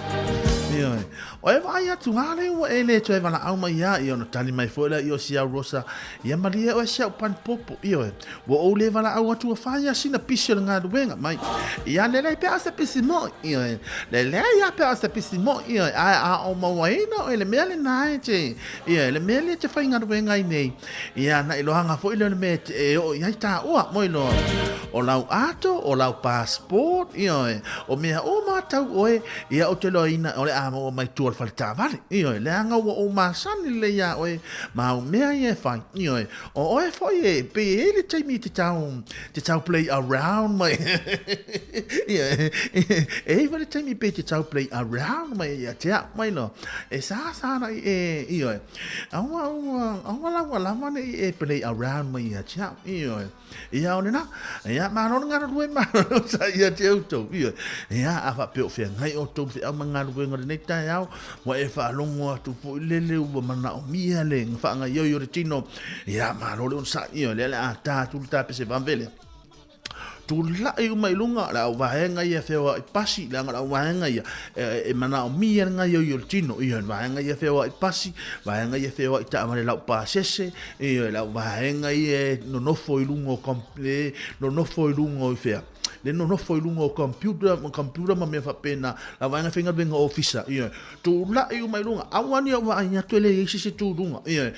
Ioe, o e vaai atu lava lea ua e le toe valaau mai ia, ia ona tali mai foi lea o si au Rosa, Ia malie oe si au panipopo, ioe, ua ou le valaau atu ua fai lava sina pisi o le galuega mai. Ia lelei pea o se pisi moi, ioe, lelei lava pea o se pisi moi, ioe, ae a ou mauaina oe i le mea lena e te, Ia, le mea lea e te faigaluega ai nei, ia na iloaga foi lea o le mea e oo i ai taua, moe loa. O lau ato, o lau passport, ioe, o mea uma tau oe, ia ou te iloaina o le a maua mai tua o le fale taavale, ioe, leaga ua ou masani lelei iā oe ma au mea ia e fai, ioe. O oe foi e pei e i ai le taimi e te tau, te tau play around mai, ioe, e i ai foi le taimi pei e te tau play around mai ia te au, mai loa. E sa sa na i e ioe. Aua aua aua laua lava ne i e play around mai ia te au ioe. Ia o lena. Ia malo le galulue malo sa ia te outou ioe. Ia a faapea o feagai outou ma feau ma galuega o lenei taeao ua e faalogo atu foi lele ua manaomia le faagaoioi o le tino. Ia malo le onosai ioe. Lea o le a ta atu le tapese vave lea. Tulai uma i luga le auvaega ia e feoai pasi, leaga o le auvaega ia e manaomia le gaoioi o le tino, ioe, le vaega ia e feoai pasi, vaega ia e feoai taavale laupasese, ioe, le auvaega ia e nonofo i luga o le nonofo i luga o fea, le nonofo i luga o computer, computer ma mea faapena, le auvaega e faigaluega ofisa, ioe. Tulai uma i luga, aua ne i ou vaai atu e leai se isi e tu i luga. Ioe,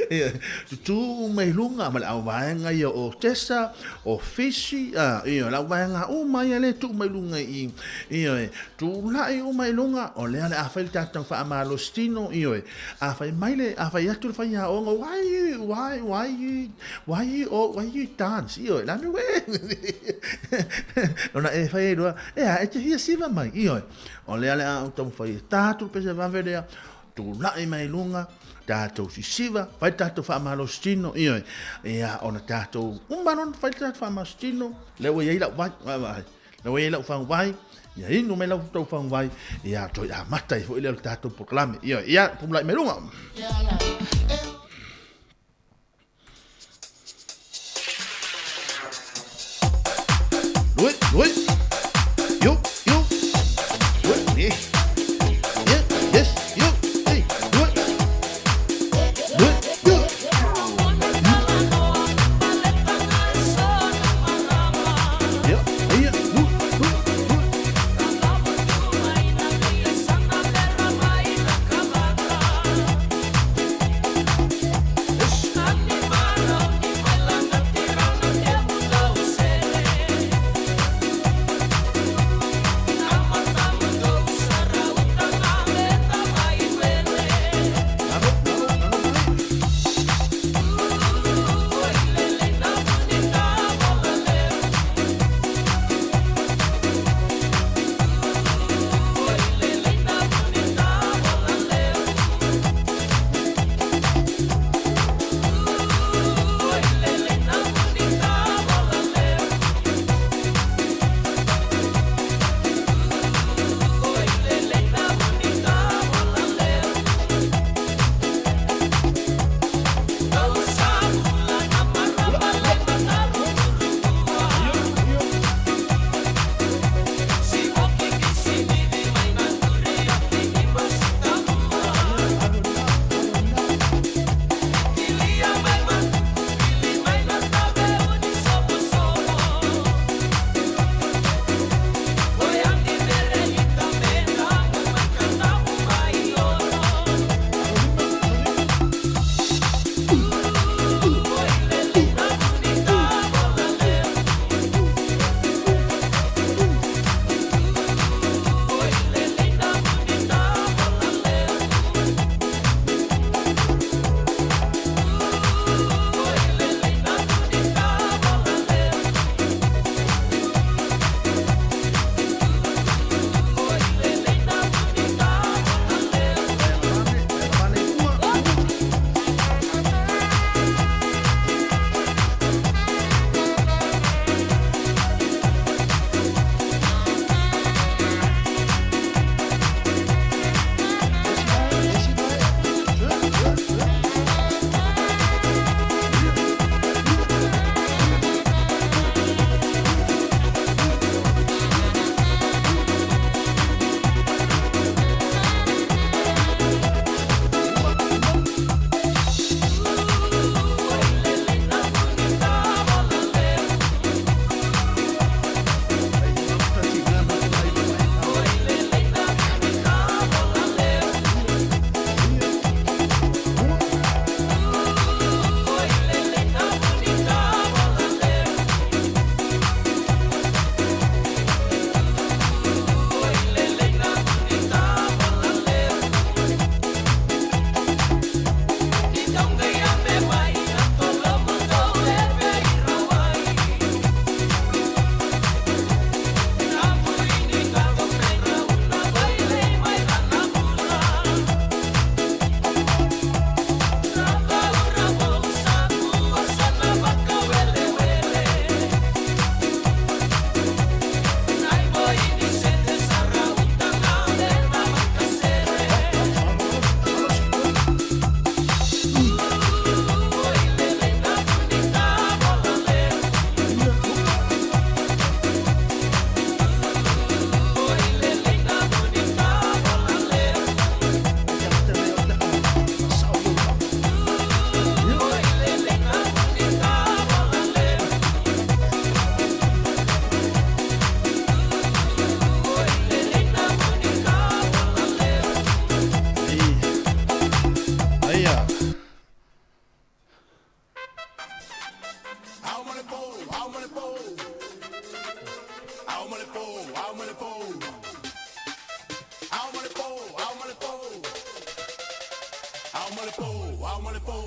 ioe, tutū uma i luga ma le auvaega ia o Tesa, o Fisi, a, ioe, le auvaega uma ia lea e tuu mai luga i i. Ioe, tulai uma i luga, o lea o le a fai le tatou faamalositino, ioe, a fai mai le, a fai atu le faiaoga, why you, why, why you, why you, oh, why you dance, ioe, le a mea ua e, ona e fai ai loa, Ea, e te fia siva mai, ioe. O lea le a ou taumafai e tā atu le pese vave lea, tulai mai i luga, tātou sisiva, fai tātou faamalositino, ioe. Ia, ona tātou uma loa ona fai le tātou faamalositino, lea ua i ai lau vai, vaavaai, lea ua i ai lau faguvai, ia inu mai lau tou faguvai, ia toe amata ai foi lea o le tātou polokalame, ioe. Ia, tulai mai luga. Lui, lui. Yo, yo. Lui, yeah. Yeah, yes, yo, hey, lui. Lui, yo. Yeah, yeah, lui, lui, lui. Ao ma le po.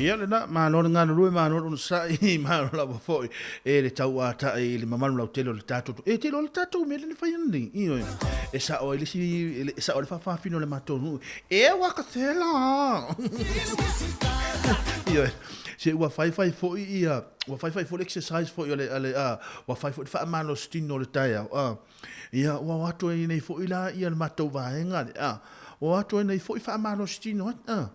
Ia lena, malo le galulue, malo le onosai, malo lava foi e le tauatai i le mamalu lautele o le tatou. E tele o le tatou mea lea na fai nei, ioe. E sao ai le isi, e sao ai le faafafine o le matou nuu. E ua ka tela. Ioe. Se ua faifai foi ia, ua faifai foi le exercise foi o le, a le, a, ua fai foi le faamalositino o le taeao, a. Ia, ua o atu ai nei foi la ia le matou vaega lea, a. Ua o atu ai nei foi faamalositino ai, a.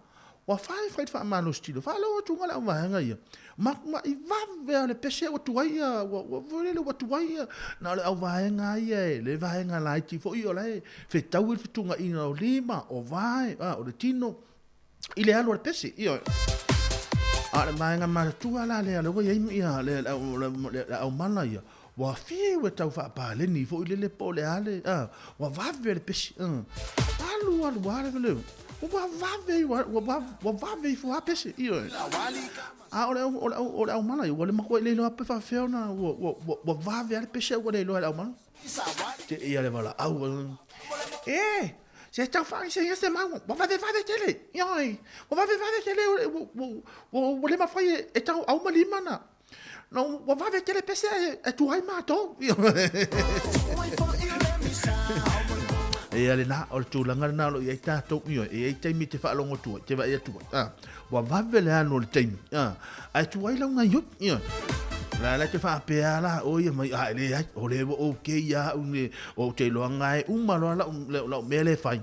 Ua fai fai le faamalositino, faalogo atu le auvaega ia, matumai vave lava le pese ua tuai ia, ua ua foi lele ua tuai ia, na o le auvaega lava ia e le vaega laiti foi o la e fetau le fetuunaiga o lima, o vae, a o le tino i le alu a le pese, ioe. A o le vaega matutua la lea, lea ua i ai ia le le aumala ia, Ua fiu e tau faapaleni foi lele po o le a le, a, ua vave le pesi, a. Alu alu lava le, ua vave, ua, ua vave ifo lava pese, ioe. A o le au, o le au, o le aumala ia, ua le matua le iloa pe faapefea ona, ua, ua, ua, ua vave lava le pese ae ua le iloa e le aumala. Te ia le valaau, e, se tau faaeseese se mau, ua vave vave tele, ioe, ua vave vave tele, ua, ua, ua, ua le mafai e tau auma lima na. No, ua vave tele pese e tuai matou. Ia lena, o le tulaga lena o lo o i ai tatou, ioe, e i ai taimi e te faalogo atu ai, te vaai atu ai, a, ua vave le alu o le taimi, a, ae tuai lau gaioi, ioe. La la te faapea la o ia mai, a, e leai, o lea ua okay ia au ne, ou te iloa e uma loa lau, lau mea lea e fai.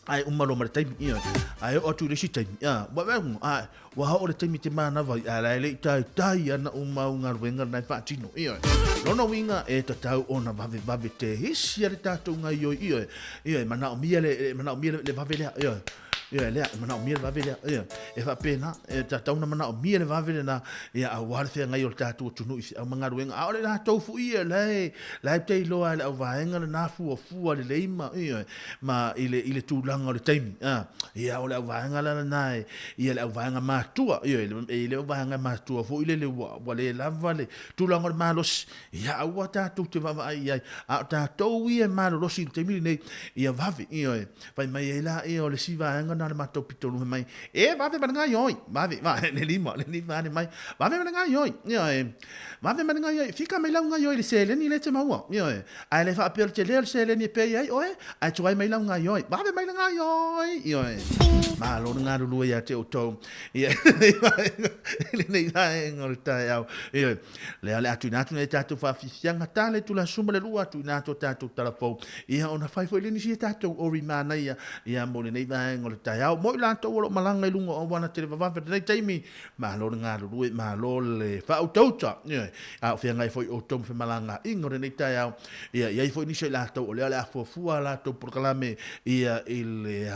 Ae uma loa ma le taimi, ioe. Ae oo atu i le isi taimi, a, ua, a, ua oo le taimi te manava ai, ae la e le i taitai ana uma au galuega lena e faatino, ioe. Lona uiga, e tatau ona vavevave te isi a le tatou gaioi, ioe. Ioe, manaomia le, manaomia le, le vave lea, ioe. Ioe, lea, e manaomia le vave lea, ioe. E faapena, e tatau ona manaomia le vave lena, ia, aua le feagai o le tatou atunuu i feau ma galuega. A o le latou foi ia, la e, la e te iloa e le auvaega lena fuafua lelei ma, ioe, ma i le, i le tulaga o le taimi. A, ia, o le auvaega la lena e, ia le auvaega matua, ioe, e le auvaega matua foi lele ua, ua le lava le tulaga o le malosi. Ia, aua tatou te vaavaai i ai, a o tatou ia e malolosi i le taimi lenei, ia vave, ioe. Fai mai ai la, ia, o le isi vaega lena o le matou pitolu, fai mai, e vave ma le gaioi, vave, vave, le lima, le lima ane mai, vave ma le gaioi, ioe. Vave mai le gaioi, fika mai lau gaioi i le seleni lea e te maua. Ioe. Ae le faapea o le tele o le seleni e pay ai oe, ae tuai mai lau gaioi. Vave mai le gaioi. Ioe. Malo le galulue ia te outou. Ia, i lenei vaega o le taeao. Ioe. Lea o le a tuuina atu nei tatou faafiafiaga tala i tula suma le lua, tuuina atu o tatou talafou. Ia, ona fai foi le nisi e tatou ori manaia, ia, mo lenei vaega o le taeao. Mo i latou o lo o malaga i luga o auala televavave i lenei taimi, Malo le galulue, malo le faautauta, ioe, a o feagai foi outou ma femalagaaiga o lenei taeao. Ia, i ai foi nisi o i latou o lea o le a fuafua a latou polokalame, ia, i le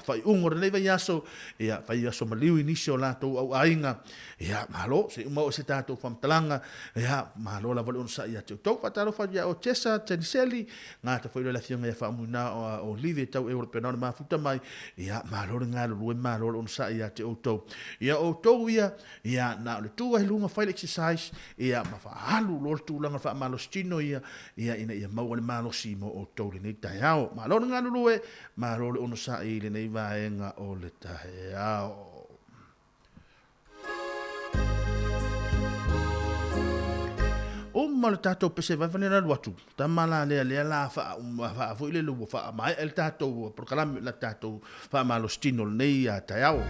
faaiuga o lenei vaiaso, ia, fai aso maliu i nisi o latou auaiga. Ia, malo, se i uma oo se tatou faamatalaga. Ia, malo lava le onosai ia te outou. Faatalofa atu ia oe Tessa, Teniseli, Gata foi loa le afioga ia Faumuina o Livi e tau e ola pena o le mafuta mai. Ia, malo le galulue, malo le onosai ia te outou. Ia, outou ia, ia, na o le tu ai luga fai le exercise, ia, ma faaalu loa le tulaga faamalosi tino ia, ia, ina ia maua le malosi mo outou lenei taeao. Malo le galulue, malo le onosai i lenei vaega o le taeao. Uma le tatou pese vaivai le alu atu, tama la lea lea la faauma faa foi lele ua faamaea le tatou polokalame la tatou faamalositino lenei taeao.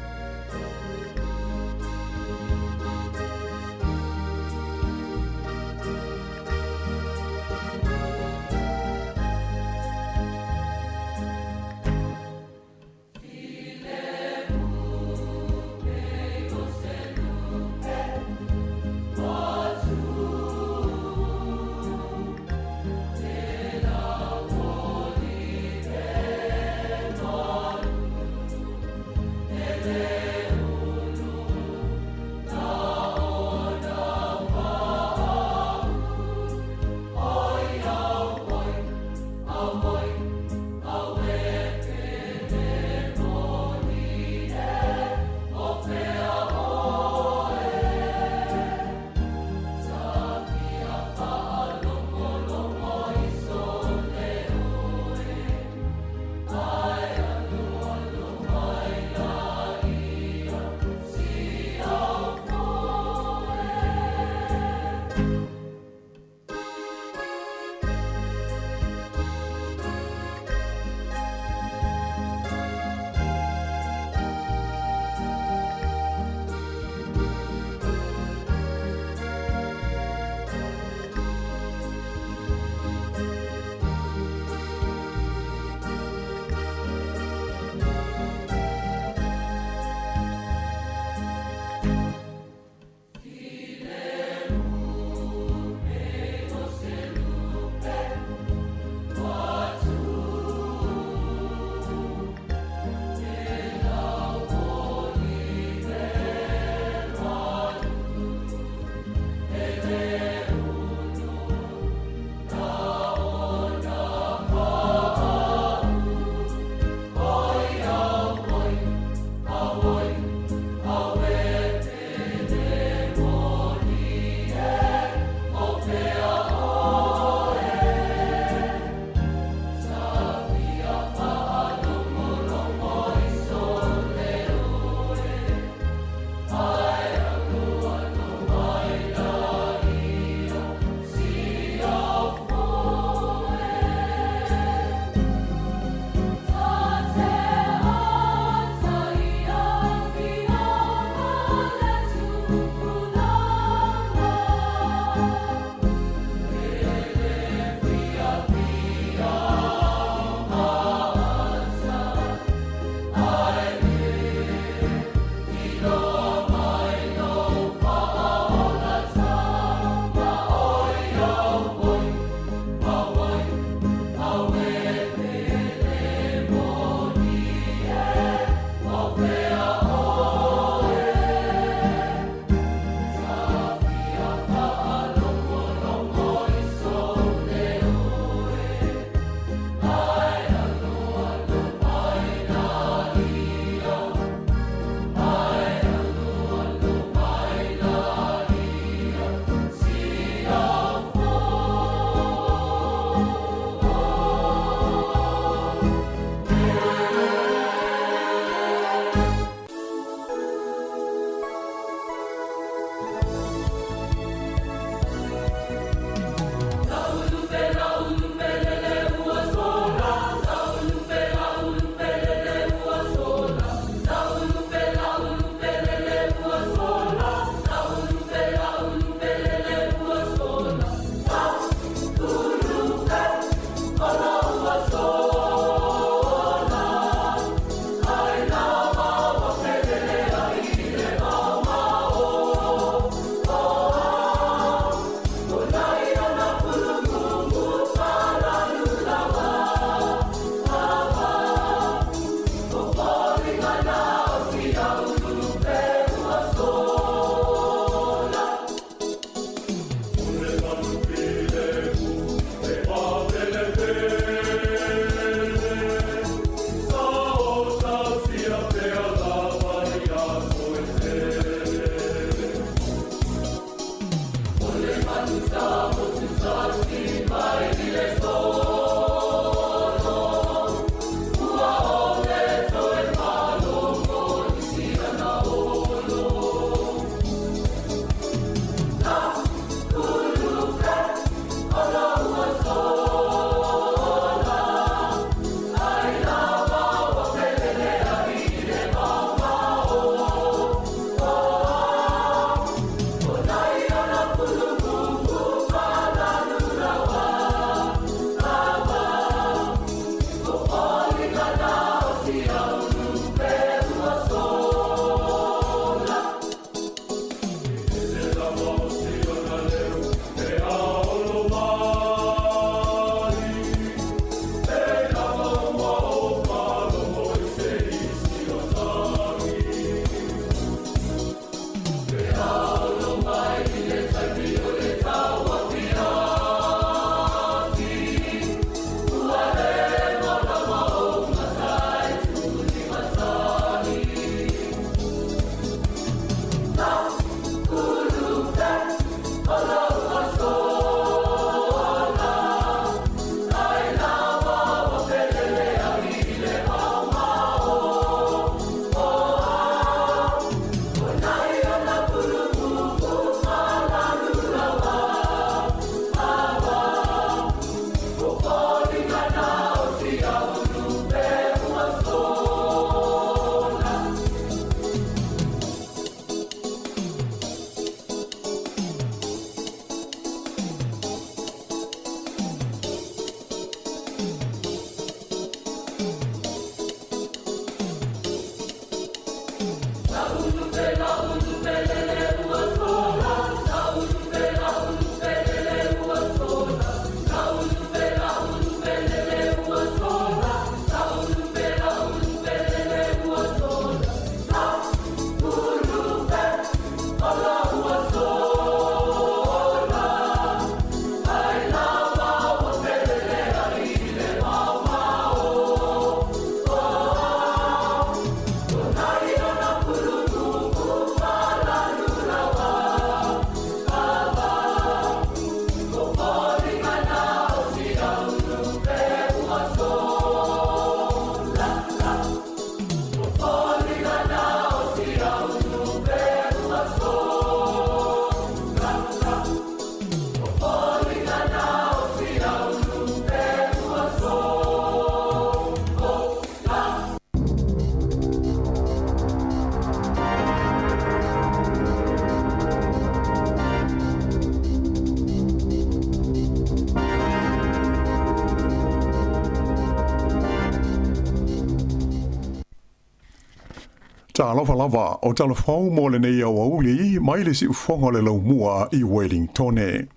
Talofa lava, o tala fou mo lenei aoauli mai le siufoga o le laumua i Wellingtone.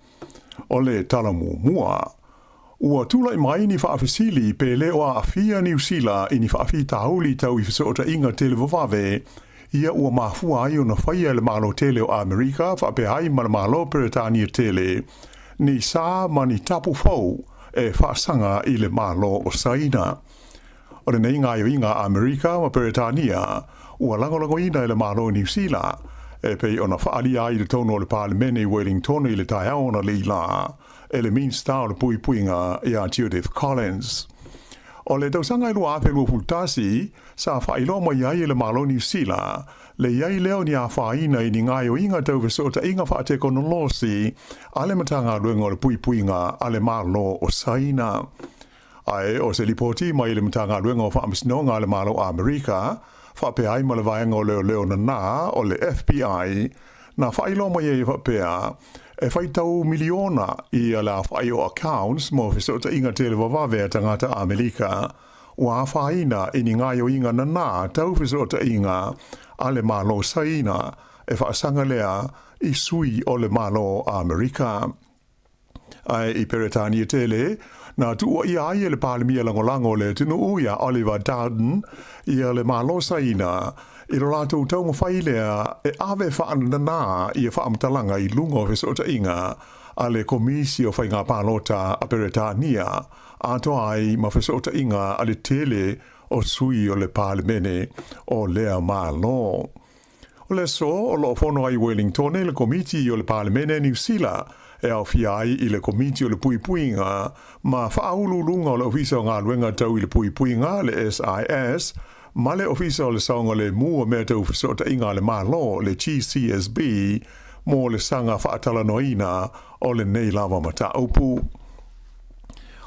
O le tala muamua, ua tulai mai ni faafesili pe le o aafia Niu Sila i ni faafitauli tau i fesootaiga televavave ia ua mafua ai ona faia e le Malo tele o Amerika faapea ai ma le Malo Peretania tele ni sa ma ni tapu fou e faasaga i le Malo o Saina. O lenei gaoioiga a Amerika ma Peretania ua lagolagoina e le Malo o Niu Sila, e pei ona faaalia ai i totonu o le Palemene i Wellingtone i le taeao analeila e le Minista o le Puipuiga ia Judith Collins. O le tausaga e 2021, sa faailoa mai ai e le Malo o Niu Sila le i ai lea o ni afaina i ni gaoioiga tau fesootaiga faatekonolosi a le Matagaluega o le Puipuiga a le Malo o Saina. Ae o se lipoti mai le Matagaluega o Faamasinoga a le Malo o Amerika, faapea ai ma le Vaega o Leoleo Nanā o le FBI, na faailoa mai ai e faapea, e faitau miliona ia le aofai o accounts mo fesootaiga televavave a tagata Amelika ua afaina i ni gaoioiga nanā tau fesootaiga a le Malo Saina e faasaga lea i sui o le Malo Amerika. Ae i Peretania tele, na tuuaia ai e le Palemia Lagolago o le atunuu ia Oliver Dowden ia le Malo Saina i lo latou taumafai lea e ave faananā ia faamatalaga i luga o fesootaiga a le Komisi o Faiga Palota a Peretania atoa ai ma fesootaiga a le tele o sui o le Palemene o lea Malo. O le aso o lo o fono ai i Wellingtone le Komiti o le Palemene Niu Sila e aofia ai i le Komiti o le Puipuiga ma Faauluuluga o le Ofisa o Galuega Tau i le Puipuiga, le SIS, ma le Ofisa o le Saogalemu o Mea Tau Fesootaiga a le Malo, le GCSB, mo le saga faatalanoaina o lenei lava mataupu.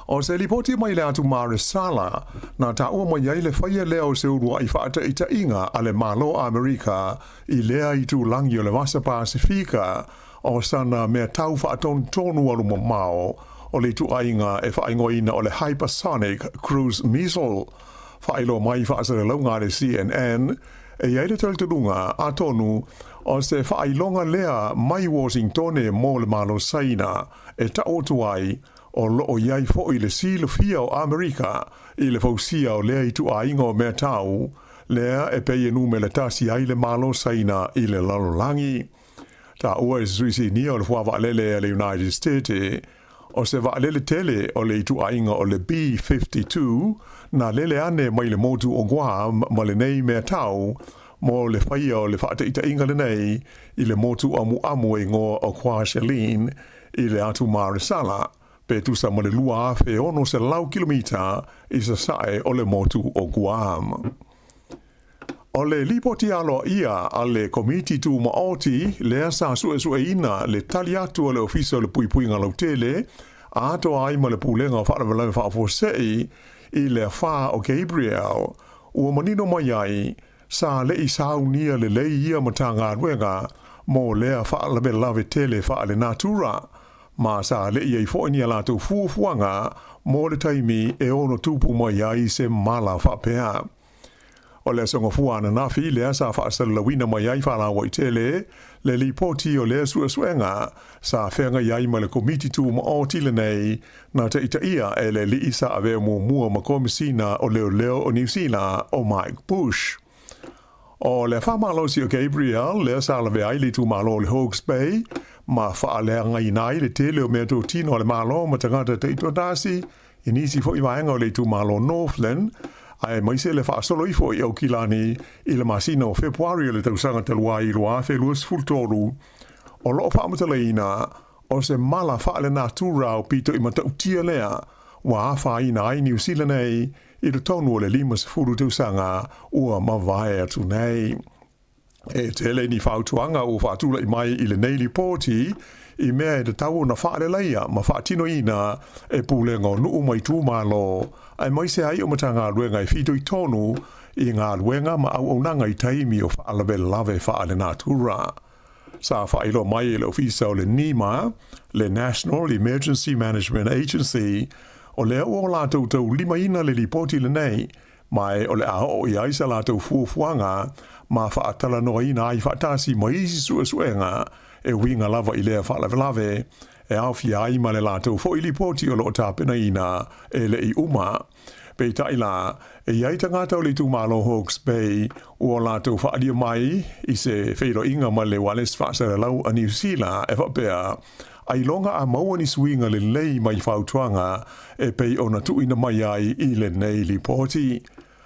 O se lipoti mai le atu Maresala, na taua mai ai le faia lea o se uluai faataitaiga a le Malo Amerika i lea itulagi o le Vasa Pasefika o sana mea tau faatonutonu alumamao o le ituaiga e faaigoaina o le hypersonic cruise missile. Faailoa mai i faasalalauga a le CNN, e i ai le talitonuga, atonu o se faailoga lea mai Washingtone mo le Malo Saina e tau atu ai O lo o i ai foi le silafia o Amerika i le fausia o lea ituaiga o mea tau, lea e pei e numera tasi ai le Malo Saina i le lalolagi. Taua e se sui sinia o le fuavaalele a le United States, o se vaalele tele o le ituaiga o le B-52 na lele ane mai le motu o Guam ma lenei mea tau mo le faia o le faataitaiga lenei i le motu amuamu e igoa o Kwajalein i le atu Maresala, pe tusa ma le 2,600 kilomita i sasae o le motu o Guam. O le lipoti aloaia a le Komiti Tumaoti lea sa suesueina le tali atu a le Ofisa o le Puipuiga Lautele atoa ai ma le Pulega o Faalavelave Faafuasei i le afa o Gabrielle, ua manino mai ai Sa le i saunia lelei ia Matagaluega mo lea faalavelave tele faalenatura, ma sa le i ai foi ni a latou fuafuaga mo le taimi e ono tupu mai ai se mala faapea. O le Aso Gafua ananafi lea sa faasalalauina mai ai faalauaitele le lipoti o lea suesuega sa feagai ai ma le Komiti Tumaoti lenei na taitaia e le alii sa avea muamua ma Komisina o Leoleo o Niu Sila o Mike Bush. O le faamalosi o Gabriel lea sa lavea ai le itumalo o le Hawke's Bay ma faaleagaina ai le tele o meatotino a le Malo ma tagata taitoatasi i nisi foi vaega o le itumalo Northland, aemaise le faasolo ifo i Aukilani i le masina o Fepuari o le tausaga talu ai 2023, o lo o faamatalaina O se mala faalenatura o pito i matautia lea ua afaina ai Niu Sila nei i totonu o le 50 tausaga ua mavae atu nei. E tele ni fautuaga ua faatulai mai i lenei lipoti i mea e tatau ona faaleleia ma faatinoina e pulega o nuu ma itumalo aemaise ai o Matagaluega e fitoitonu i galuega ma auaunaga i taimi o faalavelave faalenatura. Sa faailoa mai e le Ofisa o le NEMA, le National Emergency Management Agency, o lea ua latou taulimaina le lipoti lenei Ma e o le a oo i ai sa latou fuafuaga ma faatalanoaina ai faatasi ma isi suesuega e uiga lava i lea faalavelave e aofia ai ma le latou foi lipoti o lo o tapenaina e le i uma. Peitai la, e i ai tagata o le itumalo Hawke's Bay ua latou faaalia mai i se feiloaiga ma le ualesi faasalalau a Niu Sila e faapea, Ailoga a maua ni suiga lelei mai fautuaga e pei ona tuuina mai ai i lenei lipoti.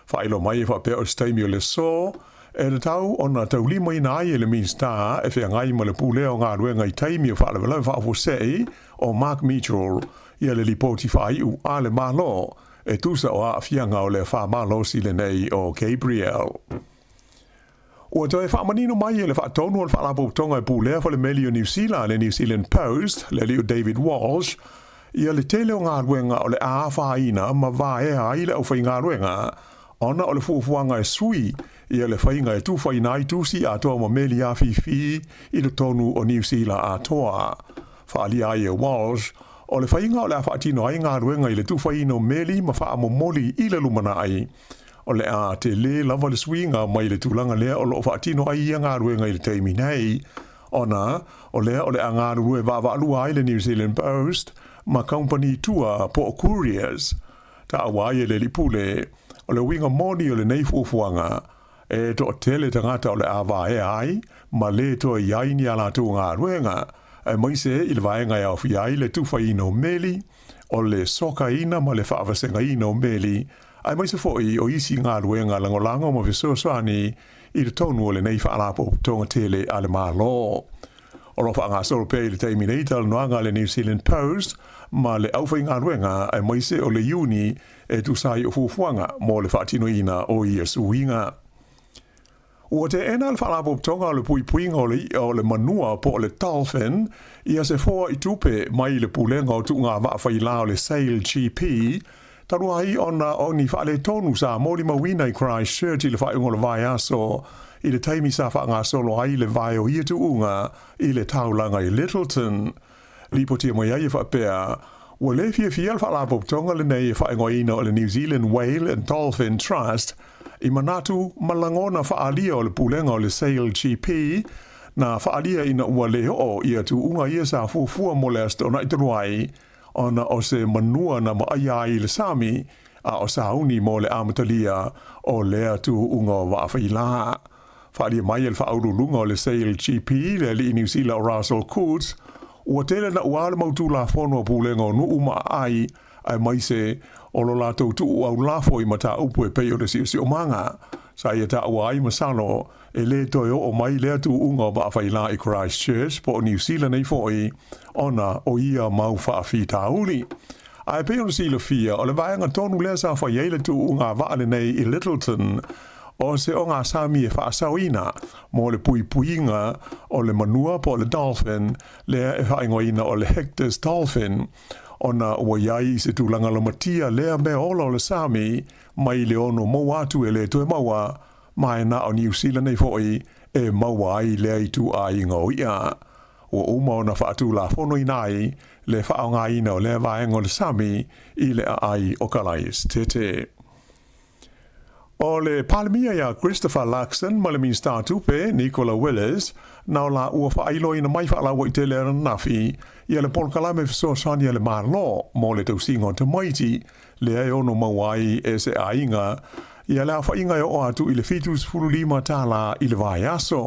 Faailoa mai e faapea o se taimi o le aso e tatau ona taulimaina ai e le Minisita e feagai ma le Pulea o Galuega i taimi o faalavelave faafuasei o Mark Mitchell ia le lipoti faaiu a le Malo e tusa o aafiaga o le afa malosi lenei o Gabrielle. Ua toe faamanino mai e le Faatonu o le Faalapotopotoga e Pulea Falemeli o Niu Sila, le New Zealand Post, le alii o David Walsh, ia le tele o galuega o le a afaina ma vaea ai le aufaigaluega ona o le fuafuaga e sui ia le faiga e tufaina ai tusi atoa ma meli afifi i totonu o Niu Sila atoa. Faaalia ai e Walsh, o le faiga o le a faatino ai galuega i le tufaina o meli ma faamomoli i le lumanai. O le a tele lava le suiga mai le tulaga lea o lo o faatino ai ia galuega i le taimi nei, ona o lea o le a galulue vaavaalua ai le New Zealand Post ma kamupani tua po o couriers. Taua ai e le alii pule, o le uiga moni o lenei fuafuaga, e toatele tagata o le a vaea ai ma lē toe i ai ni a latou galuega, aemaise i le vaega e aofia ai le tufaina o meli, o le sokaina ma le faavasegaina o meli, aemaise foi o isi galuega lagolago ma fesoasoani i totonu o lenei Faalapotopotoga tele a le Malo. O lo o faagasolo pea i le taimi nei talanoaga a le New Zealand Post ma le aufaigaluega aemaise o le Iuni e tusa ai o fuafuaga mo le faatinoina o ia suiga. Ua teena le Faalapotopotoga o le Puipuiga o le I'a o le Manua po o le Dolphin ia se foa i tupe mai le Pulega o Tuuga Vaa Failā o le Sail GP talu ai ona o ni faaletonu sa molimauina i Christchurch i le faaiuga o le vaiaso i le taimi sa faagasolo ai le vae o ia tuuga i le taulaga i Lyttelton. Lipotia mai ai e faapea, ua le fiafia le Faalapotopotoga lenei e faaigoaina o le New Zealand Whale and Dolphin Trust i manatu ma lagona faaalia o le pulega o le Sail GP na faaalia ina ua le oo ia tuuga ia sa fuafua mo le Aso Toonai talu ai ona o se manua na maaia ai i le sami a o sauni mo le amatalia o lea tuuga o vaa failā. Faaalia mai e le faauluuluga o le Sail GP, le alii Niu Sila o Russell Coutts, ua tele naʻu le mau tulafono a pulega o nuu ma aai, aemaise o lo latou tuu aulafo i mataupu e pei o le siosiomaga. Sa ia taua ai masalo e lē toe oo mai lea tuuga o vaa failā i Christchurch po o Niu Sila nei foi ona o ia mau faafitauli. Ae pei ona silafia, o le vaega tonu lea sa fai ai le tuuga vaa lenei i Lyttelton, o se ogasami e faasaoina mo le puipuiga o le manua po o le dolphin lea e faaigoaina o le Hector's dolphin, ona ua i ai i se tulaga lamatia lea mea ola o le sami mai le ono maua atu e le toe maua, ma e na o Niu Sila nei foi e maua ai lea ituaiga o i'a. Ua uma ona faatulafonoina ai le faaaogaina o lea vaega o le sami i le aai o Kalaesetete. O le Palemia iā Christopher Luxon ma le Minisita o Tupe, Nicola Willis, na o la ua faailoaina mai faalauaitele ananafi ia le polokalame fesoasoani a le Malo mo le tausiga o tamaiti lea e ono maua ai e se aiga ia le aofaiga e oo atu i le 75 tālā i le vaiaso.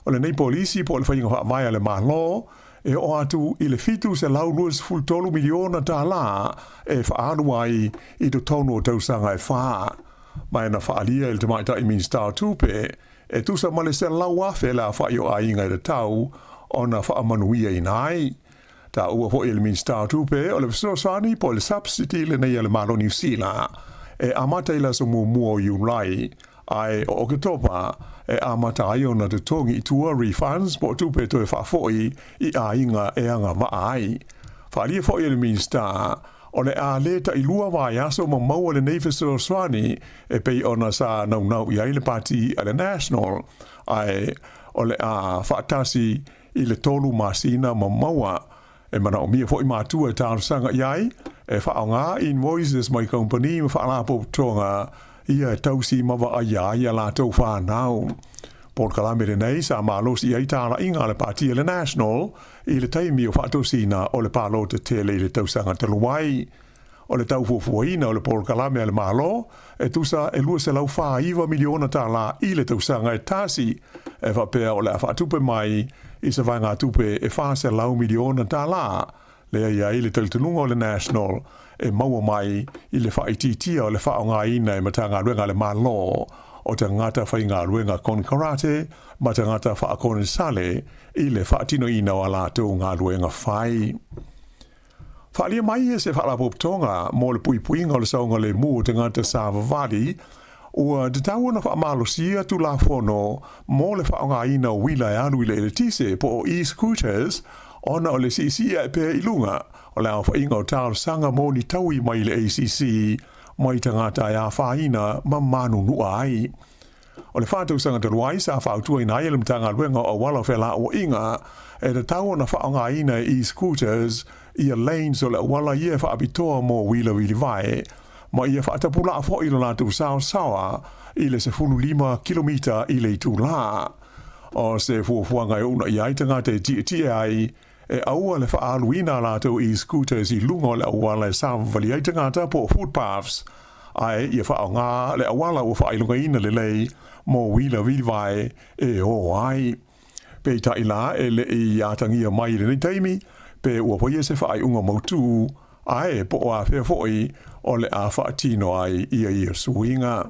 O lenei polisi po o le faiga faavae a le Malo e oo atu i le $723 miliona tālā e faaalu ai i totonu o tausaga e fā. Ma e na faaalia e le Tamaitai Minisita o Tupe e tusa ma le 100,000 le aofai o aiga e tatau ona faamanuiaina ai. Taua foi e le Minisita o Tupe o le fesoasoani po o le subsidy lenei a le Malo o Niu Sila e amata i le aso muamua o Iulai ae o Oketopa e amata ai ona totogi i tua refunds po o tupe e toe faafoi i aiga e agavaa ai. Faaalia foi e le Minisita o le a lē tailua vaiaso ma maua lenei fesoasoani e pei ona sa naunau i ai le Pati a le National ae o le a faatasi i le tolu masina ma maua. E manaomia foi matua e talosaga i ai e faaaoga invoices mai kamupani ma faalapotopotoga. ia e tausi ma vaaia ai a latou fanau. Polokalame lenei sa malosi ai talaiga a le Pati a le National i le taimi o faatosina o le palota tele i le tausaga talu ai. O le tau fuafuaina o le polokalame a le Malo e tusa e $249 miliona tālā i le tausaga e tasi, e faapea o le a faatupe mai i se vaegatupe e $400 miliona tālā, lea i ai le talitonuga o le National e maua mai i le faaitiitia o le faaaogaina e Matagaluega a le Malo o tagata faigaluega konekarate ma tagata faakonesale i le faatinoina o a latou galuega fai. Faaalia mai e se Faalapotopotoga mo le Puipuiga o le Saogalemu o Tagata Savavali, ua tatau ona faamalosia Tulafono mo le faaaogaina o uila e alu i le eletise po o e-scooters ona o le siisii ae pea i luga o le aofaiga o talosaga mo ni taui mai le ACC mai tagata e afaina ma manunua ai. O le faatausaga talu ai sa fautuaina ai e le Matagaluega o Auala o Felauaiga e tatau ona faaaogaina e e-scooters ia lanes o le auala ia e faapitoa mo uila vilivae ma ia faatapulaa foi lo latou saosaoa i le 15 kilomita i le itulā. O se fuafuaga e uunaia ai tagata e tietie ai e aua le faaaluina a latou e-scooters i luga o le auala e savavali ai tagata po o footpaths, ae ia faaaoga le auala ua faailogaina lelei mo uila vilivae e ō ai. Peitai la e le i atagia mai i lenei taimi pe ua faia se faaiuga mautū, ae po o afea foi o le a faatino ai ia ia suiga.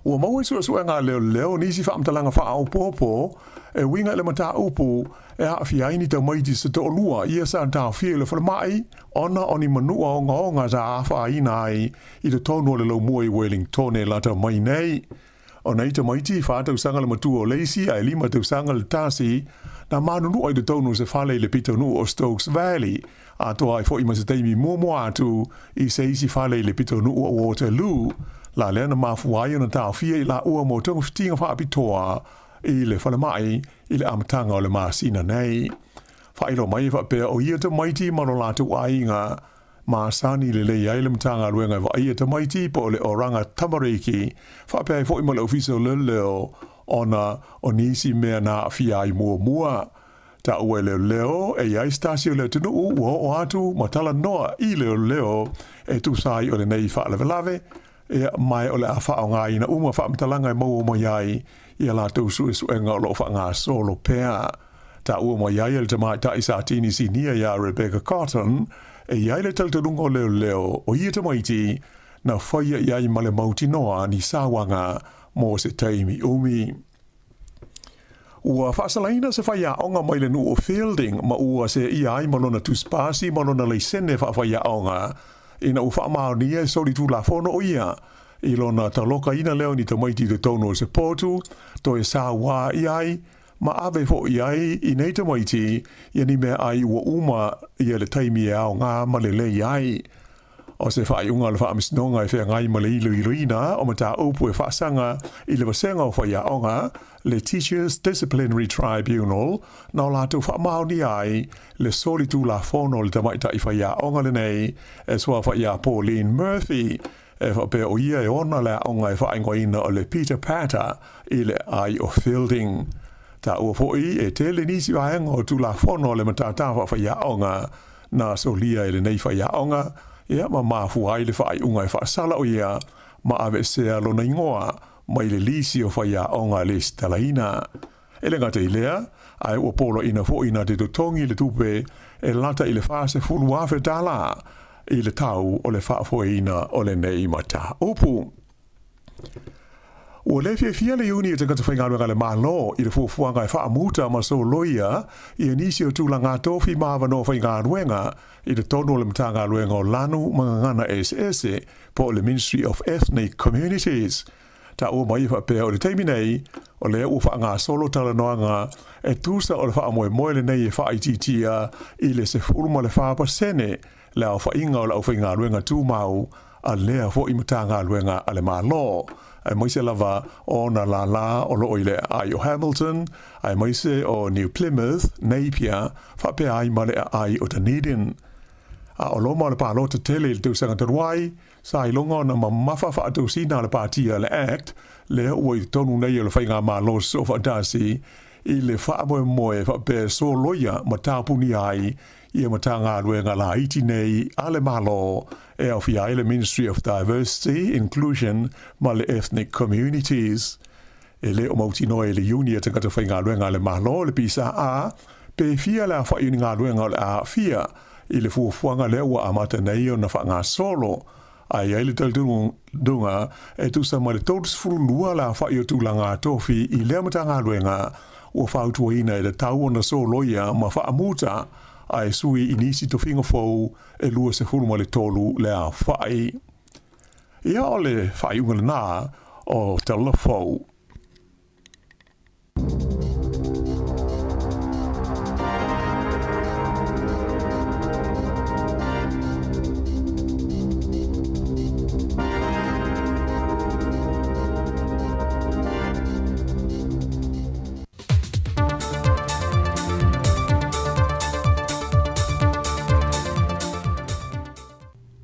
Ua maua i suesuega a leoleo nisi faamatalaga faaopoopo e uiga i le mataupu e aafia ai ni tamaiti se toalua ia sa taofia i le falemai ona o ni manua ogaoga sa afaina ai i totonu o le laumua i Wellingtone lata mai nei. O nei tamaiti, 4 tausaga le matua o le isi ae 5 tausaga le tasi, na manunua i totonu o se fale i le pitonuu o Stokes Valley, atoa ai foi ma se taimi muamua atu i se isi fale i le pitonuu o Waterloo, la lea na mafua ai ona taofia i laua mo togafitiga faapitoa i le falemai i le amataga o le masina nei. Faailoa mai e faapea o ia tamaiti ma lo latou aiga masani lelei ai le Matagaluega e vaaia tamaiti po o le Oranga Tamariki, faapea ai foi ma le Ofisa o Leoleo ona o nisi mea na aafia ai muamua. Taua e leoleo e i ai se tasi o le atunuu ua oo atu ma talanoa i leoleo e tusa ai o lenei faalavelave, ia, ma o le a faaaogaina uma faamatalaga e maua mai ai i a latou suesuega o lo o faagasolo pea. Taua mai ai e le tamaitai Satini Sinia iā Rebecca Cotton, e i ai le talitonuga o leoleo o ia tamaiti na faia i ai ma le mautinoa ni sauaga mo se taimi umi. Ua faasalaina se faiaoga mai le nuu o Feilding ma ua seia ai ma lona tusipasi ma lona laisene faafaiaoga ina ua faamaonia e solitulafono o ia i lona talokaina lea o ni tamaiti i totonu o se potu toe sauā i ai ma ave foi ai i nei tamaiti ia ni meaai ua uma ia le taimi e aoga ma lelei ai. O se faaiuga o le Faamasinoga e feagai ma le iloiloina o mataupu e faasaga i le vasega o faiaoga, le Teachers Disciplinary Tribunal, na o latou faamaonia ai le solitulafono o le tamaitai faiaoga lenei e suafa iā Pauline Murphy, e faapea o ia e ona le aoga e faaigoaina o le Peter Pater i le aai o Feilding. Taua foi e tele nisi vaega o Tulafono a le Matata Faafaiaoga na solia e lenei faiaoga, ia ma mafua ai le faaiuga e faasala o ia ma aveesea lona igoa mai le lisi o faiaoga lesitalaina. E le gata i lea, ae ua poloaiina foi na te totogi le tupe e lata i le $40,000 i le tau o le faafoeina o lenei mataupu. Ua le fiafia le Iuni o Tagata Faigaluega a le Malo i le fuafuaga e faamuta ma soloia ia nisi o tulaga tofi ma avanoa faigaluega i totonu o le Matagaluega o Lanu ma Gagana Eseese po o le Ministry of Ethnic Communities. Taua mai e faapea o le taimi nei, o lea ua faagasolo talanoaga e tusa o le faamoemoe lenei e faaitiitia i le 14% le aofaiga o le aufaigaluega tumau a lea foi Matagaluega a le Malo, aemaise lava o ona lālā o lo o i le aai o Hamilton, aemaise o New Plymouth, Napier, faapea ai ma le aai o Dunedin. A o loma o le palota tele i le tausaga talu ai, sa iloga ona mamafa faatosina a le Pāti a le act lea ua i totonu nei o le Faigamalo Soofaatasi i le faamoemoe faapea soloia ma tapunia ai ia Matagaluega laiti nei a le Malo e aofia ai le Ministry of Diversity, Inclusion ma le Ethnic Communities. E le o mautinoa e le Iuni a Tagata Faigaluega a le Malo, le PSA, pe fia le aofai o ni galuega o le a aafia i le fuafuaga lea ua amata nei ona faagasolo. A i ai le talitonuga e tusa ma le 32 le aofai o tulaga tofi i lea Matagaluega ua fautuaina e tatau ona soloia ma faamuta ae sui i nisi tofiga fou e 23 le aofai. Ia o le faaiuga lena o Tala Fou.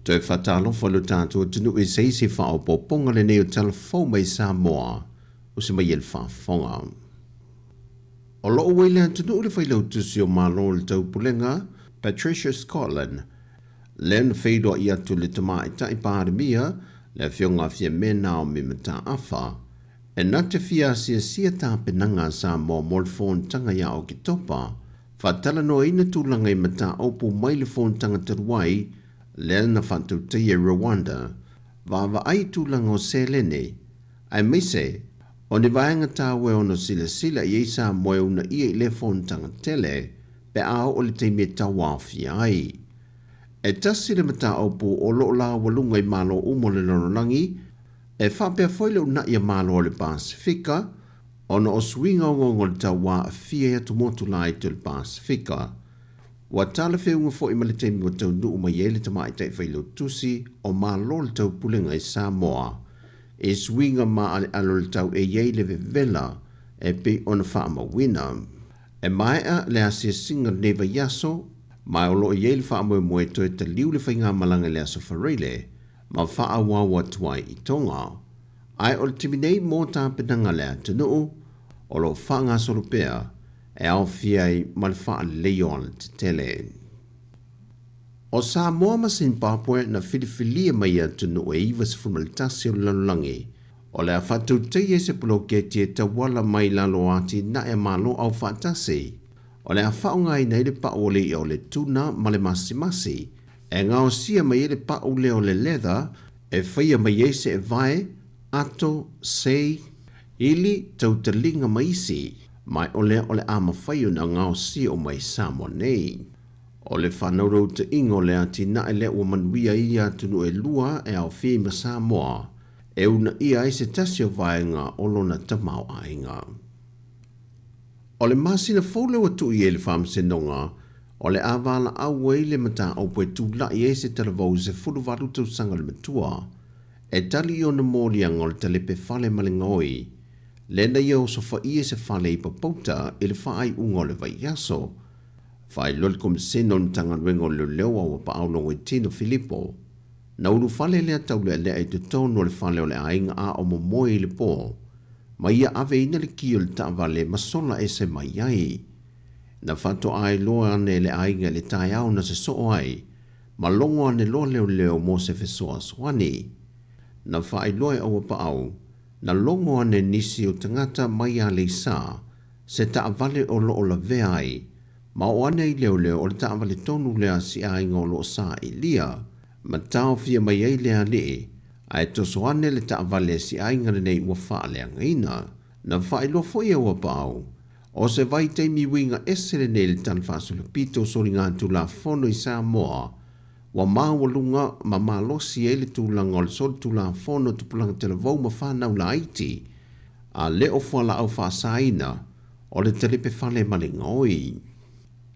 Toe faatalofa lo tatou atunuu i se isi faaopoopoga lenei o Tala Fou mai Samoa o se mai e le faafofoga. O loo ua i le atunuu le Failautusi o Malo o le Taupulega, Patricia Scotland, lea na feiloai atu le Tamaitai Palemia, le Afioga a Fiame Naomi Mataafa, e na te fia asiasia tapenaga a Samoa mo le fonotaga ia Oketopa, faatalanoaina tulaga i mataupu mai le fonotaga talu ai lea na faatautaia i Rwanda, vaavaai i tulaga o seleni, aemaise o ni vaega taua e ono silasila i ai Samoa e uunaia i lea fonotaga tele pe a oo le taimi e tauaofia ai. E tasi le mataupu o lo o laualuga i Malo uma o le lalolagi, e faapea foi le uunai a Malo o le Pasefika, ona o suiga ogaoga o le tau ua aafia ai atumotu laiti o le Pasefika. Ua talafeuga foi ma le taimi ua taunuu mai ai le tamaitai failautusi o Malo o le Taupulega i Samoa i suiga maaleale o le tau e i ai le vevela e pei ona faamauina. E maea le asiasiga o lenei vaiaso, ma o lo o i ai le faamoemoe toe taliu le faigamalaga i le Aso Faraile ma faaauau atu ai i Tonga. Ae o le taimi nei mo tapenaga a le atunuu, o lo o faagasolo pea e aofia ai ma le faalelei o alatetele. O Samoa ma Zimbabwe na filifilia mai e atunuu e 91 o le lalolagi, o le a faatautaia ai se poloketi e tauala mai i lalo o atinae a Malo Aufaatasi, o le a faaaogaina ai le pau o le i'a o le tuna ma le masimasi, e gaosia mai ai le pau lea o le leather e faia mai ai se evae, ato, sei, ili, tautaliga ma isi, ma o lea o le a mafai ona gaosia uma i Samoa nei. O le faanaurautaiga o le atinae lea ua manuia ai ia atunuu e lua e aofia ai ma Samoa, e uunaia ai se tasi o vaega o lona tamaoaiga. O le masina fou lea ua tuu i ai le Faamasinoga, o le a valaau ai le mataupu e tulai ai se talavou 18 tausaga o le matua, e tali i ona moliaga o le talepe fale ma le gaoi, lea na ia osofaia se fale i Papauta i le faaiuga o le vaiaso. Faailoa le Komisena o le Matagaluega o Leoleo a ua paau Logoitino Filipo, na ulufale lea taulealea i totonu o le fale o le aiga a o momoe i le po, ma ia aveina le ki o le taavale ma sola ese mai ai. Na faatoa iloa ane e le aiga i le taeao na sosoo ai, ma logo ane loa leoleo mo se fesoasoani. Na faailoa e Auapaau, na logo ane nisi o tagata mai Aleisa se taavale o lo o lavea ai, ma oo ane ai leoleo o le taavale tonu lea a si aiga o lo o sailia, ma taofia mai ai le alii, ae toso ane le taavale a si aiga lenei ua faaleagaina. Na faailoa foi e Auapaau, o se vaitaimi uiga ese lenei i le tala faasolopito o soligatulafono i Samoa, ua maualuga ma malosi ai le tulaga o le solitulafono tupulaga talavou ma fanau laiti, a le o fualaau faasaina o le talepe fale ma le gaoi.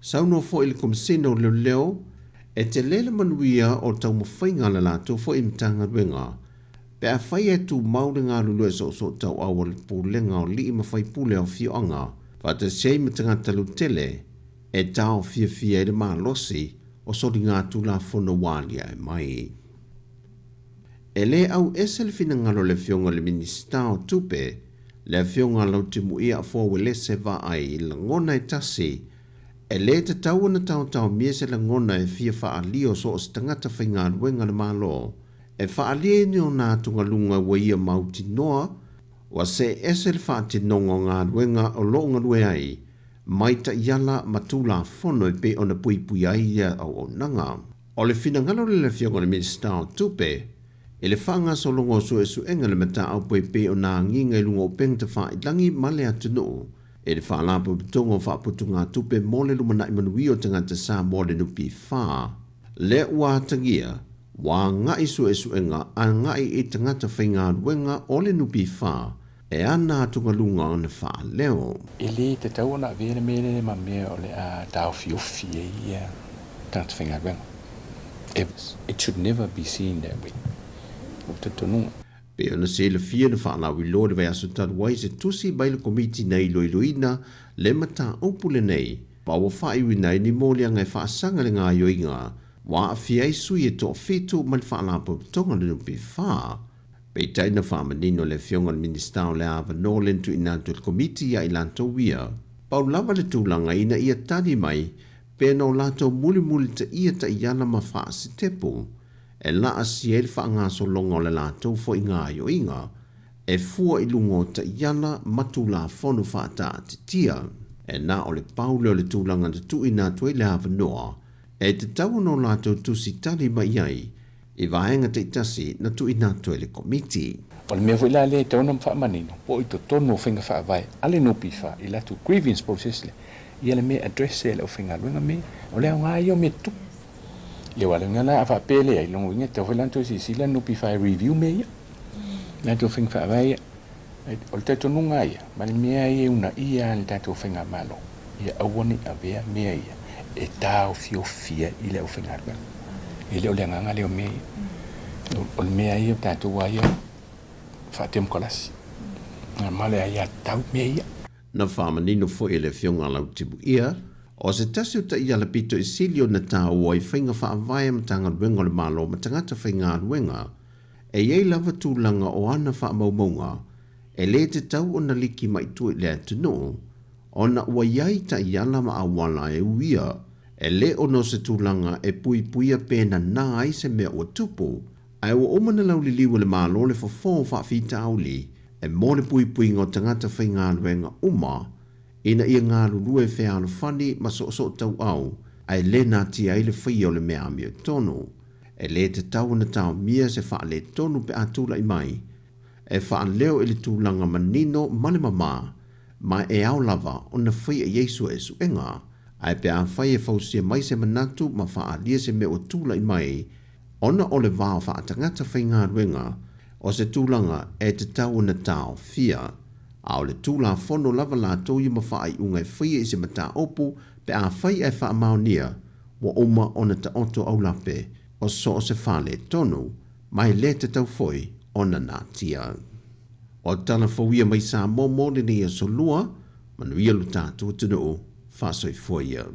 Saunoa foi le Komisena o Leoleo, e tele le manuia o taumafaiga a le latou foi Matagaluega pe afai e tumau le galulue soosootauau a le Pulega o Alii ma Faipule o Afioaga faatasi ai ma tagata lautele e taofiafia ai le malosi o soligatulafono ua aliae mai. E lē au ese le finagalo o le Afioga i le Minisita o Tupe, le Afioga Lautimuia Afoa Uelese Vaai i lagona e tasi, e lē tatau ona taotaomia se lagona e fia faaalia o so o se tagata faigaluega a le Malo e faaalia i ni ona atugaluga ua ia mautinoa ua see ese le faatinoga o galuega o lo o galue ai mai taiala ma Tulafono e pei ona puipuia ai ia auaunaga. O le finagalo lea o le Afioga i le Minisita o Tupe i le faagasologa o suesuega i le mataupu e pei ona agiga i luga o upega tafailagi ma le atunuu i le Faalapotopotoga o Faaputugatupe mo le Lumanai Manuia o Tagata Samoa le NPF, lea ua atagia ua agai suesuega agai i tagata faigaluega o le NPF e ana atugaluga ona faaleo. E lē tatau ona avea le mea lea ma mea o le a taofiofi ai ia tagata faigaluega. It should never be seen that way. O le talitonuga. Pei ona silafia na faalauiloa i le vaiaso talu ai se tusi mai le Komiti na iloiloina le mataupu lenei ma ua faaiuina ai ni moliaga e faasaga le gaoioiga ua aafia ai sui e toafitu mai le Faalapotopotoga o le NPF. Peitai na faamanino e le Afioga i le Minisita o le avanoa lea na tuuina atu e le Komiti ia i latou ia. Pau lava le tulaga ina ia tali mai pe na o latou mulimulitaia taiala ma faasitepu e laasia ai le faagasologa o le latou foi gaoioiga e fua i luga o taiala ma Tulafono faataatitia. E na o le pau lea o le tulaga na tuuina atu ai le avanoa e tatau ona o latou tusi tali mai ai i vaega taitasi na tuuina atu e le Komiti. O le mea foi la lea e tatau ona faamanino, po o i totonu o faiga faavae a le NPF i latou grievance process lea, ia le mea e address e le aufaigaluega mea ia. O le aoga ia o mea tutupu. Ia aua o le uiga la a faapea e leai, lona uiga e tatau foi la ona toe silasila le NPF e review mea ia, latou faiga faavae ia. O le talitonuga lava ia, ma le mea ia e uunaia lava e le tatou faigamalo, ia aua ne i avea mea ia e taofiofia i le aufaigaluega. E le o le agaga lea o mea ia. O le mea ia o tatou lava ia faatemokalasi, ma le aiatatau mea ia. Na faamanino foi e le Afioga a Lautimuia, o se tasi o taiala pito i sili ona taua i faiga faavae a Matagaluega o le Malo ma tagata faigaluega, E i ai lava tulaga o ana faamaumauga e lē tatau ona liki mai tua i le atunuu, ona ua i ai taiala ma auala e uia, e lē ona o se tulaga e puipuia pe nanā ai se mea ua tupu, ae ua uma ona lauliliu e le Malo le fofo o faafitauli e mo le puipuiga o tagata faigaluega uma ina ia galulue fealofani ma soosootauau ae lē natia ai le faia o le mea amiotonu. E lē tatau ona taomia se faaletonu pe a tulai mai, e faaleo i le tulaga manino ma le mamā, ma e ao lava ona faia i ai suesuega. Ae pe afai e fausia mai se manatu ma faaalia se mea ua tulai mai ona o le va o faatagata faigaluega, o se tulaga e tatau ona taofia. A o le Tulafono lava latou ia ma faaiuga e faia i se mataupu pe afai ae faamaonia ua uma ona taoto aulape o so o se faaletonu, ma e lē tatau foi ona natia. O tala fou ia mai Samoa mo lenei aso lua, manuia lo tatou atunuu, faasoifua ia.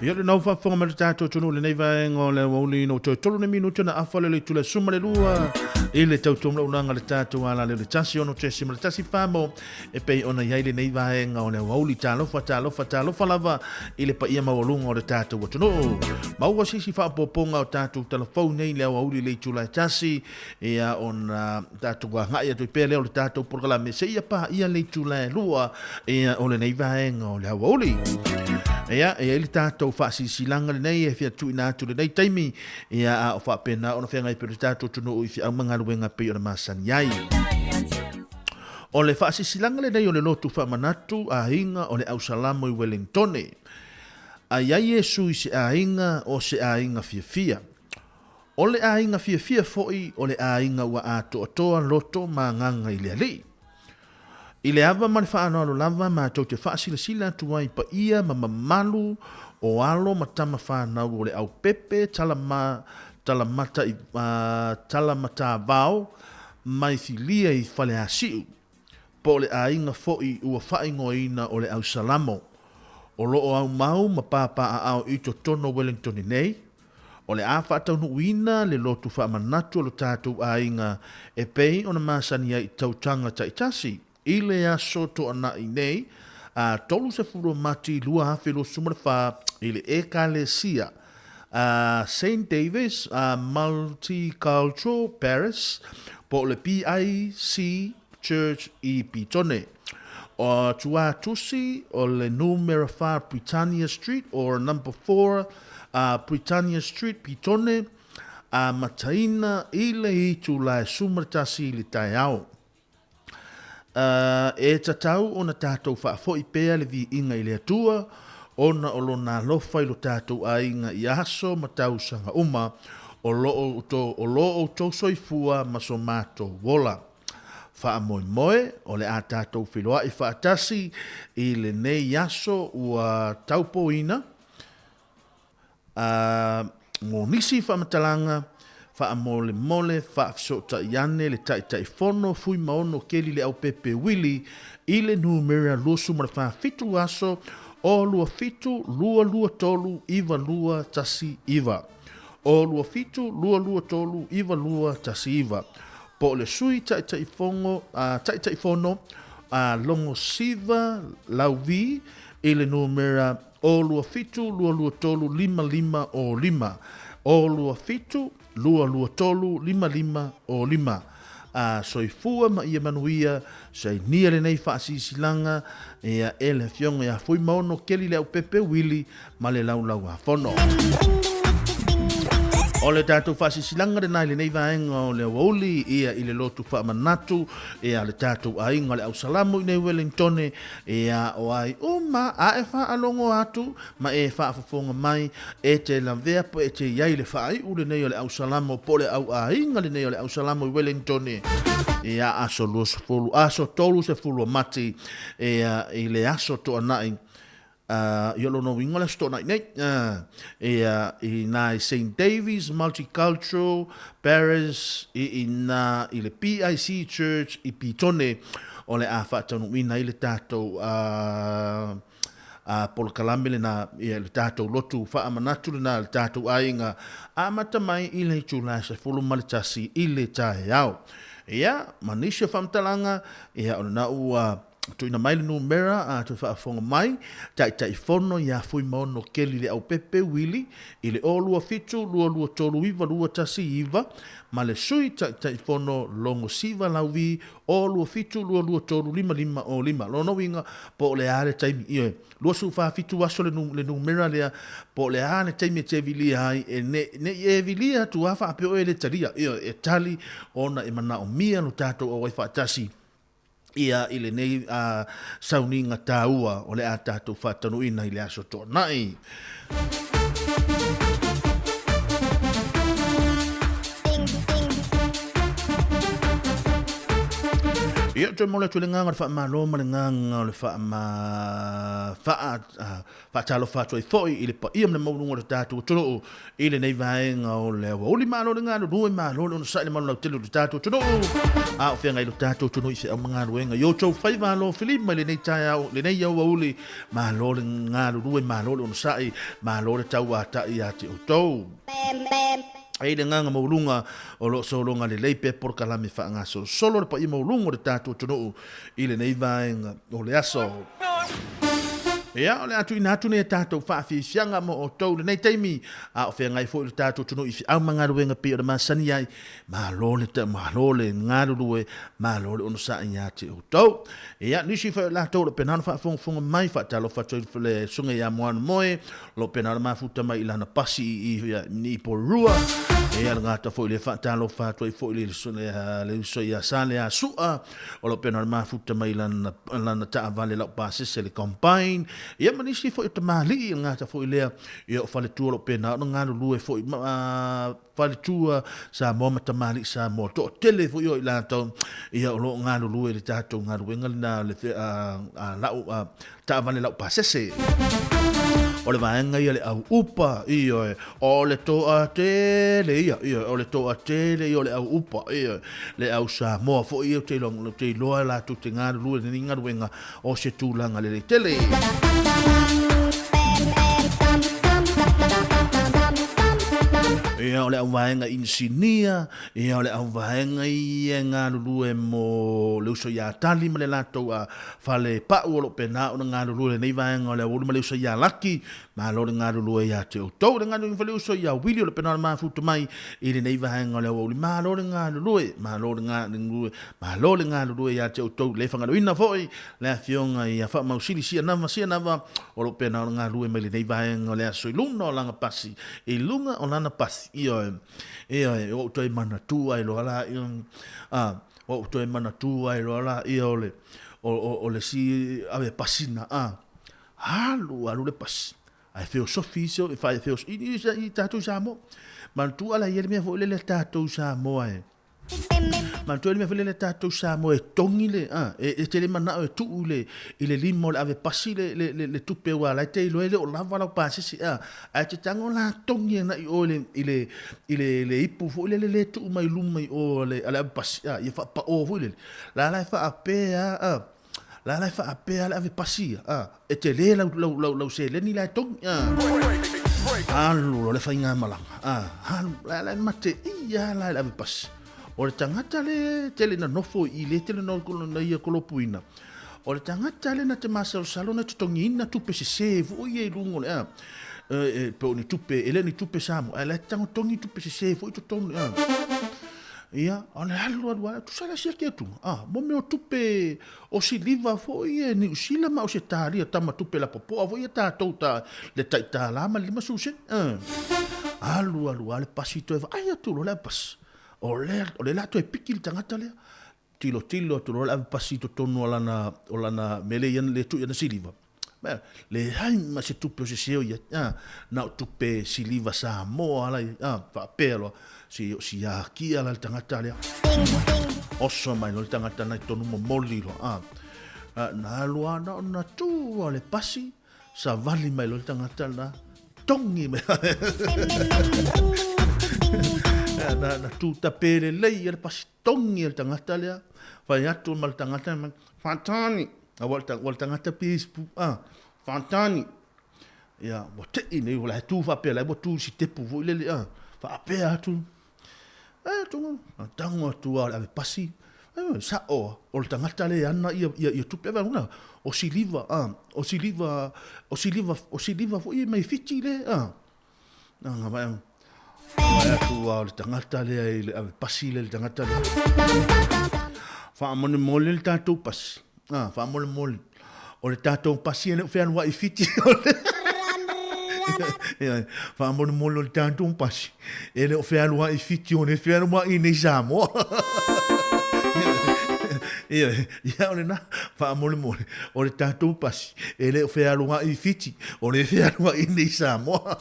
Ia o lena ua faafofoga mai le tatou atunuu i lenei vaega o le aoauli ina ua toe 3 nei minute ona afa lea o le itula e 12 i le tautuamulaulaga a le tatou alaleo i le 1 6.1 famo e pei ona i ai lenei vaega o le aoauli. Talofa, talofa, talofa lava i le paia maualuga o le tatou atunuu. Maua se isi faaopoopoga o tatou talafou nei i le aoauli i le itula e 1, ia ona tatou agai atu ai pea lea o le tatou polokalame seia paia le itula e 2 ia o lenei vaega o le aoauli. Ia, e i ai le tatou faasilasilaga lenei e fia tuuina atu i lenei taimi, ia a o faapena ona feagai pea le tatou atunuu i feau ma galuega e pei ona masani ai. O le faasilasilaga lenei o le lotu faamanatu aiga o le Ausalamo i Welengtone. A i ai Iesu i se aiga, o se aiga fiafia. O le aiga fiafia foi o le aiga ua atoatoa loto ma agaga i le Alii. I le ava ma le faaaloalo lava matou te faasilasila atu ai paia ma mamalu o alo ma tama fanau o le aupepe talama talamata i talamatavao mai Filia i Faleasiu, po o le aiga foi ua faaigoaina o le Ausalamo, o lo o aumau ma papaaao i totonu o Wellingtone nei. O le a faataunuuina le lotu faamanatu o lo tatou aiga e pei ona masani ai i tautaga taitasi i le aso Toanai nei, a 30 o Mati 2024 i le Ekalesia a Saint David's Multicultural Parish po o le PIC Church i Pitone. O Tuatusi o le numera 4 Britannia Street or number 4 Britannia Street, Pitone, amataina i le itula e 11 i le taeao. E tatau ona tatou faafoi pea le viiga i le Atua ona o Lona alofa i lo tatou aiga i aso ma tausaga uma o lo outou soifua ma so matou ola. Faamoemoe o le a tatou feiloai faatasi i lenei aso ua taupoina. A mo nisi faamatalaga, faamolemole faafesootai ane le Taitaifono Fuimaono Keli Leaupepe Willie i le numera 24 aso o 27 223 9219 o 27 223 9219 po o le Sui Taitaifono Taitaifono a Logosiva Lauvi i le numera O 27 223 55 o 5. O 27 223 55 o 5. A soifua ma ia manuia, sainia lenei faasilasilaga ia e le Afioga ia Fuimaono Keli Leaupepe Willie ma le Laulau-a-Fono. O le tatou faasilasilaga lena i lenei vaega o le aoauli ia i le lotu faamanatu ia le tatou aiga o le Ausalamo i nei Wellingtone Ia, o ai uma a e faalogo atu ma e faafofoga mai, e te lavea po e te i ai i le faaiu lenei o le Ausalamo po o le auaiga lenei o le Ausalamo i Wellingtone, ia, aso 20, aso 30 o Mati, ia, i le aso Toanai, uh, ia lona uiga o le aso Toanai nei, uh, ia, i nā i St. Davies Multicultural Paris, i, i nā i le PIC Church i Pitone, o le a faataunuuina ai le tatou polokalame lena, ia, le tatou lotu faamanatu lena, le tatou aiga, amata mai i le itula e 11 i le taeao. Ia, ma nisi o faamatalaga, ia, o lena ua tuuina mai le numera a toe faafofoga mai, Taitaifono ia Fuimaono Keli Leaupepe Willie i le 027 223 9219 ma le Sui Taitaifono Logosiva Lauvi O 27 22 3 5 5 o 5. Lona uiga, po o le a le taimi, ioe, 24 aso le, le numera lea, po o le a le taimi e te vilia ai, e ne, ne i e vilia atu a faapea oe e le talia, ioe, e tali ona e manaomia lo tatou auai faatasi ia i lenei sauniga taua o le a tatou faatanuuina i le aso Toonai. Ia, toe momoli atu i le agaga o le faamalo ma le agaga o le faama, faa, faatalofa atu ai foi i le paia ma le maualuga o le tatou atunuu i lenei vaega o le aoauli. Malo le galulue, malo le onosai i le malu lautele o le tatou atunuu, a o feagai lo tatou atunuu i feau ma galuega i outou faiva alofilima i lenei taeao, lenei aoauli. Malo le galulue, malo le onosai, malo le tauatai ia te outou. E i le agaga maualuga o lo o sologa lelei pea polokalame faagasolosolo le paia maualuga o le tatou atunuu i lenei vaega o le aso. Ia, o le a tuuina atu nei a tatou faafiafiaga mo outou i lenei taimi, a o feagai foi le tatou atunuu i feau ma galuega pei ona masani ai. Malo le, malo le galulue, malo le onosai ia te outou. Ia, nisi foi o latou o lo o pena ona faafogafoga mai, faatalofa atu ai le susuga ia Moanamoe, O lo o pena ona mafuta mai i lana pasi i i Porirua. Ia le gata foi le faatalofa atu ai foi le le uso ia Sale a Sua. O lo o pena ona mafuta mai i lana lana taavale laupasese le combine. Ia ma nisi foi o tamalii le gata foi lea ia o faletua o lo o pena ona galulue foi ma faletua Samoa ma tamalii Samoa. Toatele foi o i latou ia o lo o galulue i le tatou galuega lena le lau taavale laupasese. O le vaega ia le au upa, ioe, o le toatele ia, ioe, o le toatele ia o le au upa, ioe, le au Samoa foi ia, ou te iloa, ou te iloa latou te galulue i lenei galuega o se tulaga lelei tele. Ia, o le auvaega inisinia, ia, o le auvaega ia e galulue mo le uso ia Tali ma le latou a fale pau o lo o pena ona galulue i lenei vaega o le aoauli ma le uso ia Laki. Malo le galulue ia te outou. Le galulue foi le uso ia Wili o lo o pena ona mafuta mai i lenei vaega o le aoauli. Malo le galulue, malo le galulue, Malo le galulue ia te outou, le fagaloina foi le afioga ia Faamausili Sianava Sianava o lo o pena ona galue mai lenei vaega o le aso i luna o lana pasi, i luga o lana pasi. Ioe, ioe, ua ou toe manatua ai loa la, a, ua ou toe manatua ai loa la, ia o le, o, o, o le si ave pasina, a, alu, alu le pasi. Ae feosofi isi, e feosofi, i, i, i tatou i Samoa. Manatua la i ai le mea foi lele a tatou i Samoa e, Manatua le mea foi lele a tatou Samoa e togi le, a, e, e te le manao e tuu le, i le lima o le ave pasi le, le, le, le tupe aua la e te iloa e le o lava lau pasese, a, ae te tago la togi agai i o i le, i le, i le, le ipu foi lele le tuu mai luma i o a le, a le ave pasi, a, ia faapao foi lele. La la e faapea, a, la la e faapea le ave pasi ia, a, e tele lau, lau, lau, lau seleni la e togi, a. Alu loa le faigamalaga, a, alu, la la e mate ia la e le ave pasi. O le tagata le tele na nofo i le tele na, na ia kolopuina, o le tagata le na te masalosalo na totogiina tupe sese foi ia i luga o le, a, e, pe o ni tupe, e le o ni tupe Samoa, ae la e tago togi tupe sese foi i totonu, a. Ia, o le alu alu lava, tusa la siaki atu, a, mo mea o tupe o siliva foi e Niu Sila ma Ausetalia, tama tupe lapopoa foi ia tatou ta, le tai tālā ma le 50 sene, a. Alu alu lava le pasi toe vaai atu loa le pasi, o le, o le la toe piki le tagata lea, tilotilo atu loa le ave pasi i totonu o lana, o lana mea lea le tuu i ana siliva, Leai ma se tupe o sese o ia, na o tupe siliva Samoa la ia, faapea loa, si o si akia la le tagata lea. Oso mai loa le tagata na i tonu momoli loa, na alu lava na ona tu a le pasi, savali mai loa le tagata la, tongi mai. Na, na tu tape lelei le pasi tongi le tagata lea, fai atu ma le tagata, Faatani, A ua le tagata pe isi pu, a, faatani. Ia, ua tei nei, ua la e tu faapea, la ua tu i si tepu foi lele, a, faapea atu. E, tonga, a tango atu a o le ave pasi, e, sa'o a, o le tagata le ana ia, ia, ia tupe ave una, o siliva, a, o siliva, o siliva, o siliva foi e mai Fiti le, a. Na, vai, vai atu a o le tagata lea i le ave pasi lea i le tagata lea. Faamolemole le tatou pasi. Ah, faamolemole. O le tatou pasi e le o fealuai i Fiti. Faamolemole o le tatou pasi e le o fealuai i Fiti, o le fealuai nei Samoa. Ia, ia o lena, faamolemole, o le tatou pasi, e le o fealuai i Fiti, o le fealuai nei i Samoa.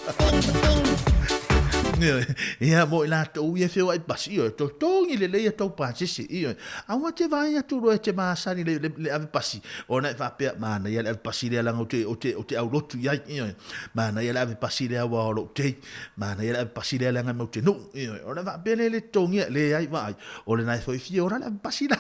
Ioe, ia, mo i latou ia e feoai pasi, ioe, totogi lelei a tou pasese, ioe. Aua te vaai atu loa e te masani le, le, le ave pasi, ona e faapea, manaia le ave pasi lea leaga ou te, ou te, ou te aulotu i ai, ioe. Manaia le ave pasi lea aua o lou tei, manaia le ave pasi lea leaga e matou te nuu, ioe. Ona faapea lea e le totogia, leai, vaai, O lena e foi fia ora le pasi la.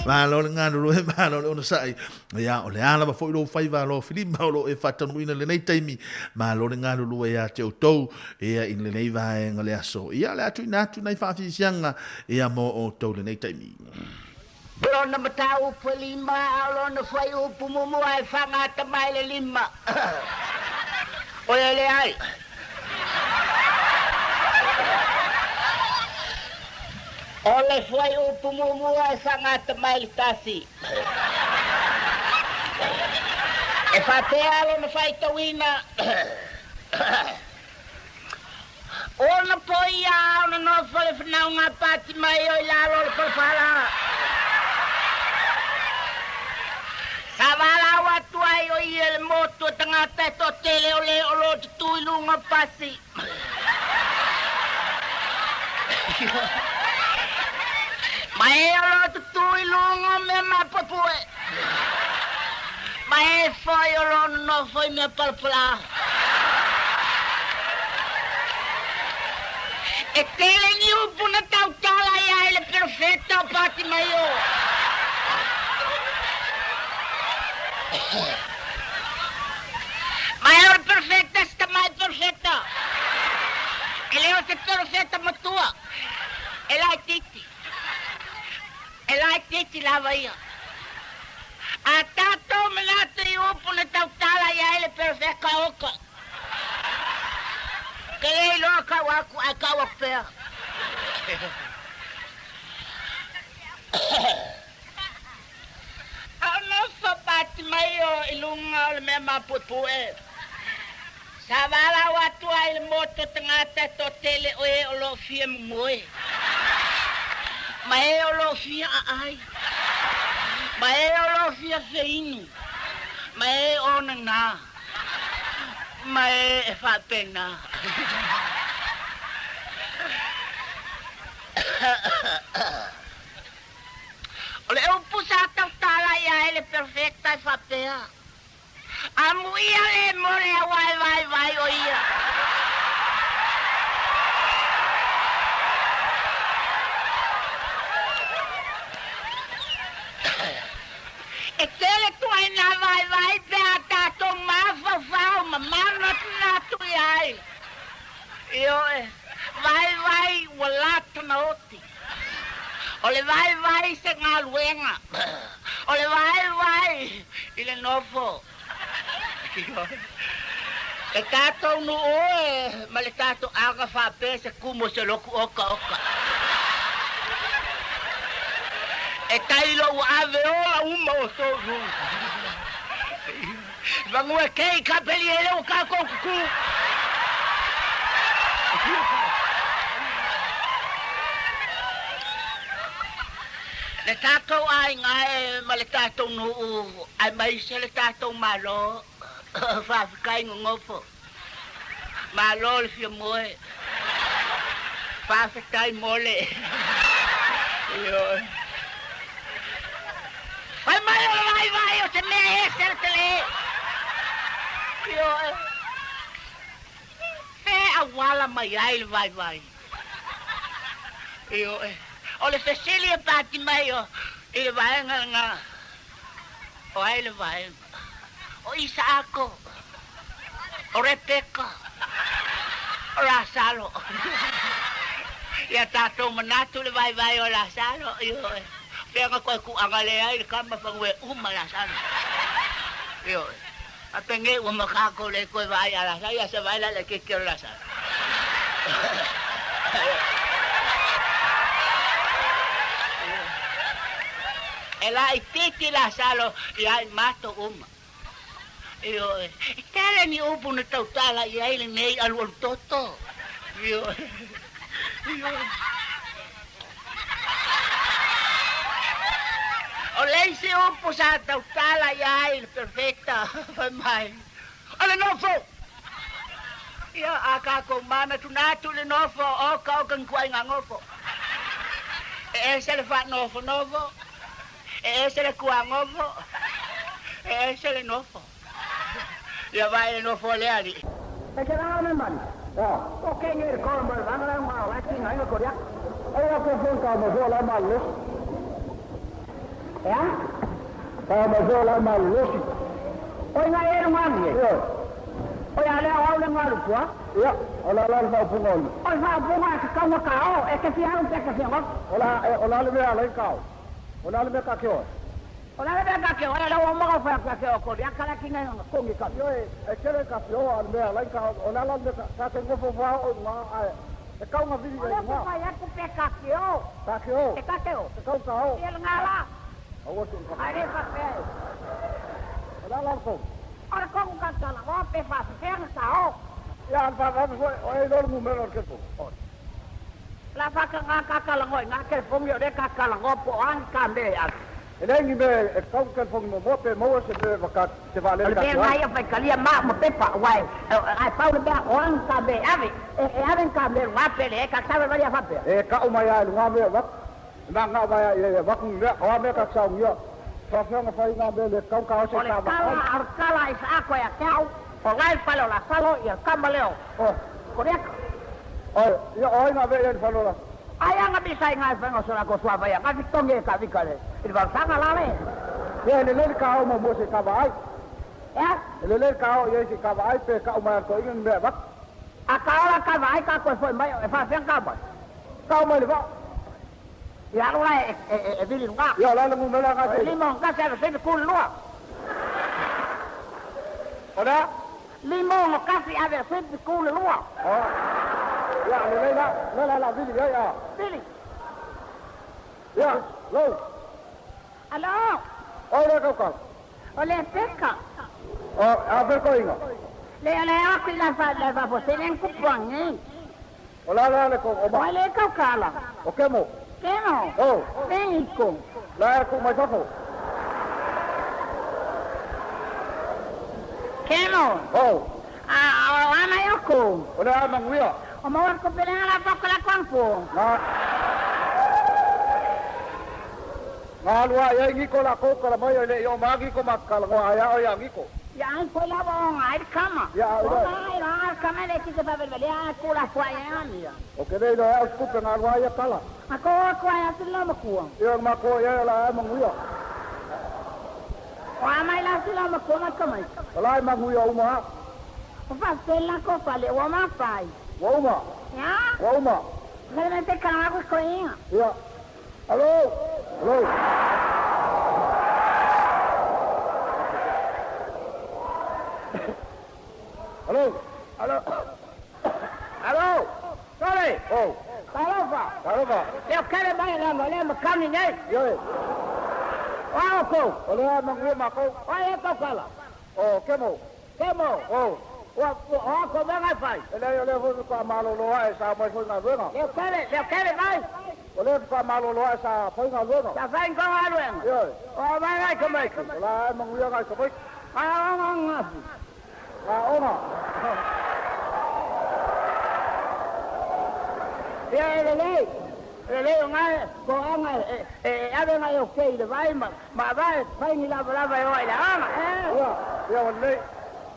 Malo le galulue, malo le onosai. Ia, o le a lava foi lou faiva alofilima o lo o e faataunuuina i lenei taimi. Malo le galulue ia te outou, ia, i lenei vaega o le aso. Ia, o le a tuuina atu nai faafiafiaga, ia, mo outou i lenei taimi. Lona mataupu e lima, a o lona fuaiupu muamua e faagata mai le lima. O ia leai. O le fuaiupu muamua e faagata mai le tasi. E faapea lona faitauina. Ona po ia ona nofo le fanauga pati mai o i lalo o le palapala. Sa valaau atu ai o ia i le motu o tagata e toatele o le o lo o tutū i luga o pasi. Ma e o lo o tutū i luga o mea mapuepue. Ma e foi o lo o nonofo i mea palapala. E tele ni upu na tautala ai le perofeta o Patimaio. Ma e o le perofeta se tamai perofeta. E le o se perofeta matua. E laitiiti. E laitiiti lava ia. A tatou manatu i upu na tautala i ai le perofeta oka. Ke le iloa kau aku ae kau aku pea. A o nofo Patimaio i luga o le mea mapuepue, sa valaau atu ai i le motu o tagata e toatele o e o lo o fia momoe, ma e o lo o fia aai, ma e o lo o fia feinu, ma e o nana, ma e e faapena. O le upu sa tautala i ai le perofeta e faapea, Amuia le mo le aua e vaivai o ia. E tele tuaina vaivai pe a tatou mafaufau ma manatunatu i ai. Ioe, vaivai ua lata na oti. O le vaivai se galuega. O le vaivai i le nofo. Le tatou nuu e ma le tatou aga faapea se kumu o se loku okaoka. E tai lou ave ola uma o tou nuu. Vagua kei ka peli e leo kākou kuku. Le tātou aiga e ma le tātou nuu aemaise le tātou Malo, faafetai nonofo. Malo le fia moe. Faafetai mo le. Ioe. Fai mai o le vaivai o se mea ese le tele. Ioe. Fea auala mai ai le vaivai. Ioe. O le fesili e pati mai o i le vaega lena. O ai le vaega? O Isaako, o Rebeka, o Lasalo. Ia tatou manatu le vaivai o Lasalo, ioe. Fea na koe kuaga lea ai le kama fanue uma Lasalo. Ioe. A penei ua makako le koe vaai a Lasalo, ia se vaai la le keiki o Lasalo. E laitiiti Lasalo ia i matou uma. Ioe, e tele ni upu na tautala i ai lenei alualu toto. Ioe, ioe. O le isi upu sa tautala i ai le perofeta, fai mai, O le nofo! Ia, a tatou manatu atu i le nofo, oka oka ni tuaiga nofo. E ese le faanofonofo, e ese le tuanofo, e ese le nofo. Ia vaai i le nofo a le alii. E te rā me mani. O ke nge re kora mo vanga la ngā la ki ngai ko ya. E wa ke fon ka mo la ma lo. Ya? Ka mo la ma lo si. O ngai e ngā ni. O ya le au le ngā lu pua. Ya, o la la fa pu ngol. O fa pu ngā ka ka ka o e ke fia pe ka fia. O la o la le me ala ka o. O la le me ka ke o. O la le me ka ke o la o mo fa ka ke o ko ya ka la ki ngai ko ngi ka. Yo e ke le ka fio al me ala ka o la la me ka ke ngofo fa o ngā ai. E kau ngā vili O le ngā. fa ya ku pe ka ke o. Ka ke o. E ka ke o. E kau ka o. E ngā la. Aua tu ka. Ai le fa pe. O la la ko. O le kongu ka tala o pe fa fe ka o. Ya fa fa fa o e lo mu me lo ke ko. La fa ka ngā ka ka la ngoi ngā ke fong yo de ka ka la ngo po an ka me ya. E le ngi me e kau ke fong mo mo pe mo se pe va ka se va le O le ka. pe ngai a fai kalia ma mo pe pa wai. Ai pau le bea o an ka me ave. E e ave ka me ngā pe le ka sa va ya fa pe. E ka o mai ai ngā me va. Ma ngā va ya e va ku me o me ka sa ngia. Fa fa nga fa ngā me le kau ka o se O le ka va. kala o le kala i sa ako ya ke au. O lai fale o la salo ia kama leo. O. Koreka. O ya o ngā me e fa lo la. Ai anga bisa i ngai whenga sora ko sua vai. Nga fitongi e ka vika le. I le vausanga la le. Ia le le ka o mo mo se ka va ai. Ya. Le le ka o ye se ka va ai pe ka o mai ko inga me va. A ka ora ka vai ka koe foi mai e fa whenga ka mai. Ka o mai le va. Ia alo lai e vili ngā. Ia la le mu me la ngā E lima nga se se ku lua. O la. Lima o kasi ave se ku lua. O. Ia le le la le la la vili ya ya. Vili. Ia lo. Alo. O le ka ka. O le peka. O a ve ko inga. Le le aku la fa la fa fo se len ku puangi. O la la le ko o ma. O le ka kala. O ke mo. Kemo. O. Beniko. La ku mai fafo. Kemo. O. A o ana yoko. O le a manguia. O mo ko pele ala fa ko la kwangpo. Nga. Nga lua ia ngi ko la ko kala mai le yo magi ko makala ko aya o ya ngi ko. Ya an ko la wa ngai kama. Ya, O ya. ngai la kama le ki se fa vele a ku la fwa ya ni. O ke le lo au skupe nga lua ia kala. A ko ko ya tu la makua. Ia ma ko ia la manguia. O a mai la tu la makua ma kama. O la manguia uma. O fa se la ko fa le o ma fai. Wa uma. Ya. Wa uma. Le me te kala ko ko inga. Ia. Alo. Alo. Alo. Alo. Alo. Sole. Oh. Talofa. Talofa. Le kele mai la mo le makani nei. Ia. O ko. O le a manguia ma ko. O e ko kala. O kemo. Kemo. O. O o ko me ngai fai. E le o le fo ka malo loa e sa mai fo nga luenga. Le kele, le kele mai. O le ka malo loa e sa fo nga luenga. Sa fai ko nga luenga. Ia. O mai ngai ko mai. O la manguia ngai ko mai. A o nga. Nga ona. Ia le le. Le le ngai ko anga e e ave ngai o ke le vai ma ma vai fai ni la la vai o le anga. Ia, ia o le.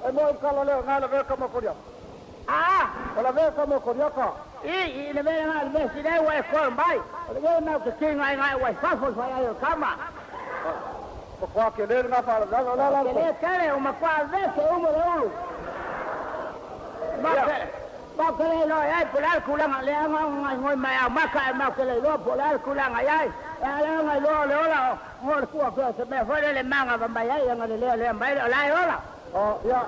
E mo kala le nga la ve ka mo koria. Ah, O la ve ka mo koria ka. I i le mea ngai le si le wai ko mai. O le mea mau ke ki ngai ngai wai fa fo fa ai o kama. Ko kwa ke le nga fa la la la. Ke le kele o ma kwa ve se o mo le ulu. Ma ke ma ke le lo ai po la kulanga le anga ngai ngoi mai a ma ka ma ke le lo po la kulanga ai. E le ngai lo le ola ngo le kua ke se me fo le le manga va mai ai nga le le le mai le la ola. O ia.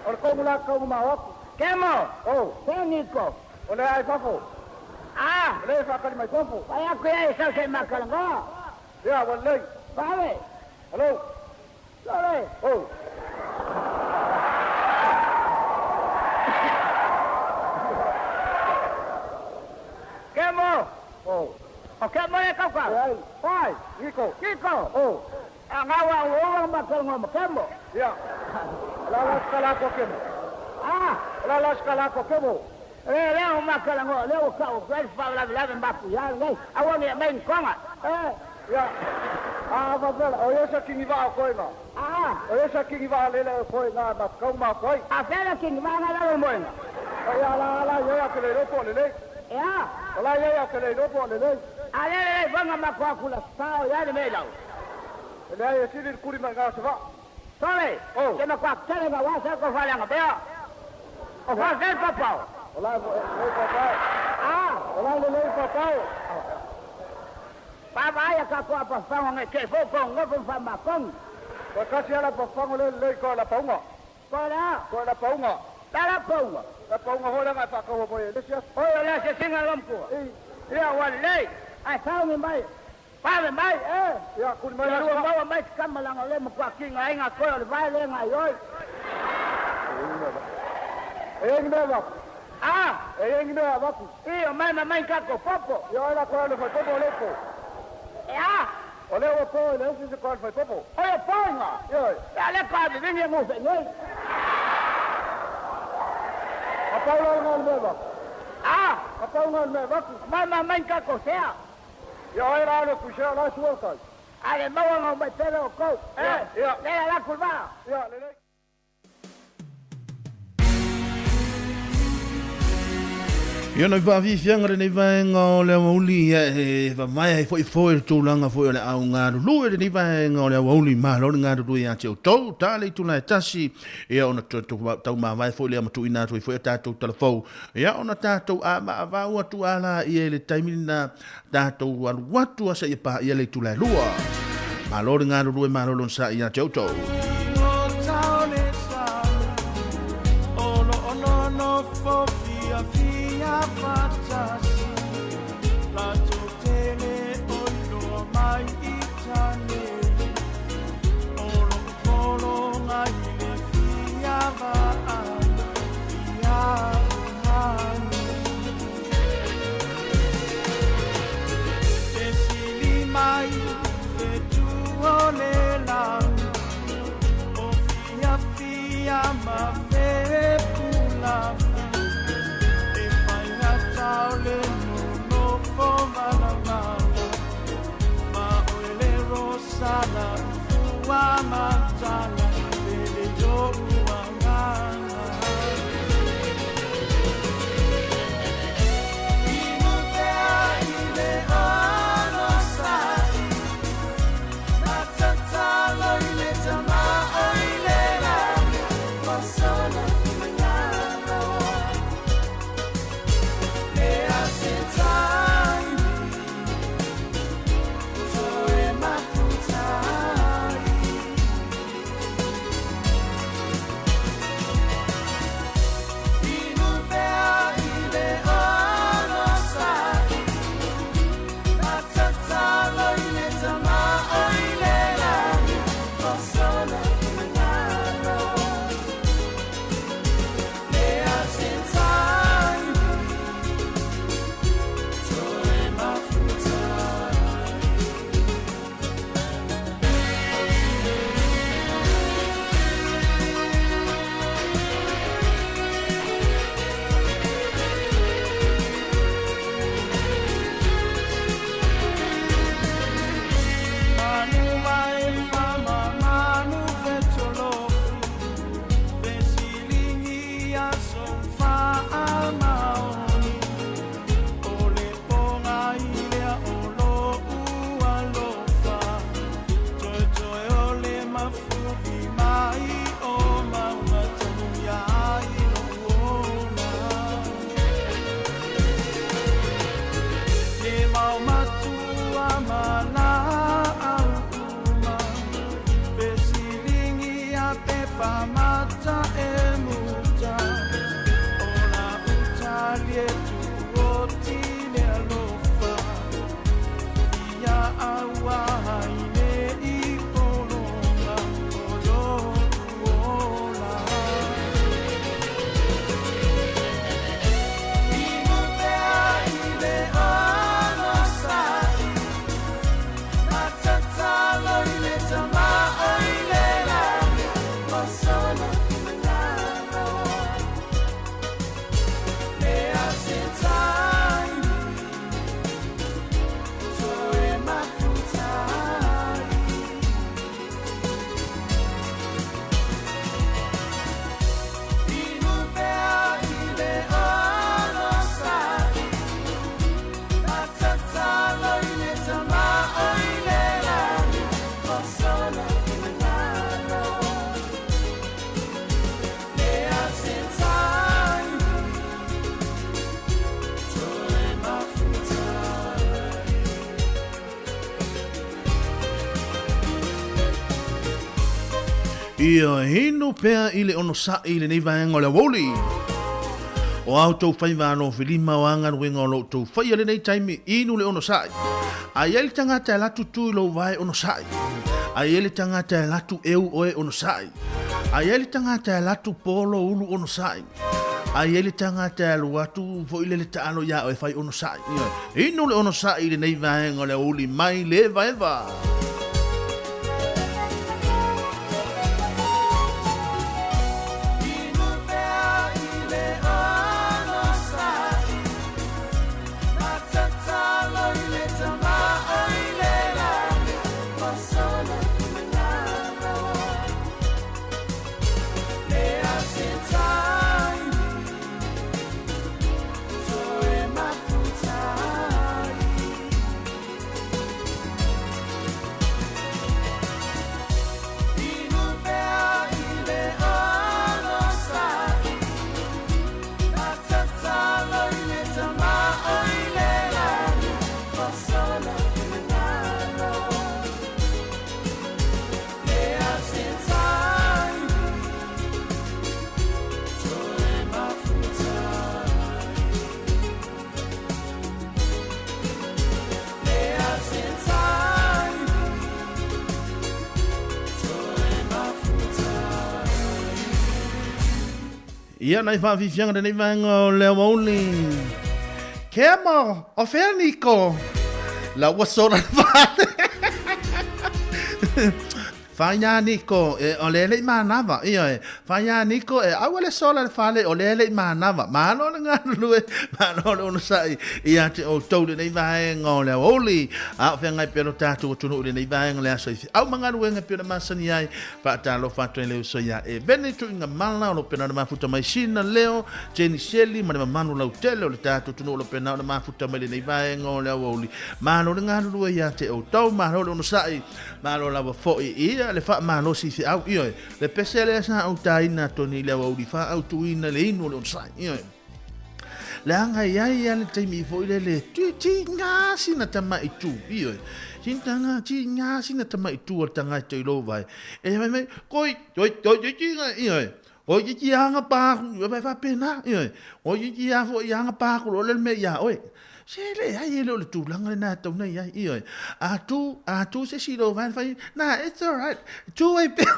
O le kongu la kongu ma o. Kemo. O. Teniko. O le ai fafo. Ah. O le fa ka mai fafo. Ai a ku ai sa se ma kalanga. Ia wa le. Vale. Alo. Lole. O. Kemo. O. O kemo e kauka. Ai. Oi. Niko. Kiko. O. A ngawa o o ma kalanga ma kemo. Ia. La la kala ko kemo. Ah. O le a la se tala ko kemo. Le le o makala ngo le o ka o pe fa la la ma pu ya le. Awa ni mai konga. Eh, ya. A va vela, o esa kingi va ko ina. Ah. O esa kingi va le le ko ina ma kau ma koi. A fela kingi va nga la mo ina. O ya la la ya ke le ro po le le. Ya. O la ya ke le ro po le le. A le le va nga ma ko ku la sa o ya le me lau. Le ai sili kuri ma nga sa va. Sole. Oh. Ke ma kwa tele nga wa sa ko fa la nga be. O fa fe papa. O la le papa. Ah. O la le le papa. Papa ya ka ko pa fa nga ke fo ko ngo fo fa ma kong. Ko ka si ala pa fa ngo le le ko la paunga. Ko la. Ko la paunga. La la paunga. La paunga ho la nga fa ko bo ye. Le sia. O la se singa lom ko. Ya wa le. Ai sa ngi mai. Pa me mai eh. Ya kuri mai la wa mai kama la le mo kwa kinga ai nga ko le vai le nga yoi. E ngi me va. Ah, e ngi me va ku. Io mai ma mai ka ko popo. Yo la ko le fa popo le ko. Ya. O le o po le si se ko fa popo. O le po nga. Yo. Ya le ka bi ngi mo fe ngi. A pa lo nga le va. Ah, a pa nga le va ku. Mai ma mai ka ko sea. Yo era lo ku se la su ka. Ale ma wa nga mai pelo ko. Eh. Ya. Le la curva. Ya le le. Ia na faafiafiaga lenei vaega o le auauli ia e vavae ai foʻifoʻi le tulaga foʻi o le au galulue lenei vaega o le auauli malo le galulue iā te outou ta le itula e tasi ia ona taumavae foʻi lea ma tuuina atu ai foʻi a tatou talafou ia ona tatou amaavau atu ala ia i le taimi lena tatou alu atu a seia paia le itula e lua malo le galulue malo lona saʻi iā te outou. Ia inu pea i le onosai i lenei vaega o le aoauli. O a outou faiva alofilima o a galuega o lo outou faia i lenei taimi, inu le onosai. A i ai le tagata e alu atu tu i lou vae onosai. A i ai le tagata e alu atu eu oe onosai. A i ai le tagata e alu atu po lou ulu onosai. A i ai le tagata e alu atu foi lele taalo iā oe fai onosai. Inu le onosai i lenei vaega o le aoauli mai le evaeva. Ia nai whaafifianga lenei vaega o le aoauli. Kea mo, o fea Niko? La ua sola le fale. Whai Niko, e, o le le i mānawa, ioe. Whai Niko, e, aua le sola le fale, o le le i mānawa. Malo le galulue, malo le onosai, ia te outou lenei vaega o le aoauli. A o feagai pea lo tatou atunuu i lenei vaega o le aso i feau ma galuega e pei ona masani ai. Faatalofa atu ai le uso ia Eveni Tuigamala o lo pena o le mafuta mai Sina Leo, Jenny Shelley ma le mamalu lautele o le tatou atunuu o lo pena o le mafuta mai lenei vaega o le aoauli. Malo le galulue ia te outou, malo le onosai. Malo lava foi ia le faamalosi i feau, ioe, le pese lea sa ou taina tonu i le aoauli faaautuina le inu o le onosai, ioe. Leaga e i ai lava le taimi foi lele, ti tiga sina tamai tu, ioe, sina tiga sina tamai tu o le tagata i lou vae, e fai mai, koi, toi, toi, toi, tiga, ioe, koi ki ki anga pāku, e faapena, ioe, koi ki ki a foi anga pāku, o le mea iā oe. Se leai e le o le tulaga lena e tatau ona i ai, ioe. A tu, a tu se isi i lou vae fai, nah, it's alright, tu ai pea,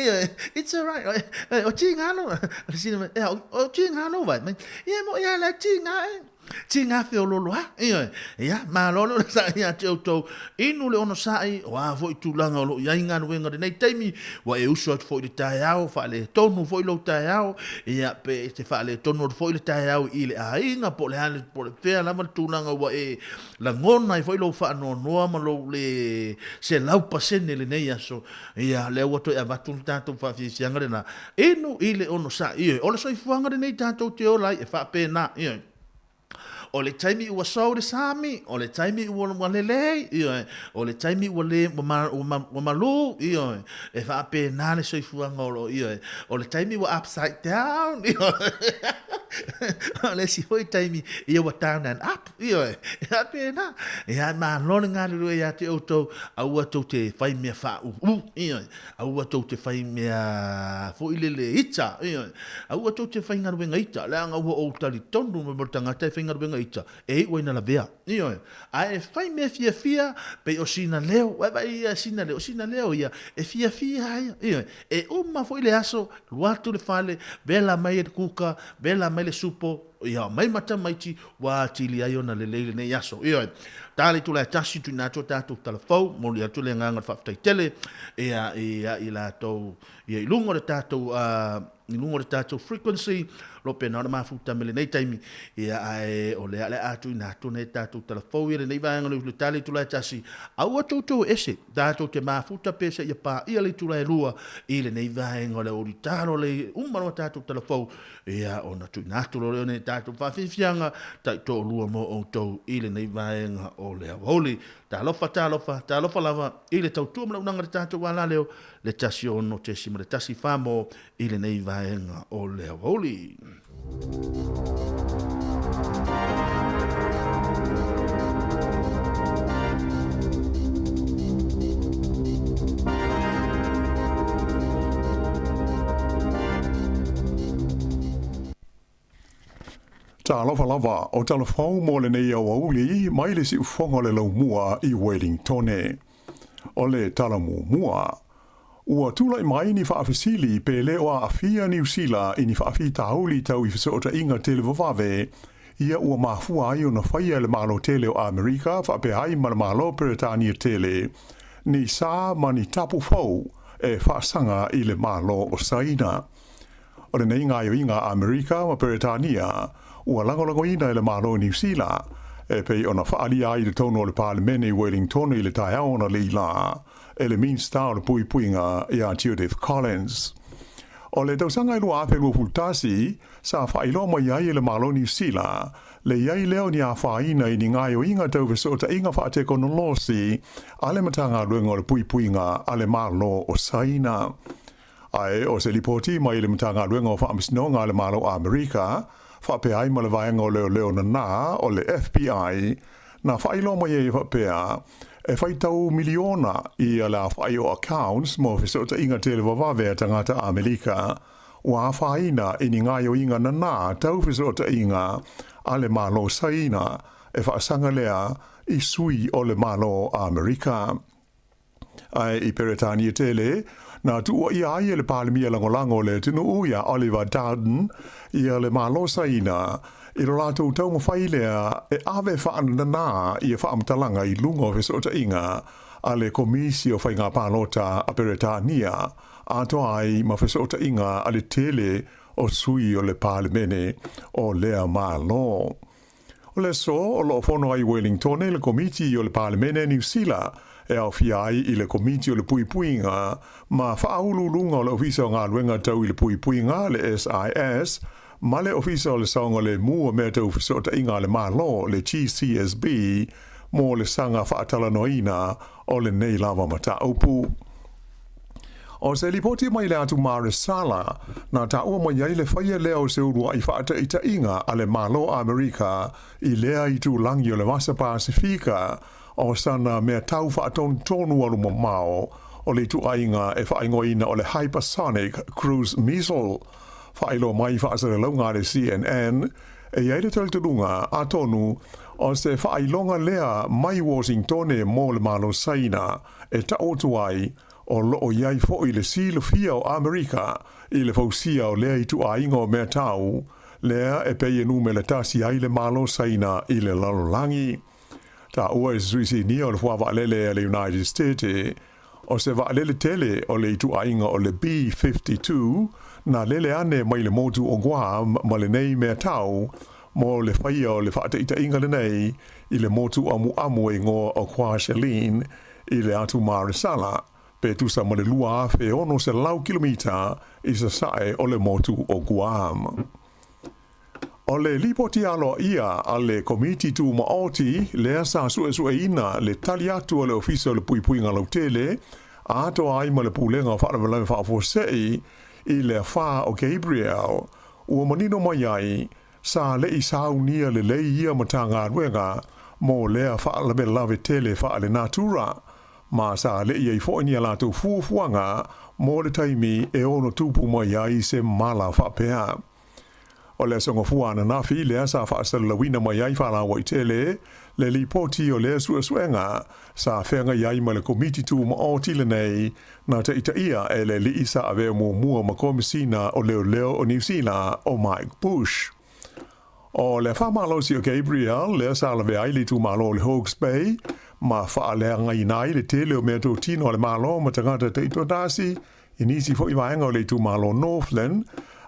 ioe, it's alright, o tiga lou, o tiga lou vae mai, ia e moʻi lava la e tiga e. Tiga feololo a, ioe, ia, malo le onosai ia te outou, inu le onosai, o a foi tulaga o lo o i ai galuega i lenei taimi, ua e usu atu foi i le taeao, faaletonu foi lou taeao, ia, pe e te faaletonu atu foi le taeao i le aiga, po o le a, po o le fea lava le tulaga ua e lagona ai foi lou faanoanoa ma lou le 100% lenei aso, ia, lea ua toe avatu le tatou faafiafiaga lena, inu i le onosai. Ioe, o le soifuaga lenei tatou te ola ai, e faapena, ioe. O le taimi ua sou le sami, o le taimi ua lelei, ioe, o le taimi ua le, ua malū, ioe, e faapena le soifuaga o lo o, ioe, o le taimi ua upside down, ioe, o le isi foi taimi, ia ua down and up, ioe, e faapena. Ia, malo le galulue ia te outou, aua tou te fai mea faaūū, ioe, Aua tou te fai mea foi lele ita, ioe. Aua tou te faigaluega ita, leaga ua ou talitonu mai mo le tagata e faigaluega ita, e iu ai na lavea, ioe. Ae fai mea fiafia, pei o sina leo, ua e vaai ia sina leo, o sina leo ia, e fiafia ia, ioe. E uma foi le aso, alu atu i le fale, vela mai e le kuka, vela mai le supo, Ia mai ma tamaiti ua atili ai ona lelei lenei aso. Ioe, ta le itula e tasi tuuina atu a tatou tala fou, momoli atu le agaga o le faafetai tele ia ia i latou ia i luga o le tatou i luga o le tatou frequency, lo pena ona mafuta me lenei taimi, ia ae o lea le a tuuina atu nei tatou tala fou ia lenei vaega o le ta le itula e tasi, aua toutou ese, tatou te mafuta pe seia paia le itula e lua i lenei vaega o le aoauli talo le uma loa tatou tala fou. Ia, ona tuuina atu loa lea o nei tatou faafiafiaga taitoalua mo outou i lenei vaega o le aoauli. Talofa, talofa, talofa lava i le tautua ma le auaunaga i le tatou alaleo, le 16.14 mo i lenei vaega o le aoauli. Talofa lava, o tala fou mo lenei aoauli mai le siufoga o le laumua i Wellingtone. O le tala muamua, ua tulai mai ni faafesili pe le o aafia Niu Sila i ni faafitauli tau i fesootaiga televavave ia ua mafua ai ona faia e le Malo tele o Amerika faapea ai ma le Malo Peretania tele ni sa ma ni tapu fou e faasaga i le Malo o Saina. O lenei gaoioiga a Amerika ma Peretania ua lagolagoina e le Malo o Niu Sila, e pei ona faaalia ai i totonu o le Palemene i Wellingtone i le taeao analeila e le Minisita o le Puipuiga ia Judith Collins. O le tausaga e 2021, sa faailoa mai ai e le Malo o Niu Sila le i ai lea o ni afaina i ni gaoioiga tau fesootaiga faatekonolosi a le Matagaluega o le Puipuiga a le Malo o Saina. Ae o se lipoti mai le Matagaluega o Faamasinoga a le Malo o Amerika, faapea ai ma le Vaega o Leoleo Nanā o le FBI, na faailoa mai ai e faapea, e faitau miliona ia le aofai o accounts mo fesootaiga televavave a tagata Amelika ua afaina i ni gaoioiga nanā tau fesootaiga a le Malo Saina e faasaga lea i sui o le Malo Amerika. Ae i Peretania tele, na tuuaia ai e le Palemia Lagolago o le atunuu ia Oliver Dowden ia le Malo Saina i lo latou taumafai lea e ave faananā ia faamatalaga i luga o fesootaiga a le Komisi o Faiga Palota a Peretania atoa ai ma fesootaiga a le tele o sui o le Palemene o lea Malo. O le aso o lo o fono ai i Wellingtone le Komiti o le Palemene Niu Sila e aofia ai i le Komiti o le Puipuiga ma Faauluuluga o le Ofisa o Galuega Tau i le Puipuiga, le SIS, ma le Ofisa o le Saogalemu o Mea Tau Fesootaiga a le Malo, le GCSB, mo le saga faatalanoaina o lenei lava mataupu. O se lipoti mai le atu Maresala, na taua mai ai le faia lea o se uluai faataitaiga a le Malo Amerika i lea itulagi o le Vasa Pasefika o sana mea tau faatonutonu alu mamao o le ituaiga e faaigoaina o le hypersonic cruise missile. Faailoa mai faasalalauga a le CNN, e i ai le talitonuga, atonu o se faailoga lea mai Washingtone mo le Malo Saina e tau atu ai O lo o i ai foi le silafia o Amerika i le fausia o lea ituaiga o mea tau, lea e pei e numera tasi ai le Malo Saina i le lalolagi. Taua e se sui sinia o le fua vaalele a le United States, o se vaalele tele o le ituaiga o le B-52 na lele ane mai le motu o Guam ma lenei mea tau mo le faia o le faataitaiga lenei i le motu amuamu e igoa o Kwajalein i le atu Maresala, pe tusa ma le 2,600 kilomita i sasae o le motu o Guam. O le lipoti aloaia a le Komiti Tumaoti lea sa suesueina le tali atu a le Ofisa o le Puipuiga Lautele atoa ai ma le Pulega o Faalavelave Faafuasei i le afa o Gabrielle, ua manino mai ai Sa le i saunia lelei ia Matagaluega mo lea faalavelave tele faalenatura, ma sa le i ai foi ni a latou fuafuaga mo le taimi e ono tupu mai ai se mala faapea. O le aso Gafua ananafi lea sa faasalalauina mai ai faalauaitele le lipoti o lea suesuega sa feagai ai ma le Komiti Tumaoti lenei na taitaia e le alii sa avea muamua ma Komisina o Leoleo o Niu Sila o Mike Bush. O le faamalosi o Gabriel lea sa lavea ai le itumalo o le Hawke's Bay ma faaleagaina ai le tele o meatotino a le Malo ma tagata taitoatasi i nisi foi vaega o le itumalo Northland,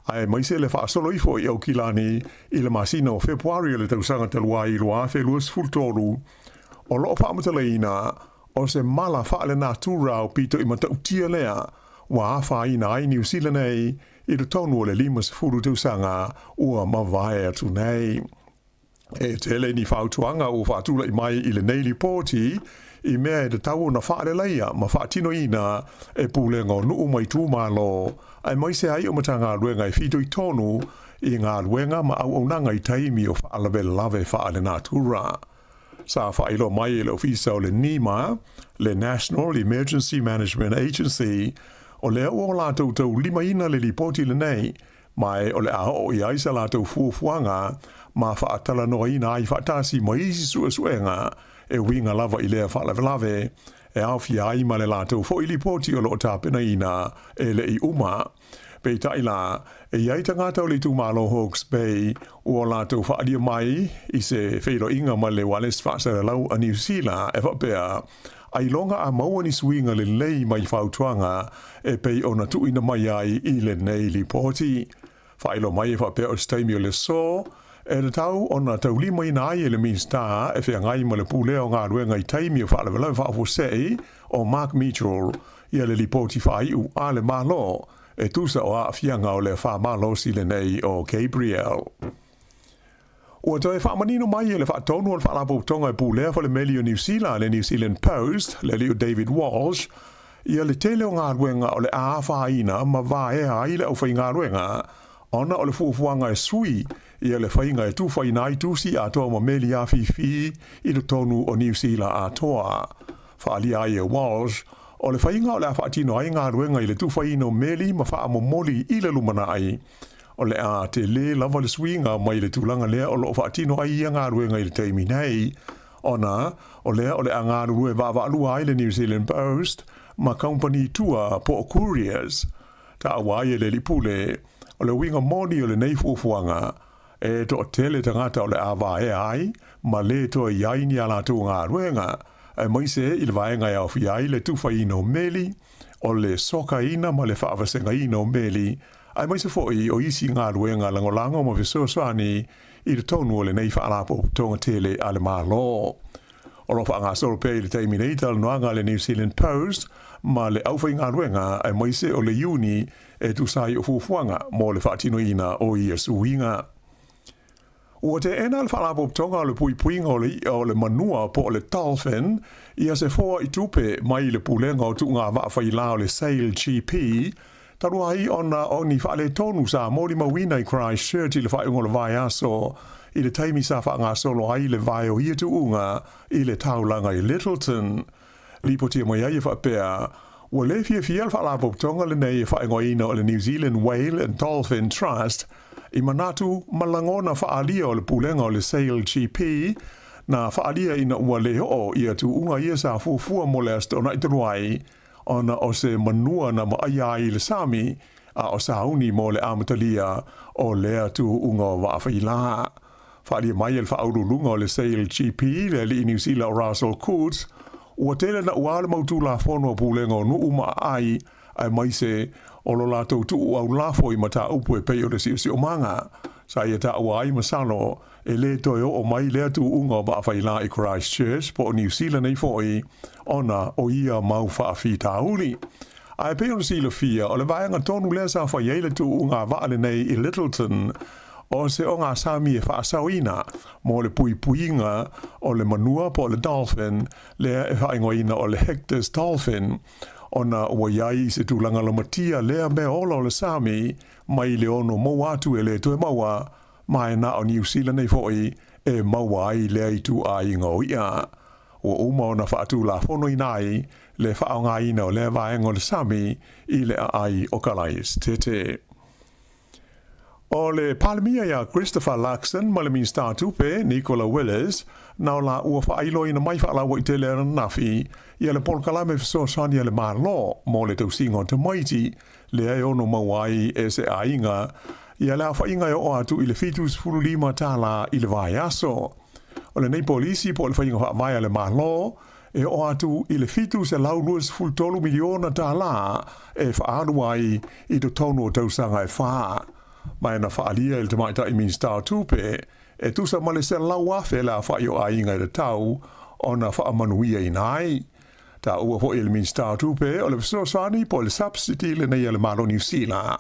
aemaise le faasolo ifo i Aukilani i le masina o Fepuari o le tausaga talu ai 2023, o lo o faamatalaina O se mala faalenatura aupito i matautia lea ua afaina ai Niu Sila nei i totonu o le 50 tausaga ua mavae atu nei. E tele ni fautuaga ua faatulai mai i lenei lipoti i mea e tatau ona faaleleia ma faatinoina e pulega o nuu ma itumalo aemaise ai o Matagaluega e fitoitonu i galuega ma auaunaga i taimi o faalavelave faalenatura. Sa faailoa mai e le Ofisa o le NEMA, le National Emergency Management Agency, o lea ua latou taulimaina le lipoti lenei Ma e o le a oo i ai sa latou fuafuaga ma faatalanoaina ai faatasi ma isi suesuega e uiga lava i lea faalavelave e aofia ai ma le latou foi lipoti o lo o tapenaina e le i uma. Peitai la, e i ai tagata o le itumalo Hawke's Bay ua latou faaalia mai i se feiloaiga ma le ualesi faasalalau a Niu Sila e faapea, Ailoga a maua ni suiga lelei mai fautuaga e pei ona tuuina mai ai i lenei lipoti. Faailoa mai e faapea o se taimi o le aso e tatau ona taulimaina ai e le Minisita e feagai ma le Pulea o Galuega i taimi o faalavelave faafuasei o Mark Mitchell ia le lipoti faaiu a le Malo e tusa o aafiaga o le afa malosi lenei o Gabrielle. Ua toe faamanino mai e le faatonu o le Faalapotopotoga e Pulea Falemeli o Niu Sila, le New Zealand Post, le alii o David Walsh, ia le tele o galuega o le a afaina ma vaea ai le aufaigaluega ona o le fuafuaga e sui ia le faiga e tufaina ai tusi atoa ma meli afifi i totonu o Niu Sila atoa. Faaalia ai e Walsh, o le faiga o le a faatino ai galuega i le tufaina o meli ma faamomoli i le lumanai, O le a tele lava le suiga mai le tulaga lea o lo o faatino ai ia galuega i le taimi nei, ona o lea o le a galulue vaavaalua ai le New Zealand Post ma kamupani tua po o couriers. Taua ai e le alii pule, o le uiga moni o lenei fuafuaga, e toatele tagata o le a vaea ai ma lē toe i ai ni a latou galuega, aemaise i le vaega e aofia ai le tufaina o meli, o le sokaina ma le faavasegaina o meli, aemaise foi o isi galuega lagolago ma fesoasoani i totonu o lenei Faalapotopotoga tele a le Malo. O lo o faagasolo pea i le taimi nei talanoaga a le New Zealand Post ma le aufaigaluega aemaise o le Iuni e tusa ai o fuafuaga mo le faatinoina o ia suiga. Ua teena le Faalapotopotoga o le Puipuiga o le I'a o le Manua po o le Dolphin ia se foai tupe mai le Pulega o Tuuga Vaa Failā o le Sail GP talu ai ona o ni faaletonu sa molimauina i Christchurch i le faaiuga o le vaiaso i le taimi sa faagasolo ai le vae o ia tuuga i le taulaga i Lyttelton. Lipotia mai ai e faapea, ua le fiafia le Faalapotopotoga lenei e faaigoaina o le New Zealand Whale and Dolphin Trust i manatu ma lagona faaalia o le pulega o le Sail GP na faaalia ina ua le oo ia tuuga ia sa fuafua mo le Aso Toonai talu ai ona o se manua na vaaia ai i le sami a o sauni mo le amatalia o lea tuuga o vaa failā. Faaalia mai e le faauluuluga o le Sail GP, le alii Niu Sila o Russell Coutts, ua tele naʻuā le mau tulafono a pulega o nuu ma aai, aemaise o lo latou tuu aulafo i mataupu e pei o le siosiomaga. Sa ia taua ai masalo e lē toe oo mai lea tuuga o vaa failā i Christchurch po o Niu Sila nei foi ona o ia mau faafitauli. Ae pei ona silafia, o le vaega tonu lea sa fai ai le tuuga vaa lenei i Lyttelton, o se ogasami e faasaoina mo le puipuiga o le manua po o le dolphin lea e faaigoaina o le Hector's dolphin, ona ua i ai i se tulaga lamatia lea mea ola o le sami mai le ono maua atu e le toe maua, ma e na o Niu Sila nei foi e maua ai lea ituaiga o i'a. Ua uma ona faatulafonoina ai le faaaogaina o lea vaega o le sami i le aai o Kalaesetete. O le Palemia ia Christopher Luxon ma le Minisita Tupe, Nicola Willis, na o la ua faailoaina mai faalauaitele ananafi ia le polokalame fesoasoani a le Malo mo le tausiga o tamaiti lea e ono maua ai e se aiga ia le aofaiga e oo atu i le $75 i le vaiaso. O lenei polisi po o le faiga faavae a le Malo e oo atu i le $723 miliona tālā e faaalu ai i totonu o tausaga e fā. Ma e na faaalia e le Tamaitai Minisita o Tupe e tusa ma le 100,000 le aofai o aiga i le tau ona faamanuiaina ai. Taua foi e le Minisita o Tupe o le fesoasoani po o le subsidy lenei a le Malo o Niu Sila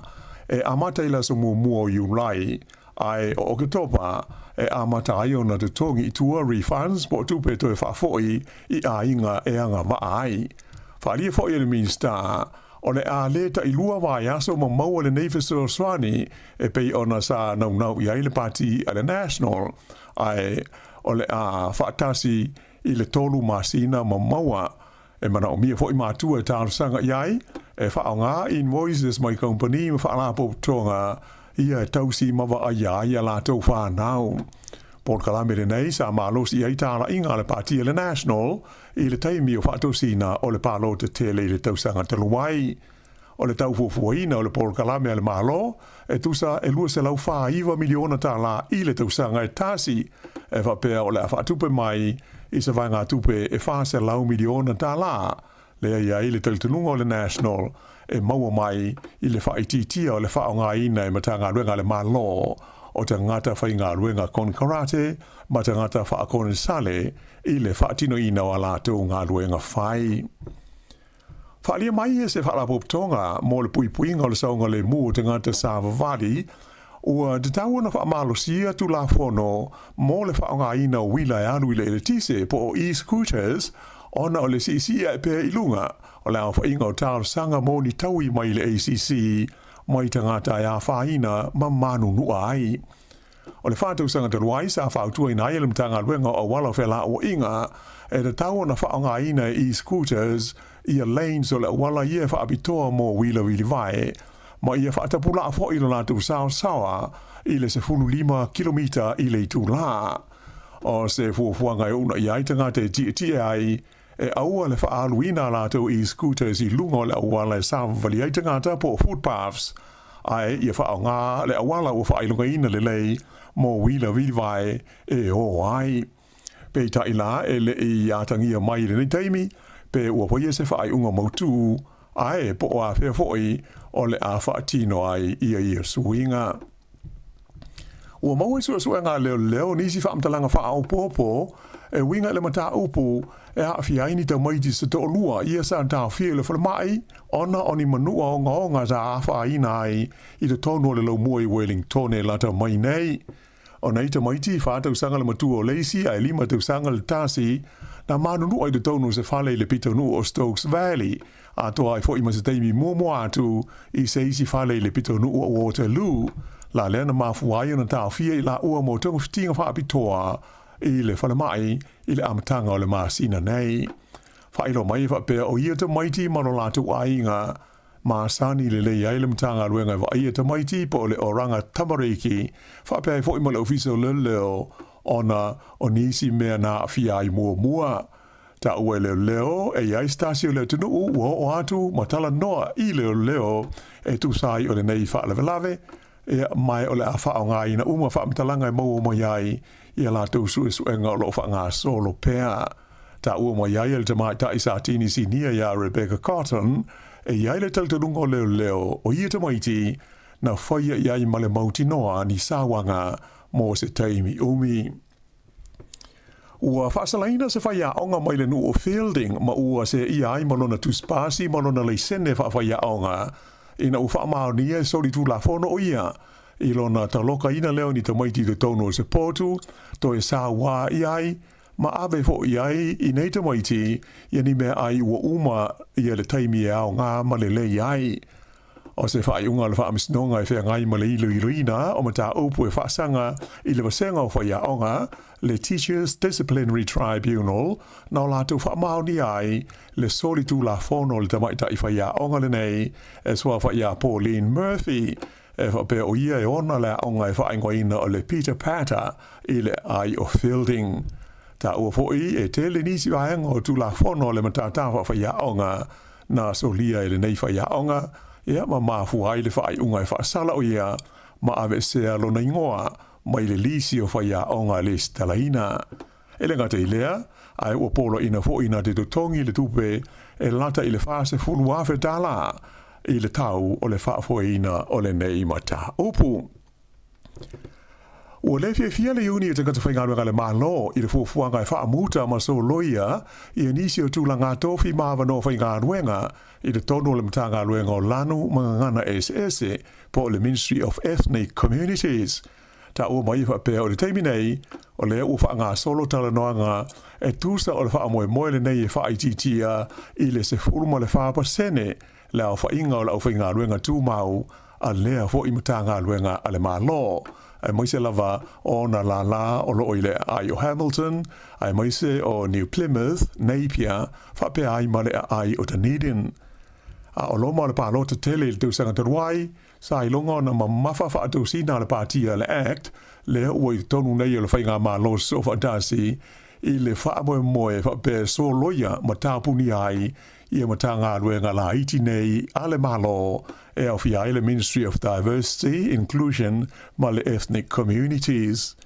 e amata i le aso muamua o Iulai ae o Oketopa e amata ai ona totogi i tua refunds po o tupe toe faafoi i aiga e agavaa ai. Faaalia foi e le Minisita o le a lē tailua vaiaso ma maua lenei fesoasoani e pei ona sa naunau i ai le Pati a le National ae o le a faatasi i le tolu masina ma maua. E manaomia foi matua e talosaga i ai e faaaoga invoices mai kamupani ma faalapotopotoga. ia e tausi ma vaaia ai a latou fanau. Polokalame lenei sa malosi i ai talaiga a le Pati a le National i le taimi o faatosina o le palota tele i le tausaga talu ai. O le tau fuafuaina o le polokalame a le Malo e tusa e $249 miliona tala i le tausaga e tasi, e faapea o le a faatupe mai i se vaegatupe e $400 miliona tala, lea e i ai le talitonuga o le National e maua mai i le faaitiitia o le faaaogaina e Matagaluega a le Malo o tagata faigaluega konekarate ma tagata faakonesale i le faatinoina o a latou galuega fai. Faaalia mai e se Faalapotopotoga mo le Puipuiga o le Saogalemu o Tagata Savavali, ua tatau ona faamalosia Tulafono mo le faaaogaina o uila e alu i le eletise po o e-scooters ona o le siisii ae pea i luga o le aofaiga o talosaga mo ni taui mai le ACC mai tagata e afaina ma manunua ai. O le faatausaga talu ai sa fautuaina ai e le Matagaluega o Auala o Felauaiga e tatau ona faaaogaina e e-scooters ia lanes o le auala ia e faapitoa mo uila vilivae ma ia faatapulaa foi lo latou saosaoa i le 15 kilomita i le itulā. O se fuafuaga e uunai ai tagata e tietie ai e aua le faaaluina a latou e-scooters i luga o le auala e savavali ai tagata po o footpaths, ae ia faaaoga le auala ua faailogaina lelei mo uila vilivae e ō ai. Peitai la, e le i atagia mai i lenei taimi pe ua faia se faaiuga mautū, ae po o afea foi o le a faatino ai ia ia suiga. Ua maua i suesuega a leoleo nisi faamatalaga faaopoopo e uiga i le mataupu e aafia ai ni tamaiti se toalua ia sa taofia i le falemai ona o ni manua ogaoga sa afaina ai i totonu o le laumua i Wellingtone lata mai nei. O nei tamaiti, 4 tausaga le matua o le isi ae 5 tausaga le tasi, na manunua i totonu o se fale i le pitonuu o Stokes Valley, atoa ai foi ma se taimi muamua atu i se isi fale i le pitonuu o Waterloo, la lea na mafua ai ona taofia i laua mo togafitiga faapitoa i le falemai i le amataga o le masina nei. Faailoa mai e faapea o ia tamaiti ma lo latou aiga masani lelei ai le Matagaluega e vaaia tamaiti po o le Oranga Tamariki, faapea ai foi ma le Ofisa o Leoleo ona o nisi mea na aafia ai muamua. Taua e leoleo e i ai se tasi o le atunuu ua oo atu ma talanoa i leoleo e tusa ai o lenei faalavelave, ia, ma o le a faaaogaina uma faamatalaga e maua mai ai i a latou suesuega o lo o faagasolo pea. Taua mai ai e le tamaitai sa tini sinia iā Rebecca Cotton, e i ai le talitonuga o leoleo o ia tamaiti na faia i ai ma le mautinoa ni sauaga mo se taimi umi. Ua faasalaina se faiaoga mai le nuu o Feilding ma ua seeia ai ma lona tusipasi ma lona laisene faafaiaoga ina ua faamaonia e solitulafono o ia i lona talokaina lea o ni tamaiti i totonu o se potu toe sauā i ai ma ave foi ai i nei tamaiti ia ni meaai ua uma ia le taimi e aoga ma lelei ai. O se faaiuga o le Faamasinoga e feagai ma le iloiloina o mataupu e faasaga i le vasega o faiaoga, le Teachers Disciplinary Tribunal, na o latou faamaonia ai le solitulafono o le tamaitai faiaoga lenei e suafa iā Pauline Murphy, e faapea o ia e ona le aoga e faaigoaina o le Peter Pater i le aai o Feilding. Taua foi e tele nisi vaega o Tulafono a le Matata Faafaiaoga na solia e lenei faiaoga, ia ma mafua ai le faaiuga e faasala o ia ma aveesea lona igoa mai le lisi o faiaoga lesitalaina. E le gata i lea, ae ua poloaiina foi na te totogi le tupe e lata i le $40,000 i le tau o le faafoeina o lenei mataupu. Ua le fiafia le Iuni o Tagata Faigaluega a le Malo i le fuafuaga e faamuta ma soloia ia nisi o tulaga tofi ma avanoa faigaluega i totonu o le Matagaluega o Lanu ma Gagana Eseese po o le Ministry of Ethnic Communities. Taua mai e faapea o le taimi nei, o lea ua faagasolo talanoaga e tusa o le faamoemoe lenei e faaitiitia i le 14% le aofaiga o le aufaigaluega tumau a lea foi Matagaluega a le Malo, aemaise lava o ona lālā o lo o i le aai o Hamilton, aemaise o New Plymouth, Napier, faapea ai ma le aai o Dunedin. A o loma o le palota tele i le tausaga talu ai, sa iloga ona mamafa faatosina a le Patia le Act lea ua i totonu nei o le Faigamalo Soofaatasi i le faamoemoe faapea e soloia ma tapunia ai ia Matagaluega laiti nei a le Malo e aofia ai le Ministry of Diversity, Inclusion ma le Ethnic Communities.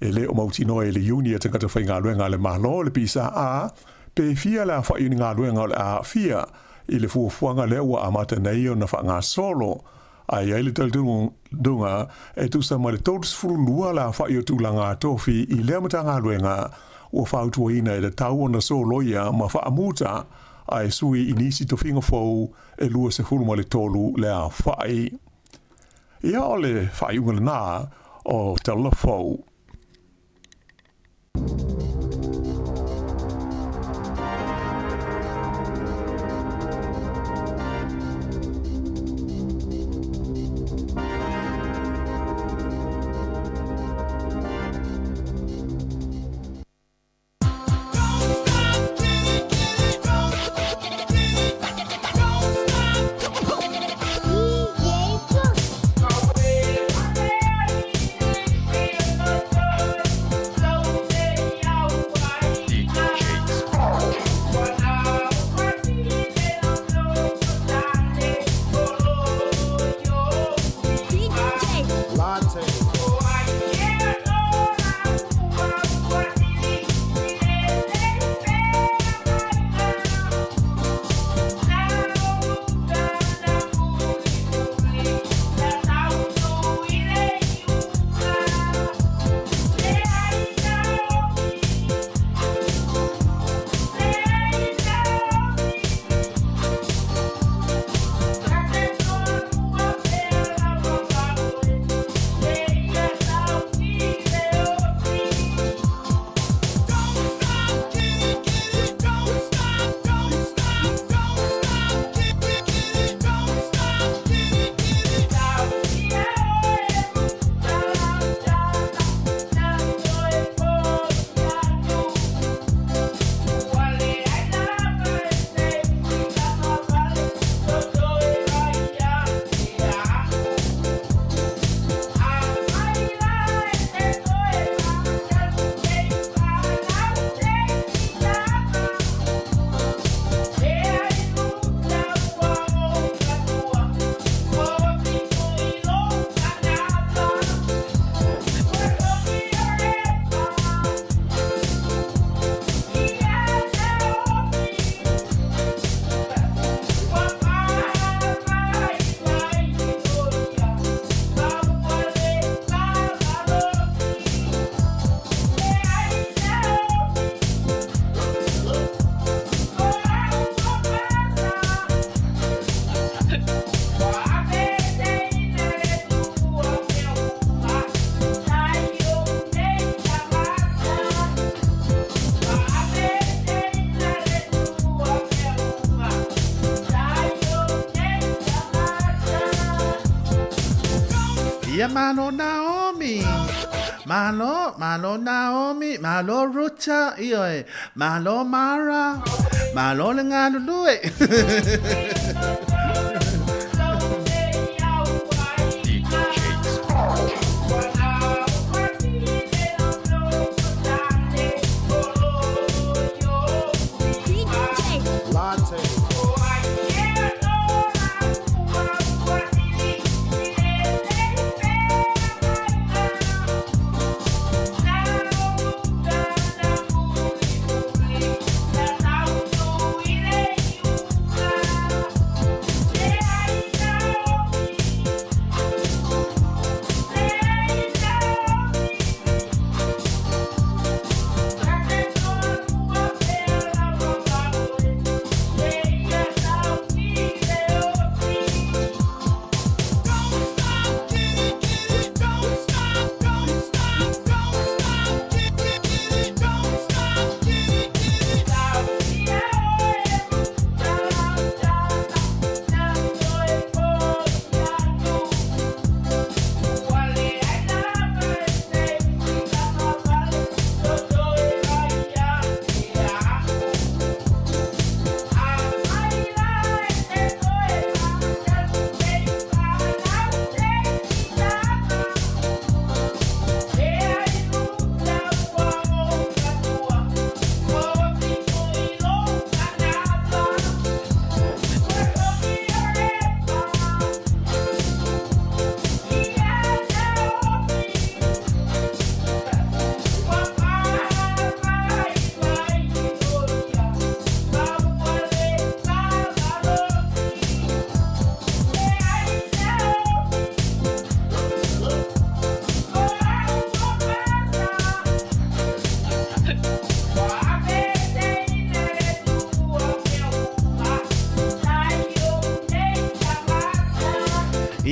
E le o mautinoa i le Iuni a tagata faigaluega a le Malo, le PSA, pe fia le aofai o ni galuega o le a aafia i le fuafuaga lea ua amata nei ona faagasolo. A e i ai le talitonuga e tusa ma le 32 le aofai o tulaga tofi i lea Matagaluega ua fautuaina e tatau ona soloia ma faamuta ae sui i nisi tofiga fou e 23 le aofai. Ia o le faaiuga lena o Tala Fou. Ia malo Naomi. Malo, malo Naomi, malo Ruta, ioe, malo Mara, malo le galulue.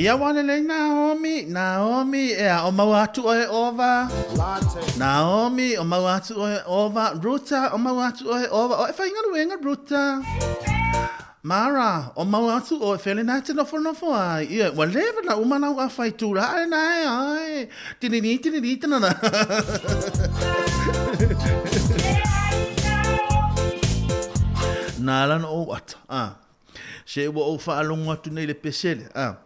Ia ua lelei Naomi, Naomi, ea, o maua atu oe Ova. Naomi, o maua atu oe Ova. Ruta, o maua atu oe Ova. O e faigaluega Ruta. Mara, o maua atu oe fele na te nofonofo ai. Ia, ua leva na uma lau awhai tūra ai na e ai. Tinini, tinini, tanana. Nā lana ou ata, a. Se ua ou faalogo atu nei le pesele, a.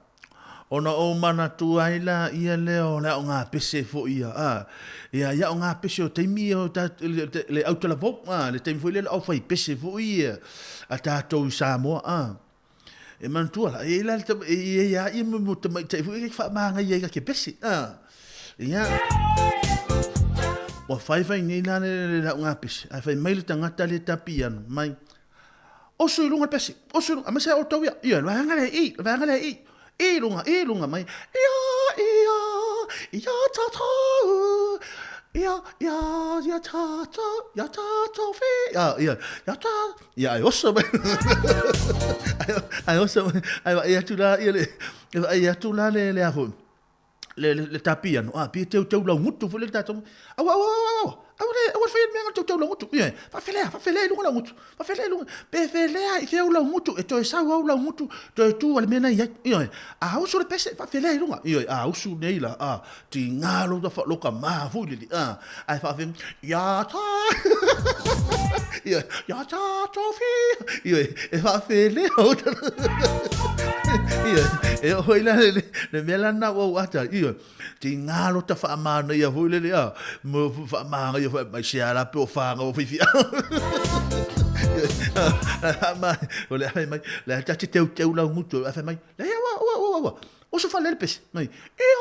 Ona ou manatu ai la ia lea o le aoga pese foi ia, a. Ia, ia aoga pese o taimi ia o ta, le, le autalavou, a, le taimi foi lea le aufai pese foi ia a tatou i Samoa, a. E manatua la, e i la le tama, e i ai a ia mo tamaitai foi ia faamānaia ai ka ke pese, a. Ia, ua faifai nei la le, le, le aoga pese, ae fai mai le tagata le tapiano mai, Oso i luga le pese, oso i luga, aemaise a outou ia, ia, le vaega lea i i, le vaega lea i i, i luga, i luga mai, ia, ia, ia tātou, ia, ia, ia tātou, ia tātou whe, ia, ia, ia tā, ia, ai oso mai, ai oso mai, ai vaai atu la, ia le, vaai atu la le, le a foi, le, le, le tā piano, a, pia teu teu lau ngutu foi le tātou, aua, aua, aua, aua, aua le, aua le whai mea teu teu lau ngutu, ia, whawhelea, whawhelea i lunga lau ngutu, whawhelea i lunga, pe whelea i whiau lau ngutu, e toe sau au lau ngutu, toe tū ale mea nei ai, ia, a usu le pese, whawhelea i lunga, ia, a usu nei la, a, ti ngā lo ta lo ka mā fui lili, a, ai whawhe, ia tā, ia, ia tā tō whi, ia, e whawhelea o Ia, e oho ila le, le, le mea lana ua ua ata, ia, ti ngā lota whaamāna ia hui lele, a, mo whaamāna ia hui, mai se ala pe o whānga o whiwhi. O le awhai mai, le ata te teu teu lau ngutu, awhai mai, le ia, ua, ua, ua, ua, oso whale le pese, mai, ia,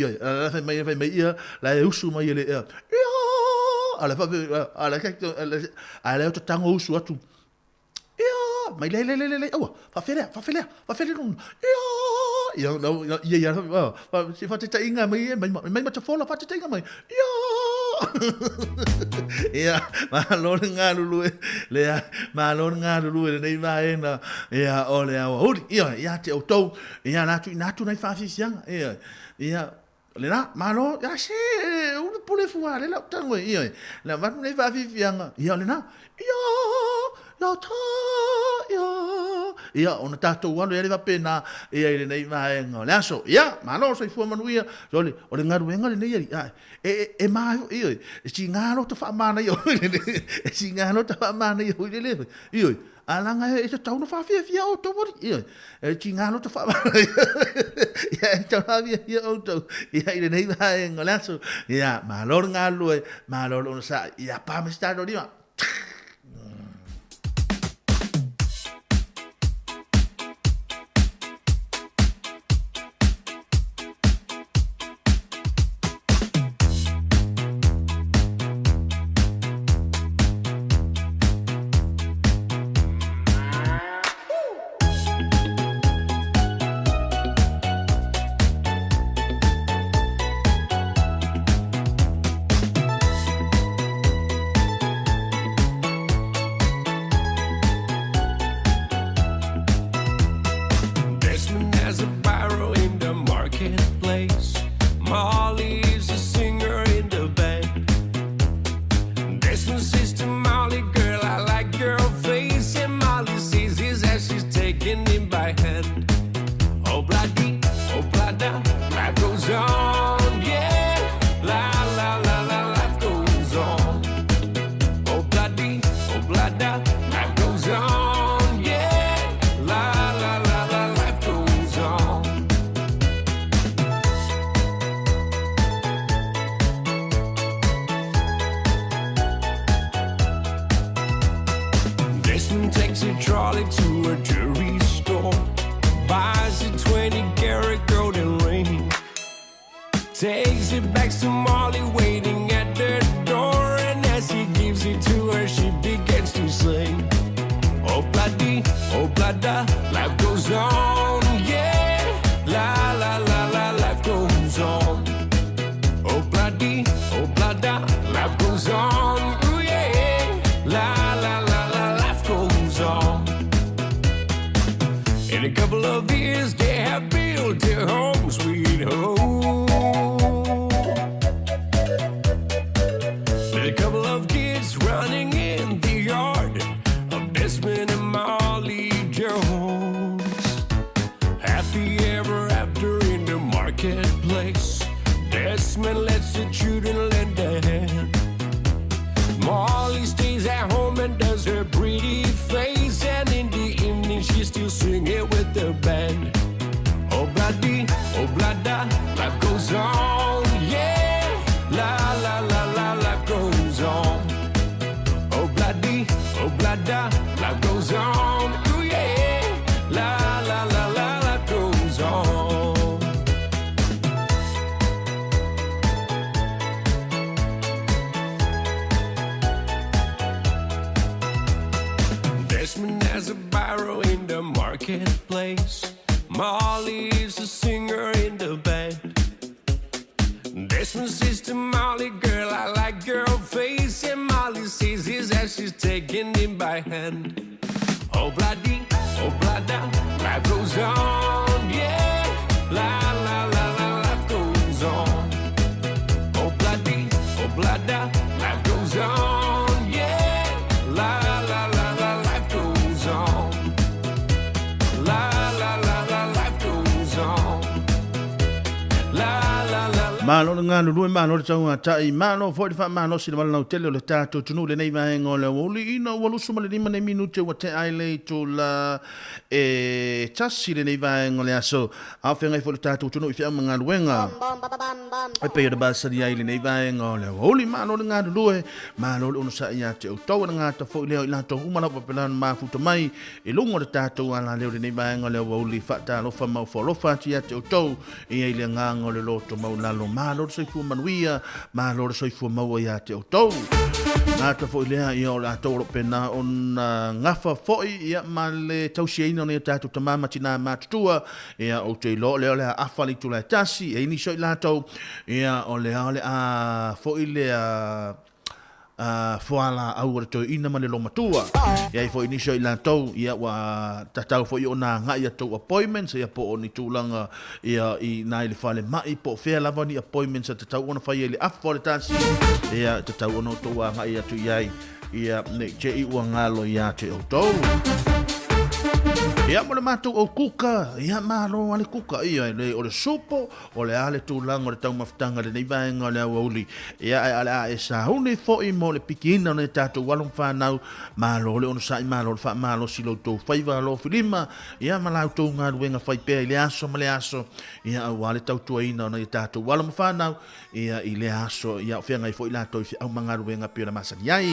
ia, la whai mai, whai mai, ia, la e usu mai ele, ia, ia, ala whai, ala, ala, ala, ala, tango usu atu, Ia, mai lei lei lei lei, aua, whawherea, whawherea, whawhere runa. Ia, ia, ia, ia, ia, ia, se whatetainga mai e, mai, mai matafola whatetainga mai. Ia, ia, malo le ngalulu e, lea, malo le ngalulu e lenei vaega, ia, o le aoauli, ia, ia te outou, ia, la tuuina atu nai faafiafiaga, ia, ia, Lena, malo, ia se, ulu pule fua, le lau tango, ia, le avatu nei faafiafiaga, ia, lena, ia, ia ta, ia, ia, ona tatou alo ia le faapena, ia i lenei vaega o le aso, ia, malo, soifua manuia, sole, o le galuega lenei alii, ae, e, e, e ma, ia, e tiga loto faamanaia, e tiga loto faamanaia, oi, le, ia, A langa e tatau na whawhiawhia outou wari. Ia, e ti ngā loto whaamana. Ia, e tau whawhiawhia outou. Ia, i lenei vaenga o le aso. Ia, malo le galulue, malo le onosai. Ia, pa me se tātou rima. Desmond has a barrow in the marketplace. Molly is a singer in the band. Desmond says to Molly, girl, I like your face. And Molly sees his as she's taking him by hand. Oh, bloody, oh, blada, life goes on, yeah. La, la, la, la, life goes on. Oh, bloody, oh, blada, life goes on, yeah. La, la, la, la, life goes on. Desmond takes a trolley to a jewelry store, buys a 20 karat golden ring, takes it back to Molly waiting at the door, and as he gives it to her, she begins to sing. Oh bloody, oh blada, life goes on, yeah. La la la la, life goes on. Oh bloody, oh blada, life goes on, ooh yeah. La la la la, life goes on. In a couple of years, they have have built a home sweet home. With a couple of kids running in the yard of Desmond and Molly Jones. Happy ever after in the marketplace. Desmond lets the children lend a hand. Molly stays at home and does her pretty face. And in the evening, she's still singing with the band. Oh, bloody, oh, blada, life goes on, yeah. La, la, la, la, life goes on. Oh, bloody, oh, blada, life goes on, ooh, yeah. La, la, la, la, life goes on. Desmond has a barrow in the marketplace. Molly is a singer in the band. Desmond says to Molly, girl, I like your face. And Molly says his as she's taking him by hand. Oh, bloody, oh, blada, life goes on, yeah. La, la, la, la, life goes on. Oh, bloody, oh, blada, life goes on, yeah. La, la, la, la, life goes on. La, la, la, la, life goes on. La, la, la, la. Malo le galulue, malo le taugata'i, malo foi le faamalosi le valalautele o le tatou atunuu i lenei vaega o le aoauli ina ua 25 nei minute ua tea ai le itula e tasi i lenei vaega o le aso. A o feagai foi le tatou atunuu i feau ma galuega e pei ona masani ai i lenei vaega o le aoauli. Malo le galulue, malo le onosai ia te outou, e le gata foi lea o i latou uma lava faapena ona mafuta mai i luga o le tatou alaleo i lenei vaega o le aoauli. Faatalofa ma ofoalofa atu ia te outou e i ai le agaga o le loto maualalo. Malo le soifua manuia, malo le soifua maua ia te outou. Gata foi lea ia o latou o lo o pena ona gafa foi ia ma le tausiaina o nei o tatou tama ma tinā matutua. Ia ou te iloa o lea o le a afa le itula e tasi, e i nisi o i latou, ia o lea o le a foi lea a fualaau o le toeaina ma le lomatua. E ai foi nisi o i latou, ia ua tatau foi ona agai a tou appointments, ia po o ni tulaga ia i na i le falemai, po o fea lava ni appointments e tatau ona fai ai le afa o le tasi, ia tatau ona outou agai atu i ai, ia nei te i ua galo ia te outou. Ia mo le matou au kuka, ia malo a le kuka, ia le o le supo, O le a le tulaga o le taumafataga i lenei vaega o le aoauli? Ia, ae o le a e sauni foi mo le pikiina o nai tatou alo ma fanau. Malo le onosai, malo le faamalosi i lo outou faiva alofilima, ia ma la outou galuega fai pea i le aso ma le aso, ia aua le tautuaina o nai tatou alo ma fanau, ia i lea aso, ia o feagai foi latou i feau ma galuega pei ona masani ai.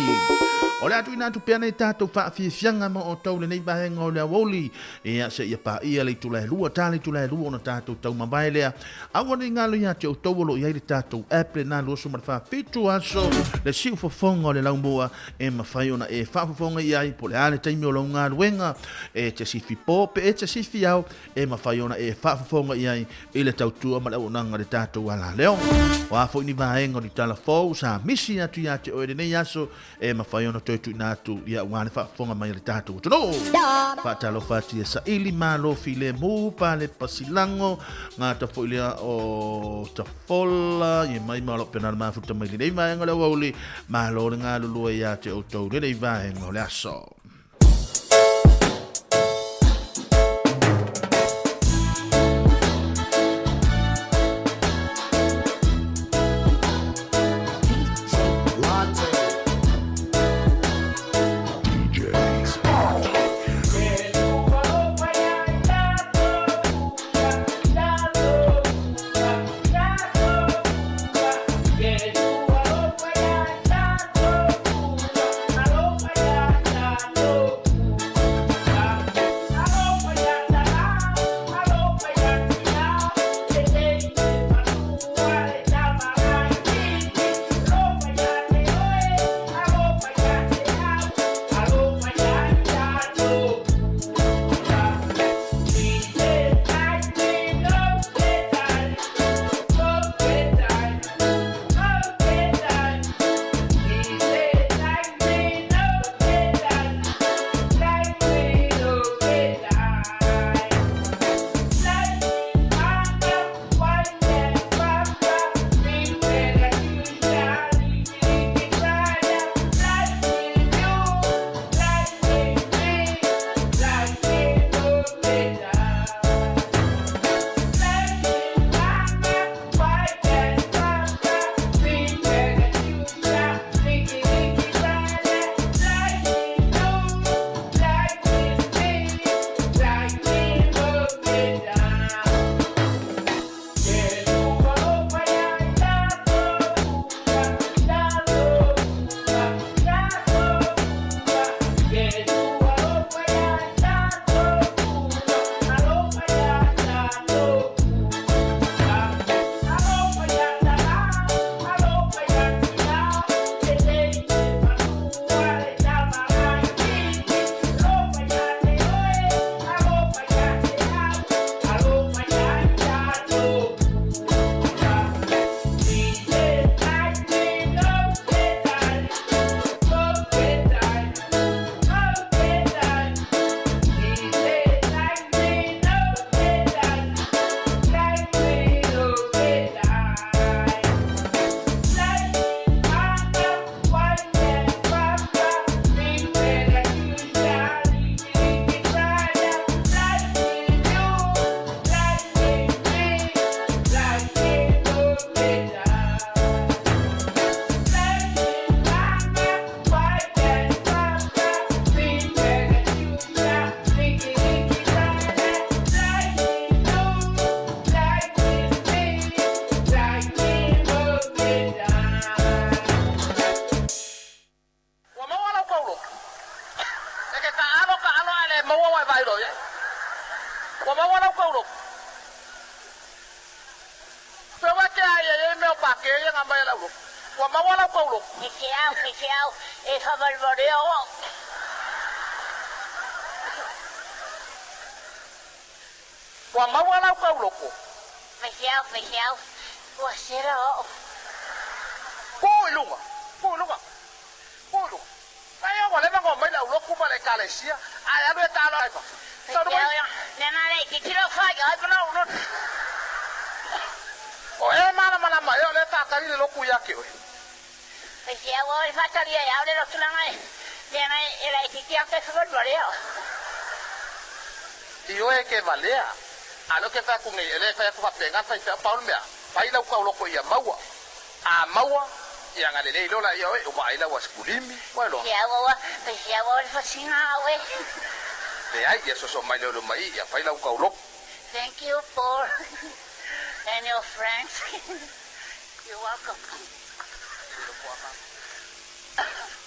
O le a tuuina atu pea nei tatou faafiafiaga mo outou i lenei vaega o le aoauli. Ia, seia paia le itula e lua, ta le itula e lua ona tatou taumavae lea. Aua ne i galo ia te outou o lo o i ai le tatou app lena 27 aso le siufofoga o le laumua e mafai ona e faafofoga i ai po o le a le taimi o lau galuega, e te sifi po pe e te sifi ao, e mafai ona e faafofoga i ai i le tautua ma le auaunaga a le tatou alaleo. O a foi ni vaega o ni tala fou sa misi atu ia te oe i lenei aso, e mafai ona toe tuuina atu ia aua le faafofoga mai a le tatou atunuu. Faatalofa atu ia Saili Malo Filemu, Pale Pasilago, gata foi lea o Tafola, ia mai ma o lo o pena le mafuta mai lenei vaega o le aoauli. Malo le galulue ia te outou lenei vaega o le aso. maua ua e vaai loa i ai. Ua maua lau kauloko. Pe ua ke a ia i ai mea o pake ia na aumai e le aulotu. Ua maua lau kauloko. Feseau, feseau, e faavalevale'a o a'u. Ua maua lau kauloko. Feseau, feseau, ua sela o a'u. Ku i luga, ku i luga, ku i luga. Aia ua leva ona omai le aulotu ma le Ekalesia, ae alu e taalo ai fafo. Talu mai. Feseau, lena le itiiti lau fai ai ma lau lotu. O e malamalama ea o lea e faatali le lotu ia te oe. Feseau, o e faatalia e au le lotu leaga e, leaga e laitiiti atu e favalevale'a. Ioe e ke valea, a o lea ou te fai atu nei, e le fai atu faapena le faifeau, pau le mea, fai lau tauloko ia maua. A maua, ia na lelei loa laia oe, ua ai lau asikulimi, ua iloa. Feseau, feseau o le fasiga au e. Leai, ia soso mai lea o le mai, ia fai lau tauloko. Thank you Paul and your friends. You're welcome.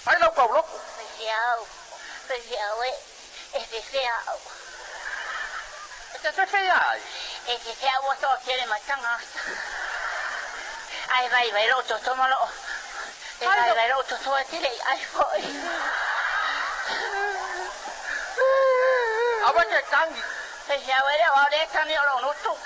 Fai lau tauloko. Feseau, feseau e, e feseau. E te fefe ia ai? E feseau ua toatele mai tagata. Ae vaivai lou toto ma loo, e vaivai lou toto e te le i ai foi. Aua e te tagi. Feseau e le o au le tagi o lou nutu.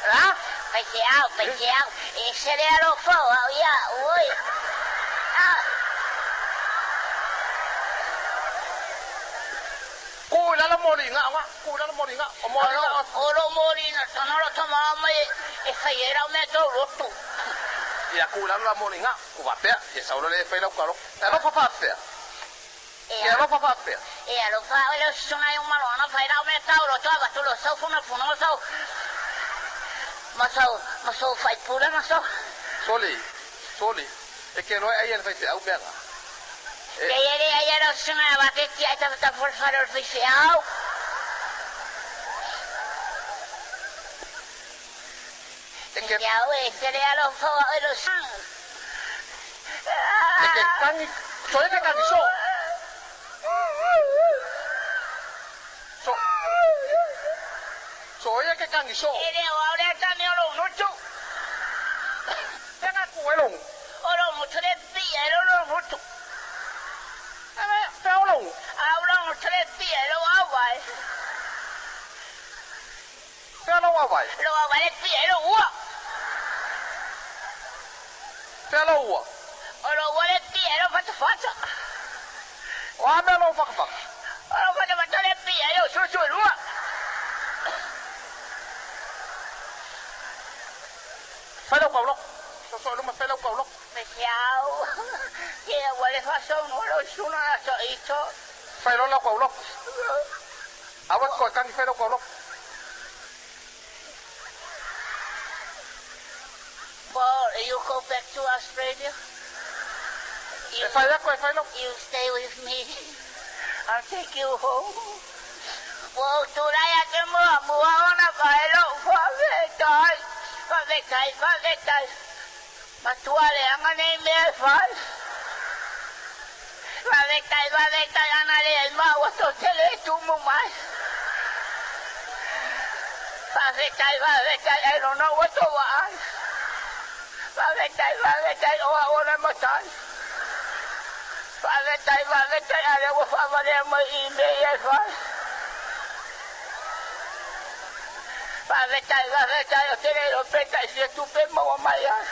A? Faifeau, faifeau, e ese le alofa o au ia oe. A. Ku i lalo moli nga nga, ku i lalo moli nga, o moli nga. O lo moli na tana lo tama mai e fai e rau mea tau lotu. Ia ku i lalo la moli nga, ku faapea, ia sau loa le e fai lau kalo. E alofa faapea. E alofa faapea. E alofa au e le susuga i umaloana fai lau mea tau loto avatu lo sau funafuna ma sau ma sau ma sou faipule ma sau. Soli, soli, e ke loa e ai e le faifeau mea na. E. Kei e le ai e lau susuga e avatu e tiai tafatafu o le fale o le faifeau. E ke. Faifeau e te le alofa o au e lou susuga. E ke kagi, so e ke kagi so. So, so e ke kagi so. E le o au le tane o lou nutu. Fea nga ku e lou. O lou mutu le pia e lou lou nutu. Fea o lou. A o lou nutu le pia e lou auvae. Fea lou auvae. Lou auvae le pia e lou ua. Fea lou ua. O lou ua le pia e lou fatafata. O a mea lou fatafata? O lou fatafata le pia e lou susuilua. Fai lau kauloko. Soso i luma fai lau kauloko. Faifeau, ke ua le faasaunua lau susuga a Taito. Fai loa lau kauloko. Aua e te toe tagi fai lau kauloko. Paul, you go back to Australia. E fai atu, e fai lau. You stay with me. I'll take you home. Ua ou tulai atu muamua ona fai lou faafetai, faafetai, faafetai. Matua leaga nei mea e fai. Faafetai, faafetai, ana leai maua tou te le tumu mai. Faafetai, faafetai, ailoga ua tou vaai. Faafetai, faafetai, o au o le matai. Faafetai, faafetai, a lea ua faavalea mai i mea ia e fai. Faafetai, faafetai, ou te le iloa pe tai fia tupe e maua mai ai.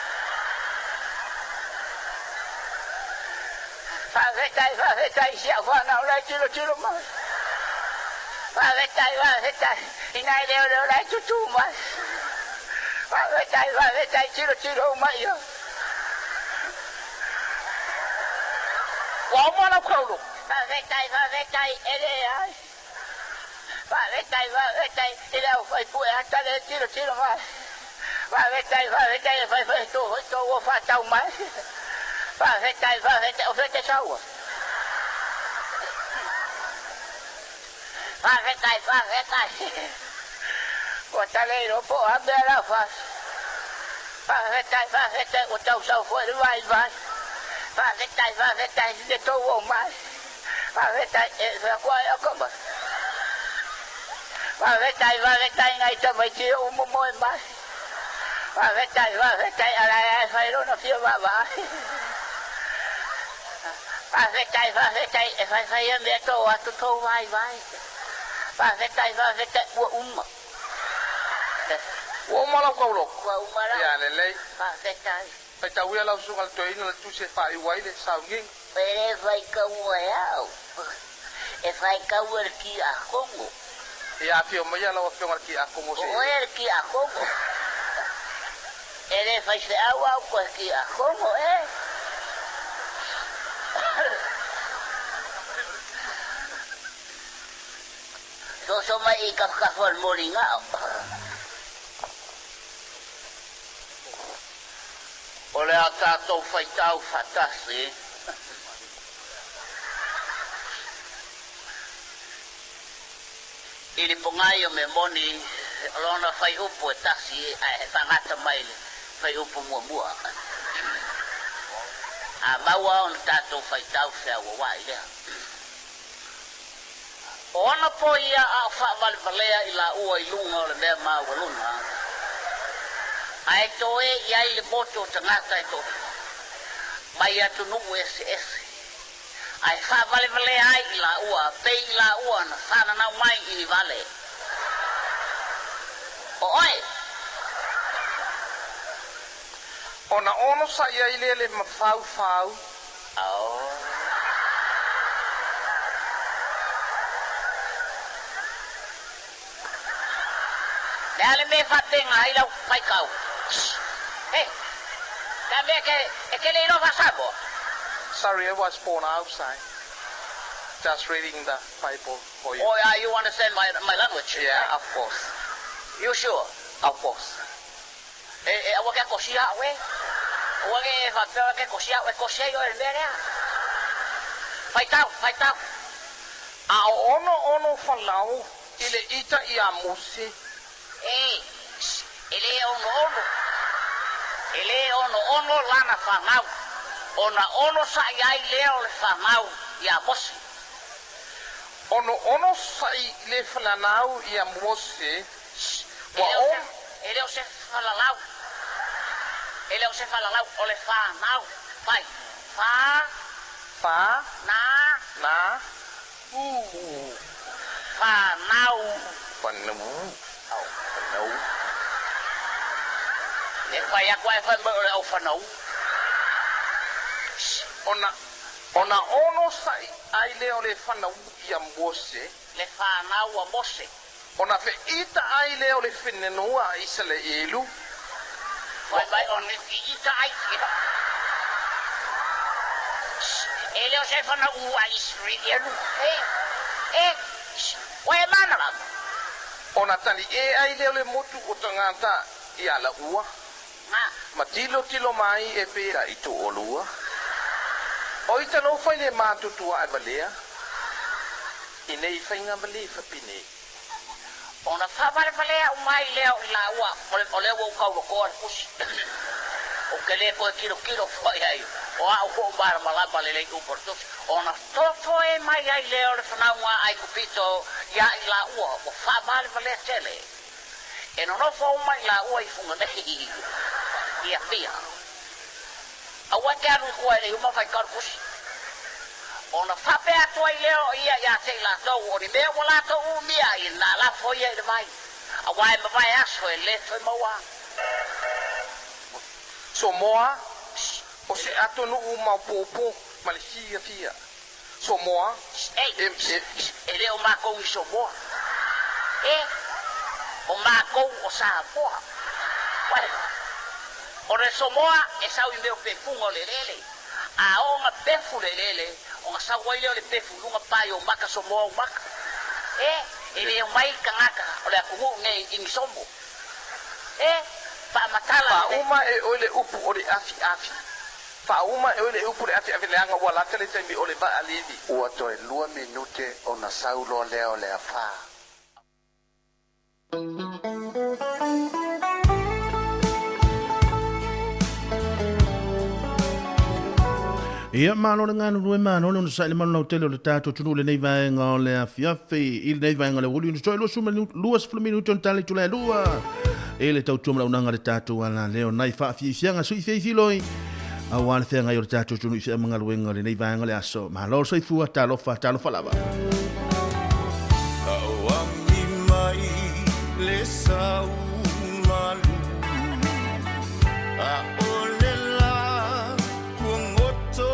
Faafetai, faafetai i si au fanau la e tilotilo mai. Faafetai, faafetai i nai leoleo la e tutū mai. Faafetai, faafetai, tilotilo uma i ai. Ua uma lau kaulu. Faafetai, faafetai, e leai. Faafetai, faafetai i le aufaipue ata le tilotilo mai. Faafetai, faafetai e fai foi tou foi tou ua faatau mai. Faafetai, faafetai, o fea te sau ai? Faafetai, faafetai, ua tale iloa po o a mea la fai. Faafetai, faafetai ua tausau foi le vaivai. Faafetai, faafetai i le tou omai. Faafetai, e fai atu ai o kama. Faafetai, faafetai nai tamaiti e uma moe mai. Faafetai, faafetai a la e fai lona fia vaavaai. Faafetai, faafetai e faifai ia mea tou atu tou vaivai. Faafetai, faafetai ua uma. Ua uma lau kauloko? Ua uma lau. Ia lelei. Faafetai. Faitauia lau susuga i le toeaina le tusi e faaiu ai le sauniga. E le faitaua e au, e faitaua e le Tiakono. Ia afio maia lau afioga i le Tiakono se i. O oe le Tiakono. E le faifeau au koe Tiakono e. Soso mai i kafakafa o le moligao. O le a tatou faitau faatasi. I le pogai o mea moni, o lona faiupu e tasi ae faagata mai le faiupu muamua. A maua ona tatou faitau feauauai lea. O ana po ia a o faavalevalea i laua i luga o le mea maualuga, ae toe i ai le motu o tagata e toalua, mai atunuu eseese, ae faavalevalea ai i laua, pei i laua na fananau mai i ni vale. O oe! Ona onosai ai lea le mafaufau. Ao. Le a le mea e faapena ai lau faitau? He, ka mea ke, e te le iloa faa-Samoa? Sorry, I was born outside. Just reading the Bible for you. Oh, yeah, you understand my, my language? Yeah, of course. You sure? Of course. E, e aua ke kosia au e. Aua ke e faapea ke kosia au e kosia ai oe i le mea lea. Faitau, faitau. A o onoono Falau i le ita iā Mose. E, e le onoono, e le onoono lana fanau, ona onosaʻi ai lea o le fanau iā Mose. Onoonosaʻi le fanau iā Mose, ua o. E le o se falalau, e le o se falalau, o le fanau, fai, fa. Fa. Na. Na. U. Fanau. Fanau. Au, fanau. E fai atu ae fai mai o le au fanau. Ona, ona onosai ai lea o le fanau ia Mose. Le fanau a Mose. Ona feʻita ai lea o le fenenua a Isalaelu. Fai mai ona feʻita ai ia. E le o se fanau a Isaraelu. E, e, ua e mana lava. Ona taliʻē ai lea o le motu o tagata i Alaua. Ma. Ma tilotilo mai e pei i toʻolua. O ita lofa i le matutua ae valea i nei faiga ma le fapinei. Ona faavalevalea uma ai lea o i laua, o lea ua ou kaulokoa le pusi. Ou te le toe tilotilo foi ai, o au foi o malamalama lelei upu o le tusi. Ona totoe mai ai lea o le fanauga a Aikupito iā i laua, ua faavalevalea tele. E nonofo uma i laua i Fuga nei i Apia. Aua e te alu i tua e le i uma faitau le tusi. Ona faapea atu ai lea o ia ia te i latou, o ni mea ua latou umia ai, na lafo ia i le vai, aua e mavae aso e le toe maua ana. Somoa, o se atunuu maopoopo ma le fiafia. Somoa, e, e. E le o makou i Somoa. E, o makou o Samoa. Uai, o le Somoa e sau i mea o pefuga o le eleele. A oo na pefu le eleele, ona sau ai lea o le pefu i luga pae o maka Somoa o maka. E, e le omai tagata o le atunuu nei i ni somo. E, faamatala lelei. Faauma e oe le upu o le afiafi. Faauma e oe le upu le afiafi leaga ua lata le taimi o le vaalili. Ua toe lua minute ona sau loa lea o le afā. Ia, malo le galulue, malo le onosai le malu lautele o le tatou atunuu i lenei vaega o le afiafi, i lenei vaega o le aoauli, ona toe 20 minute ona tala i itula e lua i le tautua ma le auaunaga a le tatou alaleo nai faafiafiaga sui feifiloi aua le feagai o le tatou atunuu i feamagaluega o lenei vaega o le aso. Malo le soifua, talofa, talofa lava. Aoagi mai le sau malu Aʻole la ua goto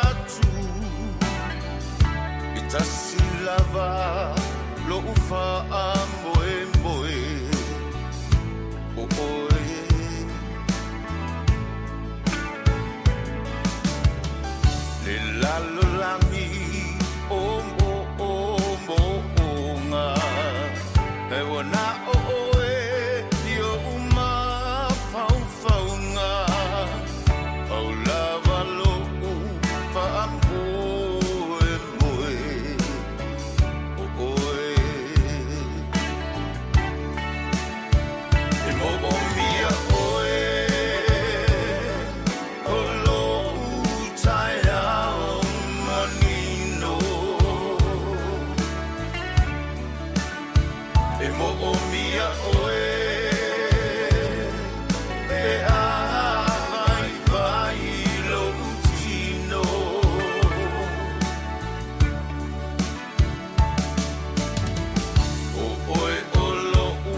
atu E tasi lava loʻu faamoemoe O ʻoe Le lalolagi o moʻomoʻoga E ua na ʻo ʻoe i oʻu mafaufauga Pau lava loʻu faamoemoe O ʻoe E moʻomia ʻoe O loʻu taeao manino E moʻomia ʻoe E āwaiwai loʻu tino ʻO ʻoe ʻo loʻu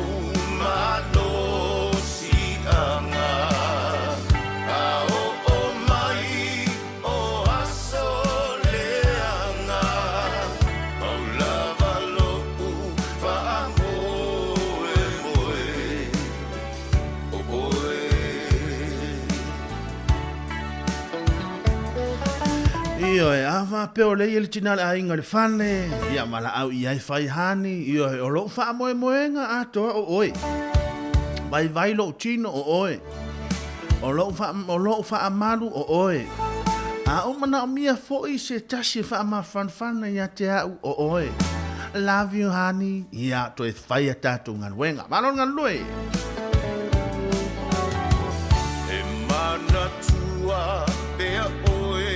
malosiʻaga, A oʻo mai o aso leaga, Pau lava loʻu faamoemoe ʻO ʻoe. Ioe, a faapea o lea ia le tina le aiga le fale, ia valaau i ai fai hani, ioe, o lou faamoemoega atoa o oe. Vaivai lou tino o oe. O lou, fa, o lou faamalu o oe. A ou manaomia foi se tasi e faamafanafana ia te au o oe. Love you honey. Ia, toe fai a tatou galuega. Malo le galulue! E manatua pea ʻoe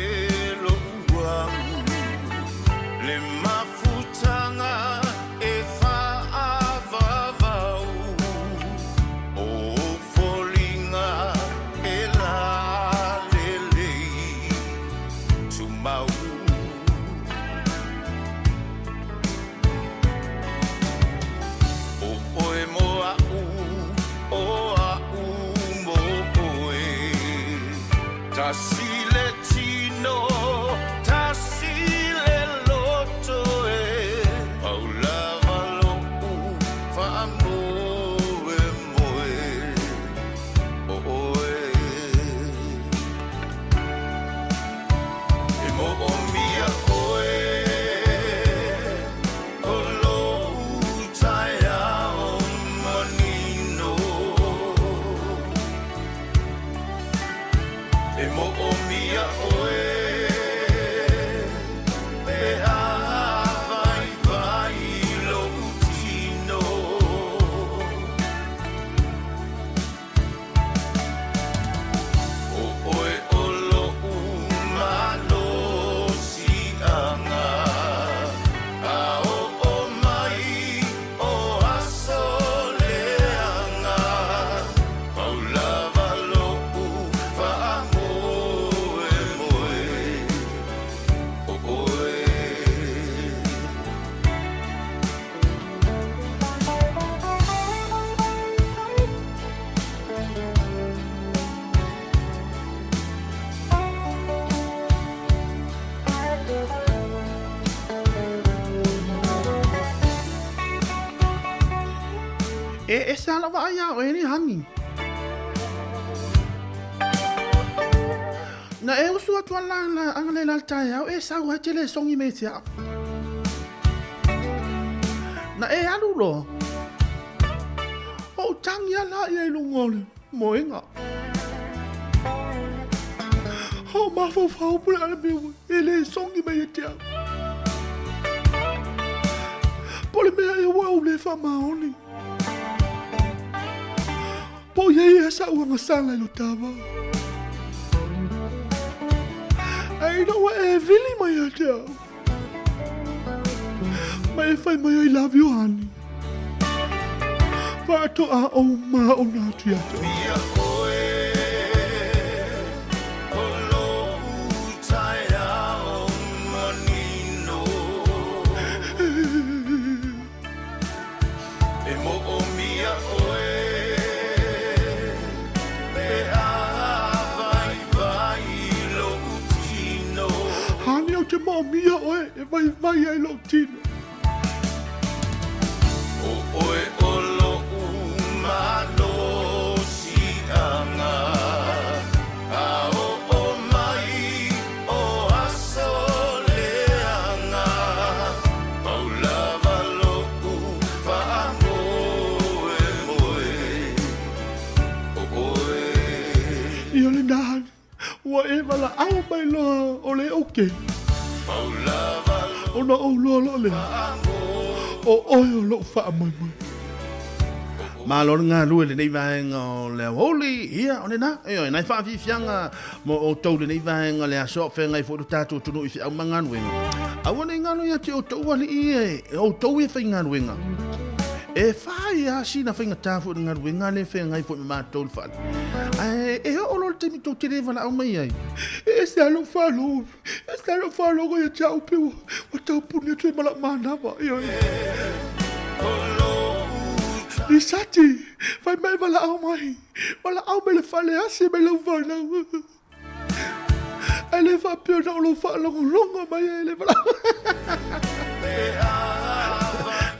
loʻu au, Le mafutaga e faaavavau, O ou foliga e lalelei tumau. ʻO ʻoe mo aʻu, ʻo aʻu mo ʻoe. Tasi le tino, tasi le loto e. Pau lava loʻu faamoemoe ʻO ʻoe. E moʻomia ʻoe, o loʻu taeao manino. E moʻomia ʻoe, e āwaiwai loʻu tino. ʻO ʻoe ʻo loʻu malosiʻaga, A oʻo mai o aso leaga, Pau lava loʻu faamoemoe ʻO ʻoe. E ese ala waa iā oe nei honey. Na e usu atu ala la anga le la taeao e sau ai te le songi me te au. Na e alu loa. Ou tangi ala ia i luga o le moega. Ou mafaufau po le a le mea ua e le songi mai ia te au. Po le mea ea ua ou le faamaoni. Po o i ai ea sa'u agasala i lo tava. Ai Ae ina ua e vili mai ia te au, ma e fai mai I love you honey, faatoa ou maona atu ia te oe. E moomia oe pe a vaivai lo'u tino. Honey, ou te moomia oe e vaivai ai lo'u tino. O oe o lo'u malosi'aga, a oo mai o aso leaga, pau lava lo'u faamoemoe o oe. Ia lena, honey, ua e valaau mai loa o le okay. Ona ou iloa loa lea, o oe o lou faamoemoe. Malo le galue i lenei vaega o le aoauli, ia o lena, ioe, nai faafiafiaga mo outou i lenei vaega o le aso, a o feagai foi lo tatou atunuu i feau ma galuega. Aua ne i galo ia te outou alii e, outou ia faigaluega. E fai lava sina faigata foi o le galuega lea e feagai foi ma matou i le fale. Ae e oo loa le taimi tou te le valaau mai ai, E ese lava lou faalogo, e ese lava lou faalogo ia te au pei ua taupuni atu ai ma lau manava. Ioe. Lisati, fai mai valaau mai, valaau mai le fale asi mai lau fanau. Ae le faapea na o lou faalogologo mai e le valaau.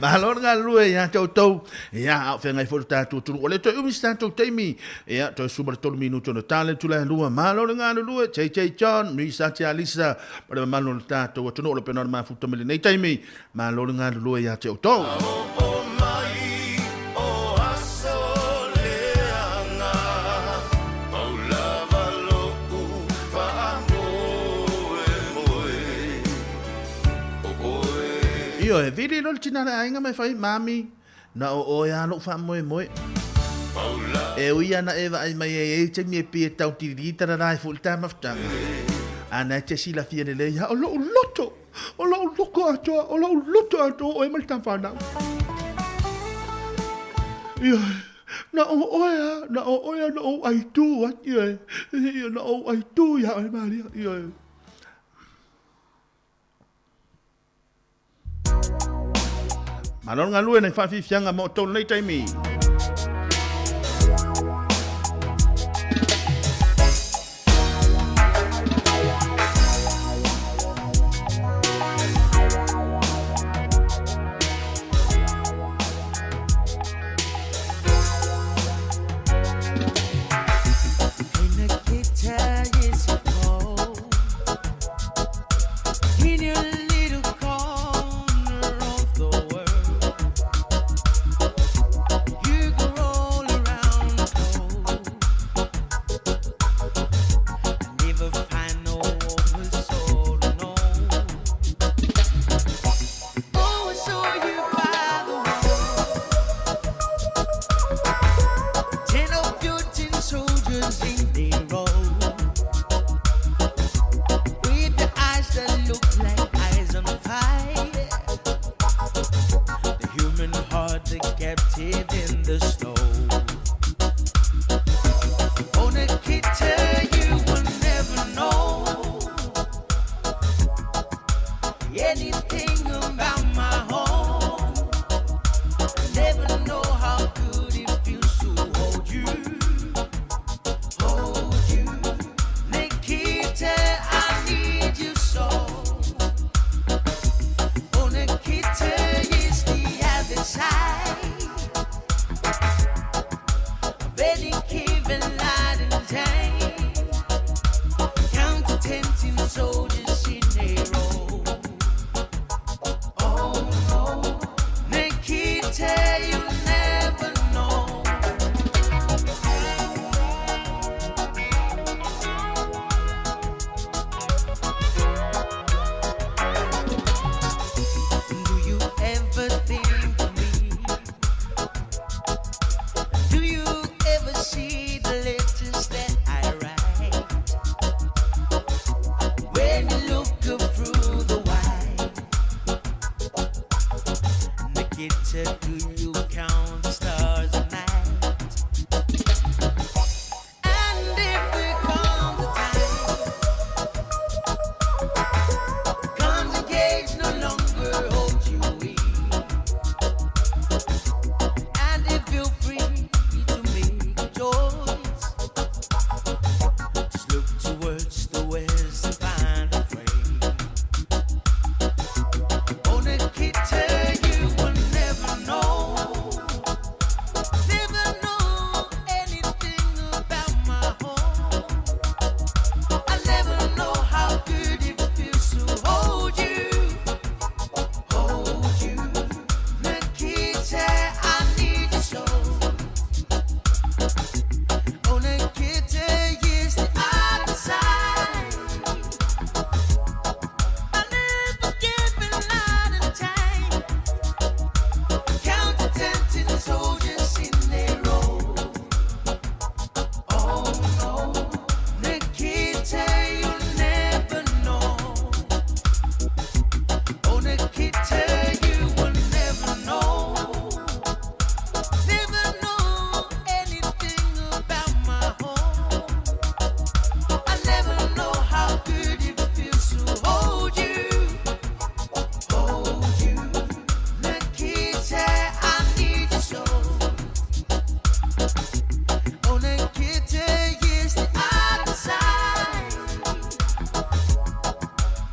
Malo le galulue ia te outou. Ia, a o feagai foi le tatou atunuu. Ua le toe umi se tatou taimi. Ia, toe 13 minute ona ta le itula e lua. Malo le galulue, JJ John, Misa Te Alisa, ma le mamalu o le tatou atunuu o lo pena o le mafuta mai lenei taimi. Malo le galulue ia te outou. Ioe, vili loa le tina le aiga ma e fai, Mami, na o oe lava lou faamoemoe. E ui ana e vaai mai ai e i taimi e pei e tau tilili tarara ai foi le ta mafutaga. A na e te silafia lelei lava o lou loto, o lou loko atoa, o lou loto atoa o oe ma le ta fanau. Ioe, na o oe lava, na o oe lava na ou aitu ai, ioe, na ou aitu iā oe Maria, ioe. Malo le galue nai faafiafiaga mo outou lenei taimi. said, Do you count the stars at night? And if there comes a time, comes a cage no longer holds you in, and if you're free to make a choice, just look towards the west and find a friend. Oh, Nikita, you will never know, never know anything about my home. I never know how good it feels to hold you, hold you. Nikita, I need you so. Oh, Nikita, yes, the other side. I never give a lot of time. Count to 10 till the soldiers in their row. Oh no, Nikita, you'll never know. Oh, Nikita, you will never know. Never know anything about my home. I never know how good it feels to hold you, hold you. Nikita, I need you so. Oh, Nikita, yes, the other side.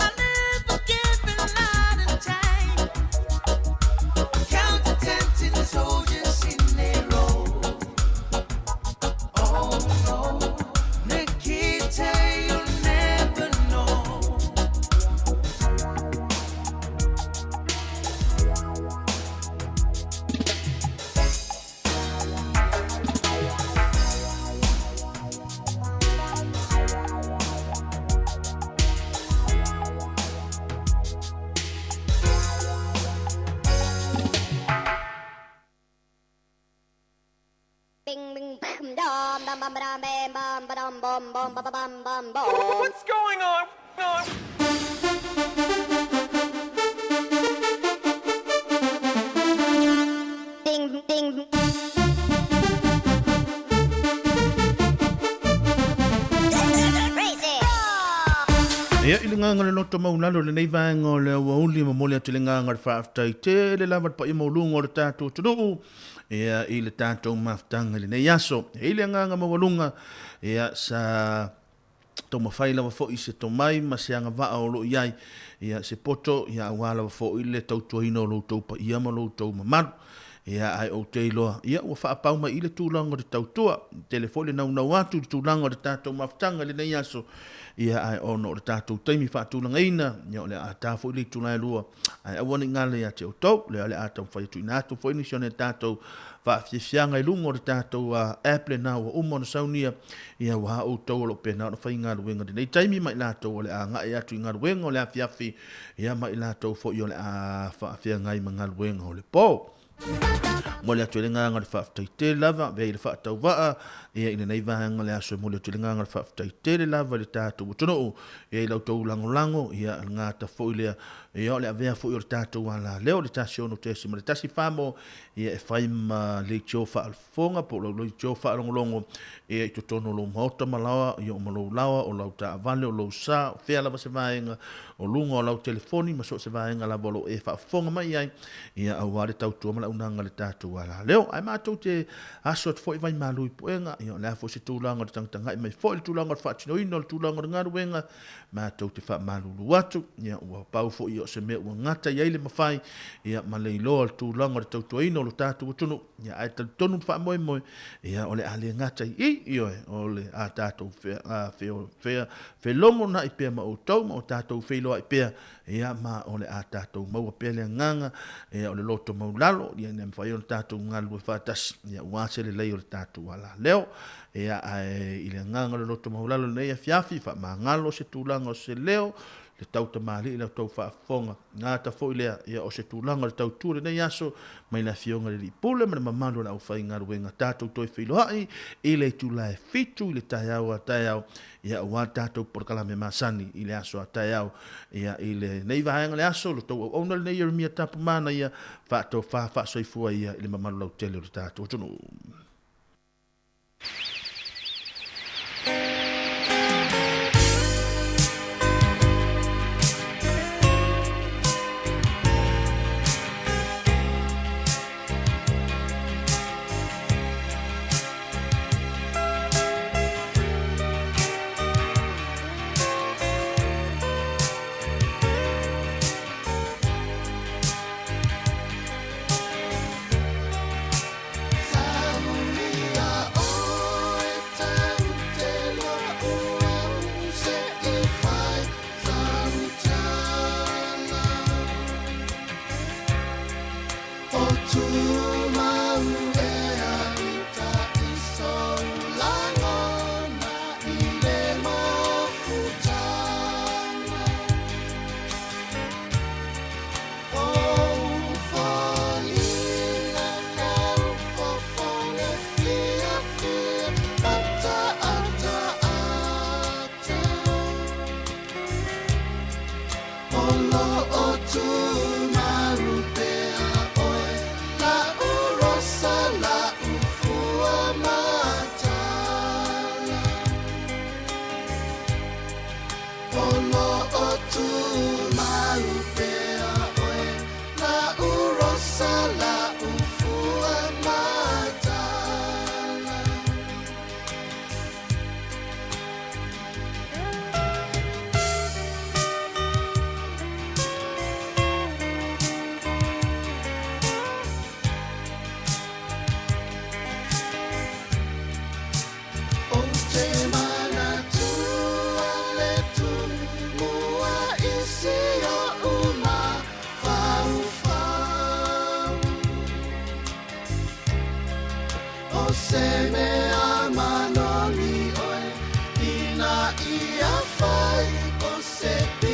I never give a lot of time. Count to 10 till the soldiers in their row. Oh no, Nikita, you'll never know. Bing bing bam dum dum bum ba dum bam bum ba dum bum bum ba ba bum bum bum. What's going on? On? Ding ding. Crazy. Ia i le agaga o le loto maualalo i lenei vaega o le aoauli e momoli atu i le agaga o le faafetai tele lava i le paia maualuga o le tatou atunuu ia i le tatou mafutaga i lenei aso. E i le agaga maualuga ia sa taumafai lava foi se tomai ma se agavaa o lo o i ai ia se poto ia aua lava foi le tautuaina o lo outou paia ma lo outou mamalu. Ia ae ou te iloa ia ua faapau mai i le tulaga o le tautua. E tele foi le naunau atu i le tulaga o le tatou mafutaga i lenei aso ia ae ona o le tatou taimi faatulagaina ia o le a ta foi le itula e lua ae aua ne i gala ia te outou lea o le a taumafai e tuuina atu foi nisi o nai tatou faafiafiaga i luga o le tatou app lena ua uma ona saunia ia aua outou o lo o pena ona faigaluega i lenei taimi ma i latou o le a agai atu i galuega o le afiafi ia ma i latou foi o le a faafeagai ma galuega o le po. Momoli atu ai le agaga o le faafetai tele lava, avea i le faatauvaa, ia i lenei vaega o le aso e momoli atu ai le agaga o le faafetai tele lava i le tatou atunuu, ia i la outou lagolago, ia le gata foi lea, ia o le avea foi o le tatou alaleo, le 16.1 famo, ia e fai ma leitio faafofoga po o lau leitio faalogologo, ia i totonu o lou maota ma laoa, ia o ma lou laoa, o lau taavale, o lou sa, o fea lava se vaega, o luga o lau telefoni ma so o se vaega lava o lo o e faafofoga mai i ai, ia aua le tautua ma le auaunaga i le tatou alaleo. Ae matou te aso atu foi vai malu i puega, ia o le a foi se tulaga o le tagatagai mai foi, le tulaga o le faatinoina o le tulaga o le galuega, matou te faamalulu atu, ia ua pau foi o se mea ua gata i ai le mafai, ia ma le iloa o le tulaga o le tautuaina o lo tatou atunuu, ia ae talitonu ma faamoemoe, ia o le a le gata i i, ioe, o le a tatou fea, felogonai pea ma outou ma o tatou feiloai pea, ia ma o le a tatou maua pea le agaga ia o le loto maulalo, ia ina ia mafai ona tatou galulue faatasi, ia aua se lelei o le tatou alaleo. Ia ae i le agaga o le loto maulalo i lenei afiafi, faamagalo se tulaga o se leo, le tautamalii i la outou faafofoga. Gata foi lea, ia o se tulaga o le tautua i lenei aso mai le Afioga i le Alii Pule ma le mamalu o le aufaigaluega. Tatou toe feiloai i le itula e 7 i le taeao a taeao, ia aua le tatou polokalame masani i le aso a taeao. Ia i lenei vaega o le aso, lo outou auauna lenei Ieremia Tapumana ia faatofa faasoifua ia i le mamalu lautele o le tatou atunuu. Se mea manoni oe, ina ia fai o se.